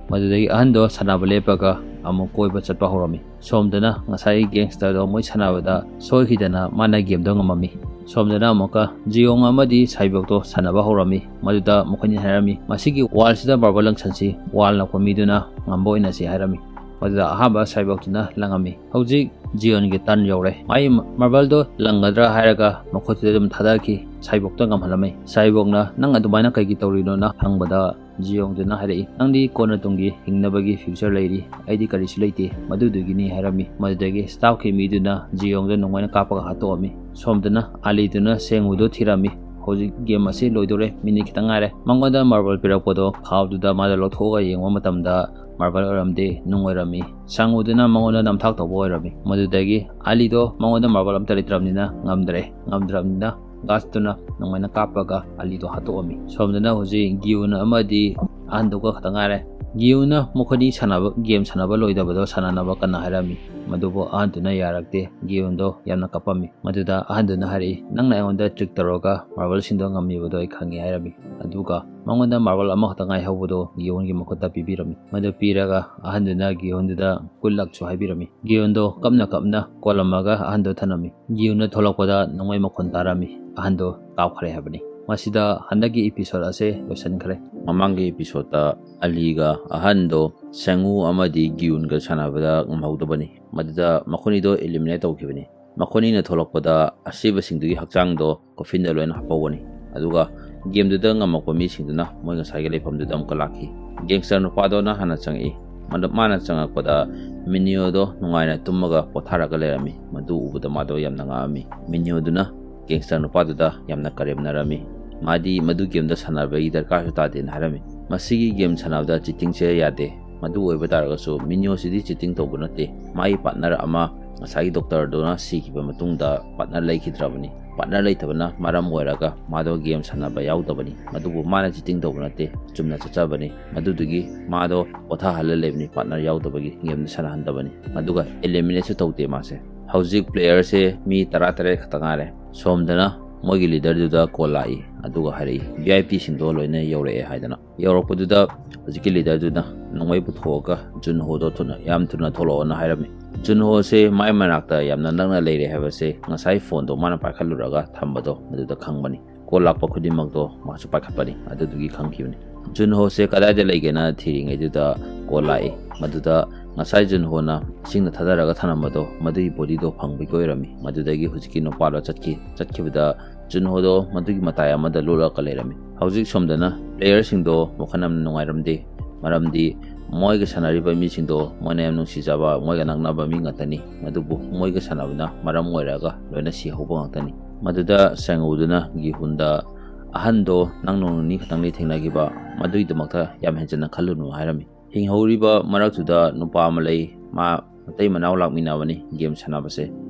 ꯃꯗꯨꯗꯒꯤ ꯑꯍꯟꯗꯣ ꯁꯥꯟꯅꯕ ꯂꯦꯞꯄꯒ ꯑꯃꯨꯛ ꯀꯣꯏꯕ ꯆꯠꯄ ꯍꯧꯔꯝꯃꯤ꯫ ꯁꯣꯝꯗꯅ ꯉꯁꯥꯏꯒꯤ ꯒꯦꯡꯁꯇꯔꯗꯣ ꯃꯣꯏ ꯁꯥꯟꯅꯕꯗ ꯁꯣꯏꯈꯤꯗꯅ ꯃꯥꯅ ꯒꯦꯝꯗꯣ ꯉꯝꯃꯝꯃꯤ꯫ ꯁꯣꯝꯗꯅ ꯑꯃꯨꯛꯀ ꯖꯤꯌꯣꯡ ꯑꯃꯗꯤ ꯁꯥꯏꯕꯣꯛꯇꯣ ꯁꯥꯟꯅꯕ ꯍꯧꯔꯝꯃꯤ꯫ ꯃꯗꯨꯗ ꯃꯈꯣꯏꯅ ꯍꯥꯏꯔꯝꯃꯤ, ꯃꯁꯤꯒꯤ ꯋꯥꯜꯁꯤꯗ ꯃꯥꯔꯕꯜ ꯂꯪꯁꯟꯁꯤ, ꯋꯥꯜ ꯂꯪꯕ ꯃꯤꯗꯨꯅ ꯉꯝꯕ ꯑꯣꯏꯅꯁꯤ ꯍꯥꯏꯔꯝꯃꯤ꯫ ꯃꯗꯨꯗ ꯑꯍꯥꯟꯕ ꯁꯥꯏꯕꯣꯛꯇꯨꯅ ꯂꯪꯉꯝꯃꯤ꯫ ꯍꯧꯖꯤꯛ ꯖꯤꯌꯣꯟꯒꯤ ꯇꯔꯟ ꯌꯧꯔꯦ꯫ ꯃꯥꯒꯤ ꯃꯥꯔꯕꯜꯗꯣ ꯂꯪꯒꯗ꯭ꯔꯥ ꯍꯥꯏꯔꯒ ꯃꯈꯨꯠꯇꯨꯗ ꯑꯗꯨꯝ ꯊꯥꯗꯈꯤ꯫ ꯁꯥꯏꯕꯣꯛꯇ ꯉꯝꯍꯜꯂꯝꯃꯤ꯫ ꯁꯥꯏꯕꯣꯛꯅ, "ꯅꯪ ꯑꯗꯨꯃꯥꯏꯅ ꯀꯩꯒꯤ ꯇꯧꯔꯤꯅꯣꯅ?" ꯍꯪꯕꯗ ꯖꯤꯌꯣꯡꯗꯨꯅ ꯍꯥꯏꯔꯛꯏ, "ꯅꯪꯗꯤ ꯀꯣꯟꯅ ꯇꯨꯡꯒꯤ ꯍꯤꯡꯅꯕꯒꯤ ꯐ꯭ꯌꯨꯆꯔ ꯂꯩꯔꯤ, ꯑꯩꯗꯤ ꯀꯔꯤꯁꯨ ꯂꯩꯇꯦ, ꯃꯗꯨꯗꯨꯒꯤꯅꯤ" ꯍꯥꯏꯔꯝꯃꯤ꯫ ꯃꯗꯨꯗꯒꯤ ꯁ꯭ꯇꯥꯐꯀꯤ ꯃꯤꯗꯨꯅ ꯖꯤꯌꯣꯡꯗ ꯅꯣꯡꯃꯩꯅ ꯀꯥꯞꯄꯒ ꯍꯥꯠꯇꯣꯛꯑꯝꯃꯤ꯫ ꯁꯣꯝꯗꯅ ꯑꯥꯂꯤꯗꯨꯅ ꯁꯦꯡꯋꯨꯗꯣ ꯊꯤꯔꯝꯃꯤ꯫ ꯍꯧꯖꯤꯛ ꯒꯦꯝ ꯑꯁꯤ ꯂꯣꯏꯗꯧꯔꯦ, ꯃꯤꯅꯤꯠ ꯈꯤꯇꯪ ꯉꯥꯏꯔꯦ꯫ ꯃꯉꯣꯟꯗ ꯃꯥꯔꯕꯜ ꯄꯤꯔꯛꯄꯗꯣ ꯈꯥꯎꯗꯨꯗ ꯃꯥꯗ ꯂꯧꯊꯣꯛꯑꯒ ꯌꯦꯡꯕ ꯃꯇꯝꯗ ꯃꯥꯔꯕꯜ ꯑꯣꯏꯔꯝꯗꯦ, ꯅꯨꯡ ꯑꯣꯏꯔꯝꯃꯤ꯫ ꯁꯥꯡꯉꯨꯗꯨꯅ ꯃꯉꯣꯟꯗ ꯅꯝꯊꯥꯛ ꯇꯧꯕ ꯑꯣꯏꯔꯝꯃꯤ꯫ ꯃꯗꯨꯗꯒꯤ ꯑꯥꯂꯤꯗꯣ ꯃꯉꯣꯟꯗ ꯃꯥꯔꯕꯜ ꯑꯝꯇ ꯂꯩꯇ꯭ꯔꯕꯅꯤꯅ ꯉꯝꯗ꯭ꯔꯦ꯫ ꯉꯝꯗ꯭ꯔꯕꯅꯤꯅ ꯒꯥꯔꯗꯇꯨꯅ ꯅꯣꯡꯃꯩꯅ ꯀꯥꯞꯄꯒ ꯑꯂꯤꯗꯣ ꯍꯥꯠꯇꯣꯛꯑꯝꯃꯤ꯫ ꯁꯣꯝꯗꯅ ꯍꯧꯖꯤꯛ ꯒꯤꯌꯨꯟ ꯑꯃꯗꯤ ꯑꯍꯟꯗꯨꯒ ꯈꯛꯇ ꯉꯥꯏꯔꯦ꯫ ꯒꯤꯌꯨꯟꯅ ꯃꯈꯣꯏꯅꯤ ꯁꯥꯟꯅꯕ, ꯒꯦꯝ ꯁꯥꯟꯅꯕ ꯂꯣꯏꯗꯕꯗꯣ ꯁꯥꯟꯅꯅꯕ ꯀꯟꯅ ꯍꯥꯏꯔꯝꯃꯤ꯫ ꯃꯗꯨꯕꯨ ꯑꯍꯟꯗꯨꯅ ꯌꯥꯔꯛꯇꯦ꯫ ꯒꯤꯌꯨꯟꯗꯣ ꯌꯥꯝꯅ ꯀꯞꯄꯝꯃꯤ꯫ ꯃꯗꯨꯗ ꯑꯍꯟꯗꯨꯅ ꯍꯥꯏꯔꯛꯏ, "ꯅꯪꯅ ꯑꯩꯉꯣꯟꯗ ꯇ꯭ꯔꯤꯛ ꯇꯧꯔꯒ ꯃꯥꯔꯕꯜꯁꯤꯡꯗꯣ ꯉꯝꯃꯤꯕꯗꯣ ꯑꯩ ꯈꯪꯉꯤ" ꯍꯥꯏꯔꯝꯃꯤ꯫ ꯑꯗꯨꯒ ꯃꯉꯣꯟꯗ ꯃꯥꯔꯕꯜ ꯑꯃꯈꯛꯇ ꯉꯥꯏꯍꯧꯕꯗꯣ ꯒꯤꯌꯨꯟꯒꯤ ꯃꯈꯨꯠꯇ ꯄꯤꯕꯤꯔꯝꯃꯤ꯫ ꯃꯗꯨ ꯄꯤꯔꯒ ꯑꯍꯟꯗꯨꯅ ꯒꯤꯌꯨꯟꯗꯨꯗ "ꯒꯨꯗ ꯂꯛꯁꯨ" ꯍꯥꯏꯕꯤꯔꯝꯃꯤ꯫ ꯒꯤꯌꯨꯟꯗꯣ ꯀꯞꯅ ꯀꯞꯅ ꯀꯣꯜꯂꯝꯃꯒ ꯑꯍꯟꯗꯣ ꯊꯅꯝꯃꯤ꯫ ꯒꯤꯌꯨꯟꯅ ꯊꯣꯛꯂꯛꯄꯗ ꯅꯣꯡꯃꯩ ꯃꯈꯣꯟ ꯇꯥꯔꯝꯃꯤ꯫ ꯑꯍꯟꯗꯣ ꯀꯥꯞꯈ꯭ꯔꯦ ꯍꯥꯏꯕꯅꯤ꯫ ꯃꯁꯤꯗ ꯍꯟꯗꯛꯀꯤ ꯏꯄꯤꯁꯣꯗ ꯑꯁꯦ ꯂꯣꯏꯁꯤꯟꯈ꯭ꯔꯦ꯫ ꯃꯃꯥꯡꯒꯤ ꯏꯄꯤꯁꯣꯗꯇ ꯑꯂꯤꯒ ꯑꯍꯟꯗꯣ ꯁꯦꯡꯎ ꯑꯃꯗꯤ ꯒꯤꯌꯨꯟꯒ ꯁꯥꯟꯅꯕꯗ ꯉꯝꯍꯧꯗꯕꯅꯤ꯫ ꯃꯗꯨꯗ ꯃꯈꯣꯏꯅꯤꯗꯣ ꯏꯂꯤꯃꯤꯅꯦꯠ ꯇꯧꯈꯤꯕꯅꯤ꯫ ꯃꯈꯣꯏꯅꯤꯅ ꯊꯣꯛꯂꯛꯄꯗ ꯑꯁꯤꯕꯁꯤꯡꯗꯨꯒꯤ ꯍꯛꯆꯥꯡꯗꯣ ꯀꯣꯐꯤꯟꯗ ꯂꯣꯏꯅ ꯍꯥꯞꯍꯧꯕꯅꯤ꯫ ꯑꯗꯨꯒ ꯒꯦꯝꯗꯨꯗ ꯉꯝꯃꯛꯄ ꯃꯤꯁꯤꯡꯗꯨꯅ ꯃꯣꯏ ꯉꯁꯥꯏꯒꯤ ꯂꯩꯐꯝꯗꯨꯗ ꯑꯃꯨꯛꯀ ꯂꯥꯛꯈꯤ꯫ ꯒꯦꯡꯁꯇꯔ ꯅꯨꯄꯥꯗꯣꯅ ꯍꯥꯟꯅ ꯆꯪꯉꯛꯏ꯫ ꯃꯗꯨ ꯃꯥꯅ ꯆꯪꯉꯛꯄꯗ ꯃꯤꯅꯤꯌꯣꯗꯣ ꯅꯨꯡꯉꯥꯏꯅ ꯇꯨꯝꯃꯒ ꯄꯣꯊꯥꯔꯒ ꯂꯩꯔꯝꯃꯤ꯫ ꯃꯗꯨ ꯎꯕꯗ ꯃꯥꯗꯣ ꯌꯥꯝꯅ ꯉꯛꯑꯝꯃꯤ꯫ ꯃꯤꯅꯤꯌꯣꯗꯨꯅ ꯒꯦꯡꯁꯇꯔ ꯅꯨꯄꯥꯗꯨꯗ ꯌꯥꯝꯅ ꯀꯔꯦꯝꯅꯔꯝꯃꯤ꯫ ꯃꯥꯗꯤ ꯃꯗꯨ ꯒꯦꯝꯗ ꯁꯥꯟꯅꯕꯒꯤ ꯗꯔꯀꯥꯔꯁꯨ ꯇꯥꯗꯦꯅ ꯍꯥꯏꯔꯝꯃꯤ꯫ "ꯃꯁꯤꯒꯤ ꯒꯦꯝ ꯁꯥꯟꯅꯕꯗ ꯆꯤꯇꯤꯡꯁꯦ ꯌꯥꯗꯦ꯫ ꯃꯗꯨ ꯑꯣꯏꯕ ꯇꯥꯔꯒꯁꯨ ꯃꯤꯅꯤꯌꯣꯁꯤꯗꯤ ꯆꯤꯇꯤꯡ ꯇꯧꯕ ꯅꯠꯇꯦ꯫ ꯃꯥꯒꯤ ꯄꯥꯔꯠꯅꯔ ꯑꯃ ꯉꯁꯥꯏꯒꯤ ꯗꯣꯛꯇꯔꯗꯨꯅ ꯁꯤꯈꯤꯕ ꯃꯇꯨꯡꯗ ꯄꯥꯔꯠꯅꯔ ꯂꯩꯈꯤꯗ꯭ꯔꯕꯅꯤ꯫ ꯄꯥꯔꯠꯅꯔ ꯂꯩꯇꯕꯅ ꯃꯔꯝ ꯑꯣꯏꯔꯒ ꯃꯥꯗꯣ ꯒꯦꯝ ꯁꯥꯟꯅꯕ ꯌꯥꯎꯗꯕꯅꯤ꯫ ꯑꯗꯨꯕꯨ ꯃꯥꯅ ꯆꯤꯇꯤꯡ ꯇꯧꯕ ꯅꯠꯇꯦ, ꯆꯨꯝꯅ ꯆꯠꯆꯕꯅꯤ꯫ ꯃꯗꯨꯗꯨꯒꯤ ꯃꯥꯗꯣ ꯄꯣꯊꯥꯍꯜꯂ ꯂꯩꯕꯅꯤ, ꯄꯥꯔꯠꯅꯔ ꯌꯥꯎꯗꯕꯒꯤ ꯒꯦꯝꯗ ꯁꯥꯟꯅꯍꯟꯗꯕꯅꯤ꯫ ꯑꯗꯨꯒ ꯑꯦꯂꯤꯃꯤꯅꯦꯠꯁꯨ ꯇꯧꯗꯦ ꯃꯥꯁꯦ"꯫ ꯍꯧꯖꯤꯛ ꯄ꯭ꯂꯦꯌꯔꯁꯦ ꯃꯤ ꯇꯔꯥ ꯇꯔꯦꯠ ꯈꯛꯇ ꯉꯥꯏꯔꯦ꯫ ꯁꯣꯝꯗꯅ ꯃꯣꯏꯒꯤ ꯂꯤꯗꯔꯗꯨꯗ ꯀꯣꯜ ꯂꯥꯛꯏ꯫ ꯑꯗꯨꯒ ꯍꯥꯏꯔꯛꯏ, "ꯚꯤ ꯑꯥꯏ ꯄꯤꯁꯤꯡꯗꯣ ꯂꯣꯏꯅ ꯌꯧꯔꯛꯑꯦ" ꯍꯥꯏꯗꯅ꯫ ꯌꯧꯔꯛꯄꯗꯨꯗ ꯍꯧꯖꯤꯛꯀꯤ ꯂꯤꯗꯔꯗꯨꯅ ꯅꯣꯡꯃꯩ ꯄꯨꯊꯣꯛꯑꯒ ꯖꯨꯟꯍꯣꯗꯣ ꯊꯨꯅ, "ꯌꯥꯝ ꯊꯨꯅ ꯊꯣꯛꯂꯛꯑꯣꯅ" ꯍꯥꯏꯔꯝꯃꯤ꯫ ꯖꯨꯟꯍꯣꯁꯦ ꯃꯥꯏ ꯃꯅꯥꯛꯇ ꯌꯥꯝꯅ ꯅꯛꯅ ꯂꯩꯔꯦ ꯍꯥꯏꯕꯁꯦ ꯉꯁꯥꯏ ꯐꯣꯟꯗꯣ ꯃꯥꯅ ꯄꯥꯏꯈꯠꯂꯨꯔꯒ ꯊꯝꯕꯗꯣ ꯃꯗꯨꯗ ꯈꯪꯕꯅꯤ꯫ ꯀꯣꯜ ꯂꯥꯛꯄ ꯈꯨꯗꯤꯡꯃꯛꯇꯣ ꯃꯥꯁꯨ ꯄꯥꯏꯈꯠꯄꯅꯤ꯫ ꯑꯗꯨꯗꯨꯒꯤ ꯈꯪꯈꯤꯕꯅꯤ꯫ ꯖꯨꯟꯍꯣꯁꯦ ꯀꯗꯥꯏꯗ ꯂꯩꯒꯦꯅ ꯊꯤꯔꯤꯉꯩꯗꯨꯗ ꯀꯣꯜ ꯂꯥꯛꯏ꯫ ꯃꯗꯨꯗ ꯉꯁꯥꯏ ꯖꯨꯟꯍꯣꯅ ꯏꯁꯤꯡꯗ ꯊꯥꯗꯔꯒ ꯊꯝꯂꯝꯕꯗꯣ ꯃꯗꯨꯒꯤ ꯕꯣꯗꯤꯗꯣ ꯐꯪꯕꯒꯤ ꯑꯣꯏꯔꯝꯃꯤ꯫ ꯃꯗꯨꯗꯒꯤ ꯍꯧꯖꯤꯛꯀꯤ ꯅꯨꯄꯥꯗꯣ ꯆꯠꯈꯤ꯫ ꯆꯠꯈꯤꯕꯗ ꯖꯨꯟꯍꯣꯗꯣ ꯃꯗꯨꯒꯤ ꯃꯇꯥꯏ ꯑꯃꯗ ꯂꯣꯠꯂꯒ ꯂꯩꯔꯝꯃꯤ꯫ ꯍꯧꯖꯤꯛ ꯁꯣꯝꯗꯅ ꯄ꯭ꯂꯦꯌꯔꯁꯤꯡꯗꯣ ꯋꯥꯈꯜ ꯌꯥꯝꯅ ꯅꯨꯡꯉꯥꯏꯔꯝꯗꯦ꯫ ꯃꯔꯝꯗꯤ ꯃꯣꯏꯒ ꯁꯥꯟꯅꯔꯤꯕ ꯃꯤꯁꯤꯡꯗꯣ ꯃꯣꯏꯅ ꯌꯥꯝ ꯅꯨꯡꯁꯤꯖꯕ, ꯃꯣꯏꯒ ꯅꯛꯅꯕ ꯃꯤ ꯉꯥꯛꯇꯅꯤ꯫ ꯑꯗꯨꯕꯨ ꯃꯣꯏꯒ ꯁꯥꯟꯅꯕꯅ ꯃꯔꯝ ꯑꯣꯏꯔꯒ ꯂꯣꯏꯅ ꯁꯤꯍꯧꯕ ꯉꯥꯛꯇꯅꯤ꯫ ꯃꯗꯨꯗ ꯁꯦꯡꯎꯗꯨꯅ ꯒꯤꯍꯨꯟꯗ, "ꯑꯍꯟꯗꯣ ꯅꯪ ꯅꯣꯡ ꯅꯤꯅꯤ ꯈꯛꯇꯪꯗꯤ ꯊꯦꯡꯅꯈꯤꯕ, ꯃꯗꯨꯒꯤꯗꯃꯛꯇ ꯌꯥꯝ ꯍꯦꯟꯖꯟꯅ ꯈꯜꯂꯨꯅꯨ" ꯍꯥꯏꯔꯝꯃꯤ꯫ ꯍꯤꯡꯍꯧꯔꯤꯕ ꯃꯔꯛꯇꯨꯗ ꯅꯨꯄꯥ ꯑꯃ ꯂꯩ, ꯃꯥ ꯃꯇꯩ ꯃꯅꯥꯎ ꯂꯥꯛꯃꯤꯟꯅꯕꯅꯤ ꯒꯦꯝ ꯁꯥꯟꯅꯕꯁꯦ꯫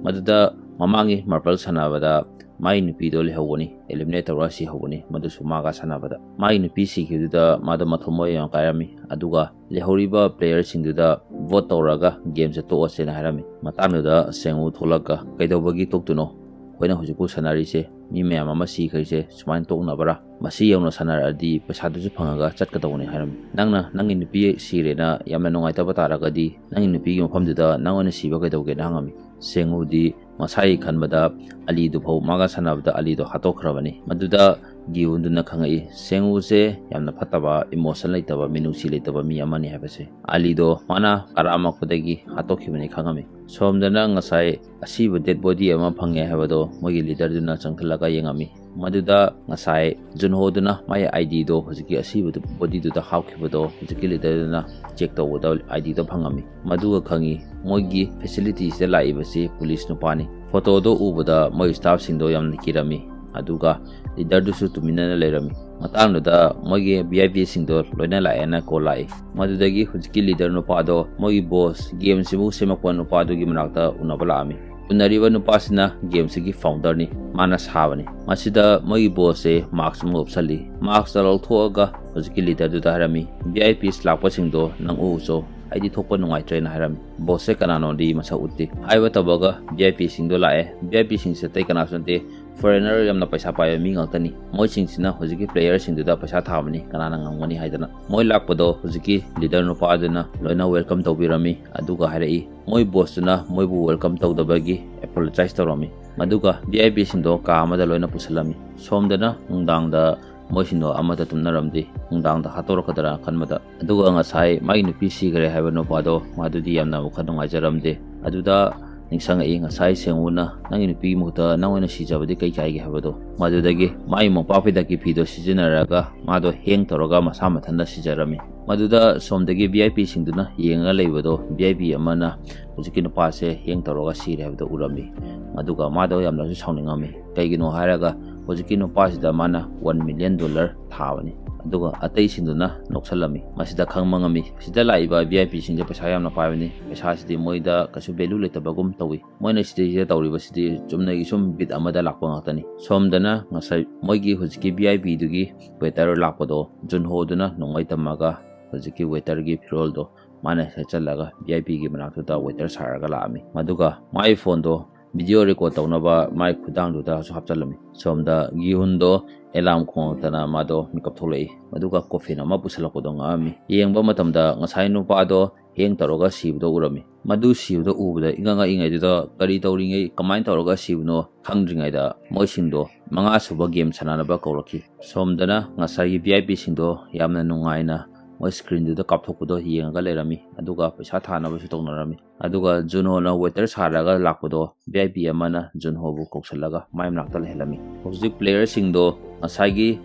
ꯃꯗꯨꯗ ꯃꯃꯥꯡꯒꯤ ꯃꯥꯔꯕꯜ ꯁꯥꯟꯅꯕꯗ ꯃꯥꯒꯤ ꯅꯨꯄꯤꯗꯣ ꯂꯩꯍꯧꯕꯅꯤ, eliminate ꯇꯧꯔꯒ ꯁꯤꯍꯧꯕꯅꯤ, ꯃꯗꯨꯁꯨ ꯃꯥꯒ ꯁꯥꯟꯅꯕꯗ꯫ ꯃꯥꯒꯤ ꯅꯨꯄꯤ ꯁꯤꯈꯤꯕꯗꯨꯗ ꯃꯥꯗꯣ ꯃꯊꯃꯣꯏ ꯌꯥꯝ ꯀꯥꯏꯔꯝꯃꯤ, ꯑꯗꯨꯒ ꯂꯩꯍꯧꯔꯤꯕ player ꯁꯤꯡꯗꯨꯗ vote ꯇꯧꯔꯒ game ꯁꯦ ꯇꯣꯛꯑꯁꯦꯅ ꯍꯥꯏꯔꯝꯃꯤ꯫ ꯃꯇꯥꯡꯗꯨꯗ ꯁꯦꯡꯎ ꯊꯣꯛꯂꯛꯑꯒ, "ꯀꯩꯗꯧꯕꯒꯤ ꯇꯣꯛꯇꯣꯏꯅꯣ? ꯑꯩꯈꯣꯏꯅ ꯍꯧꯖꯤꯛꯄꯨ ꯁꯥꯟꯅꯔꯤꯁꯦ, ꯃꯤ ꯃꯌꯥꯝ ꯑꯃ ꯁꯤꯈ꯭ꯔꯤꯁꯦ ꯁꯨꯃꯥꯏꯅ ꯇꯣꯛꯅꯕꯔꯥ? ꯃꯁꯤ ꯌꯧꯅ ꯁꯥꯟꯅꯔꯛꯑꯗꯤ ꯄꯩꯁꯥꯗꯨꯁꯨ ꯐꯪꯉꯒ ꯆꯠꯀꯗꯧꯕꯅꯤ" ꯍꯥꯏꯔꯝꯃꯤ꯫ "ꯅꯪꯅ ꯅꯪꯒꯤ ꯅꯨꯄꯤ ꯁꯤꯔꯦꯅ ꯌꯥꯝꯅ ꯅꯨꯡꯉꯥꯏꯇꯕ ꯇꯥꯔꯒꯗꯤ, ꯅꯪꯒꯤ ꯅꯨꯄꯤꯒꯤ ꯃꯐꯝꯗꯨꯗ ꯅꯪ ꯑꯣꯏꯅ ꯁꯤꯕ ꯀꯩꯗꯧꯒꯦꯅ?" ꯍꯪꯉꯝꯃꯤ꯫ ꯁꯦꯡꯎꯗꯤ ꯃꯁꯥꯒꯤ ꯈꯟꯕꯗ ꯑꯂꯤꯗꯨ ꯐꯥꯎ ꯃꯥꯒ ꯁꯥꯟꯅꯕꯗ ꯑꯂꯤꯗꯣ ꯍꯥꯠꯇꯣꯛꯈ꯭ꯔꯕꯅꯤ꯫ ꯃꯗꯨꯗ ꯒꯤꯍꯨꯟꯗꯨꯅ ꯈꯪꯉꯛꯏ, ꯁꯦꯡꯎꯁꯦ ꯌꯥꯝꯅ ꯐꯠꯇꯕ, emotion ꯂꯩꯇꯕ, ꯃꯤꯅꯨꯡꯁꯤ ꯂꯩꯇꯕ ꯃꯤ ꯑꯃꯅꯤ ꯍꯥꯏꯕꯁꯦ꯫ ꯑꯂꯤꯗꯣ ꯃꯥꯅ ꯀꯔꯥꯃꯛꯄꯗꯒꯤ ꯍꯥꯠꯇꯣꯛꯈꯤꯕꯅꯤ ꯈꯪꯉꯝꯃꯤ꯫ ꯁꯣꯝꯗꯅ ꯉꯁꯥꯏ ꯑꯁꯤꯕ dead body ꯑꯃ ꯐꯪꯉꯦ ꯍꯥꯏꯕꯗꯣ ꯃꯣꯏꯒꯤ leader ꯗꯨꯅ ꯆꯪꯁꯤꯜꯂꯒ ꯌꯦꯡꯉꯝꯃꯤ꯫ ꯃꯗꯨꯗ ꯉꯁꯥꯏ ꯖꯨꯟꯍꯣꯗꯨꯅ ꯃꯥꯒꯤ ID ꯗꯣ, ꯍꯧꯖꯤꯛꯀꯤ ꯑꯁꯤꯕꯗꯨ, body ꯗꯨꯗ ꯍꯥꯞꯈꯤꯕꯗꯣ, ꯍꯧꯖꯤꯛꯀꯤ leader ꯗꯨꯅ check ꯇꯧꯕꯗ ID ꯗꯣ ꯐꯪꯉꯝꯃꯤ꯫ ꯃꯗꯨꯒ ꯈꯪꯉꯤ, ꯃꯣꯏꯒꯤ facility ꯁꯤꯗ ꯂꯥꯛꯏꯕꯁꯤ police ꯅꯨꯄꯥꯅꯤ꯫ Photo ꯗꯣ ꯎꯕꯗ ꯃꯣꯏ staff ꯁꯤꯡꯗꯣ ꯌꯥꯝꯅ ꯀꯤꯔꯝꯃꯤ, ꯑꯗꯨꯒ leader ꯗꯨꯁꯨ ꯇꯨꯃꯤꯟꯅꯅ ꯂꯩꯔꯝꯃꯤ꯫ ꯃꯇꯥꯡꯗꯨꯗ ꯃꯣꯏꯒꯤ V I P ꯁꯤꯡꯗꯣ ꯂꯣꯏꯅ ꯂꯥꯛꯑꯦꯅ call ꯂꯥꯛꯏ꯫ ꯃꯗꯨꯗꯒꯤ ꯍꯧꯖꯤꯛꯀꯤ leader ꯅꯨꯄꯥꯗꯣ ꯃꯣꯏꯒꯤ boss, game ꯁꯤꯕꯨ ꯁꯦꯝꯃꯛꯄ ꯅꯨꯄꯥꯗꯨꯒꯤ ꯃꯅꯥꯛꯇ ꯎꯅꯕ ꯂꯥꯛꯑꯝꯃꯤ꯫ ꯎꯅꯔꯤꯕ ꯅꯨꯄꯥꯁꯤꯅ game ꯁꯤꯒꯤ founder ꯅꯤ, ꯃꯥꯅ ꯁꯥꯕꯅꯤ꯫ ꯃꯁꯤꯗ ꯃꯣꯏꯒꯤ boss ꯁꯦ mask ꯑꯃ ꯎꯞꯁꯜꯂꯤ꯫ Mask ꯇꯣ ꯂꯧꯊꯣꯛꯑꯒ ꯍꯧꯖꯤꯛꯀꯤ leader ꯗꯨꯗ ꯍꯥꯏꯔꯝꯃꯤ, "V I Ps ꯂꯥꯛꯄꯁꯤꯡꯗꯣ ꯅꯪ ꯎꯍꯧꯆꯣ, ꯑꯩꯗꯤ ꯊꯣꯛꯄ ꯅꯨꯡꯉꯥꯏꯇ꯭ꯔꯦꯅ" ꯍꯥꯏꯔꯝꯃꯤ꯫ Boss ꯁꯦ ꯀꯅꯥꯅꯣꯗꯤ ꯃꯁꯛ ꯎꯠꯇꯦ꯫ ꯍꯥꯏꯕ ꯇꯧꯕꯒ V I P ꯁꯤꯡꯗꯣ ꯂꯥꯛꯑꯦ꯫ V I P ꯁꯤꯡꯁꯦ ꯑꯇꯩ ꯀꯅꯥꯁꯨ ꯅꯠꯇꯦ, foreigner ꯌꯥꯝꯅ ꯄꯩꯁꯥ ꯄꯥꯏꯕ ꯃꯤ ꯉꯥꯛꯇꯅꯤ꯫ ꯃꯣꯏꯁꯤꯡꯁꯤꯅ ꯍꯧꯖꯤꯛꯀꯤ player ꯁꯤꯡꯗꯨꯗ ꯄꯩꯁꯥ ꯊꯥꯕꯅꯤ, ꯀꯅꯥꯅ ꯉꯝꯒꯅꯤ ꯍꯥꯏꯗꯅ꯫ ꯃꯣꯏ ꯂꯥꯛꯄꯗꯣ ꯍꯧꯖꯤꯛꯀꯤ leader ꯅꯨꯄꯥ ꯑꯗꯨꯅ ꯂꯣꯏꯅ welcome ꯇꯧꯕꯤꯔꯝꯃꯤ, ꯑꯗꯨꯒ ꯍꯥꯏꯔꯛꯏ, ꯃꯣꯏ boss ꯇꯨꯅ ꯃꯣꯏꯕꯨ welcome ꯇꯧꯗꯕꯒꯤ apologize ꯇꯧꯔꯝꯃꯤ꯫ ꯃꯗꯨꯒ V I P ꯁꯤꯡꯗꯣ ꯀꯥ ꯑꯃꯗ ꯂꯣꯏꯅ ꯄꯨꯁꯜꯂꯝꯃꯤ꯫ ꯁꯣꯝꯗꯅ ꯅꯨꯡꯗꯥꯡꯗ ꯃꯣꯏꯁꯤꯡꯗꯣ ꯑꯃꯠꯇ ꯇꯨꯝꯅꯔꯝꯗꯦ꯫ ꯅꯨꯡꯗꯥꯡꯗ ꯍꯥꯠꯇꯣꯔꯛꯀꯗ꯭ꯔꯥ ꯈꯟꯕꯗ꯫ ꯑꯗꯨꯒ ꯉꯁꯥꯏ ꯃꯥꯒꯤ ꯅꯨꯄꯤ ꯁꯤꯈ꯭ꯔꯦ ꯍꯥꯏꯕ ꯅꯨꯄꯥꯗꯣ, ꯃꯗꯨꯗꯤ ꯌꯥꯝꯅ ꯋꯥꯈꯜ ꯅꯨꯡꯉꯥꯏꯖꯔꯝꯗꯦ꯫ ꯑꯗꯨꯗ ꯅꯤꯡꯁꯤꯡꯉꯛꯏ, ꯉꯁꯥꯏ ꯁꯦꯡꯎꯅ, "ꯅꯪꯒꯤ ꯅꯨꯄꯤꯒꯤ ꯃꯍꯨꯠꯇ ꯅꯪ ꯑꯣꯏꯅ ꯁꯤꯖꯕꯗꯤ ꯀꯩ ꯀꯥꯏꯒꯦ?" ꯍꯥꯏꯕꯗꯣ꯫ ꯃꯗꯨꯗꯒꯤ ꯃꯥꯒꯤ ꯃꯣꯝꯄꯥꯛ ꯐꯤꯗꯛꯀꯤ ꯐꯤꯗꯣ ꯁꯤꯖꯤꯟꯅꯔꯒ ꯃꯥꯗꯣ hang ꯇꯧꯔꯒ ꯃꯁꯥ ꯃꯊꯟꯇ ꯁꯤꯖꯔꯝꯃꯤ꯫ ꯃꯗꯨꯗ ꯁꯣꯝꯗꯒꯤ V I P ꯁꯤꯡꯗꯨꯅ ꯌꯦꯡꯉꯒ ꯂꯩꯕꯗꯣ, V I P ꯑꯃꯅ ꯍꯧꯖꯤꯛꯀꯤ ꯅꯨꯄꯥꯁꯦ hang ꯇꯧꯔꯒ ꯁꯤꯔꯦ ꯍꯥꯏꯕꯗꯣ ꯎꯔꯝꯃꯤ꯫ ꯑꯗꯨꯒ ꯃꯥꯗꯣ ꯌꯥꯝꯅꯁꯨ ꯁꯥꯎꯅꯤꯡꯉꯝꯃꯤ꯫ ꯀꯩꯒꯤꯅꯣ ꯍꯥꯏꯔꯒ ꯍꯧꯖꯤꯛꯀꯤ ꯅꯨꯄꯥꯁꯤꯗ ꯃꯥꯅ ꯋꯥꯟ ꯃꯤꯂꯤꯌꯟ ꯗꯣꯂꯔ ꯊꯥꯕꯅꯤ꯫ ꯑꯗꯨꯒ ꯑꯇꯩꯁꯤꯡꯗꯨꯅ ꯅꯣꯛꯁꯜꯂꯝꯃꯤ꯫ ꯃꯁꯤꯗ ꯈꯪꯕ ꯉꯝꯃꯤ, ꯁꯤꯗ ꯂꯥꯛꯏꯕ ꯚꯤ ꯑꯥꯏ ꯄꯤꯁꯤꯡꯁꯦ ꯄꯩꯁꯥ ꯌꯥꯝꯅ ꯄꯥꯏꯕꯅꯤ, ꯄꯩꯁꯥꯁꯤꯗꯤ ꯃꯣꯏꯗ ꯀꯩꯁꯨ ꯚꯦꯂꯨ ꯂꯩꯇꯕꯒꯨꯝ ꯇꯧꯏ꯫ ꯃꯣꯏꯅ ꯁꯤꯗꯩꯁꯤꯗ ꯇꯧꯔꯤꯕꯁꯤꯗꯤ ꯆꯨꯝꯅꯒꯤ ꯁꯨꯝ ꯕꯤꯠ ꯑꯃꯗ ꯂꯥꯛꯄ ꯉꯥꯛꯇꯅꯤ꯫ ꯁꯣꯝꯗꯅ ꯉꯁꯥꯏ ꯃꯣꯏꯒꯤ ꯍꯧꯖꯤꯛꯀꯤ ꯚꯤ ꯑꯥꯏ ꯄꯤꯗꯨꯒꯤ ꯋꯦꯇꯔ ꯂꯥꯛꯄꯗꯣ ꯖꯨꯟꯍꯣꯗꯨꯅ ꯅꯣꯡꯃꯩ ꯇꯝꯃꯒ ꯍꯧꯖꯤꯛꯀꯤ ꯋꯦꯇꯔꯒꯤ ꯐꯤꯔꯣꯜꯗꯣ ꯃꯥꯅ ꯁꯦꯠꯆꯜꯂꯒ ꯚꯤ ꯑꯥꯏ ꯄꯤꯒꯤ ꯃꯅꯥꯛꯇꯨꯗ ꯋꯦꯇꯔ ꯁꯥꯔꯒ ꯂꯥꯛꯑꯝꯃꯤ꯫ ꯑꯗꯨꯒ ꯃꯥꯒꯤ ꯐꯣꯟꯗꯣ ꯚꯤꯗꯤꯑꯣ ꯔꯦꯀꯣꯔꯠ ꯇꯧꯅꯕ ꯃꯥꯏ ꯈꯨꯗꯥꯡꯗꯨꯗꯁꯨ ꯍꯥꯞꯆꯜꯂꯝꯃꯤ꯫ ꯁꯣꯝꯗ ꯒꯤꯍꯨꯟꯗꯣ ꯑꯦꯂꯥꯝ ꯈꯣꯡꯂꯛꯇꯅ ꯃꯥꯗꯣ ꯃꯤꯀꯞ ꯊꯣꯛꯂꯛꯏ꯫ ꯑꯗꯨꯒ ꯀꯣꯐꯤꯟ ꯑꯃ ꯄꯨꯁꯜꯂꯛꯄꯗꯣ ꯉꯛꯑꯝꯃꯤ꯫ ꯌꯦꯡꯕ ꯃꯇꯝꯗ ꯉꯁꯥꯏ ꯅꯨꯄꯥꯗꯣ ꯍꯦꯡ ꯇꯧꯔꯒ ꯁꯤꯕꯗꯣ ꯎꯔꯝꯃꯤ꯫ ꯃꯗꯨ ꯁꯤꯕꯗꯣ ꯎꯕꯗ ꯏꯉꯛ ꯉꯛꯏꯉꯩꯗꯨꯗ ꯀꯔꯤ ꯇꯧꯔꯤꯉꯩ, ꯀꯃꯥꯏꯅ ꯇꯧꯔꯒ ꯁꯤꯕꯅꯣ ꯈꯪꯗ꯭ꯔꯤꯉꯩꯗ ꯃꯣꯏꯁꯤꯡꯗꯣ ꯃꯉꯥꯁꯨꯕ ꯒꯦꯝ ꯁꯥꯟꯅꯅꯕ ꯀꯧꯔꯛꯈꯤ꯫ ꯁꯣꯝꯗꯅ ꯉꯁꯥꯏꯒꯤ ꯚꯤ ꯑꯥꯏ ꯄꯤꯁꯤꯡꯗꯣ ꯌꯥꯝꯅ ꯅꯨꯡꯉꯥꯏꯅ ꯃꯣꯏ ꯁ꯭ꯀ꯭ꯔꯤꯟꯗꯨꯗ ꯀꯥꯞꯊꯣꯛꯄꯗꯣ ꯌꯦꯡꯉꯒ ꯂꯩꯔꯝꯃꯤ꯫ ꯑꯗꯨꯒ ꯄꯩꯁꯥ ꯊꯥꯅꯕꯁꯨ ꯇꯧꯅꯔꯝꯃꯤ꯫ ꯑꯗꯨꯒ ꯖꯨꯟꯍꯣꯅ ꯋꯦꯇꯔ ꯁꯥꯔꯒ ꯂꯥꯛꯄꯗꯣ ꯚꯤ ꯑꯥꯏ ꯄꯤ ꯑꯃꯅ ꯖꯨꯟꯍꯣꯕꯨ ꯀꯧꯁꯜꯂꯒ ꯃꯥꯏ ꯃꯅꯥꯛꯇ ꯂꯩꯍꯜꯂꯝꯃꯤ꯫ ꯍꯧꯖꯤꯛ ꯄ꯭ꯂꯦꯌꯔꯁꯤꯡꯗꯣ ꯉꯁꯥꯏꯒꯤ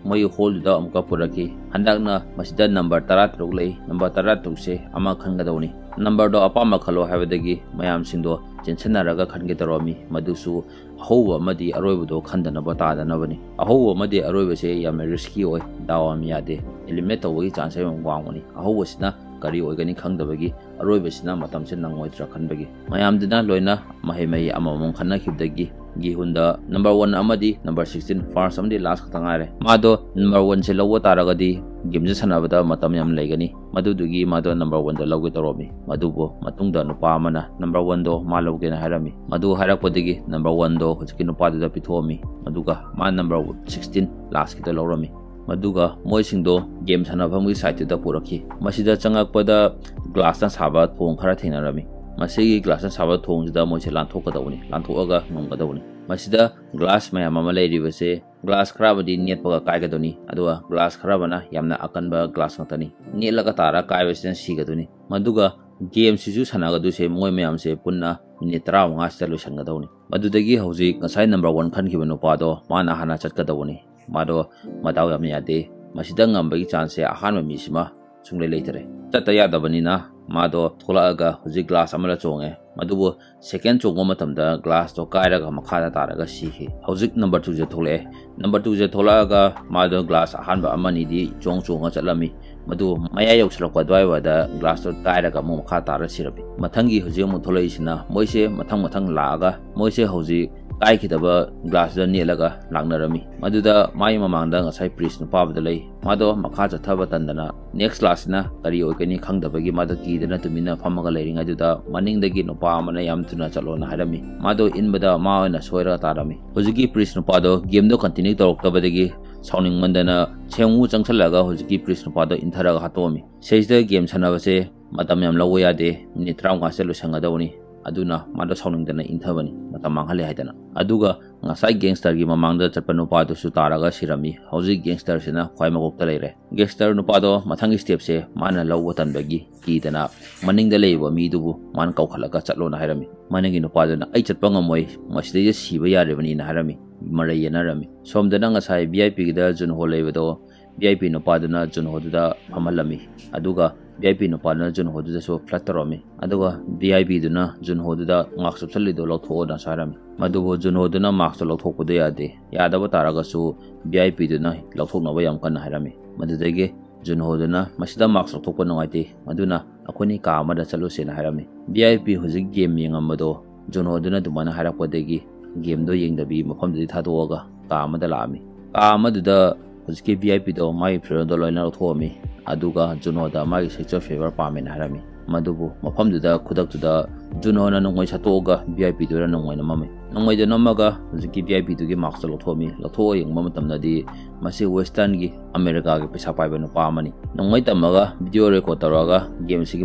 ꯃꯣꯏꯒꯤ ꯍꯣꯜꯗꯨꯗ ꯑꯃꯨꯛꯀ ꯄꯨꯔꯛꯈꯤ꯫ ꯍꯟꯗꯛꯅ ꯃꯁꯤꯗ ꯅꯝꯕꯔ ꯇꯔꯥꯇꯔꯨꯛ ꯂꯩ, ꯅꯝꯕꯔ ꯇꯔꯥꯇꯔꯨꯛꯁꯦ ꯑꯃ ꯈꯟꯒꯗꯧꯅꯤ꯫ ꯅꯝꯕꯔꯗꯣ ꯑꯄꯥꯝꯕ ꯈꯜꯂꯣ ꯍꯥꯏꯕꯗꯒꯤ ꯃꯌꯥꯝꯁꯤꯡꯗꯣ ꯆꯦꯟꯁꯤꯟꯅꯔꯒ ꯈꯟꯒꯦ ꯇꯧꯔꯝꯃꯤ꯫ ꯃꯗꯨꯁꯨ ꯑꯍꯧꯕ ꯑꯃꯗꯤ ꯑꯔꯣꯏꯕꯗꯣ ꯈꯟꯗꯅꯕ ꯇꯥꯗꯅꯕꯅꯤ꯫ ꯑꯍꯧꯕ ꯑꯃꯗꯤ ꯑꯔꯣꯏꯕꯁꯦ ꯌꯥꯝꯅ ꯔꯤꯁꯀꯤ ꯑꯣꯏ, ꯗꯥꯎ ꯌꯥꯝ ꯌꯥꯗꯦ, ꯑꯦꯂꯤꯃꯤꯅꯦꯠ ꯇꯧꯕꯒꯤ ꯆꯥꯟꯁ ꯌꯥꯝ ꯋꯥꯡꯕꯅꯤ꯫ ꯑꯍꯧꯕꯁꯤꯅ ꯀꯔꯤ ꯑꯣꯏꯒꯅꯤ ꯈꯪꯗꯕꯒꯤ, ꯑꯔꯣꯏꯕꯁꯤꯅ ꯃꯇꯝꯁꯦ ꯅꯪꯉꯣꯏꯗ꯭ꯔꯥ ꯈꯟꯕꯒꯤ꯫ ꯃꯌꯥꯝꯗꯨꯅ ꯂꯣꯏꯅ ꯃꯍꯩ ꯃꯍꯩ ꯑꯃꯃꯝ ꯈꯟꯅꯈꯤꯕꯗꯒꯤ ꯒꯤꯍꯨꯟꯗ ꯅꯝꯕꯔ ꯋꯥꯟ ꯑꯃꯗꯤ ꯅꯝꯕꯔ ꯁꯤꯛꯁꯇꯤꯟ, ꯐꯥꯔꯁ ꯑꯃꯗꯤ ꯂꯥꯁ ꯈꯛꯇ ꯉꯥꯏꯔꯦ꯫ ꯃꯥꯗꯣ ꯅꯝꯕꯔ ꯋꯥꯟꯁꯦ ꯂꯧꯕ ꯇꯥꯔꯒꯗꯤ ꯒꯦꯝꯁꯦ ꯁꯥꯟꯅꯕꯗ ꯃꯇꯝ ꯌꯥꯝ ꯂꯩꯒꯅꯤ꯫ ꯃꯗꯨꯗꯨꯒꯤ ꯃꯥꯗꯣ ꯅꯝꯕꯔ ꯋꯥꯟꯗ ꯂꯧꯒꯦ ꯇꯧꯔꯝꯃꯤ꯫ ꯃꯗꯨꯕꯨ ꯃꯇꯨꯡꯗ ꯅꯨꯄꯥ ꯑꯃꯅ ꯅꯝꯕꯔ ꯋꯥꯟꯗꯣ ꯃꯥ ꯂꯧꯒꯦꯅ ꯍꯥꯏꯔꯝꯃꯤ꯫ ꯃꯗꯨ ꯍꯥꯏꯔꯛꯄꯗꯒꯤ ꯅꯝꯕꯔ ꯋꯥꯟꯗꯣ ꯍꯧꯖꯤꯛꯀꯤ ꯅꯨꯄꯥꯗꯨꯗ ꯄꯤꯊꯣꯛꯑꯝꯃꯤ꯫ ꯑꯗꯨꯒ ꯃꯥ ꯅꯝꯕꯔ ꯁꯤꯛꯁꯇꯤꯟ ꯂꯥꯁꯀꯤꯗ ꯂꯧꯔꯝꯃꯤ꯫ ꯃꯗꯨꯒ ꯃꯣꯏꯁꯤꯡꯗꯣ ꯒꯦꯝ ꯁꯥꯟꯅꯐꯝꯒꯤ ꯁꯥꯏꯠꯇꯨꯗ ꯄꯨꯔꯛꯈꯤ꯫ ꯃꯁꯤꯗ ꯆꯪꯉꯛꯄꯗ ꯒ꯭ꯂꯥꯁꯅ ꯁꯥꯕ ꯊꯣꯡ ꯈꯔ ꯊꯦꯡꯅꯔꯝꯃꯤ꯫ ꯃꯁꯤꯒꯤ ꯒ꯭ꯂꯥꯁꯅ ꯁꯥꯕ ꯊꯣꯡꯁꯤꯗ ꯃꯣꯏꯁꯦ ꯂꯥꯟꯊꯣꯛꯀꯗꯧꯕꯅꯤ, ꯂꯥꯟꯊꯣꯛꯑꯒ ꯉꯝꯒꯗꯧꯕꯅꯤ꯫ ꯃꯁꯤꯗ ꯒ꯭ꯂꯥꯁ ꯃꯌꯥꯝ ꯑꯃ ꯂꯩꯔꯤꯕꯁꯦ, ꯒ꯭ꯂꯥꯁ ꯈꯔ ꯑꯃꯗꯤ ꯅꯦꯠꯄꯒ ꯀꯥꯏꯒꯗꯧꯅꯤ, ꯑꯗꯨꯒ ꯒ꯭ꯂꯥꯁ ꯈꯔ ꯑꯃꯅ ꯌꯥꯝꯅ ꯑꯀꯟꯕ ꯒ꯭ꯂꯥꯁ ꯉꯥꯛꯇꯅꯤ꯫ ꯅꯦꯠꯂꯒ ꯇꯥꯔ ꯀꯥꯏꯕꯁꯤꯅ ꯁꯤꯒꯗꯣꯏꯅꯤ꯫ ꯃꯗꯨꯒ ꯒꯦꯝꯁꯤꯁꯨ ꯁꯥꯟꯅꯒꯗꯣꯏꯁꯦ ꯃꯣꯏ ꯃꯌꯥꯝꯁꯦ ꯄꯨꯟꯅ ꯃꯤꯅꯤꯠ ꯇꯔꯥꯃꯉꯥꯁꯤꯗ ꯂꯣꯏꯁꯤꯟꯒꯗꯧꯕꯅꯤ꯫ ꯃꯗꯨꯗꯒꯤ ꯍꯧꯖꯤꯛ ꯉꯁꯥꯏ ꯅꯝꯕꯔ ꯋꯥꯟ ꯈꯟꯈꯤꯕ ꯅꯨꯄꯥꯗꯣ ꯃꯥꯅ ꯍꯥꯟꯅ ꯆꯠꯀꯗꯧꯕꯅꯤ꯫ ꯃꯥꯗꯣ ꯃꯗꯥꯎ ꯌꯥꯝ ꯌꯥꯗꯦ꯫ ꯃꯁꯤꯗ ꯉꯝꯕꯒꯤ ꯆꯥꯟꯁꯁꯦ ꯑꯍꯥꯟꯕ ꯃꯤꯁꯤꯃ ꯁꯨꯡꯂꯩ ꯂꯩꯇꯔꯦ꯫ ꯆꯠꯇ ꯌꯥꯗꯕꯅꯤꯅ ꯃꯥꯗꯣ ꯊꯣꯛꯂꯛꯑꯒ ꯍꯧꯖꯤꯛ ꯒ꯭ꯂꯥꯁ ꯑꯃꯗ ꯆꯣꯡꯉꯦ꯫ ꯃꯗꯨꯕꯨ second ꯆꯣꯡꯕ ꯃꯇꯝꯗ glassꯇꯣ ꯀꯥꯏꯔꯒ ꯃꯈꯥꯗ ꯇꯥꯔꯒ ꯁꯤꯈꯤ꯫ ꯍꯧꯖꯤꯛ number twoꯁꯦ ꯊꯣꯛꯂꯛꯑꯦ꯫ Number twoꯁꯦ ꯊꯣꯛꯂꯛꯑꯒ ꯃꯥꯗꯣ glass ꯑꯍꯥꯟꯕ ꯑꯃꯅꯤꯗꯤ ꯆꯣꯡ ꯆꯣꯡꯉ ꯆꯠꯂꯝꯃꯤ꯫ ꯃꯗꯨ ꯃꯌꯥꯏ ꯌꯧꯁꯤꯜꯂꯛꯄ ꯑꯗꯨꯋꯥꯏꯋꯥꯏꯗ glassꯇꯣ ꯀꯥꯏꯔꯒ ꯑꯃꯨꯛ ꯃꯈꯥ ꯇꯥꯔ ꯁꯤꯔꯝꯃꯤ꯫ ꯃꯊꯪꯒꯤ ꯍꯧꯖꯤꯛ ꯑꯃꯨꯛ ꯊꯣꯛꯂꯛꯏꯁꯤꯅ ꯃꯣꯏꯁꯦ ꯃꯊꯪ ꯃꯊꯪ ꯂꯥꯛꯑꯒ ꯃꯣꯏꯁꯦ ꯍꯧꯖꯤꯛ ꯀꯥꯏꯈꯤꯗꯕ glassꯇꯨꯗ ꯅꯦꯠꯂꯒ ꯂꯥꯛꯅꯔꯝꯃꯤ꯫ ꯃꯗꯨꯗ ꯃꯥꯒꯤ ꯃꯃꯥꯡꯗ ꯉꯁꯥꯏ priest ꯅꯨꯄꯥꯕꯨꯗ ꯂꯩ꯫ ꯃꯥꯗꯣ ꯃꯈꯥ ꯆꯠꯊꯕ ꯇꯟꯗꯅ next glassꯁꯤꯅ ꯀꯔꯤ ꯑꯣꯏꯒꯅꯤ ꯈꯪꯗꯕꯒꯤ ꯃꯥꯗꯣ ꯀꯤꯗꯅ ꯇꯨꯃꯤꯟꯅ ꯐꯝꯃꯒ ꯂꯩꯔꯤꯉꯩꯗꯨꯗ ꯃꯅꯤꯡꯗꯒꯤ ꯅꯨꯄꯥ ꯑꯃꯅ ꯌꯥꯝ ꯊꯨꯅ ꯆꯠꯂꯣꯅ ꯍꯥꯏꯔꯝꯃꯤ꯫ ꯃꯥꯗꯣ ꯏꯟꯕꯗ ꯃꯥ ꯑꯣꯏꯅ ꯁꯣꯏꯔꯒ ꯇꯥꯔꯝꯃꯤ꯫ ꯍꯧꯖꯤꯛꯀꯤ priest ꯅꯨꯄꯥꯗꯣ gameꯗꯣ continue ꯇꯧꯔꯛꯇꯕꯗꯒꯤ ꯁꯥꯎꯅꯤꯡꯃꯟꯗꯅ ꯁꯦꯡꯉꯨ ꯆꯪꯁꯜꯂꯒ ꯍꯧꯖꯤꯛꯀꯤ priest ꯅꯨꯄꯥꯗꯣ ꯏꯟꯊꯔꯒ ꯍꯥꯠꯇꯣꯛꯑꯝꯃꯤ꯫ ꯁꯤꯗꯩꯁꯤꯗ game ꯁꯥꯟꯅꯕꯁꯦ ꯃꯇꯝ ꯌꯥꯝ ꯂꯧꯕ ꯌꯥꯗꯦ, minute ꯇꯔꯥꯃꯉꯥꯁꯤꯗ ꯂꯣꯏꯁꯟꯒꯗꯕꯅꯤ꯫ ꯑꯗꯨꯅ ꯃꯥꯗꯣ ꯁꯥꯎꯅꯤꯡꯗꯅ ꯏꯟꯊꯕꯅꯤ, ꯃꯇꯝ ꯃꯥꯡꯍꯜꯂꯦ ꯍꯥꯏꯗꯅ꯫ ꯑꯗꯨꯒ ꯉꯁꯥꯏ gangsterꯒꯤ ꯃꯃꯥꯡꯗ ꯆꯠꯄ ꯅꯨꯄꯥꯗꯨꯁꯨ ꯇꯥꯔꯒ ꯁꯤꯔꯝꯃꯤ꯫ ꯍꯧꯖꯤꯛ gangsterꯁꯤꯅ ꯈ꯭ꯋꯥꯏ ꯃꯀꯣꯛꯇ ꯂꯩꯔꯦ꯫ Gangster ꯅꯨꯄꯥꯗꯣ ꯃꯊꯪꯒꯤ stepꯁꯦ ꯃꯥꯅ ꯂꯧꯕ ꯇꯟꯕꯒꯤ ꯀꯤꯗꯅ ꯃꯅꯤꯡꯗ ꯂꯩꯔꯤꯕ ꯃꯤꯗꯨꯕꯨ ꯃꯥꯅ ꯀꯧꯈꯠꯂꯒ ꯆꯠꯂꯣꯅ ꯍꯥꯏꯔꯝꯃꯤ꯫ ꯃꯅꯤꯡꯒꯤ ꯅꯨꯄꯥꯗꯨꯅ "ꯑꯩ ꯆꯠꯄ ꯉꯝꯃꯣꯏ, ꯃꯁꯤꯗꯩꯗ ꯁꯤꯕ ꯌꯥꯔꯤꯕꯅꯤꯅ" ꯍꯥꯏꯔꯝꯃꯤ꯫ ꯃꯔꯩ ꯌꯦꯠꯅꯔꯝꯃꯤ꯫ ꯁꯣꯝꯗꯅ ꯉꯁꯥꯏ VIPꯒꯤꯗ ꯖꯨꯟꯍꯣ ꯂꯩꯕꯗꯣ, VIP ꯅꯨꯄꯥꯗꯨꯅ ꯖꯨꯟꯍꯣꯗꯨꯗ ꯐꯝꯍꯜꯂꯝꯃꯤ꯫ ꯑꯗꯨꯒ VIP ꯅꯨꯄꯥꯗꯨꯅ ꯖꯨꯟꯍꯣꯗꯨꯗꯁꯨ flirt ꯇꯧꯔꯝꯃꯤ꯫ ꯑꯗꯨꯒ VIPꯗꯨꯅ ꯖꯨꯟꯍꯣꯗꯨꯗ mask ꯆꯨꯞꯁꯜꯂꯤꯗꯣ ꯂꯧꯊꯣꯛꯑꯣꯅꯁꯨ ꯍꯥꯏꯔꯝꯃꯤ꯫ ꯃꯗꯨꯕꯨ ꯖꯨꯟꯍꯣꯗꯨꯅ maskꯇꯣ ꯂꯧꯊꯣꯛꯄꯗꯣ ꯌꯥꯗꯦ꯫ ꯌꯥꯗꯕ ꯇꯥꯔꯒꯁꯨ VIPꯗꯨꯅ ꯂꯧꯊꯣꯛꯅꯕ ꯌꯥꯝ ꯀꯟꯅ ꯍꯥꯏꯔꯝꯃꯤ꯫ ꯃꯗꯨꯗꯒꯤ ꯖꯨꯟꯍꯣꯗꯨꯅ "ꯃꯁꯤꯗ mask ꯂꯧꯊꯣꯛꯄ ꯅꯨꯡꯉꯥꯏꯇꯦ, ꯑꯗꯨꯅ ꯑꯩꯈꯣꯏꯅꯤ ꯀꯥ ꯑꯃꯗ ꯆꯠꯂꯨꯁꯦꯅ" ꯍꯥꯏꯔꯝꯃꯤ꯫ VIP ꯍꯧꯖꯤꯛ game ꯌꯦꯡꯉꯝꯕꯗꯣ ꯖꯨꯟꯍꯣꯗꯨꯅ ꯑꯗꯨꯃꯥꯏꯅ ꯍꯥꯏꯔꯛꯄꯗꯒꯤ gameꯗꯣ ꯌꯦꯡꯗꯕꯤ ꯃꯐꯝꯗꯨꯗꯤ ꯊꯥꯗꯣꯛꯑꯒ ꯀꯥ ꯑꯃꯗ ꯂꯥꯛꯑꯝꯃꯤ꯫ ꯀꯥ ꯑꯃꯗꯨꯗ ꯍꯧꯖꯤꯛꯀꯤ VIPꯗꯣ ꯃꯥꯒꯤ ꯐꯤꯔꯣꯜꯗꯣ ꯂꯣꯏꯅ ꯂꯧꯊꯣꯛꯑꯝꯃꯤ꯫ ꯑꯗꯨꯒ ꯖꯨꯟꯍꯣꯗ ꯃꯥꯒꯤ sexual favor ꯄꯥꯝꯃꯦꯅ ꯍꯥꯏꯔꯝꯃꯤ꯫ ꯃꯗꯨꯕꯨ ꯃꯐꯝꯗꯨꯗ ꯈꯨꯗꯛꯇꯨꯗ ꯖꯨꯟꯍꯣꯅ ꯅꯣꯡꯃꯩ ꯁꯠꯇꯣꯛꯑꯒ VIPꯗꯨꯗ ꯅꯣꯡꯃꯩ ꯅꯝꯃꯝꯃꯤ꯫ ꯅꯣꯡꯃꯩꯗꯣ ꯅꯝꯃꯒ ꯍꯧꯖꯤꯛꯀꯤ VIPꯗꯨꯒꯤ maskꯇꯣ ꯂꯧꯊꯣꯛꯑꯝꯃꯤ꯫ ꯂꯧꯊꯣꯛꯑ ꯌꯦꯡꯕ ꯃꯇꯝꯗꯗꯤ ꯃꯁꯤ westernꯒꯤ ꯑꯃꯦꯔꯤꯀꯥꯒꯤ ꯄꯩꯁꯥ ꯄꯥꯏꯕ ꯅꯨꯄꯥ ꯑꯃꯅꯤ꯫ ꯅꯣꯡꯃꯩ ꯇꯝꯃꯒ video record ꯇꯧꯔꯛꯑꯒ gameꯁꯤꯒꯤ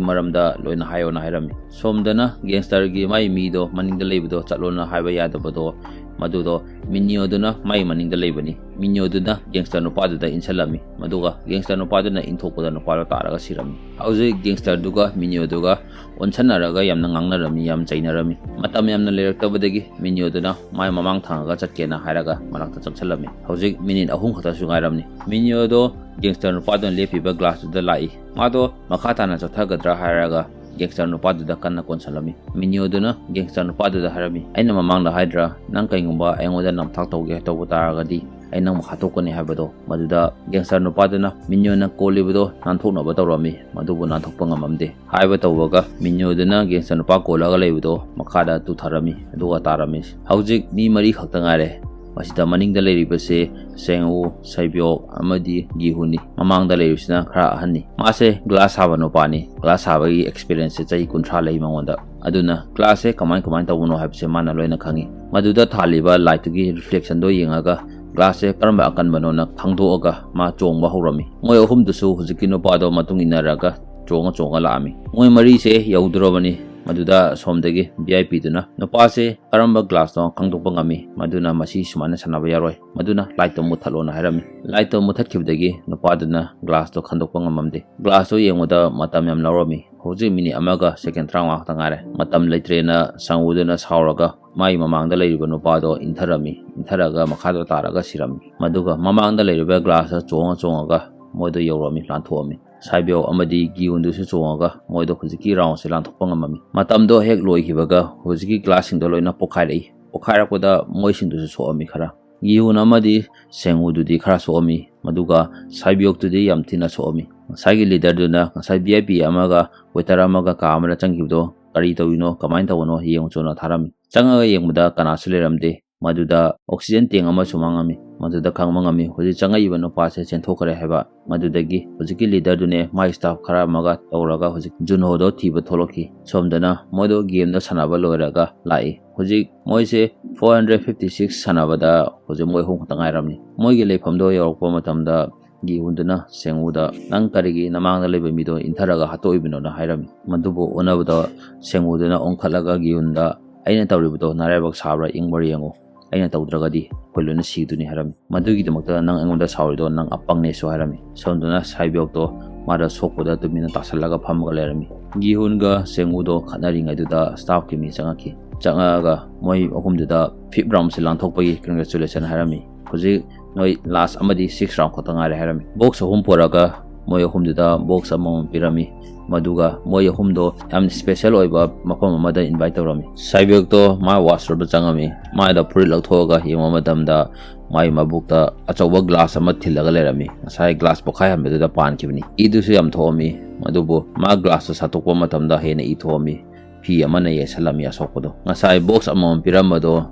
ꯃꯔꯝꯗ ꯂꯣꯏꯅ ꯍꯥꯏꯌꯣꯅ ꯍꯥꯏꯔꯝꯃꯤ꯫ ꯁꯣꯝꯗꯅ gangsterꯒꯤ ꯃꯥꯏ ꯃꯤꯗꯣ ꯃꯅꯤꯡꯗ ꯂꯩꯕꯗꯣ ꯆꯠꯂꯣꯅ ꯍꯥꯏꯕ ꯌꯥꯗꯕꯗꯣ ꯃꯗꯨꯗꯣ ꯃꯤꯅꯤꯑꯣꯗꯨꯅ ꯃꯥꯏ ꯃꯅꯤꯡꯗ ꯂꯩꯕꯅꯤ꯫ ꯃꯤꯅꯤꯑꯣꯗꯨꯅ gangster ꯅꯨꯄꯥꯗꯨꯗ ꯏꯟꯁꯤꯜꯂꯝꯃꯤ꯫ ꯃꯗꯨꯒ gangster ꯅꯨꯄꯥꯗꯨꯅ ꯏꯟꯊꯣꯛꯄꯗ ꯅꯨꯄꯥꯗꯣ ꯇꯥꯔꯒ ꯁꯤꯔꯝꯃꯤ꯫ ꯍꯧꯖꯤꯛ gangsterꯗꯨꯒ ꯃꯤꯅꯤꯑꯣꯗꯨꯒ ꯑꯣꯟꯁꯟꯅꯔꯒ ꯌꯥꯝꯅ ꯉꯥꯡꯅꯔꯝꯃꯤ, ꯌꯥꯝ ꯆꯩꯅꯔꯝꯃꯤ꯫ ꯃꯇꯝ ꯌꯥꯝꯅ ꯂꯩꯔꯛꯇꯕꯗꯒꯤ ꯃꯤꯅꯤꯑꯣꯗꯨꯅ ꯃꯥꯏ ꯃꯃꯥꯡ ꯊꯪꯉꯒ ꯆꯠꯀꯦꯅ ꯍꯥꯏꯔꯒ ꯃꯅꯥꯛꯇ ꯆꯪꯁꯜꯂꯝꯃꯤ꯫ ꯍꯧꯖꯤꯛ minute ꯑꯍꯨꯝ ꯈꯛꯇꯁꯨ ꯉꯥꯏꯔꯝꯅꯤ꯫ ꯃꯤꯅꯤꯑꯣꯗꯣ gangster ꯅꯨꯄꯥꯗꯨꯅ ꯂꯦꯞꯄꯤꯕ glassꯇꯨꯗ ꯂꯥꯛꯏ꯫ ꯃꯥꯗꯣ ꯃꯈꯥ ꯇꯥꯅ ꯆꯠꯊꯒꯗ꯭ꯔꯥ ꯍꯥꯏꯔꯒ ꯒꯦꯡꯁꯇꯔ ꯅꯨꯄꯥꯗꯨꯗ ꯀꯟꯅ ꯀꯣꯟꯁꯤꯜꯂꯝꯃꯤ꯫ ꯃꯤꯅꯤꯌꯣꯗꯨꯅ ꯒꯦꯡꯁꯇꯔ ꯅꯨꯄꯥꯗꯨꯗ ꯍꯥꯏꯔꯝꯃꯤ, "ꯑꯩꯅ ꯃꯃꯥꯡꯗ ꯍꯥꯏꯗ꯭ꯔꯥ, ꯅꯪ ꯀꯩꯒꯨꯝꯕ ꯑꯩꯉꯣꯟꯗ ꯅꯝꯊꯥꯛ ꯇꯧꯒꯦ ꯇꯧꯕ ꯇꯥꯔꯒꯗꯤ ꯑꯩ ꯅꯪꯕꯨ ꯍꯥꯠꯇꯣꯛꯀꯅꯤ" ꯍꯥꯏꯕꯗꯣ꯫ ꯃꯗꯨꯗ ꯒꯦꯡꯁꯇꯔ ꯅꯨꯄꯥꯗꯨꯅ ꯃꯤꯅꯤꯌꯣꯅ ꯀꯣꯜꯂꯤꯕꯗꯣ ꯅꯥꯟꯊꯣꯛꯅꯕ ꯇꯧꯔꯝꯃꯤ, ꯃꯗꯨꯕꯨ ꯅꯥꯟꯊꯣꯛꯄ ꯉꯝꯃꯝꯗꯦ꯫ ꯍꯥꯏꯕ ꯇꯧꯕꯒ ꯃꯤꯅꯤꯌꯣꯗꯨꯅ ꯒꯦꯡꯁꯇꯔ ꯅꯨꯄꯥ ꯀꯣꯜꯂꯒ ꯂꯩꯕꯗꯣ ꯃꯈꯥꯗ ꯇꯨꯊꯔꯝꯃꯤ, ꯑꯗꯨꯒ ꯇꯥꯔꯝꯃꯤ꯫ ꯍꯧꯖꯤꯛ ꯃꯤ ꯃꯔꯤ ꯈꯛꯇ ꯉꯥꯏꯔꯦ꯫ ꯃꯁꯤꯗ ꯃꯅꯤꯡꯗ ꯂꯩꯔꯤꯕꯁꯦ ꯁꯦꯡꯎ, ꯁꯩꯕꯤꯌꯣꯛ ꯑꯃꯗꯤ ꯒꯤꯍꯨꯅꯤ꯫ ꯃꯃꯥꯡꯗ ꯂꯩꯔꯤꯕꯁꯤꯅ ꯈꯔ ꯑꯍꯟꯅꯤ꯫ ꯃꯥꯁꯦ ꯒ꯭ꯂꯥꯁ ꯁꯥꯕ ꯅꯨꯄꯥꯅꯤ꯫ ꯒ꯭ꯂꯥꯁ ꯁꯥꯕꯒꯤ ꯑꯦꯛꯁꯄꯤꯔꯤꯌꯦꯟꯁꯁꯦ ꯆꯍꯤ ꯀꯨꯟꯊ꯭ꯔꯥ ꯂꯩ ꯃꯉꯣꯟꯗ꯫ ꯑꯗꯨꯅ ꯒ꯭ꯂꯥꯁꯁꯦ ꯀꯃꯥꯏ ꯀꯃꯥꯏꯅ ꯇꯧꯕꯅꯣ ꯍꯥꯏꯕꯁꯦ ꯃꯥꯅ ꯂꯣꯏꯅ ꯈꯪꯉꯤ꯫ ꯃꯗꯨꯗ ꯊꯥꯜꯂꯤꯕ ꯂꯥꯏꯠꯇꯨꯒꯤ ꯔꯤꯐ꯭ꯂꯦꯛꯁꯟꯗꯣ ꯌꯦꯡꯉꯒ ꯒ꯭ꯂꯥꯁꯁꯦ ꯀꯔꯝꯕ ꯑꯀꯟꯕꯅꯣꯅ ꯈꯪꯗꯣꯛꯑꯒ ꯃꯥ ꯆꯣꯡꯕ ꯍꯧꯔꯝꯃꯤ꯫ ꯃꯣꯏ ꯑꯍꯨꯝꯗꯨꯁꯨ ꯍꯧꯖꯤꯛꯀꯤ ꯅꯨꯄꯥꯗꯣ ꯃꯇꯨꯡ ꯏꯟꯅꯔꯒ ꯆꯣꯡꯉ ꯆꯣꯡꯉ ꯂꯥꯛꯑꯝꯃꯤ꯫ ꯃꯣꯏ ꯃꯔꯤꯁꯦ ꯌꯧꯗꯣꯔꯕꯅꯤ꯫ ꯃꯗꯨꯗ ꯁꯣꯝꯗꯒꯤ ꯚꯤ ꯑꯥꯏ ꯄꯤꯗꯨꯅ ꯅꯨꯄꯥꯁꯦ ꯀꯔꯝꯕ ꯒ꯭ꯂꯥꯁꯅꯣ ꯈꯪꯗꯣꯛꯄ ꯉꯝꯃꯤ, ꯃꯗꯨꯅ ꯃꯁꯤ ꯁꯨꯃꯥꯏꯅ ꯁꯥꯟꯅꯕ ꯌꯥꯔꯣꯏ, ꯃꯗꯨꯅ ꯂꯥꯏꯠꯇꯣ ꯃꯨꯠꯊꯠꯂꯣꯅ ꯍꯥꯏꯔꯝꯃꯤ꯫ ꯂꯥꯏꯠꯇꯣ ꯃꯨꯠꯊꯠꯈꯤꯕꯗꯒꯤ ꯅꯨꯄꯥꯗꯨꯅ ꯒ꯭ꯂꯥꯁꯇꯣ ꯈꯟꯗꯣꯛꯄ ꯉꯝꯃꯝꯗꯦ꯫ ꯒ꯭ꯂꯥꯁꯇꯣ ꯌꯦꯡꯕꯗ ꯃꯇꯝ ꯌꯥꯝ ꯂꯧꯔꯝꯃꯤ꯫ ꯍꯧꯖꯤꯛ ꯃꯤꯅꯤꯠ ꯑꯃꯒ ꯁꯦꯀꯦꯟ ꯇꯔꯥꯃꯉꯥ ꯈꯛꯇ ꯉꯥꯏꯔꯦ꯫ ꯃꯇꯝ ꯂꯩꯇ꯭ꯔꯦꯅ ꯁꯪꯎꯗꯨꯅ ꯁꯥꯎꯔꯒ ꯃꯥꯒꯤ ꯃꯃꯥꯡꯗ ꯂꯩꯔꯤꯕ ꯅꯨꯄꯥꯗꯣ ꯏꯟꯊꯔꯝꯃꯤ꯫ ꯏꯟꯊꯔꯒ ꯃꯈꯥꯗ ꯇꯥꯔꯒ ꯁꯤꯔꯝꯃꯤ꯫ ꯃꯗꯨꯒ ꯃꯃꯥꯡꯗ ꯂꯩꯔꯤꯕ ꯒ꯭ꯂꯥꯁꯇ ꯆꯣꯡꯉ ꯆꯣꯡꯉꯒ ꯃꯣꯏꯗꯣ ꯌꯧꯔꯝꯃꯤ, ꯂꯥꯟꯊꯣꯛꯑꯝꯃꯤ꯫ ꯁꯥꯏꯕꯤꯌꯣ ꯑꯃꯗꯤ ꯒꯤꯌꯨꯟꯗꯨꯁꯨ ꯆꯣꯡꯉꯒ ꯃꯣꯏꯗꯣ ꯍꯧꯖꯤꯛꯀꯤ ꯔꯥꯎꯟꯁꯦ ꯂꯥꯟꯊꯣꯛꯄ ꯉꯝꯃꯝꯃꯤ꯫ ꯃꯇꯝꯗꯣ ꯍꯦꯛ ꯂꯣꯏꯈꯤꯕꯒ ꯍꯧꯖꯤꯛꯀꯤ ꯒ꯭ꯂꯥꯁꯁꯤꯡꯗꯣ ꯂꯣꯏꯅ ꯄꯣꯛꯈꯥꯏꯔꯛꯏ꯫ ꯄꯣꯛꯈꯥꯏꯔꯛꯄꯗ ꯃꯣꯏꯁꯤꯡꯗꯨꯁꯨ ꯁꯣꯛꯑꯝꯃꯤ ꯈꯔ꯫ ꯒꯤꯌꯨꯟ ꯑꯃꯗꯤ ꯁꯦꯡꯎꯗꯨꯗꯤ ꯈꯔ ꯁꯣꯛꯑꯝꯃꯤ, ꯃꯗꯨꯒ ꯁꯥꯏꯕꯤꯌꯣꯛꯇꯨꯗꯤ ꯌꯥꯝ ꯊꯤꯅ ꯁꯣꯛꯑꯝꯃꯤ꯫ ꯉꯁꯥꯏꯒꯤ ꯂꯤꯗꯔꯗꯨꯅ ꯉꯁꯥꯏ ꯚꯤ ꯑꯥꯏ ꯄꯤ ꯑꯃꯒ ꯋꯦꯇꯔ ꯑꯃꯒ ꯀꯥ ꯑꯃꯗ ꯆꯪꯈꯤꯕꯗꯣ ꯀꯔꯤ ꯇꯧꯔꯤꯅꯣ, ꯀꯃꯥꯏꯅ ꯇꯧꯕꯅꯣ ꯌꯦꯡꯉꯨ ꯆꯣꯅ ꯊꯥꯔꯝꯃꯤ꯫ ꯆꯪꯉꯒ ꯌꯦꯡꯕꯗ ꯀꯅꯥꯁꯨ ꯂꯩꯔꯝꯗꯦ꯫ ꯃꯗꯨꯗ ꯑꯣꯛꯁꯤꯖꯦꯟ ꯇꯦꯡ ꯑꯃꯁꯨ ꯃꯥꯡꯉꯝꯃꯤ꯫ ꯃꯗꯨꯗ ꯈꯪꯕ ꯉꯝꯃꯤ ꯍꯧꯖꯤꯛ ꯆꯪꯉꯛꯏꯕ ꯅꯨꯄꯥꯁꯦ ꯆꯦꯟꯊꯣꯛꯈ꯭ꯔꯦ ꯍꯥꯏꯕ꯫ ꯃꯗꯨꯗꯒꯤ ꯍꯧꯖꯤꯛꯀꯤ ꯂꯤꯗꯔꯗꯨꯅꯦ ꯃꯥꯏ ꯁ꯭ꯇꯥꯐ ꯈꯔ ꯑꯃꯒ ꯇꯧꯔꯒ ꯍꯧꯖꯤꯛ ꯖꯨꯟꯍꯣꯗꯣ ꯊꯤꯕ ꯊꯣꯛꯂꯛꯈꯤ꯫ ꯁꯣꯝꯗꯅ ꯃꯣꯏꯗꯣ ꯒꯦꯝꯗꯣ ꯁꯥꯟꯅꯕ ꯂꯣꯏꯔꯒ ꯂꯥꯛꯏ꯫ ꯍꯧꯖꯤꯛ ꯃꯣꯏꯁꯦ ꯐꯣꯔ ꯍꯟꯗ꯭ꯔꯦꯠ ꯐꯤꯐꯇꯤ ꯁꯤꯛꯁ ꯁꯥꯟꯅꯕꯗ ꯍꯧꯖꯤꯛ ꯃꯣꯏ ꯑꯍꯨꯝ ꯈꯛꯇ ꯉꯥꯏꯔꯝꯅꯤ꯫ ꯃꯣꯏꯒꯤ ꯂꯩꯐꯝꯗꯣ ꯌꯧꯔꯛꯄ ꯃꯇꯝꯗ ꯒꯤꯍꯨꯟꯗꯨꯅ ꯁꯦꯡꯎꯗ, "ꯅꯪ ꯀꯔꯤꯒꯤ ꯅꯃꯥꯡꯗ ꯂꯩꯕ ꯃꯤꯗꯣ ꯏꯟꯊꯔꯒ ꯍꯥꯠꯇꯣꯛꯏꯕꯅꯣꯅ?" ꯍꯥꯏꯔꯝꯃꯤ꯫ ꯃꯗꯨꯕꯨ ꯑꯣꯟꯅꯕꯗ ꯁꯦꯡꯎꯗꯨꯅ ꯑꯣꯟꯈꯠꯂꯒ ꯒꯤꯍꯨꯟꯗ, "ꯑꯩꯅ ꯇꯧꯔꯤꯕꯗꯣ ꯅꯔꯥꯏꯕꯛ ꯁꯥꯕ꯭ꯔꯥ ꯏꯪꯕ꯭ꯔꯥ ꯌꯦꯡꯉꯨ꯫ ꯑꯩꯅ ꯇꯧꯗ꯭ꯔꯒꯗꯤ ꯑꯩꯈꯣꯏ ꯂꯣꯏꯅ ꯁꯤꯗꯣꯏꯅꯤ" ꯍꯥꯏꯔꯝꯃꯤ꯫ "ꯃꯗꯨꯒꯤꯗꯃꯛꯇ ꯅꯪ ꯑꯩꯉꯣꯟꯗ ꯁꯥꯎꯔꯤꯗꯣ ꯅꯪ ꯑꯄꯪꯅꯦꯁꯨ" ꯍꯥꯏꯔꯝꯃꯤ꯫ ꯁꯣꯝꯗꯅ ꯁꯥꯏꯕꯤꯌꯣꯛꯇꯣ ꯃꯥꯗ ꯁꯣꯛꯄꯗ ꯇꯨꯃꯤꯟꯅ ꯇꯥꯁꯜꯂꯒ ꯐꯝꯃꯒ ꯂꯩꯔꯝꯃꯤ꯫ ꯒꯤꯍꯨꯟꯒ ꯁꯦꯡꯎꯗꯣ ꯈꯠꯅꯔꯤꯉꯩꯗꯨꯗ ꯁ꯭ꯇꯥꯐꯀꯤ ꯃꯤ ꯆꯪꯉꯛꯈꯤ꯫ ꯆꯪꯉꯛꯑꯒ ꯃꯣꯏ ꯑꯍꯨꯝꯗꯨꯗ ꯐꯤꯐ ꯔꯥꯎꯟꯁꯦ ꯂꯥꯟꯊꯣꯛꯄꯒꯤ ꯀꯪꯒ꯭ꯔꯦꯆꯨꯂꯦꯁꯟ ꯍꯥꯏꯔꯝꯃꯤ꯫ ꯍꯧꯖꯤꯛ ꯅꯣꯏ ꯂꯥꯁ ꯑꯃꯗꯤ ꯁꯤꯛꯁ ꯔꯥꯎꯟ ꯈꯛꯇ ꯉꯥꯏꯔꯦ ꯍꯥꯏꯔꯝꯃꯤ꯫ ꯕꯣꯛꯁ ꯑꯍꯨꯝ ꯄꯨꯔꯛꯑꯒ ꯃꯣꯏ ꯑꯍꯨꯝꯗꯨꯗ ꯕꯣꯛꯁ ꯑꯃꯃꯝ ꯄꯤꯔꯝꯃꯤ꯫ ꯃꯗꯨꯒ ꯃꯣꯏ ꯑꯍꯨꯝꯗꯣ ꯌꯥꯝ ꯏꯁꯄꯦꯁꯦꯜ ꯑꯣꯏꯕ ꯃꯐꯝ ꯑꯃꯗ ꯏꯟꯚꯥꯏꯠ ꯇꯧꯔꯝꯃꯤ꯫ ꯁꯥꯏꯕꯣꯛꯇꯣ ꯃꯥ ꯋꯥꯁꯔꯨꯝꯗ ꯆꯪꯉꯝꯃꯤ꯫ ꯃꯥꯏꯗ ꯐꯨꯔꯤꯠ ꯂꯧꯊꯣꯛꯑꯒ ꯌꯦꯡꯕ ꯃꯇꯝꯗ ꯃꯥꯏ ꯃꯕꯨꯛꯇ ꯑꯆꯧꯕ ꯒ꯭ꯂꯥꯁ ꯑꯃ ꯊꯤꯜꯂꯒ ꯂꯩꯔꯝꯃꯤ꯫ ꯉꯁꯥꯏ ꯒ꯭ꯂꯥꯁ ꯄꯣꯈꯥꯏꯍꯟꯕꯗꯨꯗ ꯄꯥꯟꯈꯤꯕꯅꯤ꯫ ꯏꯗꯨꯁꯨ ꯌꯥꯝ ꯊꯣꯛꯑꯝꯃꯤ꯫ ꯑꯗꯨꯕꯨ ꯃꯥ ꯒ꯭ꯂꯥꯁꯇꯣ ꯁꯠꯇꯣꯛꯄ ꯃꯇꯝꯗ ꯍꯦꯟꯅ ꯏ ꯊꯣꯛꯑꯝꯃꯤ꯫ ꯐꯤ ꯑꯃꯅ ꯌꯩꯁꯜꯂꯝꯃꯤ ꯑꯁꯣꯛꯄꯗꯣ꯫ ꯉꯁꯥꯏ ꯕꯣꯛꯁ ꯑꯃꯃꯝ ꯄꯤꯔꯝꯕꯗꯣ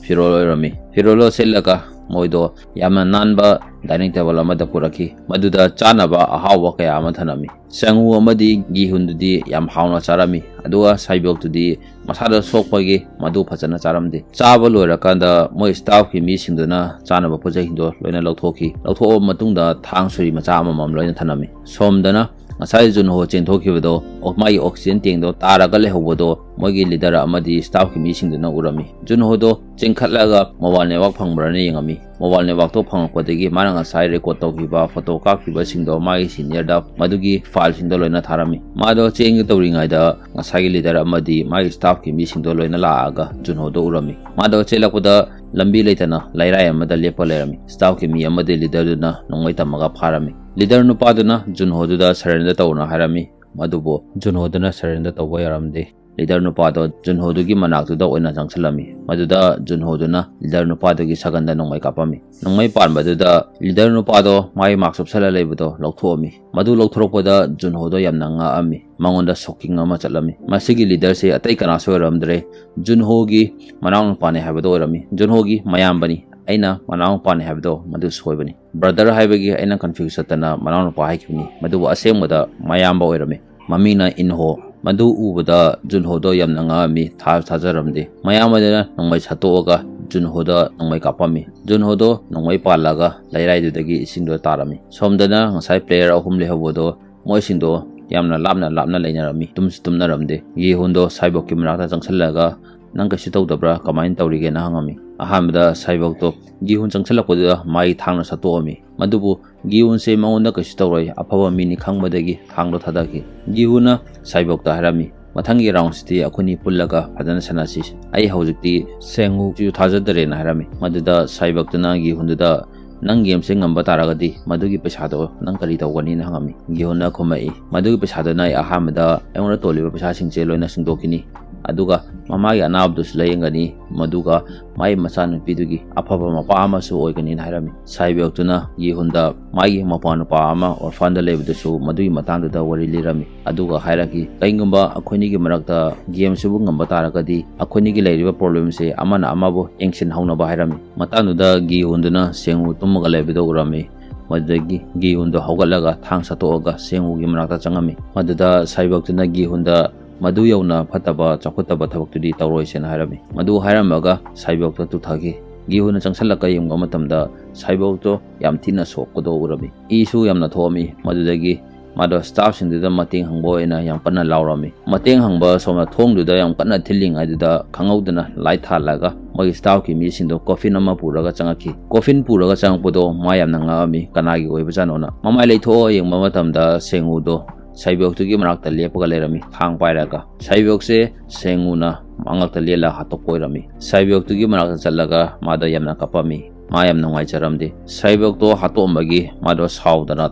ꯐꯤꯔꯣꯜ ꯑꯣꯏꯔꯝꯃꯤ꯫ ꯐꯤꯔꯣꯜꯗꯣ ꯁꯦꯠꯂꯒ ꯃꯣꯏꯗꯣ ꯌꯥꯝꯅ ꯅꯥꯟꯕ ꯗꯥꯏꯅꯤꯡ ꯇꯦꯕꯜ ꯑꯃꯗ ꯄꯨꯔꯛꯈꯤ꯫ ꯃꯗꯨꯗ ꯆꯥꯅꯕ ꯑꯍꯥꯎꯕ ꯀꯌꯥ ꯑꯃ ꯊꯅꯝꯃꯤ꯫ ꯆꯪꯉꯨ ꯑꯃꯗꯤ ꯒꯤꯍꯨꯟꯗꯨꯗꯤ ꯌꯥꯝ ꯍꯥꯎꯅ ꯆꯥꯔꯝꯃꯤ, ꯑꯗꯨꯒ ꯁꯥꯏꯕꯣꯛꯇꯨꯗꯤ ꯃꯁꯥꯗ ꯁꯣꯛꯄꯒꯤ ꯃꯗꯨ ꯐꯖꯅ ꯆꯥꯔꯝꯗꯦ꯫ ꯆꯥꯕ ꯂꯣꯏꯔꯀꯥꯟꯗ ꯃꯣꯏ ꯁ꯭ꯇꯥꯐꯀꯤ ꯃꯤꯁꯤꯡꯗꯨꯅ ꯆꯥꯅꯕ ꯄꯣꯠ ꯆꯩꯁꯤꯡꯗꯣ ꯂꯣꯏꯅ ꯂꯧꯊꯣꯛꯈꯤ꯫ ꯂꯧꯊꯣꯛꯑꯕ ꯃꯇꯨꯡꯗ ꯊꯥꯡ ꯁꯨꯔꯤ ꯃꯆꯥ ꯑꯃꯃꯝ ꯂꯣꯏꯅ ꯊꯅꯝꯃꯤ꯫ ꯁꯣꯝꯗꯅ ꯉꯁꯥꯏ ꯖꯨꯟꯍꯣ ꯆꯦꯟꯊꯣꯛꯈꯤꯕꯗꯣ, ꯑꯣ-, ꯃꯥꯒꯤ ꯑꯣꯛꯁꯤꯖꯦꯟ ꯇꯦꯡꯗꯣ ꯇꯥꯔꯒ ꯂꯩꯍꯧꯕꯗꯣ ꯃꯣꯏꯒꯤ ꯂꯤꯗꯔ ꯑꯃꯗꯤ ꯁ꯭ꯇꯥꯐꯀꯤ ꯃꯤꯁꯤꯡꯗꯨꯅ ꯎꯔꯝꯃꯤ꯫ ꯖꯨꯟꯍꯣꯗꯣ ꯆꯦꯟꯈꯠꯂꯒ ꯃꯣꯕꯥꯏꯜ ꯅꯦꯠꯋꯥꯛ ꯐꯪꯕ꯭ꯔꯥꯅ ꯌꯦꯡꯉꯝꯃꯤ꯫ ꯃꯣꯕꯥꯏꯜ ꯅꯦꯠꯋꯥꯛꯇꯣ ꯐꯪꯉꯛꯄꯗꯒꯤ ꯃꯥꯅ ꯉꯁꯥꯏ ꯔꯦꯀꯣꯔꯗ ꯇꯧꯈꯤꯕ ꯐꯣꯇꯣ ꯀꯥꯞꯈꯤꯕꯁꯤꯡꯗꯣ ꯃꯥꯒꯤ ꯁꯤꯅꯤꯌꯔꯗ ꯃꯗꯨꯒꯤ ꯐꯥꯏꯜꯁꯤꯡꯗꯣ ꯂꯣꯏꯅ ꯊꯥꯔꯝꯃꯤ꯫ ꯃꯥꯗꯣ ꯆꯦꯟꯒꯦ ꯇꯧꯔꯤꯉꯩꯗ ꯉꯁꯥꯏꯒꯤ ꯂꯤꯗꯔ ꯑꯃꯗꯤ ꯃꯥꯒꯤ ꯁ꯭ꯇꯥꯐꯀꯤ ꯃꯤꯁꯤꯡꯗꯣ ꯂꯣꯏꯅ ꯂꯥꯛꯑꯒ ꯖꯨꯟꯍꯣꯗꯣ ꯎꯔꯝꯃꯤ꯫ ꯃꯥꯗꯣ ꯆꯦꯜꯂꯛꯄꯗ ꯂꯝꯕꯤ ꯂꯩꯇꯅ ꯂꯩꯔꯥꯏ ꯑꯃꯗ ꯂꯦꯞꯄ ꯂꯩꯔꯝꯃꯤ꯫ ꯁ꯭ꯇꯥꯐꯀꯤ ꯃꯤ ꯑꯃꯗꯤ ꯂꯤꯗꯔꯗꯨꯅ ꯅꯣꯡꯃꯩ ꯇꯝꯃꯒ ꯐꯥꯔꯝꯃꯤ꯫ ꯂꯤꯗꯔ ꯅꯨꯄꯥꯗꯨꯅ ꯖꯨꯟꯍꯣꯗꯨꯗ ꯁꯔꯦꯟꯗꯔ ꯇꯧꯅ ꯍꯥꯏꯔꯝꯃꯤ, ꯑꯗꯨꯕꯨ ꯖꯨꯟꯍꯣꯗꯨꯅ ꯁꯔꯦꯟꯗꯔ ꯇꯧꯕ ꯌꯥꯔꯝꯗꯦ꯫ ꯂꯤꯗꯔ ꯅꯨꯄꯥꯗꯣ ꯖꯨꯟꯍꯣꯗꯨꯒꯤ ꯃꯅꯥꯛꯇꯨꯗ ꯑꯣꯏꯅ ꯆꯪꯁꯤꯜꯂꯝꯃꯤ꯫ ꯃꯗꯨꯗ ꯖꯨꯟꯍꯣꯗꯨꯅ ꯂꯤꯗꯔ ꯅꯨꯄꯥꯗꯨꯒꯤ ꯁꯒꯟꯗ ꯅꯣꯡꯃꯩ ꯀꯥꯞꯄꯝꯃꯤ꯫ ꯅꯣꯡꯃꯩ ꯄꯥꯟꯕꯗꯨꯗ ꯂꯤꯗꯔ ꯅꯨꯄꯥꯗꯣ ꯃꯥꯒꯤ ꯃꯥꯛꯁ ꯎꯞꯁꯜꯂ ꯂꯩꯕꯗꯣ ꯂꯧꯊꯣꯛꯑꯝꯃꯤ꯫ ꯃꯗꯨ ꯂꯧꯊꯣꯔꯛꯄꯗ ꯖꯨꯟꯍꯣꯗꯣ ꯌꯥꯝꯅ ꯉꯛꯑꯝꯃꯤ꯫ ꯃꯉꯣꯟꯗ ꯁꯣꯛꯀꯤꯡ ꯑꯃ ꯆꯠꯂꯝꯃꯤ꯫ ꯃꯁꯤꯒꯤ ꯂꯤꯗꯔꯁꯤ ꯑꯇꯩ ꯀꯅꯥꯁꯨ ꯑꯣꯏꯔꯝꯗ꯭ꯔꯦ, ꯖꯨꯟꯍꯣꯒꯤ ꯃꯅꯥꯎꯅꯨꯄꯥꯅꯤ ꯍꯥꯏꯕꯗꯣ ꯑꯣꯏꯔꯝꯃꯤ꯫ ꯖꯨꯟꯍꯣꯒꯤ ꯃꯌꯥꯝꯕꯅꯤ, ꯑꯩꯅ ꯃꯅꯥꯎꯅꯨꯄꯥꯅꯤ ꯍꯥꯏꯕꯗꯣ ꯃꯗꯨ ꯁꯣꯏꯕꯅꯤ꯫ ꯕ꯭ꯔꯗꯔ ꯍꯥꯏꯕꯒꯤ ꯑꯩꯅ ꯀꯟꯐ꯭ꯌꯨꯁ ꯆꯠꯇꯅ ꯃꯅꯥꯎꯅꯨꯄꯥ ꯍꯥꯏꯈꯤꯕꯅꯤ, ꯃꯗꯨꯕꯨ ꯑꯁꯦꯡꯕꯗ ꯃꯌꯥꯝꯕ ꯑꯣꯏꯔꯝꯃꯤ꯫ ꯃꯃꯤꯡꯅ ꯏꯟꯍꯣ꯫ ꯃꯗꯨ ꯎꯕꯗ ꯖꯨꯟꯍꯣꯗꯣ ꯌꯥꯝꯅ ꯉꯛꯑꯝꯃꯤ, ꯊꯥꯁꯨ ꯊꯥꯖꯔꯝꯗꯦ꯫ ꯃꯌꯥꯝꯕꯗꯨꯅ ꯅꯣꯡꯃꯩ ꯁꯠꯇꯣꯛꯑꯒ ꯖꯨꯟꯍꯣꯗ ꯅꯣꯡꯃꯩ ꯀꯥꯞꯄꯝꯃꯤ꯫ ꯖꯨꯟꯍꯣꯗꯣ ꯅꯣꯡꯃꯩ ꯄꯥꯜꯂꯒ ꯂꯩꯔꯥꯏꯗꯨꯗꯒꯤ ꯏꯁꯤꯡꯗ ꯇꯥꯔꯝꯃꯤ꯫ ꯁꯣꯝꯗꯅ ꯉꯁꯥꯏ ꯄ꯭ꯂꯦꯌꯔ ꯑꯍꯨꯝ ꯂꯩꯍꯧꯕꯗꯣ ꯃꯣꯏꯁꯤꯡꯗꯣ ꯌꯥꯝꯅ ꯂꯥꯞꯅ ꯂꯥꯞꯅ ꯂꯩꯅꯔꯝꯃꯤ꯫ ꯇꯨꯝꯁꯨ ꯇꯨꯝꯅꯔꯝꯗꯦ꯫ ꯒꯤꯍꯨꯟꯗꯣ ꯁꯥꯏꯕꯣꯛꯀꯤ ꯃꯅꯥꯛꯇ ꯆꯪꯁꯤꯜꯂꯒ, "ꯅꯪ ꯀꯩꯁꯨ ꯇꯧꯗꯕ꯭ꯔꯥ? ꯀꯃꯥꯏꯅ ꯇꯧꯔꯤꯒꯦꯅ?" ꯍꯪꯉꯝꯃꯤ꯫ ꯑꯍꯥꯟꯕꯗ ꯁꯥꯏꯕꯣꯛꯇꯣ ꯒꯤꯍꯨꯟ ꯆꯪꯁꯤꯜꯂꯛꯄꯗꯨꯗ ꯃꯥꯒꯤ ꯊꯥꯡꯅ ꯁꯠꯇꯣꯛꯑꯝꯃꯤ꯫ ꯃꯗꯨꯕꯨ ꯒꯤꯍꯨꯟꯁꯦ ꯃꯉꯣꯟꯗ ꯀꯩꯁꯨ ꯇꯧꯔꯣꯏ, ꯑꯐꯕ ꯃꯤꯅꯤ ꯈꯪꯕꯗꯒꯤ ꯊꯥꯡꯗꯣ ꯊꯥꯗꯈꯤ꯫ ꯒꯤꯍꯨꯟꯅ ꯁꯥꯏꯕꯣꯛꯇ ꯍꯥꯏꯔꯝꯃꯤ, "ꯃꯊꯪꯒꯤ ꯔꯥꯎꯟꯁꯤꯗꯤ ꯑꯩꯈꯣꯏꯅꯤ ꯄꯨꯜꯂꯒ ꯐꯖꯅ ꯁꯥꯟꯅꯁꯤ꯫ ꯑꯩ ꯍꯧꯖꯤꯛꯇꯤ ꯁꯦꯡꯉꯨꯁꯨ ꯊꯥꯖꯗꯔꯦꯅ" ꯍꯥꯏꯔꯝꯃꯤ꯫ ꯃꯗꯨꯗ ꯁꯥꯏꯕꯣꯛꯇꯨꯅ ꯒꯤꯍꯨꯟꯗꯨꯗ "ꯅꯪ game ꯁꯦ ꯉꯝꯕ ꯇꯥꯔꯒꯗꯤ ꯃꯗꯨꯒꯤ ꯄꯩꯁꯥꯗꯣ ꯅꯪ ꯀꯔꯤ ꯇꯧꯒꯅꯤꯅ?" ꯍꯪꯉꯝꯃꯤ꯫ ꯒꯤꯍꯨꯟꯅ ꯈꯨꯝꯃꯛꯏ, "ꯃꯗꯨꯒꯤ ꯄꯩꯁꯥꯗꯨꯅ ꯑꯩ ꯑꯍꯥꯟꯕꯗ ꯑꯩꯉꯣꯟꯗ ꯇꯣꯜꯂꯤꯕ ꯄꯩꯁꯥꯁꯤꯡꯁꯦ ꯂꯣꯏꯅ ꯁꯤꯡꯗꯣꯛꯈꯤꯅꯤ, ꯑꯗꯨꯒ ꯃꯃꯥꯒꯤ ꯑꯅꯥꯕꯗꯨꯁꯨ ꯂꯥꯌꯦꯡꯒꯅꯤ, ꯃꯗꯨꯒ ꯃꯥꯒꯤ ꯃꯆꯥꯅꯨꯄꯤꯗꯨꯒꯤ ꯑꯐꯕ ꯃꯄꯥ ꯑꯃꯁꯨ ꯑꯣꯏꯒꯅꯤꯅ" ꯍꯥꯏꯔꯝꯃꯤ꯫ ꯁꯥꯏꯕꯤꯌꯣꯛꯇꯨꯅ ꯒꯤꯍꯨꯟꯗ ꯃꯥꯒꯤ ꯃꯄꯥ ꯅꯨꯄꯥ ꯑꯃ orphan ꯗ ꯂꯩꯕꯗꯨꯁꯨ ꯃꯗꯨꯒꯤ ꯃꯇꯥꯡꯗꯨꯗ ꯋꯥꯔꯤ ꯂꯤꯔꯝꯃꯤ꯫ ꯑꯗꯨꯒ ꯍꯥꯏꯔꯛꯈꯤ, "ꯀꯔꯤꯒꯨꯝꯕ ꯑꯩꯈꯣꯏꯅꯤꯒꯤ ꯃꯔꯛꯇ game ꯁꯤꯕꯨ ꯉꯝꯕ ꯇꯥꯔꯒꯗꯤ ꯑꯩꯈꯣꯏꯅꯤꯒꯤ ꯂꯩꯔꯤꯕ problem ꯁꯦ ꯑꯃꯅ ꯑꯃꯕꯨ ꯌꯦꯡꯁꯤꯟꯍꯧꯅꯕ" ꯍꯥꯏꯔꯝꯃꯤ꯫ ꯃꯇꯥꯡꯗꯨꯗ ꯒꯤꯍꯨꯟꯗꯨꯅ ꯁꯦꯡꯋꯨ ꯇꯨꯝꯃꯒ ꯂꯩꯕꯗꯨ ꯎꯔꯝꯃꯤ꯫ ꯃꯗꯨꯗꯒꯤ ꯒꯤꯍꯨꯟꯗꯣ ꯍꯧꯒꯠꯂꯒ ꯊꯥꯡ ꯁꯠꯇꯣꯛꯑꯒ ꯁꯦꯡꯋꯨꯒꯤ ꯃꯅꯥꯛꯇ ꯆꯪꯉꯝꯃꯤ꯫ ꯃꯗꯨꯗ ꯁꯥꯏꯕꯣꯛꯇꯨꯅ ꯒꯤꯍꯨꯟꯗ "ꯃꯗꯨ ꯌꯧꯅ ꯐꯠꯇꯕ ꯆꯥꯎꯈꯠꯇꯕ ꯊꯕꯛꯇꯨꯗꯤ ꯇꯧꯔꯣꯏꯁꯦꯅ" ꯍꯥꯏꯔꯝꯃꯤ꯫ ꯃꯗꯨ ꯍꯥꯏꯔꯝꯃꯒ ꯁꯥꯏꯕꯣꯛꯇꯣ ꯇꯨꯊꯈꯤ꯫ ꯒꯤꯍꯨꯟꯅ ꯆꯪꯁꯤꯜꯂꯒ ꯌꯦꯡꯕ ꯃꯇꯝꯗ ꯁꯥꯏꯕꯣꯛꯇꯣ ꯌꯥꯝ ꯊꯤꯅ ꯁꯣꯛꯄꯗꯣ ꯎꯔꯝꯃꯤ꯫ ꯏꯁꯨ ꯌꯥꯝꯅ ꯊꯣꯛꯑꯝꯃꯤ꯫ ꯃꯗꯨꯗꯒꯤ ꯃꯥꯗꯣ staff ꯁꯤꯡꯗꯨꯗ ꯃꯇꯦꯡ ꯍꯪꯕ ꯑꯣꯏꯅ ꯌꯥꯝ ꯀꯟꯅ ꯂꯥꯎꯔꯝꯃꯤ꯫ ꯃꯇꯦꯡ ꯍꯪꯕ ꯁꯣꯝꯅ ꯊꯣꯡꯗꯨꯗ ꯌꯥꯝ ꯀꯟꯅ ꯊꯤꯜꯂꯤꯉꯩꯗꯨꯗ ꯈꯪꯍꯧꯗꯅ light ꯊꯥꯜꯂꯒ ꯃꯣꯏꯒꯤ staff ꯀꯤ ꯃꯤꯁꯤꯡꯗꯣ coffin ꯑꯃ ꯄꯨꯔꯒ ꯆꯪꯉꯛꯈꯤ꯫ Coffin ꯄꯨꯔꯒ ꯆꯪꯉꯛꯄꯗꯣ ꯃꯥ ꯌꯥꯝꯅ ꯉꯛꯑꯝꯃꯤ, ꯀꯅꯥꯒꯤ ꯑꯣꯏꯕꯖꯥꯠꯅꯣꯅ꯫ ꯃꯃꯥꯏ ꯂꯩꯊꯣꯛꯑ ꯌꯦꯡꯕ ꯃꯇꯝꯗ ꯁꯦꯡꯋꯨꯗꯣ ꯁꯥꯏꯕꯣꯛꯇꯨꯒꯤ ꯃꯅꯥꯛꯇ ꯂꯦꯞꯄꯒ ꯂꯩꯔꯝꯃꯤ, ꯊꯥꯡ ꯄꯥꯏꯔꯒ꯫ ꯁꯥꯏꯕꯣꯛꯁꯦ ꯁꯦꯡꯋꯨꯅ ꯃꯉꯛꯇ ꯂꯦꯜꯂ ꯍꯥꯠꯇꯣꯛꯄ ꯑꯣꯏꯔꯝꯃꯤ꯫ ꯁꯥꯏꯕꯣꯛꯇꯨꯒꯤ ꯃꯅꯥꯛꯇ ꯆꯠꯂꯒ ꯃꯥꯗꯣ ꯌꯥꯝꯅ ꯀꯞꯄꯝꯃꯤ꯫ ꯃꯥ ꯌꯥꯝ ꯅꯨꯡꯉꯥꯏꯖꯔꯝꯗꯦ꯫ ꯁꯥꯏꯕꯣꯛꯇꯣ ꯍꯥꯠꯇꯣꯛꯑꯝꯕꯒꯤ ꯃꯥꯗꯣ ꯁꯥꯎꯗꯅ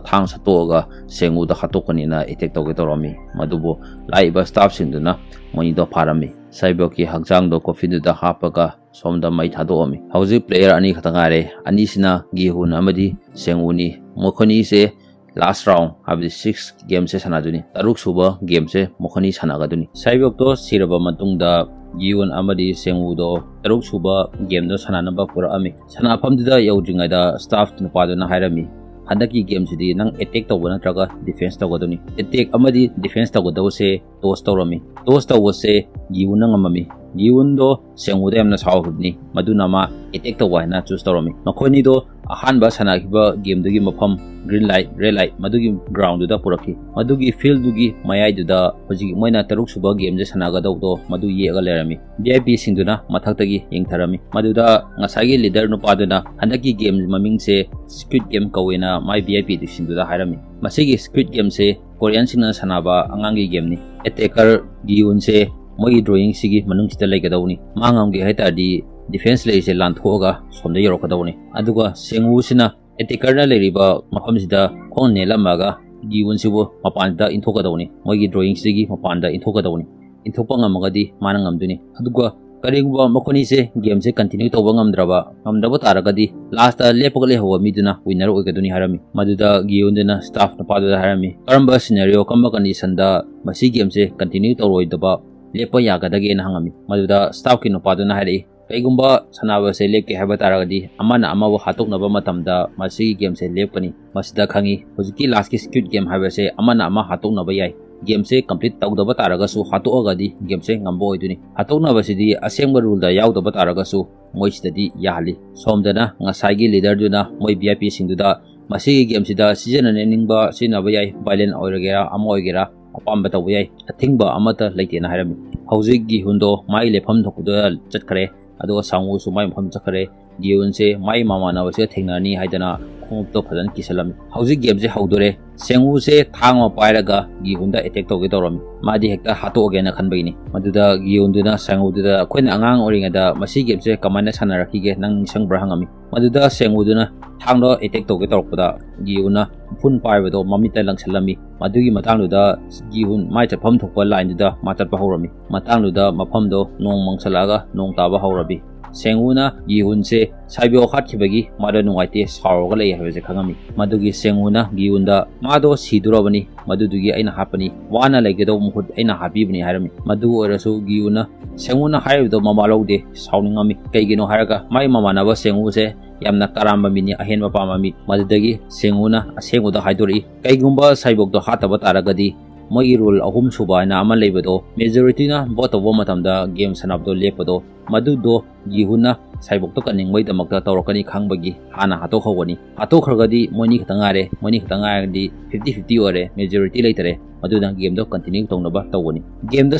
ꯊꯥꯡ ꯁꯠꯇꯣꯛꯑꯒ ꯁꯦꯡꯋꯨꯗ ꯍꯥꯠꯇꯣꯛꯀꯅꯤꯅ attack ꯇꯧꯒꯦ ꯇꯧꯔꯝꯃꯤ꯫ ꯃꯗꯨꯕꯨ ꯂꯥꯛꯏꯕ staff ꯁꯤꯡꯗꯨꯅ ꯃꯣꯏꯅꯤꯗꯣ ꯐꯥꯔꯝꯃꯤ꯫ ꯁꯥꯏꯕꯣꯛꯀꯤ ꯍꯛꯆꯥꯡꯗꯣ coffin ꯗꯨꯗ ꯍꯥꯞꯄꯒ ꯁꯣꯝꯗ ꯃꯩ ꯊꯥꯗꯣꯛꯑꯝꯃꯤ꯫ ꯍꯧꯖꯤꯛ player ꯑꯅꯤ ꯈꯛꯇ ꯉꯥꯏꯔꯦ꯫ ꯑꯅꯤꯁꯤꯅ ꯒꯤꯍꯨꯟ ꯑꯃꯗꯤ ꯁꯦꯡꯋꯨꯅꯤ꯫ ꯃꯈꯣꯏꯅꯤꯁꯦ last round, ꯍꯥꯏꯕꯗꯤ six game ꯁꯦ ꯁꯥꯟꯅꯗꯣꯏꯅꯤ꯫ ꯇꯔꯨꯛ ꯁꯨꯕ game ꯁꯦ ꯃꯈꯣꯏꯅꯤ ꯁꯥꯟꯅꯒꯗꯣꯏꯅꯤ꯫ ꯁꯥꯏꯕꯣꯛꯇꯣ ꯁꯤꯔꯕ ꯃꯇꯨꯡꯗ ꯒꯤꯍꯨꯟ ꯑꯃꯗꯤ ꯁꯦꯡꯋꯨꯗꯣ ꯇꯔꯨꯛ ꯁꯨꯕ game ꯗꯣ ꯁꯥꯟꯅꯅꯕ ꯄꯨꯔꯛꯑꯝꯃꯤ꯫ ꯁꯥꯟꯅꯐꯝꯗꯨꯗ ꯌꯧꯗ꯭ꯔꯤꯉꯩꯗ staff ꯅꯨꯄꯥꯗꯨꯅ ꯍꯥꯏꯔꯝꯃꯤ, "ꯍꯟꯗꯛꯀꯤ game ꯁꯤꯗꯤ ꯅꯪ attack ꯇꯧꯕ ꯅꯠꯇ꯭ꯔꯒ defense ꯇꯧꯒꯗꯕꯅꯤ꯫ Attack ꯑꯃꯗꯤ defense ꯇꯧꯒꯗꯕꯁꯦ toss ꯇꯧꯔꯝꯃꯤ꯫ Toss ꯇꯧꯕꯁꯦ ꯒꯤꯍꯨꯟꯅ ꯉꯝꯃꯝꯃꯤ꯫ ꯒꯤꯍꯨꯟꯗꯣ ꯁꯦꯡꯋꯨꯗ ꯌꯥꯝꯅ ꯁꯥꯎꯈꯤꯕꯅꯤ, ꯃꯗꯨꯅ ꯃꯥ attack ꯇꯧꯕ ꯍꯥꯏꯅ choose ꯇꯧꯔꯝꯃꯤ꯫ ꯃꯈꯣꯏꯅꯤꯗꯣ ꯑꯍꯥꯟꯕ ꯁꯥꯟꯅꯈꯤꯕ game ꯗꯨꯒꯤ ꯃꯐꯝ, green light, red light, ꯃꯗꯨꯒꯤ ground ꯗꯨꯗ ꯄꯨꯔꯛꯈꯤ꯫ ꯃꯗꯨꯒꯤ field ꯗꯨꯒꯤ ꯃꯌꯥꯏꯗꯨꯗ ꯍꯧꯖꯤꯛ ꯃꯣꯏꯅ ꯇꯔꯨꯛ ꯁꯨꯕ game ꯁꯦ ꯁꯥꯟꯅꯒꯗꯧꯕꯗꯣ ꯃꯗꯨ ꯌꯦꯛꯑꯒ ꯂꯩꯔꯝꯃꯤ꯫ V I P ꯁꯤꯡꯗꯨꯅ ꯃꯊꯛꯇꯒꯤ ꯌꯦꯡꯊꯔꯝꯃꯤ꯫ ꯃꯗꯨꯗ ꯉꯁꯥꯏꯒꯤ leader ꯅꯨꯄꯥꯗꯨꯅ ꯍꯟꯗꯛꯀꯤ game ꯃꯃꯤꯡꯁꯦ Squid Game ꯀꯧꯋꯦꯅ my V I P ꯁꯤꯡꯗꯨꯗ ꯍꯥꯏꯔꯝꯃꯤ꯫ ꯃꯁꯤꯒꯤ Squid Game ꯁꯦ Korean ꯁꯤꯡꯅ ꯁꯥꯟꯅꯕ ꯑꯉꯥꯡꯒꯤ game ꯅꯤ꯫ Attacker ꯒꯤꯍꯨꯟꯁꯦ ꯃꯣꯏꯒꯤ drawing ꯁꯤꯒꯤ ꯃꯅꯨꯡꯁꯤꯗ ꯂꯩꯒꯗꯧꯕꯅꯤ꯫ ꯃꯥ ꯉꯝꯒꯦ ꯍꯥꯏ ꯇꯥꯔꯗꯤ ꯗꯤꯐꯦꯟꯁ ꯂꯩꯔꯤꯁꯦ ꯂꯥꯟꯊꯣꯛꯑꯒ ꯁꯣꯝꯗ ꯌꯧꯔꯛꯀꯗꯧꯕꯅꯤ꯫ ꯑꯗꯨꯒ ꯁꯦꯡꯋꯨꯁꯤꯅ ꯑꯦꯇꯦꯀꯔꯅ ꯂꯩꯔꯤꯕ ꯃꯐꯝꯁꯤꯗ ꯈꯣꯡ ꯅꯦꯠꯂꯝꯃꯒ ꯒꯤꯍꯨꯟꯁꯤꯕꯨ ꯃꯄꯥꯟꯗ ꯏꯟꯊꯣꯛꯀꯗꯧꯕꯅꯤ꯫ ꯃꯣꯏꯒꯤ ꯗ꯭ꯔꯣꯌꯤꯡꯁꯤꯗꯒꯤ ꯃꯄꯥꯟꯗ ꯏꯟꯊꯣꯛꯀꯗꯧꯕꯅꯤ꯫ ꯏꯟꯊꯣꯛꯄ ꯉꯝꯃꯒꯗꯤ ꯃꯥꯅ ꯉꯝꯗꯣꯏꯅꯤ꯫ ꯑꯗꯨꯒ ꯀꯔꯤꯒꯨꯝꯕ ꯃꯈꯣꯏꯅꯤꯁꯦ ꯒꯦꯝꯁꯦ ꯀꯟꯇꯤꯅ꯭ꯌꯨ ꯇꯧꯕ ꯉꯝꯗ꯭ꯔꯕ, ꯉꯝꯗꯕ ꯇꯥꯔꯒꯗꯤ ꯂꯥꯁꯇ ꯂꯦꯞꯄꯒ ꯂꯩꯍꯧꯕ ꯃꯤꯗꯨꯅ ꯋꯤꯟꯅꯔ ꯑꯣꯏꯒꯗꯣꯏꯅꯤ ꯍꯥꯏꯔꯝꯃꯤ꯫ ꯃꯗꯨꯗ ꯒꯤꯍꯨꯟꯗꯨꯅ ꯁ꯭ꯇꯥꯐ ꯅꯨꯄꯥꯗꯨꯗ ꯍꯥꯏꯔꯝꯃꯤ, "ꯀꯔꯝꯕ ꯁꯤꯅꯦꯔꯤꯑꯣ, ꯀꯔꯝꯕ ꯀꯟꯗꯤꯁꯟꯗ ꯃꯁꯤ ꯒꯦꯝꯁꯦ ꯀꯟꯇꯤꯅ꯭ꯌꯨ ꯇꯧꯔꯣꯏꯗꯕ, ꯂꯦꯞꯄ ꯌꯥꯒꯗꯒꯦꯅ?" ꯍꯪꯉꯝꯃꯤ꯫ ꯃꯗꯨꯗ ꯁ꯭ꯇꯥꯐꯀꯤ ꯅꯨꯄꯥꯗꯨꯅ ꯍꯥꯏꯔꯛꯏ, "ꯀꯩꯒꯨꯝꯕ ꯁꯥꯟꯅꯕꯁꯦ ꯂꯦꯞꯀꯦ ꯍꯥꯏꯕ ꯇꯥꯔꯒꯗꯤ ꯑꯃꯅ ꯑꯃꯕꯨ ꯍꯥꯠꯇꯣꯛꯅꯕ ꯃꯇꯝꯗ ꯃꯁꯤꯒꯤ ꯒꯦꯝꯁꯦ ꯂꯦꯞꯀꯅꯤ꯫ ꯃꯁꯤꯗ ꯈꯪꯉꯤ, ꯍꯧꯖꯤꯛꯀꯤ ꯂꯥꯁꯀꯤ ꯁ꯭ꯀ꯭ꯋꯤꯗ ꯒꯦꯝ ꯍꯥꯏꯕꯁꯦ ꯑꯃꯅ ꯑꯃ ꯍꯥꯠꯇꯣꯛꯅꯕ ꯌꯥꯏ꯫ ꯒꯦꯝꯁꯦ ꯀꯝꯄ꯭ꯂꯤꯠ ꯇꯧꯗꯕ ꯇꯥꯔꯒꯁꯨ ꯍꯥꯠꯇꯣꯛꯑꯒꯗꯤ ꯒꯦꯝꯁꯦ ꯉꯝꯕ ꯑꯣꯏꯗꯣꯏꯅꯤ꯫ ꯍꯥꯠꯇꯣꯛꯅꯕꯁꯤꯗꯤ ꯑꯁꯦꯡꯕ ꯔꯨꯜꯗ ꯌꯥꯎꯗꯕ ꯇꯥꯔꯒꯁꯨ ꯃꯣꯏꯁꯤꯗꯗꯤ ꯌꯥꯍꯜꯂꯤ꯫" ꯁꯣꯝꯗꯅ ꯉꯁꯥꯏꯒꯤ ꯂꯤꯗꯔꯗꯨꯅ ꯃꯣꯏ ꯚꯤ ꯑꯥꯏ ꯄꯤꯁꯤꯡꯗꯨꯗ ꯃꯁꯤꯒꯤ ꯒꯦꯝꯁꯤꯗ ꯁꯤꯖꯤꯟꯅꯅꯤꯡꯕ ꯁꯤꯖꯤꯟꯅꯕ ꯌꯥꯏ, ꯚꯥꯏꯂꯦꯟ ꯑꯣꯏꯔꯒꯦꯔꯥ ꯑꯃ ꯑꯣꯏꯒꯦꯔꯥ ꯑꯄꯥꯝꯕ ꯇꯧꯕ ꯌꯥꯏ, ꯑꯊꯤꯡꯕ ꯑꯃꯠꯇ ꯂꯩꯇꯦꯅ ꯍꯥꯏꯔꯝꯃꯤ꯫ ꯍꯧꯖꯤꯛ ꯒꯤꯍꯨꯟꯗꯣ ꯃꯥꯒꯤ ꯂꯦꯞꯐꯝ ꯊꯣꯛꯄꯗ ꯆꯠꯈ꯭ꯔꯦ꯫ ꯑꯗꯨꯒ ꯁꯥꯡꯋꯨꯁꯨ ꯃꯥꯏ ꯃꯐꯝ ꯆꯠꯈ꯭ꯔꯦ꯫ ꯒꯤꯍꯨꯟꯁꯦ ꯃꯥꯏ ꯃꯃꯥꯟꯅꯕꯁꯤꯒ ꯊꯦꯡꯅꯔꯅꯤ ꯍꯥꯏꯗꯅ ꯈꯣꯡꯎꯞꯇꯣ ꯐꯖꯅ ꯀꯤꯁꯜꯂꯝꯃꯤ꯫ ꯍꯧꯖꯤꯛ ꯒꯦꯝꯁꯦ ꯍꯧꯗꯣꯔꯦ꯫ ꯁꯦꯡꯋꯨꯁꯦ ꯊꯥꯡ ꯑꯃ ꯄꯥꯏꯔꯒ ꯒꯤꯍꯨꯟꯗ ꯑꯦꯇꯦꯛ ꯇꯧꯒꯦ ꯇꯧꯔꯝꯃꯤ꯫ ꯃꯥꯗꯤ ꯍꯦꯛꯇ ꯍꯥꯠꯇꯣꯛꯑꯒꯦꯅ ꯈꯟꯕꯒꯤꯅꯤ꯫ ꯃꯗꯨꯗ ꯒꯤꯍꯨꯟꯗꯨꯅ ꯁꯦꯡꯋꯨꯗꯨꯗ, "ꯑꯩꯈꯣꯏꯅ ꯑꯉꯥꯡ ꯑꯣꯏꯔꯤꯉꯩꯗ ꯃꯁꯤ ꯒꯦꯝꯁꯦ ꯀꯃꯥꯏꯅ ꯁꯥꯟꯅꯔꯛꯈꯤꯒꯦ, ꯅꯪ ꯅꯤꯡꯁꯤꯡꯕ꯭ꯔꯥ?" ꯍꯪꯉꯝꯃꯤ꯫ ꯃꯗꯨꯗ ꯁꯦꯡꯋꯨꯗꯨꯅ ꯊꯥꯡꯗꯣ ꯑꯦꯇꯦꯛ ꯇꯧꯒꯦ ꯇꯧꯔꯛꯄꯗ ꯒꯤꯍꯨꯟꯅ ꯎꯐꯨꯟ ꯄꯥꯏꯕꯗꯣ ꯃꯃꯤꯠꯇ ꯂꯪꯁꯤꯜꯂꯝꯃꯤ꯫ ꯃꯗꯨꯒꯤ ꯃꯇꯥꯡꯗꯨꯗ ꯒꯤꯍꯨꯟ ꯃꯥꯏ ꯆꯠꯐꯝ ꯊꯣꯛꯄ ꯂꯥꯏꯟꯗꯨꯗ ꯃꯥ ꯆꯠꯄ ꯍꯧꯔꯝꯃꯤ꯫ ꯃꯇꯥꯡꯗꯨꯗ ꯃꯐꯝꯗꯣ ꯅꯣꯡ ꯃꯪꯁꯜꯂꯛꯑꯒ ꯅꯣꯡ ꯇꯥꯕ ꯍꯧꯔꯝꯃꯤ꯫ ꯁꯦꯡꯋꯨꯅ ꯒꯤꯍꯨꯟꯁꯦ ꯁꯥꯏꯕꯤꯌꯣ ꯍꯥꯠꯈꯤꯕꯒꯤ ꯃꯥꯗꯣ ꯅꯨꯡꯉꯥꯏꯇꯦ, ꯁꯥꯎꯔꯒ ꯂꯩ ꯍꯥꯏꯕꯁꯦ ꯈꯪꯉꯝꯃꯤ꯫ ꯃꯗꯨꯒꯤ ꯁꯦꯡꯋꯨꯅ ꯒꯤꯍꯨꯟꯗ, "ꯃꯥꯗꯣ ꯁꯤꯗꯣꯔꯕꯅꯤ, ꯃꯗꯨꯗꯨꯒꯤ ꯑꯩꯅ ꯍꯥꯠꯄꯅꯤ, ꯋꯥꯅ ꯂꯩꯒꯗꯧꯕ ꯃꯍꯨꯠ ꯑꯩꯅ ꯍꯥꯠꯄꯤꯕꯅꯤ" ꯍꯥꯏꯔꯝꯃꯤ꯫ ꯃꯗꯨ ꯑꯣꯏꯔꯁꯨ ꯒꯤꯍꯨꯟꯅ ꯁꯦꯡꯋꯨꯅ ꯍꯥꯏꯔꯤꯕꯗꯣ ꯃꯃꯥ ꯂꯧꯗꯦ, ꯁꯥꯎꯅꯤꯡꯉꯝꯃꯤ꯫ ꯀꯩꯒꯤꯅꯣ ꯍꯥꯏꯔꯒ ꯃꯥꯏ ꯃꯃꯥꯟꯅꯕ ꯁꯦꯡꯋꯨꯁꯦ ꯌꯥꯝꯅ ꯀꯔꯥꯝꯕ ꯃꯤꯅꯤ, ꯑꯍꯦꯟꯕ ꯄꯥꯝꯕ ꯃꯤ꯫ ꯃꯗꯨꯗꯒꯤ ꯁꯦꯡꯋꯨꯅ ꯑꯁꯦꯡꯕꯗꯣ ꯍꯥꯏꯗꯣꯔꯛꯏ, "ꯀꯩꯒꯨꯝꯕ ꯁꯥꯏꯕꯣꯛꯇꯣ ꯍꯥꯠꯇꯕ ꯇꯥꯔꯒꯗꯤ ꯃꯣꯏꯒꯤ ꯔꯨꯜ ꯑꯍꯨꯝ ꯁꯨꯕ ꯍꯥꯏꯅ ꯑꯃ ꯂꯩꯕꯗꯣ, ꯃꯦꯖꯣꯔꯤꯇꯤꯅ ꯚꯣꯠ ꯇꯧꯕ ꯃꯇꯝꯗ ꯒꯦꯝ ꯁꯥꯟꯅꯕꯗꯣ ꯂꯦꯞꯄꯗꯣ, ꯃꯗꯨꯗꯣ ꯒꯤꯍꯨꯟꯅ ꯁꯥꯏꯕꯣꯛꯇꯣ ꯀꯟꯅꯤꯡꯕꯒꯤꯗꯃꯛꯇ ꯇꯧꯔꯛꯀꯅꯤ ꯈꯪꯕꯒꯤ ꯍꯥꯟꯅ ꯍꯥꯠꯇꯣꯛꯍꯧꯕꯅꯤ꯫ ꯍꯥꯠꯇꯣꯛꯈ꯭ꯔꯒꯗꯤ ꯃꯣꯏꯅꯤ ꯈꯛꯇ ꯉꯥꯏꯔꯦ, ꯃꯣꯏꯅꯤ ꯈꯛꯇ ꯉꯥꯏꯔꯒꯗꯤ ꯐꯤꯐꯇꯤ ꯐꯤꯐꯇꯤ ꯑꯣꯏꯔꯦ, ꯃꯦꯖꯣꯔꯤꯇꯤ ꯂꯩꯇꯔꯦ, ꯃꯗꯨꯅ ꯒꯦꯝꯗꯣ ꯀꯟꯇꯤꯅ꯭ꯌꯨ ꯇꯧꯅꯕ ꯇꯧꯕꯅꯤ꯫ ꯒꯦꯝꯗ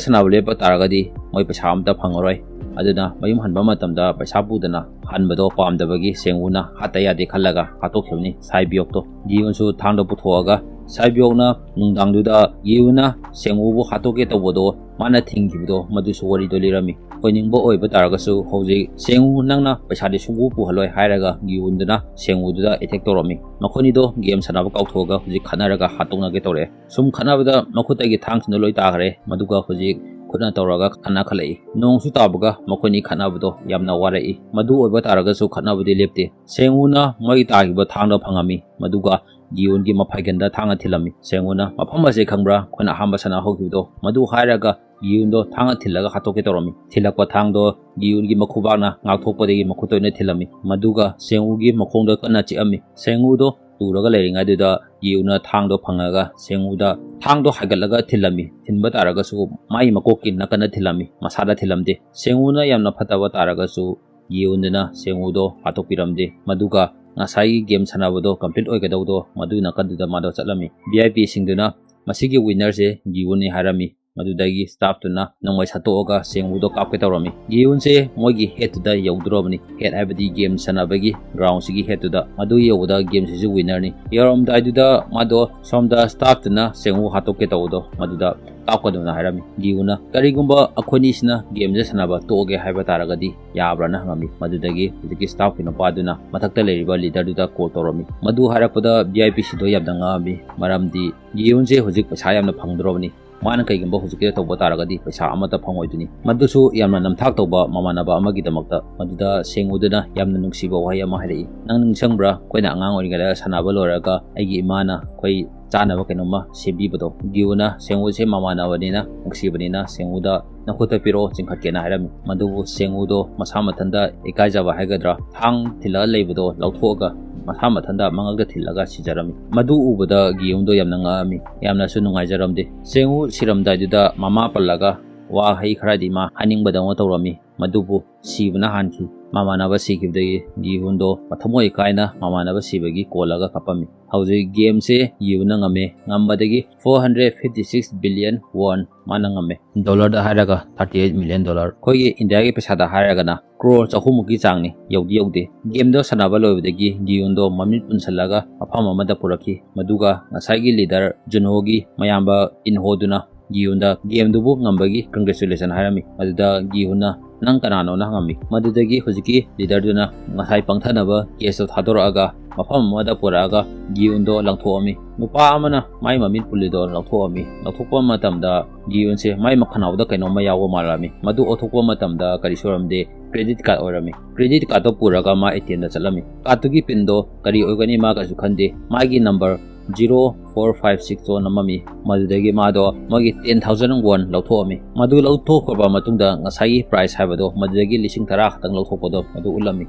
ꯁꯥꯟꯅꯕ ꯂꯦꯞꯄ ꯇꯥꯔꯒꯗꯤ ꯃꯣꯏ ꯄꯩꯁꯥ ꯑꯝꯇ ꯐꯪꯉꯔꯣꯏ꯫ ꯑꯗꯨꯅ ꯃꯌꯨꯝ ꯍꯟꯕ ꯃꯇꯝꯗ ꯄꯩꯁꯥ ꯄꯨꯗꯅ ꯍꯟꯕꯗꯣ ꯄꯥꯝꯗꯕꯒꯤ ꯁꯦꯡꯋꯨꯅ ꯍꯥꯠꯇ ꯌꯥꯗꯦ ꯈꯜꯂꯒ ꯍꯥꯠꯇꯣꯛꯈꯤꯕꯅꯤ ꯁꯥꯏꯕꯤꯌꯣꯛꯇꯣ꯫ ꯒꯤꯍꯨꯟꯁꯨ ꯊꯥꯡꯗꯣ ꯄꯨꯊꯣꯛꯑꯒ ꯁꯥꯏꯕꯤꯌꯣꯛꯅ ꯅꯨꯡꯗꯥꯡꯗꯨꯗ ꯒꯤꯌꯨꯅ ꯁꯦꯡꯎꯕꯨ ꯍꯥꯠꯇꯣꯛꯀꯦ ꯇꯧꯕꯗꯣ ꯃꯥꯅ ꯊꯤꯡꯈꯤꯕꯗꯣ, ꯃꯗꯨꯁꯨ ꯋꯥꯔꯤꯗꯣ ꯂꯤꯔꯝꯃꯤ꯫ ꯑꯣꯏꯅꯤꯡꯕ ꯑꯣꯏꯕ ꯇꯥꯔꯒꯁꯨ ꯍꯧꯖꯤꯛ ꯁꯦꯡꯎ, ꯅꯪꯅ ꯄꯩꯁꯥꯗꯤ ꯁꯨꯡꯄꯨ ꯄꯨꯍꯜꯂꯣꯏ ꯍꯥꯏꯔꯒ ꯒꯤꯌꯨꯟꯗꯨꯅ ꯁꯦꯡꯎꯗꯨꯗ attack ꯇꯧꯔꯝꯃꯤ꯫ ꯃꯈꯣꯏꯅꯤꯗꯣ game ꯁꯥꯟꯅꯕ ꯀꯥꯎꯊꯣꯛꯑꯒ ꯍꯧꯖꯤꯛ ꯈꯠꯅꯔꯒ ꯍꯥꯠꯇꯣꯛꯅꯒꯦ ꯇꯧꯔꯛꯑꯦ꯫ ꯁꯨꯝ ꯈꯠꯅꯕꯗ ꯃꯈꯨꯠꯇꯒꯤ ꯊꯥꯡꯁꯤꯡꯗꯣ ꯂꯣꯏ ꯇꯥꯈ꯭ꯔꯦ꯫ ꯃꯗꯨꯒ ꯍꯧꯖꯤꯛ ꯈꯨꯠꯅ ꯇꯧꯔꯒ ꯀꯟꯅꯈꯠꯂꯛꯏ꯫ ꯅꯣꯡꯁꯨ ꯇꯥꯕꯒ ꯃꯈꯣꯏꯅꯤ ꯈꯠꯅꯕꯗꯣ ꯌꯥꯝꯅ ꯋꯥꯔꯛꯏ꯫ ꯃꯗꯨ ꯑꯣꯏꯕ ꯇꯥꯔꯒꯁꯨ ꯈꯠꯅꯕꯗꯤ ꯂꯦꯞꯇꯦ꯫ ꯁꯦꯡꯎꯅ ꯃꯣꯏ ꯇꯥꯈꯤꯕ ꯊꯥꯡꯗꯣ ꯐꯪꯉꯝꯃꯤ꯫ ꯃꯗꯨꯒ ꯒꯤꯌꯨꯟꯒꯤ ꯃꯐꯥꯏꯒꯟꯗ ꯊꯥꯡꯅ ꯊꯤꯜꯂꯝꯃꯤ꯫ ꯁꯦꯡꯎꯅ, "ꯃꯐꯝ ꯑꯁꯦ ꯈꯪꯕ꯭ꯔꯥ? ꯑꯩꯈꯣꯏꯅ ꯑꯍꯥꯟꯕ ꯁꯥꯟꯅ ꯍꯧꯈꯤꯕꯗꯣ?" ꯃꯗꯨ ꯍꯥꯏꯔꯒ ꯒꯤꯌꯨꯟꯗꯣ ꯊꯥꯡꯅ ꯊꯤꯜꯂꯒ ꯍꯥꯠꯇꯣꯛꯀꯦ ꯇꯧꯔꯝꯃꯤ꯫ ꯊꯤꯜꯂꯛꯄ ꯊꯥꯡꯗꯣ ꯒꯤꯌꯨꯟꯒꯤ ꯃꯈꯨꯕꯥꯛꯅ ꯉꯥꯛꯊꯣꯛꯄꯗꯒꯤ ꯃꯈꯨꯠꯇ ꯑꯣꯏꯅ ꯊꯤꯜꯂꯝꯃꯤ꯫ ꯃꯗꯨꯒ ꯁꯦꯡꯎꯒꯤ ꯃꯈꯣꯡꯗ ꯀꯟꯅ ꯆꯤꯛꯑꯝꯃꯤ꯫ ꯁꯦꯡꯎꯗꯣ ꯇꯨꯔꯒ ꯂꯩꯔꯤꯉꯩꯗꯨꯗ ꯒꯤꯌꯨꯅ ꯊꯥꯡꯗꯣ ꯐꯪꯉꯒ ꯁꯦꯡꯎꯗ ꯊꯥꯡꯗꯣ ꯍꯥꯏꯒꯠꯂꯒ ꯊꯤꯜꯂꯝꯃꯤ꯫ ꯊꯤꯟꯕ ꯇꯥꯔꯒꯁꯨ ꯃꯥꯒꯤ ꯃꯀꯣꯛꯀꯤ ꯅꯥꯀꯟꯗ ꯊꯤꯜꯂꯝꯃꯤ, ꯃꯁꯥꯗ ꯊꯤꯜꯂꯝꯗꯦ꯫ ꯁꯦꯡꯎꯅ ꯌꯥꯝꯅ ꯐꯠꯇꯕ ꯇꯥꯔꯒꯁꯨ ꯒꯤꯌꯨꯟꯗꯨꯅ ꯁꯦꯡꯎꯗꯣ ꯍꯥꯠꯇꯣꯛꯄꯤꯔꯝꯗꯦ꯫ ꯃꯗꯨꯒ ꯉꯁꯥꯏꯒꯤ game ꯁꯥꯟꯅꯕꯗꯣ complete ꯑꯣꯏꯒꯗꯧꯗꯣ ꯃꯗꯨꯒꯤ ꯅꯥꯀꯟꯗꯨꯗ ꯃꯥꯗꯣ ꯆꯠꯂꯝꯃꯤ꯫ V I P ꯁꯤꯡꯗꯨꯅ ꯃꯁꯤꯒꯤ winner ꯁꯦ ꯒꯤꯌꯨꯟꯅꯤ ꯍꯥꯏꯔꯝꯃꯤ꯫ ꯃꯗꯨꯗꯒꯤ staff ꯇꯨꯅ ꯅꯣꯡꯃꯩ ꯁꯠꯇꯣꯛꯑꯒ ꯁꯦꯡꯎꯗꯣ ꯀꯥꯞꯀꯦ ꯇꯧꯔꯝꯃꯤ꯫ ꯒꯤꯌꯨꯟꯁꯦ ꯃꯣꯏꯒꯤ head ꯇꯨꯗ ꯌꯧꯗꯣꯔꯕꯅꯤ꯫ Head ꯍꯥꯏꯕꯗꯤ game ꯁꯥꯟꯅꯕꯒꯤ ground ꯁꯤꯒꯤ head ꯇꯨꯗ꯫ ꯃꯗꯨ ꯌꯧꯕꯗ game ꯁꯤꯁꯨ winner ꯅꯤ꯫ ꯌꯧꯔꯝꯗꯥꯏꯗꯨꯗ ꯃꯥꯗꯣ ꯁꯣꯝꯗ staff ꯇꯨꯅ ꯁꯦꯡꯎ ꯍꯥꯠꯇꯣꯛꯀꯦ ꯇꯧꯕꯗꯣ ꯃꯗꯨꯗ ꯀꯥꯞꯀꯅꯨꯅ ꯍꯥꯏꯔꯝꯃꯤ꯫ ꯒꯤꯌꯨꯅ, "ꯀꯔꯤꯒꯨꯝꯕ ꯑꯩꯈꯣꯏꯅꯤꯁꯤꯅ game ꯁꯦ ꯁꯥꯟꯅꯕ ꯇꯣꯛꯑꯒꯦ ꯍꯥꯏꯕ ꯇꯥꯔꯒꯗꯤ ꯌꯥꯕ꯭ꯔꯥꯅ?" ꯍꯪꯉꯝꯃꯤ꯫ ꯃꯗꯨꯗꯒꯤ ꯍꯧꯖꯤꯛꯀꯤ staff ꯀꯤ ꯅꯨꯄꯥꯗꯨꯅ ꯃꯊꯛꯇ ꯂꯩꯔꯤꯕ leader ꯗꯨꯗ call ꯇꯧꯔꯝꯃꯤ꯫ ꯃꯗꯨ ꯍꯥꯏꯔꯛꯄꯗ V I P ꯁꯤꯡꯗꯣ ꯌꯥꯝꯅ ꯉꯛꯑꯝꯃꯤ, ꯃꯔꯝꯗꯤ ꯒꯤꯌꯨꯟꯁꯦ ꯍꯧꯖꯤꯛ ꯄꯩꯁꯥ ꯌꯥꯝꯅ ꯐꯪꯗ꯭ꯔꯕꯅꯤ꯫ ꯃꯥꯅ ꯀꯩꯒꯨꯝꯕ ꯍꯧꯖꯤꯛꯀꯤꯗ ꯇꯧꯕ ꯇꯥꯔꯒꯗꯤ ꯄꯩꯁꯥ ꯑꯃꯠꯇ ꯐꯪꯉꯣꯏꯗꯣꯏꯅꯤ꯫ ꯃꯗꯨꯁꯨ ꯌꯥꯝꯅ ꯅꯝꯊꯥꯛ ꯇꯧꯕ ꯃꯃꯥꯟꯅꯕ ꯑꯃꯒꯤꯗꯃꯛꯇ꯫ ꯃꯗꯨꯗ ꯁꯦꯡꯎꯗꯨꯅ ꯌꯥꯝꯅ ꯅꯨꯡꯁꯤꯕ ꯋꯥꯍꯩ ꯑꯃ ꯍꯥꯏꯔꯛꯏ, "ꯅꯪ ꯅꯤꯡꯁꯤꯡꯕ꯭ꯔꯥ? ꯑꯩꯈꯣꯏꯅ ꯑꯉꯥꯡ ꯑꯣꯏꯔꯤꯉꯩꯗ ꯁꯥꯟꯅꯕ ꯂꯣꯏꯔꯒ ꯑꯩꯒꯤ ꯏꯃꯥꯅ ꯑꯩꯈꯣꯏ ꯆꯥꯅꯕ ꯀꯩꯅꯣꯝꯃ ꯁꯦꯝꯕꯤꯕꯗꯣ?" ꯒꯤꯌꯨꯅ ꯁꯦꯡꯎꯁꯦ ꯃꯃꯥꯟꯅꯕꯅꯤꯅ, ꯅꯨꯡꯁꯤꯕꯅꯤꯅ, "ꯁꯦꯡꯎꯗ ꯅꯈꯨꯠꯇ ꯄꯤꯔꯛꯑꯣ, ꯆꯤꯡꯈꯠꯀꯦꯅ" ꯍꯥꯏꯔꯝꯃꯤ꯫ ꯃꯗꯨꯕꯨ ꯁꯦꯡꯎꯗꯣ ꯃꯁꯥ ꯃꯊꯟꯇ ꯏꯀꯥꯏꯖꯕ ꯍꯥꯏꯒꯗ꯭ꯔꯥ, ꯊꯥꯡ ꯊꯤꯜꯂꯒ ꯂꯩꯕꯗꯣ ꯂꯧꯊꯣꯛꯑꯒ ꯃꯁꯥ ꯃꯊꯟꯇ ꯃꯉꯛꯇ ꯊꯤꯜꯂꯒ ꯁꯤꯖꯔꯝꯃꯤ꯫ ꯃꯗꯨ ꯎꯕꯗ ꯒꯤꯌꯨꯟꯗꯣ ꯌꯥꯝꯅ ꯉꯛꯑꯝꯃꯤ, ꯌꯥꯝꯅꯁꯨ ꯅꯨꯡꯉꯥꯏꯖꯔꯝꯗꯦ꯫ ꯁꯦꯡꯎ ꯁꯤꯔꯝꯗꯥꯏꯗꯨꯗ ꯃꯃꯥ ꯄꯜꯂꯒ ꯋꯥꯍꯩ ꯈꯔꯗꯤ ꯃꯥ ꯍꯥꯏꯅꯤꯡꯕꯗꯧꯅ ꯇꯧꯔꯝꯃꯤ, ꯃꯗꯨꯕꯨ ꯁꯤꯕꯅ ꯍꯥꯟꯈꯤ꯫ ꯃꯃꯥꯟꯅꯕ ꯁꯤꯈꯤꯕꯗꯒꯤ ꯒꯤꯍꯨꯟꯗꯣ ꯃꯊꯃꯣꯏ ꯀꯥꯏꯅ ꯃꯃꯥꯟꯅꯕ ꯁꯤꯕꯒꯤ ꯀꯣꯜꯂꯒ ꯀꯞꯄꯝꯃꯤ꯫ ꯍꯧꯖꯤꯛ ꯒꯦꯝꯁꯦ ꯒꯤꯍꯨꯟꯅ ꯉꯝꯃꯦ꯫ ꯉꯝꯕꯗꯒꯤ four hundred fifty six billion won ꯃꯥꯅ ꯉꯝꯃꯦ꯫ ꯗꯣꯂꯔꯗ ꯍꯥꯏꯔꯒ thirty eight million dollar꯫ ꯑꯩꯈꯣꯏꯒꯤ ꯏꯟꯗꯤꯌꯥꯒꯤ ꯄꯩꯁꯥꯗ ꯍꯥꯏꯔꯒꯅ ꯀ꯭ꯔꯣꯔ ꯆꯍꯨꯝꯃꯨꯛꯀꯤ ꯆꯥꯡꯅꯤ꯫ ꯌꯧꯗꯤ ꯌꯧꯗꯦ꯫ ꯒꯦꯝꯗꯣ ꯁꯥꯟꯅꯕ ꯂꯣꯏꯕꯗꯒꯤ ꯒꯤꯍꯨꯟꯗꯣ ꯃꯃꯤꯠ ꯄꯨꯟꯁꯤꯜꯂꯒ ꯃꯐꯝ ꯑꯃꯗ ꯄꯨꯔꯛꯈꯤ꯫ ꯃꯗꯨꯒ ꯉꯁꯥꯏꯒꯤ ꯂꯤꯗꯔ ꯖꯨꯟꯍꯣꯒꯤ ꯃꯌꯥꯝꯕ ꯏꯟꯍꯣꯗꯨꯅ ꯒꯤꯍꯨꯟꯗ ꯒꯦꯝꯗꯨꯕꯨ ꯉꯝꯕꯒꯤ congratulation ꯍꯥꯏꯔꯝꯃꯤ꯫ ꯃꯗꯨꯗ ꯒꯤꯍꯨꯟꯅ "ꯅꯪ ꯀꯅꯥꯅꯣꯅ?" ꯍꯪꯉꯝꯃꯤ꯫ ꯃꯗꯨꯗꯒꯤ ꯍꯧꯖꯤꯛꯀꯤ ꯂꯤꯗꯔꯗꯨꯅ ꯉꯁꯥꯏ ꯄꯪꯊꯅꯕ ꯀꯦꯁꯇꯣ ꯊꯥꯗꯣꯔꯛꯑꯒ ꯃꯐꯝ ꯑꯃꯗ ꯄꯨꯔꯛꯑꯒ ꯒꯤꯍꯨꯟꯗꯣ ꯂꯪꯊꯣꯛꯑꯝꯃꯤ꯫ ꯅꯨꯄꯥ ꯑꯃꯅ ꯃꯥꯏ ꯃꯃꯤꯠ ꯄꯨꯜꯂꯤꯗꯣ ꯂꯧꯊꯣꯛꯑꯝꯃꯤ꯫ ꯂꯧꯊꯣꯛꯄ ꯃꯇꯝꯗ ꯒꯤꯍꯨꯟꯁꯦ ꯃꯥꯏ ꯃꯈꯅꯥꯎꯗ ꯀꯩꯅꯣꯝꯃ ꯌꯥꯎꯕ ꯃꯥꯜꯂꯝꯃꯤ꯫ ꯃꯗꯨ ꯑꯣꯊꯣꯛꯄ ꯃꯇꯝꯗ ꯀꯔꯤꯁꯨ ꯑꯣꯏꯔꯝꯗꯦ꯫ ꯀ꯭ꯔꯦꯗꯤꯠ ꯀꯥꯔꯗ ꯑꯣꯏꯔꯝꯃꯤ꯫ ꯀ꯭ꯔꯦꯗꯤꯠ ꯀꯥꯔꯗꯇꯣ ꯄꯨꯔꯒ ꯃꯥ ꯑꯦ ꯇꯤ ꯑꯦꯝꯗ ꯆꯠꯂꯝꯃꯤ꯫ ꯀꯥꯔꯗꯇꯨꯒꯤ ꯄꯤꯟꯗꯣ ꯀꯔꯤ ꯑꯣꯏꯒꯅꯤ ꯃꯥ ꯀꯩꯁꯨ ꯈꯟꯗꯦ꯫ ꯃꯥꯒꯤ number zero four five six ꯇꯣ ꯅꯝꯃꯝꯃꯤ꯫ ꯃꯗꯨꯗꯒꯤ ꯃꯥꯗꯣ ꯃꯣꯏꯒꯤ ten thousand won ꯂꯧꯊꯣꯛꯑꯝꯃꯤ꯫ ꯃꯗꯨ ꯂꯧꯊꯣꯛꯈ꯭ꯔꯕ ꯃꯇꯨꯡꯗ ꯉꯁꯥꯏꯒꯤ ꯄ꯭ꯔꯥꯏꯁ ꯍꯥꯏꯕꯗꯣ ꯃꯗꯨꯗꯒꯤ ꯂꯤꯁꯤꯡ ꯇꯔꯥ ꯈꯛꯇꯪ ꯂꯧꯊꯣꯛꯄꯗꯣ ꯃꯗꯨ ꯎꯠꯂꯝꯃꯤ꯫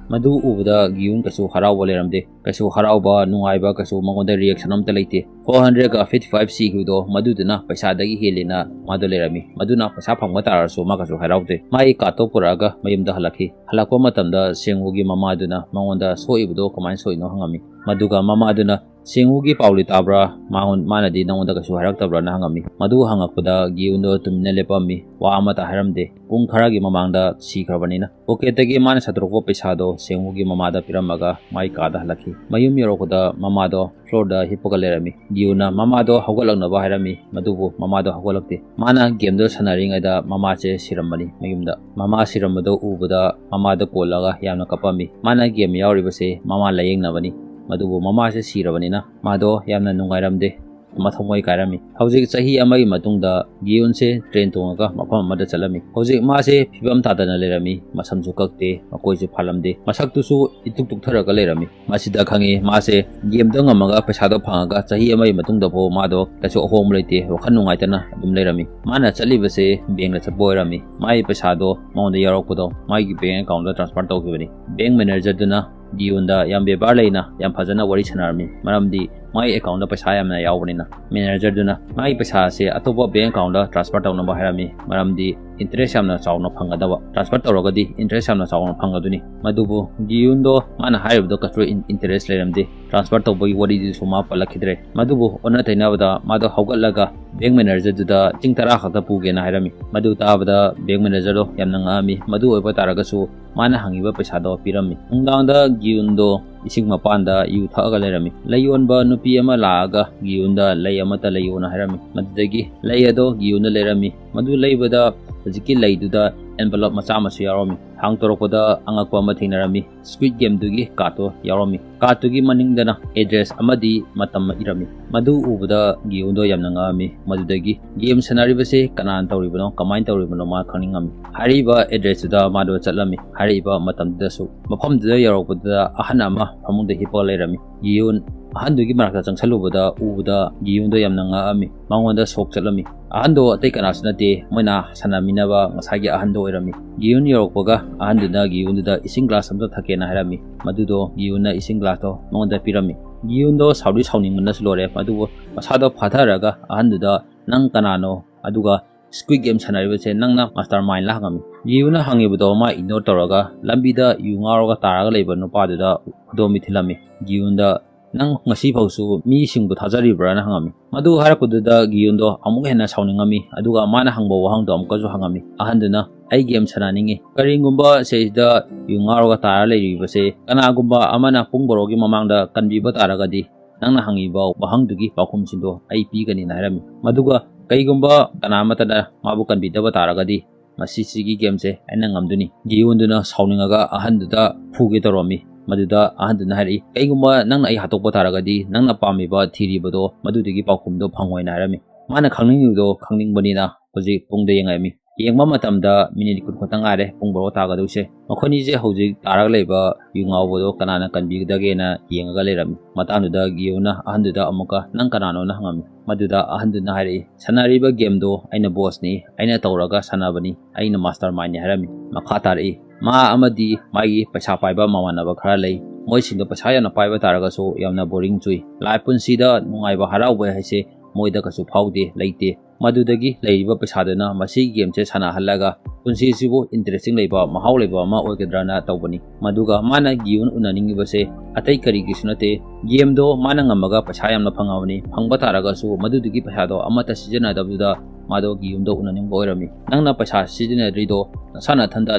ꯃꯗꯨ ꯎꯕꯗ ꯒꯤꯍꯨꯟ ꯀꯩꯁꯨ ꯍꯔꯥꯎꯕ ꯂꯩꯔꯝꯗꯦ꯫ ꯀꯩꯁꯨ ꯍꯔꯥꯎꯕ, ꯅꯨꯡꯉꯥꯏꯕ ꯀꯩꯁꯨ ꯃꯉꯣꯟꯗ reaction ꯑꯝꯇ ꯂꯩꯇꯦ꯫ Four hundred fifty five ꯁꯤꯈꯤꯕꯗꯣ ꯃꯗꯨꯗꯨꯅ ꯄꯩꯁꯥꯗꯒꯤ ꯍꯦꯜꯂꯦꯅ ꯃꯥꯗꯣ ꯂꯩꯔꯝꯃꯤ꯫ ꯃꯗꯨꯅ ꯄꯩꯁꯥ ꯐꯪꯕ ꯇꯥꯔꯁꯨ ꯃꯥ ꯀꯩꯁꯨ ꯍꯔꯥꯎꯗꯦ꯫ ꯃꯥꯒꯤ ꯀꯥꯔꯗꯇꯣ ꯄꯨꯔꯛꯑꯒ ꯃꯌꯨꯝꯗ ꯍꯜꯂꯛꯈꯤ꯫ ꯍꯜꯂꯛꯄ ꯃꯇꯝꯗ ꯁꯦꯡꯍꯨꯒꯤ ꯃꯃꯥꯗꯨꯅ ꯃꯉꯣꯟꯗ ꯁꯣꯛꯏꯕꯗꯣ ꯀꯃꯥꯏꯅ ꯁꯣꯛꯏꯅꯣ ꯍꯪꯉꯝꯃꯤ꯫ ꯃꯗꯨꯒ ꯃꯃꯥꯗꯨꯅ "ꯁꯦꯡꯍꯨꯒꯤ ꯄꯥꯎꯗꯤ ꯇꯥꯕ꯭ꯔꯥ? ꯃꯉꯣꯟ-, ꯃꯥꯅꯗꯤ ꯅꯉꯣꯟꯗ ꯀꯩꯁꯨ ꯍꯥꯏꯔꯛꯇꯕ꯭ꯔꯥꯅ?" ꯍꯪꯉꯝꯃꯤ꯫ ꯃꯗꯨ ꯍꯪꯉꯛꯄꯗ ꯒꯤꯍꯨꯟꯗꯣ ꯇꯨꯃꯤꯟꯅ ꯂꯦꯞꯄꯝꯃꯤ꯫ ꯋꯥ ꯑꯃꯠꯇ ꯍꯥꯏꯔꯝꯗꯦ꯫ ꯄꯨꯡ ꯈꯔꯒꯤ ꯃꯃꯥꯡꯗ ꯁꯤꯈ꯭ꯔꯕꯅꯤꯅ꯫ ꯄꯣꯀꯦꯠꯇꯒꯤ ꯃꯥꯅ ꯁꯠꯇꯣꯔꯛꯄ ꯄꯩꯁꯥꯗꯣ ꯁꯦꯡꯍꯨꯒꯤ ꯃꯃꯥꯗ ꯄꯤꯔꯝꯃꯒ ꯃꯥꯏ ꯀꯥꯗ ꯍꯜꯂꯛꯈꯤ꯫ ꯃꯌꯨꯝ ꯌꯧꯔꯛꯄꯗ ꯃꯃꯥꯗꯣ ꯐ꯭ꯂꯣꯔꯗ ꯍꯤꯞꯄꯒ ꯂꯩꯔꯝꯃꯤ꯫ ꯒꯤꯍꯨꯟꯅ ꯃꯃꯥꯗꯣ ꯍꯧꯒꯠꯂꯛꯅꯕ ꯍꯥꯏꯔꯝꯃꯤ, ꯃꯗꯨꯕꯨ ꯃꯃꯥꯗꯣ ꯍꯧꯒꯠꯂꯛꯇꯦ꯫ ꯃꯥꯅ ꯒꯦꯝꯗꯣ ꯁꯥꯟꯅꯔꯤꯉꯩꯗ ꯃꯃꯥꯁꯦ ꯁꯤꯔꯝꯕꯅꯤ ꯃꯌꯨꯝꯗ꯫ ꯃꯃꯥ ꯁꯤꯔꯝꯕꯗꯣ ꯎꯕꯗ ꯃꯃꯥꯗ ꯀꯣꯜꯂꯒ ꯌꯥꯝꯅ ꯀꯞꯄꯝꯃꯤ꯫ ꯃꯥꯅ ꯒꯦꯝ ꯌꯥꯎꯔꯤꯕꯁꯦ ꯃꯃꯥ ꯂꯥꯌꯦꯡꯅꯕꯅꯤ꯫ ꯃꯗꯨꯕꯨ ꯃꯃꯥꯁꯦ ꯁꯤꯔꯕꯅꯤꯅ ꯃꯥꯗꯣ ꯌꯥꯝꯅ ꯅꯨꯡꯉꯥꯏꯔꯝꯗꯦ꯫ ꯃꯊꯃꯣꯏ ꯀꯥꯏꯔꯝꯃꯤ꯫ ꯍꯧꯖꯤꯛ ꯆꯍꯤ ꯑꯃꯒꯤ ꯃꯇꯨꯡꯗ ꯒꯤꯍꯨꯟꯁꯦ ꯇ꯭ꯔꯦꯟ ꯇꯣꯡꯉꯒ ꯃꯐꯝ ꯑꯃꯗ ꯆꯠꯂꯝꯃꯤ꯫ ꯍꯧꯖꯤꯛ ꯃꯥꯁꯦ ꯐꯤꯕꯝ ꯇꯥꯗꯅ ꯂꯩꯔꯝꯃꯤ꯫ ꯃꯁꯝꯁꯨ ꯀꯛꯇꯦ, ꯃꯀꯣꯏꯁꯨ ꯐꯥꯜꯂꯝꯗꯦ꯫ ꯃꯁꯛꯇꯨꯁꯨ ꯏꯇꯨꯛ ꯇꯨꯛꯊꯔꯒ ꯂꯩꯔꯝꯃꯤ꯫ ꯃꯁꯤꯗ ꯈꯪꯉꯤ ꯃꯥꯁꯦ ꯒꯦꯝꯗꯣ ꯉꯝꯃꯒ ꯄꯩꯁꯥꯗꯣ ꯐꯪꯉꯒ ꯆꯍꯤ ꯑꯃꯒꯤ ꯃꯇꯨꯡꯗꯐꯥꯎ ꯃꯥꯗꯣ ꯀꯩꯁꯨ ꯑꯍꯣꯡꯕ ꯂꯩꯇꯦ, ꯋꯥꯈꯜ ꯅꯨꯡꯉꯥꯏꯇꯅ ꯑꯗꯨꯝ ꯂꯩꯔꯝꯃꯤ꯫ ꯃꯥꯅ ꯆꯠꯂꯤꯕꯁꯦ ꯕꯦꯡꯗ ꯆꯠꯄ ꯑꯣꯏꯔꯝꯃꯤ꯫ ꯃꯥꯒꯤ ꯄꯩꯁꯥꯗꯣ ꯃꯉꯣꯟꯗ ꯌꯥꯎꯔꯛꯄꯗꯣ ꯃꯥꯒꯤ ꯕꯦꯡ ꯑꯦꯀꯥꯎꯟꯗ ꯇ꯭ꯔꯥꯟꯁꯐꯔ ꯇꯧꯈꯤꯕꯅꯤ꯫ ꯕꯦꯡ ꯃꯦꯅꯦꯖꯔꯗꯨꯅ ꯒꯤꯍꯨꯟꯗ ꯌꯥꯝ ꯕꯦꯕꯥꯔ ꯂꯩꯅ, ꯌꯥꯝ ꯐꯖꯅ ꯋꯥꯔꯤ ꯁꯥꯟꯅꯔꯝꯃꯤ꯫ ꯃꯔꯝꯗꯤ ꯃꯥꯒꯤ ꯑꯦꯀꯥꯎꯟꯗ ꯄꯩꯁꯥ ꯌꯥꯝꯅ ꯌꯥꯎꯕꯅꯤꯅ꯫ ꯃꯦꯅꯦꯖꯔꯗꯨꯅ ꯃꯥꯒꯤ ꯄꯩꯁꯥꯁꯦ ꯑꯇꯣꯞꯄ ꯕꯦꯡ ꯑꯦꯀꯥꯎꯟꯗ ꯇ꯭ꯔꯥꯟꯁꯐꯔ ꯇꯧꯅꯕ ꯍꯥꯏꯔꯝꯃꯤ꯫ ꯃꯔꯝꯗꯤ interest ꯌꯥꯝꯅ ꯆꯥꯎꯅ ꯐꯪꯒꯗꯕ, transfer ꯇꯧꯔꯒꯗꯤ interest ꯌꯥꯝꯅ ꯆꯥꯎꯅ ꯐꯪꯒꯗꯣꯏꯅꯤ꯫ ꯃꯗꯨꯕꯨ ꯒꯤꯌꯨꯟꯗꯣ ꯃꯥꯅ ꯍꯥꯏꯔꯤꯕꯗꯣ ꯀꯩꯁꯨ in-, interest ꯂꯩꯔꯝꯗꯦ꯫ Transfer ꯇꯧꯕꯒꯤ ꯋꯥꯔꯤꯗꯨꯁꯨ ꯃꯥ ꯄꯜꯂꯛꯈꯤꯗ꯭ꯔꯦ꯫ ꯃꯗꯨꯕꯨ ꯑꯣꯟꯅ ꯇꯩꯅꯕꯗ ꯃꯥꯗꯣ ꯍꯧꯒꯠꯂꯒ bank manager ꯗꯨꯗ ꯂꯤꯁꯤꯡ ꯇꯔꯥ ꯈꯛꯇ ꯄꯨꯒꯦꯅ ꯍꯥꯏꯔꯝꯃꯤ꯫ ꯃꯗꯨ ꯇꯥꯕꯗ bank manager ꯗꯣ ꯌꯥꯝꯅ ꯉꯛꯑꯝꯃꯤ꯫ ꯃꯗꯨ ꯑꯣꯏꯕ ꯇꯥꯔꯒꯁꯨ ꯃꯥꯅ ꯍꯪꯉꯤꯕ ꯄꯩꯁꯥꯗꯣ ꯄꯤꯔꯝꯃꯤ꯫ ꯅꯨꯡꯗꯥꯡꯗ ꯒꯤꯌꯨꯟꯗꯣ ꯏꯁꯤꯡ ꯃꯄꯥꯟꯗ ꯌꯨ ꯊꯛꯑꯒ ꯂꯩꯔꯝꯃꯤ꯫ ꯂꯩ ꯌꯣꯟꯕ ꯅꯨꯄꯤ ꯑꯃ ꯂꯥꯛꯑꯒ ꯒꯤꯌꯨꯟꯗ ꯂꯩ ꯑꯃꯠꯇ ꯂꯩꯌꯣꯅ ꯍꯥꯏꯔꯝꯃꯤ꯫ ꯃꯗꯨꯗꯒꯤ ꯂꯩ ꯑꯗꯣ ꯒꯤꯌꯨꯟꯗ ꯂꯩꯔꯝꯃꯤ꯫ ꯃꯗꯨ ꯂꯩꯕꯗ ꯍꯧꯖꯤꯛꯀꯤ ꯂꯩꯗꯨꯗ envelope ꯃꯆꯥ ꯑꯃꯁꯨ ꯌꯥꯎꯔꯝꯃꯤ꯫ ꯍꯥꯡꯗꯣꯔꯛꯄꯗ ꯑꯉꯛꯄ ꯑꯃ ꯊꯦꯡꯅꯔꯝꯃꯤ꯫ Squid Game ꯗꯨꯒꯤ card ꯗꯣ ꯌꯥꯎꯔꯝꯃꯤ꯫ Card ꯇꯨꯒꯤ ꯃꯅꯤꯡꯗꯅ address ꯑꯃꯗꯤ ꯃꯇꯝ ꯑꯃ ꯏꯔꯝꯃꯤ꯫ ꯃꯗꯨ ꯎꯕꯗ ꯒꯤꯌꯨꯟꯗꯣ ꯌꯥꯝꯅ ꯉꯛꯑꯝꯃꯤ꯫ ꯃꯗꯨꯗꯒꯤ game ꯁꯥꯟꯅꯔꯤꯕꯁꯦ ꯀꯅꯥꯅ ꯇꯧꯔꯤꯕꯅꯣ, ꯀꯃꯥꯏꯅ ꯇꯧꯔꯤꯕꯅꯣ ꯃꯥ ꯈꯪꯅꯤꯡꯉꯝꯃꯤ꯫ ꯍꯥꯏꯔꯤꯕ address ꯇꯨꯗ ꯃꯥꯗꯣ ꯆꯠꯂꯝꯃꯤ꯫ ꯍꯥꯏꯔꯛꯏꯕ ꯃꯇꯝꯗꯨꯗꯁꯨ ꯃꯐꯝꯗꯨꯗ ꯌꯧꯔꯛꯄꯗꯨꯗ ꯑꯍꯟ ꯑꯃ ꯐꯃꯨꯡꯗ ꯍꯤꯞꯄꯒ ꯂꯩꯔꯝꯃꯤ꯫ ꯒꯤꯌꯨꯟ ꯑꯍꯟꯗꯨꯒꯤ ꯃꯅꯥꯛꯇ ꯆꯪꯁꯜꯂꯨꯕꯗ ꯎꯕꯗ ꯒꯤꯌꯨꯟꯗꯣ ꯌꯥꯝꯅ ꯉꯛꯑꯝꯃꯤ꯫ ꯃꯉꯣꯟꯗ shock ꯆꯠꯂꯝꯃꯤ꯫ ꯑꯍꯟꯗꯣ ꯑꯇꯩ ꯀꯅꯥꯁꯨ ꯅꯠꯇꯦ, ꯃꯣꯏꯅ ꯁꯥꯟꯅꯃꯤꯟꯅꯕ ꯉꯁꯥꯏꯒꯤ ꯑꯍꯟꯗꯣ ꯑꯣꯏꯔꯝꯃꯤ꯫ ꯒꯤꯌꯨꯟ ꯌꯧꯔꯛꯄꯒ ꯑꯍꯟꯗꯨꯅ ꯒꯤꯌꯨꯟꯗꯨꯗ ꯏꯁꯤꯡ glass ꯑꯃꯇ ꯊꯛꯀꯦꯅ ꯍꯥꯏꯔꯝꯃꯤ꯫ ꯃꯗꯨꯗꯣ ꯒꯤꯌꯨꯟꯅ ꯏꯁꯤꯡ glass ꯇꯣ ꯃꯉꯣꯟꯗ ꯄꯤꯔꯝꯃꯤ꯫ ꯒꯤꯌꯨꯟꯗꯣ ꯁꯥꯎꯗꯤ ꯁꯥꯎꯅꯤꯡꯕꯅꯁꯨ ꯂꯣꯏꯔꯦ, ꯑꯗꯨꯕꯨ ꯃꯁꯥꯗꯣ ꯐꯥꯊꯔꯒ ꯑꯍꯟꯗꯨꯗ "ꯅꯪ ꯀꯅꯥꯅꯣ? ꯑꯗꯨꯒ Squid Game ꯁꯥꯟꯅꯔꯤꯕꯁꯦ ꯅꯪꯅ mastermind ꯂ?" ꯍꯪꯉꯝꯃꯤ꯫ ꯒꯤꯌꯨꯟꯅ ꯍꯪꯉꯤꯕꯗꯣ ꯃꯥ ignore ꯇꯧꯔꯒ ꯂꯝꯕꯤꯗ ꯌꯨ ꯉꯥꯎꯔꯒ ꯇꯥꯔꯒ ꯂꯩꯕ ꯅꯨꯄꯥꯗꯨꯗ ꯈꯨꯗꯣꯝꯕꯤ ꯊꯤꯜꯂꯝꯃꯤ꯫ ꯒꯤꯌꯨꯟꯗ "ꯅꯪ ꯉꯁꯤꯐꯥꯎꯁꯨ ꯃꯤꯁꯤꯡꯕꯨ ꯊꯥꯖꯔꯤꯕ꯭ꯔꯥꯅ?" ꯍꯪꯉꯝꯃꯤ꯫ ꯃꯗꯨ ꯍꯥꯏꯔꯛꯄꯗꯨꯗ ꯒꯤꯌꯨꯟꯗꯣ ꯑꯃꯨꯛ ꯍꯦꯟꯅ ꯁꯥꯎꯅꯤꯡꯉꯝꯃꯤ, ꯑꯗꯨꯒ ꯃꯥꯅ ꯍꯪꯕ ꯋꯥꯍꯪꯗꯣ ꯑꯃꯨꯛꯀꯁꯨ ꯍꯪꯉꯝꯃꯤ꯫ ꯑꯍꯟꯗꯨꯅ "ꯑꯩ game ꯁꯥꯟꯅꯅꯤꯡꯉꯤ꯫ ꯀꯔꯤꯒꯨꯝꯕ ꯁꯤꯗ ꯌꯨ ꯉꯥꯎꯔꯒ ꯇꯥꯔ ꯂꯩꯔꯤꯕꯁꯦ ꯀꯅꯥꯒꯨꯝꯕ ꯑꯃꯅ ꯄꯨꯡ ꯕꯥꯔꯣꯒꯤ ꯃꯃꯥꯡꯗ ꯀꯟꯕꯤꯕ ꯇꯥꯔꯒꯗꯤ ꯅꯪꯅ ꯍꯪꯉꯤꯕ ꯋꯥꯍꯪꯗꯨꯒꯤ ꯄꯥꯎꯈꯨꯝꯁꯤꯡꯗꯣ ꯑꯩ ꯄꯤꯒꯅꯤꯅ" ꯍꯥꯏꯔꯝꯃꯤ꯫ ꯃꯗꯨꯒ "ꯀꯩꯒꯨꯝꯕ ꯀꯅꯥ ꯑꯃꯠꯇꯅ ꯃꯥꯕꯨ ꯀꯟꯕꯤꯗꯕ ꯇꯥꯔꯒꯗꯤ ꯃꯁꯤꯁꯤꯒꯤ game ꯁꯦ ꯑꯩꯅ ꯉꯝꯗꯣꯏꯅꯤ"꯫ ꯒꯤꯌꯨꯟꯗꯨꯅ ꯁꯥꯎꯅꯤꯡꯉꯒ ꯑꯍꯟꯗꯨꯗ ꯐꯨꯒꯦ ꯇꯧꯔꯝꯃꯤ꯫ ꯃꯗꯨꯗ ꯑꯍꯟꯗꯨꯅ ꯍꯥꯏꯔꯛꯏ, "ꯀꯩꯒꯨꯝꯕ ꯅꯪꯅ ꯑꯩ ꯍꯥꯠꯇꯣꯛꯄ ꯇꯥꯔꯒꯗꯤ ꯅꯪꯅ ꯄꯥꯝꯃꯤꯕ ꯊꯤꯔꯤꯕꯗꯣ ꯃꯗꯨꯗꯒꯤ ꯄꯥꯎꯈꯨꯝꯗꯣ ꯐꯪꯉꯣꯏꯅ" ꯍꯥꯏꯔꯝꯃꯤ꯫ ꯃꯥꯅ ꯈꯪꯅꯤꯡꯉꯤꯕꯗꯣ ꯈꯪꯅꯤꯡꯕꯅꯤꯅ ꯍꯧꯖꯤꯛ ꯄꯨꯡꯗ ꯌꯦꯡꯉꯛꯑꯝꯃꯤ꯫ ꯌꯦꯡꯕ ꯃꯇꯝꯗ minute ꯀꯨꯟ ꯈꯛꯇ ꯉꯥꯏꯔꯦ ꯄꯨꯡ ꯕꯥꯔꯣ ꯇꯥꯒꯗꯧꯁꯦ꯫ ꯃꯈꯣꯏꯅꯤꯁꯦ ꯍꯧꯖꯤꯛ ꯇꯥꯔꯒ ꯂꯩꯕ ꯌꯨ ꯉꯥꯎꯕꯗꯣ ꯀꯅꯥꯅ ꯀꯟꯕꯤꯒꯗꯒꯦꯅ ꯌꯦꯡꯉꯒ ꯂꯩꯔꯝꯃꯤ꯫ ꯃꯇꯥꯡꯗꯨꯗ ꯒꯤꯌꯨꯟꯅ ꯑꯍꯟꯗꯨꯗ ꯑꯃꯨꯛꯀ "ꯅꯪ ꯀꯅꯥꯅꯣꯅ?" ꯍꯪꯉꯝꯃꯤ꯫ ꯃꯗꯨꯗ ꯑꯍꯟꯗꯨꯅ ꯍꯥꯏꯔꯛꯏ, "ꯁꯥꯟꯅꯔꯤꯕ game ꯗꯣ ꯑꯩꯅ boss ꯅꯤ, ꯑꯩꯅ ꯇꯧꯔꯒ ꯁꯥꯟꯅꯕꯅꯤ, ꯑꯩꯅ mastermind ꯅꯤ" ꯍꯥꯏꯔꯝꯃꯤ꯫ ꯃꯈꯥ ꯇꯥꯔꯛꯏ, ꯃꯥ ꯑꯃꯗꯤ ꯃꯥꯒꯤ ꯄꯩꯁꯥ ꯄꯥꯏꯕ ꯃꯃꯥꯟꯅꯕ ꯈꯔ ꯂꯩ꯫ ꯃꯣꯏꯁꯤꯡꯗꯣ ꯄꯩꯁꯥ ꯌꯥꯝꯅ ꯄꯥꯏꯕ ꯇꯥꯔꯒꯁꯨ ꯌꯥꯝꯅ boring ꯆꯨꯏ꯫ Life ꯄꯨꯟꯁꯤꯗ ꯅꯨꯡꯉꯥꯏꯕ ꯍꯔꯥꯎꯕ ꯍꯥꯏꯁꯦ ꯃꯣꯏꯗ ꯀꯩꯁꯨ ꯐꯥꯎꯗꯦ, ꯂꯩꯇꯦ꯫ ꯃꯗꯨꯗꯒꯤ ꯂꯩꯔꯤꯕ ꯄꯩꯁꯥꯗꯨꯅ ꯃꯁꯤꯒꯤ ꯒꯦꯝꯁꯦ ꯁꯥꯟꯅꯍꯜꯂꯒ ꯄꯨꯟꯁꯤꯁꯤꯕꯨ ꯏꯟꯇꯔꯦꯁꯇꯤꯡ ꯂꯩꯕ, ꯃꯍꯥꯎ ꯂꯩꯕ ꯑꯃ ꯑꯣꯏꯒꯗ꯭ꯔꯅ ꯇꯧꯕꯅꯤ꯫ ꯃꯗꯨꯒ ꯃꯥꯅ ꯒꯤꯌꯨꯟ ꯎꯅꯅꯤꯡꯉꯤꯕꯁꯦ ꯑꯇꯩ ꯀꯔꯤꯒꯤꯁꯨ ꯅꯠꯇꯦ, ꯒꯦꯝꯗꯣ ꯃꯥꯅ ꯉꯝꯃꯒ ꯄꯩꯁꯥ ꯌꯥꯝꯅ ꯐꯪꯉꯕꯅꯤ꯫ ꯐꯪꯕ ꯇꯥꯔꯒꯁꯨ ꯃꯗꯨꯗꯨꯒꯤ ꯄꯩꯁꯥꯗꯣ ꯑꯃꯠꯇ ꯁꯤꯖꯤꯟꯅꯗꯕꯗꯨꯗ ꯃꯥꯗꯣ ꯒꯤꯌꯨꯟꯗꯣ ꯎꯅꯅꯤꯡꯕ ꯑꯣꯏꯔꯝꯃꯤ꯫ "ꯅꯪꯅ ꯄꯩꯁꯥ ꯁꯤꯖꯤꯟꯅꯗ꯭ꯔꯤꯗꯣ ꯅꯁꯥ ꯅꯊꯟꯗ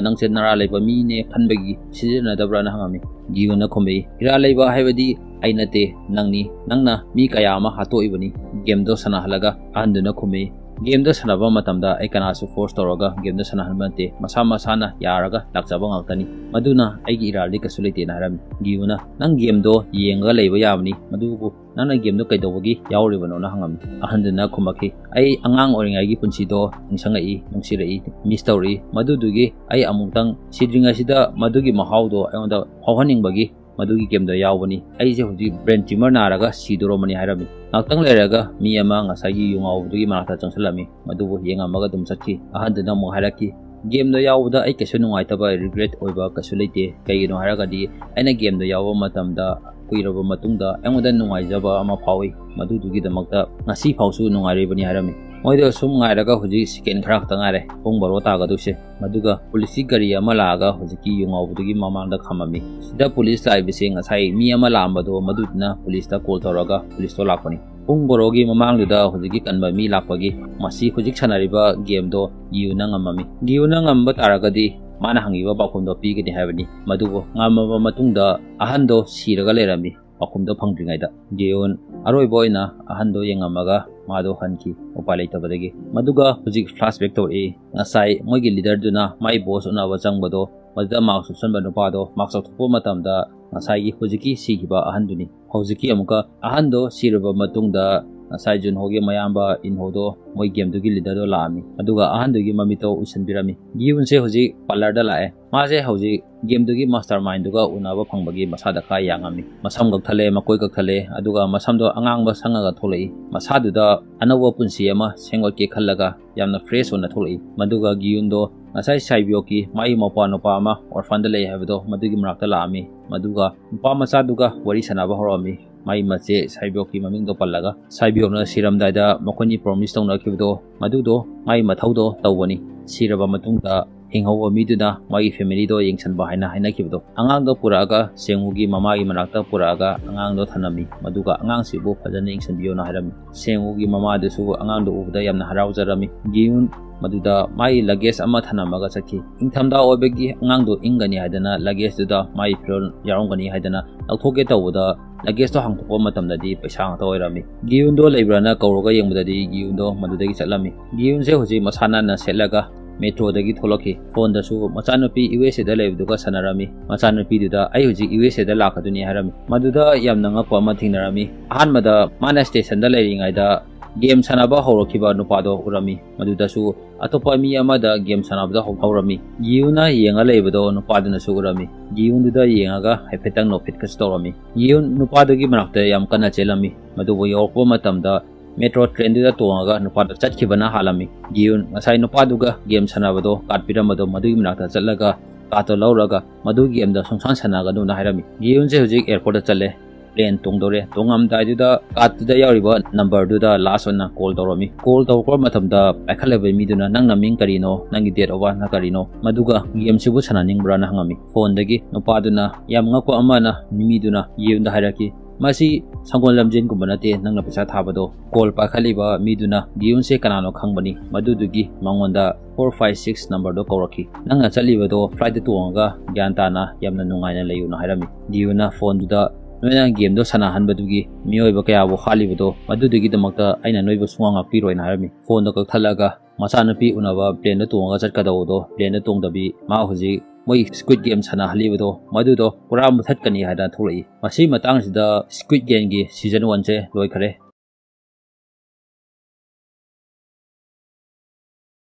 ꯅꯪꯁꯦ ꯅꯔꯥ ꯂꯩꯕ ꯃꯤꯅꯦ ꯈꯟꯕꯒꯤ ꯁꯤꯖꯤꯟꯅꯗꯕ꯭ꯔꯥꯅ?" ꯍꯪꯉꯝꯃꯤ꯫ ꯒꯤꯌꯨꯟꯅ ꯈꯨꯝꯃꯛꯏ, "ꯏꯔꯥ ꯂꯩꯕ ꯍꯥꯏꯕꯗꯤ ꯑꯩ ꯅꯠꯇꯦ, ꯅꯪꯅꯤ꯫ ꯅꯪꯅ ꯃꯤ ꯀꯌꯥ ꯑꯃ ꯍꯥꯠꯇꯣꯛꯏꯕꯅꯤ ꯒꯦꯝꯗꯣ ꯁꯥꯟꯅꯍꯜꯂꯒ꯫" ꯑꯍꯟꯗꯨꯅ ꯈꯨꯝꯃꯛꯏ, "ꯒꯦꯝꯗ ꯁꯥꯟꯅꯕ ꯃꯇꯝꯗ ꯑꯩ ꯀꯅꯥꯁꯨ ꯐꯣꯔꯁ ꯇꯧꯔꯒ ꯒꯦꯝꯗ ꯁꯥꯟꯅꯍꯟꯕ ꯅꯠꯇꯦ, ꯃꯁꯥ ꯃꯁꯥꯅ ꯌꯥꯔꯒ ꯂꯥꯛꯆꯕ ꯉꯥꯛꯇꯅꯤ꯫ ꯃꯗꯨꯅ ꯑꯩꯒꯤ ꯏꯔꯥꯜꯗꯤ ꯀꯩꯁꯨ ꯂꯩꯇꯦꯅ" ꯍꯥꯏꯔꯝꯃꯤ꯫ ꯒꯤꯌꯨꯅ, "ꯅꯪ ꯒꯦꯝꯗꯣ ꯌꯦꯡꯉꯒ ꯂꯩꯕ ꯌꯥꯕꯅꯤ, ꯑꯗꯨꯕꯨ ꯅꯪꯅ ꯒꯦꯝꯗꯣ ꯀꯩꯗꯧꯕꯒꯤ ꯌꯥꯎꯔꯤꯕꯅꯣꯅ?" ꯍꯪꯉꯝꯃꯤ꯫ ꯑꯍꯟꯗꯨꯅ ꯈꯨꯝꯃꯛꯈꯤ, "ꯑꯩ ꯑꯉꯥꯡ ꯑꯣꯏꯔꯤꯉꯩꯒꯤ ꯄꯨꯟꯁꯤꯗꯣ ꯅꯤꯡꯁꯤꯡꯉꯛꯏ, ꯅꯨꯡꯁꯤꯔꯛꯏ, ꯃꯤꯁ ꯇꯧꯔꯛꯏ꯫ ꯃꯗꯨꯗꯨꯒꯤ ꯑꯩ ꯑꯃꯨꯛꯇꯪ ꯁꯤꯗ꯭ꯔꯤꯉꯩꯁꯤꯗ ꯃꯗꯨꯒꯤ ꯃꯍꯥꯎꯗꯣ ꯑꯩꯉꯣꯟꯗ ꯐꯥꯎꯍꯟꯅꯤꯡꯕꯒꯤ ꯃꯗꯨꯒꯤ ꯒꯦꯝꯗꯣ ꯌꯥꯎꯕꯅꯤ꯫ ꯑꯩꯁꯦ ꯍꯧꯖꯤꯛ ꯕ꯭ꯔꯦꯟ ꯇ꯭ꯌꯨꯃꯔ ꯅꯥꯔꯒ ꯁꯤꯗꯣꯔꯕꯅꯤ" ꯍꯥꯏꯔꯝꯃꯤ꯫ ꯉꯥꯛꯇꯪ ꯂꯩꯔꯒ ꯃꯤ ꯑꯃ ꯉꯁꯥꯏꯒꯤ ꯌꯨ ꯉꯥꯎꯕꯗꯨꯒꯤ ꯃꯅꯥꯛꯇ ꯆꯪꯁꯤꯜꯂꯝꯃꯤ꯫ ꯃꯗꯨꯕꯨ ꯌꯦꯡꯉꯝꯃꯒ ꯑꯗꯨꯝ ꯆꯠꯈꯤ꯫ ꯑꯍꯟꯗꯨꯅ ꯑꯃꯨꯛ ꯍꯥꯏꯔꯛꯈꯤ, "ꯒꯦꯝꯗ ꯌꯥꯎꯕꯗ ꯑꯩ ꯀꯩꯁꯨ ꯅꯨꯡꯉꯥꯏꯇꯕ, ꯔꯤꯒ꯭ꯔꯦꯠ ꯑꯣꯏꯕ ꯀꯩꯁꯨ ꯂꯩꯇꯦ꯫ ꯀꯩꯒꯤꯅꯣ ꯍꯥꯏꯔꯒꯗꯤ ꯑꯩꯅ ꯒꯦꯝꯗ ꯌꯥꯎꯕ ꯃꯇꯝꯗ ꯀꯨꯏꯔꯕ ꯃꯇꯨꯡꯗ ꯑꯩꯉꯣꯟꯗ ꯅꯨꯡꯉꯥꯏꯖꯕ ꯑꯃ ꯐꯥꯎꯏ꯫ ꯃꯗꯨꯗꯨꯒꯤꯗꯃꯛꯇ ꯉꯁꯤ ꯐꯥꯎꯁꯨ ꯅꯨꯡꯉꯥꯏꯔꯤꯕꯅꯤ" ꯍꯥꯏꯔꯝꯃꯤ꯫ ꯃꯣꯏꯗꯣ ꯁꯨꯝ ꯉꯥꯏꯔꯒ ꯍꯧꯖꯤꯛ ꯁꯦꯀꯦꯟ ꯈꯔ ꯈꯛꯇ ꯉꯥꯏꯔꯦ ꯄꯨꯡ ꯕꯥꯔꯣ ꯇꯥꯒꯗꯣꯏꯁꯦ꯫ ꯃꯗꯨꯒ ꯄꯨꯂꯤꯁꯀꯤ ꯒꯥꯔꯤ ꯑꯃ ꯂꯥꯛꯑꯒ ꯍꯧꯖꯤꯛꯀꯤ ꯌꯨ ꯉꯥꯎꯕꯗꯨꯒꯤ ꯃꯃꯥꯡꯗ ꯈꯥꯝꯃꯝꯃꯤ꯫ ꯁꯤꯗ ꯄꯨꯂꯤꯁ ꯂꯥꯛꯏꯕꯁꯦ ꯉꯁꯥꯏ ꯃꯤ ꯑꯃ ꯂꯥꯛꯑꯝꯕꯗꯣ ꯃꯗꯨꯗꯨꯅ ꯄꯨꯂꯤꯁꯇ ꯀꯣꯜ ꯇꯧꯔꯒ ꯄꯨꯂꯤꯁꯇꯣ ꯂꯥꯛꯄꯅꯤ꯫ ꯄꯨꯡ ꯕꯥꯔꯣꯒꯤ ꯃꯃꯥꯡꯗꯨꯗ ꯍꯧꯖꯤꯛꯀꯤ ꯀꯟꯕ ꯃꯤ ꯂꯥꯛꯄꯒꯤ ꯃꯁꯤ ꯍꯧꯖꯤꯛ ꯁꯥꯟꯅꯔꯤꯕ ꯒꯦꯝꯗꯣ ꯒꯤꯌꯨꯅ ꯉꯝꯃꯝꯃꯤ꯫ ꯒꯤꯌꯨꯅ ꯉꯝꯕ ꯇꯥꯔꯒꯗꯤ ꯃꯥꯅ ꯍꯪꯉꯤꯕ ꯄꯥꯎꯈꯨꯝꯗꯣ ꯄꯤꯒꯅꯤ ꯍꯥꯏꯕꯅꯤ꯫ ꯃꯗꯨꯕꯨ ꯉꯝꯃꯕ ꯃꯇꯨꯡꯗ ꯑꯍꯟꯗꯣ ꯁꯤꯔꯒ ꯂꯩꯔꯝꯃꯤ꯫ ꯄꯥꯎꯈꯨꯝꯗꯣ ꯐꯪꯗ꯭ꯔꯤꯉꯩꯗ ꯒꯤꯌꯨꯟ ꯑꯔꯣꯏꯕ ꯑꯣꯏꯅ ꯑꯍꯟꯗꯣ ꯌꯦꯡꯉꯝꯃꯒ ꯃꯥꯗꯣ ꯍꯟꯈꯤ, ꯎꯄꯥꯏ ꯂꯩꯇꯕꯗꯒꯤ꯫ ꯃꯗꯨꯒ ꯍꯧꯖꯤꯛ ꯐ꯭ꯂꯥꯁꯕꯦꯛ ꯇꯧꯔꯛꯏ꯫ ꯉꯁꯥꯏ ꯃꯣꯏꯒꯤ ꯂꯤꯗꯔꯗꯨꯅ ꯃꯥꯏ ꯕꯣꯁ ꯎꯅꯕ ꯆꯪꯕꯗꯣ, ꯃꯗꯨꯗ ꯃꯥꯛꯁ ꯎꯞꯁꯟꯕ ꯅꯨꯄꯥꯗꯣ ꯃꯥꯛꯁ ꯂꯧꯊꯣꯛꯄ ꯃꯇꯝꯗ ꯉꯁꯥꯏꯒꯤ ꯍꯧꯖꯤꯛꯀꯤ ꯁꯤꯈꯤꯕ ꯑꯍꯟꯗꯨꯅꯤ꯫ ꯍꯧꯖꯤꯛꯀꯤ ꯑꯃꯨꯛꯀ ꯑꯍꯟꯗꯣ ꯁꯤꯔꯕ ꯃꯇꯨꯡꯗ ꯉꯁꯥꯏ ꯖꯨꯟꯍꯣꯒꯤ ꯃꯌꯥꯝꯕ ꯏꯟꯍꯣꯗꯣ ꯃꯣꯏ ꯒꯦꯝꯗꯨꯒꯤ ꯂꯤꯗꯔꯗꯣ ꯂꯥꯛꯑꯝꯃꯤ꯫ ꯑꯗꯨꯒ ꯑꯍꯟꯗꯨꯒꯤ ꯃꯃꯤꯠꯇꯣ ꯎꯏꯁꯟꯕꯤꯔꯝꯃꯤ꯫ ꯒꯤꯌꯨꯟꯁꯦ ꯍꯧꯖꯤꯛ ꯄꯥꯔꯂꯔꯗ ꯂꯥꯛꯑꯦ꯫ ꯃꯥꯁꯦ ꯍꯧꯖꯤꯛ ꯒꯦꯝꯗꯨꯒꯤ ꯃꯥꯁꯇꯔ ꯃꯥꯏꯟꯗꯨꯒ ꯎꯅꯕ ꯐꯪꯕꯒꯤ ꯃꯁꯥꯗ ꯈꯔ ꯌꯥꯡꯉꯝꯃꯤ꯫ ꯃꯁꯝ ꯀꯛꯊꯠꯂꯦ, ꯃꯀꯣꯏ ꯀꯛꯊꯠꯂꯦ, ꯑꯗꯨꯒ ꯃꯁꯝꯗꯣ ꯑꯉꯥꯡꯕ ꯁꯪꯉꯒ ꯊꯣꯛꯂꯛꯏ꯫ ꯃꯁꯥꯗꯨꯗ ꯑꯅꯧꯕ ꯄꯨꯟꯁꯤ ꯑꯃ ꯁꯦꯝꯒꯠꯀꯦ ꯈꯜꯂꯒ ꯌꯥꯝꯅ ꯐ꯭ꯔꯦꯁ ꯑꯣꯏꯅ ꯊꯣꯛꯂꯛꯏ꯫ ꯃꯗꯨꯒ ꯒꯤꯌꯨꯟꯗꯣ ꯉꯁꯥꯏ ꯁꯥꯏꯕꯤꯌꯣꯛꯀꯤ ꯃꯥꯒꯤ ꯃꯧꯄ꯭ꯋꯥ ꯅꯨꯄꯥ ꯑꯃ ꯑꯣꯔꯐꯥꯟꯗ ꯂꯩ ꯍꯥꯏꯕꯗꯣ ꯃꯗꯨꯒꯤ ꯃꯅꯥꯛꯇ ꯂꯥꯛꯑꯝꯃꯤ꯫ ꯃꯗꯨꯒ ꯅꯨꯄꯥ ꯃꯆꯥꯗꯨꯒ ꯋꯥꯔꯤ ꯁꯥꯟꯅꯕ ꯍꯧꯔꯛꯑꯝꯃꯤ꯫ ꯃꯥꯒꯤ ꯃꯆꯦ ꯁꯥꯏꯕꯤꯌꯣꯛꯀꯤ ꯃꯃꯤꯡꯗꯣ ꯄꯜꯂꯒ, ꯁꯥꯏꯕꯤꯌꯣꯛꯅ ꯁꯤꯔꯝꯗꯥꯏꯗ ꯃꯈꯣꯏꯅꯤ promise ꯇꯧꯅꯈꯤꯕꯗꯣ, ꯃꯗꯨꯗꯣ ꯃꯥꯒꯤ ꯃꯊꯧꯗꯣ ꯇꯧꯕꯅꯤ꯫ ꯁꯤꯔꯕ ꯃꯇꯨꯡꯗ ꯍꯤꯡꯍꯧꯕ ꯃꯤꯗꯨꯅ ꯃꯥꯒꯤ familyꯗꯣ ꯌꯦꯡꯁꯤꯟꯕ ꯍꯥꯏꯅ ꯍꯥꯏꯅꯈꯤꯕꯗꯣ, ꯑꯉꯥꯡꯗꯣ ꯄꯨꯔꯛꯑꯒ ꯁꯦꯡꯋꯨꯒꯤ ꯃꯃꯥꯒꯤ ꯃꯅꯥꯛꯇ ꯄꯨꯔꯛꯑꯒ ꯑꯉꯥꯡꯗꯣ ꯊꯝꯂꯝꯃꯤ꯫ ꯃꯗꯨꯒ ꯑꯉꯥꯡꯁꯤꯕꯨ ꯐꯖꯅ ꯌꯦꯡꯁꯤꯟꯕꯤꯌꯣꯅ ꯍꯥꯏꯔꯝꯃꯤ꯫ ꯁꯦꯡꯋꯨꯒꯤ ꯃꯃꯥꯗꯨꯁꯨ ꯑꯉꯥꯡꯗꯣ ꯎꯕꯗ ꯌꯥꯝꯅ ꯍꯔꯥꯎꯖꯔꯝꯃꯤ꯫ ꯒꯤꯌꯨꯟ ꯃꯗꯨꯗ ꯃꯥꯒꯤ luggage ꯑꯃ ꯊꯝꯂꯝꯃꯒ ꯆꯠꯈꯤ꯫ ꯏꯪꯊꯝꯊꯥ ꯑꯣꯏꯕꯒꯤ ꯑꯉꯥꯡꯗꯣ ꯏꯪꯒꯅꯤ ꯍꯥꯏꯗꯅ, luggage ꯇꯨꯗ ꯃꯥꯒꯤ ꯐꯤꯔꯣꯜ ꯌꯥꯎꯔꯝꯒꯅꯤ ꯍꯥꯏꯗꯅ ꯂꯧꯊꯣꯛꯀꯦ ꯇꯧꯕꯗ, luggage ꯇꯣ ꯍꯥꯡꯗꯣꯛꯄ ꯃꯇꯝꯗꯗꯤ ꯄꯩꯁꯥ ꯉꯥꯛꯇ ꯑꯣꯏꯔꯝꯃꯤ꯫ ꯒꯤꯌꯨꯟꯗꯣ ꯂꯩꯕ꯭ꯔꯥꯅ ꯀꯧꯔꯒ ꯌꯦꯡꯕꯗꯗꯤ ꯒꯤꯌꯨꯟꯗꯣ ꯃꯗꯨꯗꯒꯤ ꯆꯠꯂꯝꯃꯤ꯫ ꯒꯤꯌꯨꯟꯁꯦ ꯍꯧꯖꯤꯛ ꯃꯁꯥ ꯅꯥꯟꯅ ꯁꯦꯠꯂꯒ metroꯗꯒꯤ ꯊꯣꯛꯂꯛꯈꯤ꯫ Phoneꯗꯁꯨ ꯃꯆꯥꯅꯨꯄꯤ USAꯗ ꯂꯩꯕꯗꯨꯒ ꯁꯥꯟꯅꯔꯝꯃꯤ꯫ ꯃꯆꯥꯅꯨꯄꯤꯗꯨꯗ "ꯑꯩ ꯍꯧꯖꯤꯛ USAꯗ ꯂꯥꯛꯀꯗꯣꯏꯅꯤ" ꯍꯥꯏꯔꯝꯃꯤ꯫ ꯃꯗꯨꯗ ꯌꯥꯝꯅ ꯉꯛꯄ ꯑꯃ ꯊꯦꯡꯅꯔꯝꯃꯤ꯫ ꯑꯍꯥꯟꯕꯗ ꯃꯥꯅ stationꯗ ꯂꯩꯔꯤꯉꯩꯗ game ꯁꯥꯟꯅꯕ ꯍꯧꯔꯛꯈꯤꯕ ꯅꯨꯄꯥꯗꯣ ꯎꯔꯝꯃꯤ꯫ ꯃꯗꯨꯗꯁꯨ ꯑꯇꯣꯞꯄ ꯃꯤ ꯑꯃꯗ game ꯁꯥꯟꯅꯕꯗ ꯍꯧ-, ꯍꯧꯔꯝꯃꯤ꯫ ꯒꯤꯌꯨꯟꯅ ꯌꯦꯡꯉ ꯂꯩꯕꯗꯣ ꯅꯨꯄꯥꯗꯨꯅꯁꯨ ꯎꯔꯝꯃꯤ꯫ ꯒꯤꯌꯨꯟꯗꯨꯗ ꯌꯦꯡꯉꯒ ꯍꯥꯏꯐꯦꯠꯇꯪ ꯅꯣꯛꯐꯦꯠꯀꯁꯨ ꯇꯧꯔꯝꯃꯤ꯫ ꯒꯤꯌꯨꯟ ꯅꯨꯄꯥꯗꯨꯒꯤ ꯃꯅꯥꯛꯇ ꯌꯥꯝ ꯀꯟꯅ ꯆꯦꯜꯂꯝꯃꯤ꯫ ꯃꯗꯨꯕꯨ ꯌꯧꯔꯛꯄ ꯃꯇꯝꯗ metro trainꯗꯨꯗ ꯇꯣꯡꯉꯒ ꯅꯨꯄꯥꯗ ꯆꯠꯈꯤꯕꯅ ꯍꯥꯜꯂꯝꯃꯤ꯫ ꯒꯤꯌꯨꯟ ꯉꯁꯥꯏ ꯅꯨꯄꯥꯗꯨꯒ game ꯁꯥꯟꯅꯕꯗꯣ, card ꯄꯤꯔꯝꯕꯗꯣ, ꯃꯗꯨꯒꯤ ꯃꯅꯥꯛꯇ ꯆꯠꯂꯒ cardꯇꯣ ꯂꯧꯔꯒ ꯃꯗꯨ gameꯗ ꯁꯨꯡꯁꯥꯟ ꯁꯥꯟꯅꯒꯅꯨꯅ ꯍꯥꯏꯔꯝꯃꯤ꯫ ꯒꯤꯌꯨꯟꯁꯦ ꯍꯧꯖꯤꯛ airportꯇ ꯆꯠꯂꯦ꯫ Plane ꯇꯣꯡꯗꯧꯔꯦ꯫ ꯇꯣꯡꯉꯝꯗꯥꯏꯗꯨꯗ cardꯇꯨꯗ ꯌꯥꯎꯔꯤꯕ numberꯗꯨꯗ last ꯑꯣꯏꯅ call ꯇꯧꯔꯝꯃꯤ꯫ Call ꯇꯧꯔꯛꯄ ꯃꯇꯝꯗ ꯄꯥꯏꯈꯠꯂꯤꯕ ꯃꯤꯗꯨꯅ, "ꯅꯪ ꯅꯃꯤꯡ ꯀꯔꯤꯅꯣ? ꯅꯪꯒꯤ date of birthꯅ ꯀꯔꯤꯅꯣ? ꯃꯗꯨꯒ gameꯁꯤꯕꯨ ꯁꯥꯟꯅꯅꯤꯡꯕ꯭ꯔꯥꯅ?" ꯍꯪꯉꯝꯃꯤ꯫ Phoneꯗꯒꯤ ꯅꯨꯄꯥꯗꯨꯅ ꯌꯥꯝ ꯉꯛꯄ ꯑꯃꯅ ꯃꯤꯗꯨꯅ ꯒꯤꯌꯨꯟꯗ ꯍꯥꯏꯔꯛꯈꯤ, "ꯃꯁꯤ ꯁꯪꯒꯣꯜ ꯂꯝꯖꯦꯟꯒꯨꯝꯕ ꯅꯠꯇꯦ, ꯅꯪꯅ ꯄꯩꯁꯥ ꯊꯥꯕꯗꯣ꯫" Call ꯄꯥꯏꯈꯠꯂꯤꯕ ꯃꯤꯗꯨꯅ ꯒꯤꯌꯨꯟꯁꯦ ꯀꯅꯥꯅꯣ ꯈꯪꯕꯅꯤ꯫ ꯃꯗꯨꯗꯨꯒꯤ ꯃꯉꯣꯟꯗ four five six numberꯗꯣ ꯀꯧꯔꯛꯈꯤ꯫ "ꯅꯪꯅ ꯆꯠꯂꯤꯕꯗꯣ flightꯇ ꯇꯣꯡꯉꯒ ꯒ꯭ꯌꯥꯟ ꯇꯥꯅ ꯌꯥꯝꯅ ꯅꯨꯡꯉꯥꯏꯅ ꯂꯩꯌꯨꯅ" ꯍꯥꯏꯔꯝꯃꯤ꯫ ꯒꯤꯌꯨꯟꯅ phoneꯗꯨꯗ, "ꯅꯣꯏꯅ gameꯗꯣ ꯁꯥꯟꯅꯍꯟꯕꯗꯨꯒꯤ ꯃꯤꯑꯣꯏꯕ ꯀꯌꯥꯕꯨ ꯍꯥꯠꯂꯤꯕꯗꯣ, ꯃꯗꯨꯗꯨꯒꯤꯗꯃꯛꯇ ꯑꯩꯅ ꯅꯣꯏꯕꯨ ꯁꯨꯡꯉꯥꯛ ꯉꯥꯛꯄꯤꯔꯣꯏꯅ" ꯍꯥꯏꯔꯝꯃꯤ꯫ Phoneꯗꯣ ꯀꯛꯊꯠꯂꯒ ꯃꯆꯥꯅꯨꯄꯤ ꯎꯅꯕ planeꯗ ꯇꯣꯡꯉꯒ ꯆꯠꯀꯗꯧꯕꯗꯣ, planeꯗ ꯇꯣꯡꯗꯕꯤ ꯃꯥ ꯍꯧꯖꯤꯛ ꯃꯣꯏ Squid Game ꯁꯥꯟꯅꯍꯜꯂꯤꯕꯗꯣ, ꯃꯗꯨꯗꯣ ꯄꯨꯔꯥ ꯃꯨꯊꯠꯀꯅꯤ ꯍꯥꯏꯗꯅ ꯊꯣꯛꯂꯛꯏ꯫ ꯃꯁꯤ ꯃꯇꯥꯡꯁꯤꯗ Squid Gameꯒꯤ season oneꯁꯦ ꯂꯣꯏꯈꯔꯦ꯫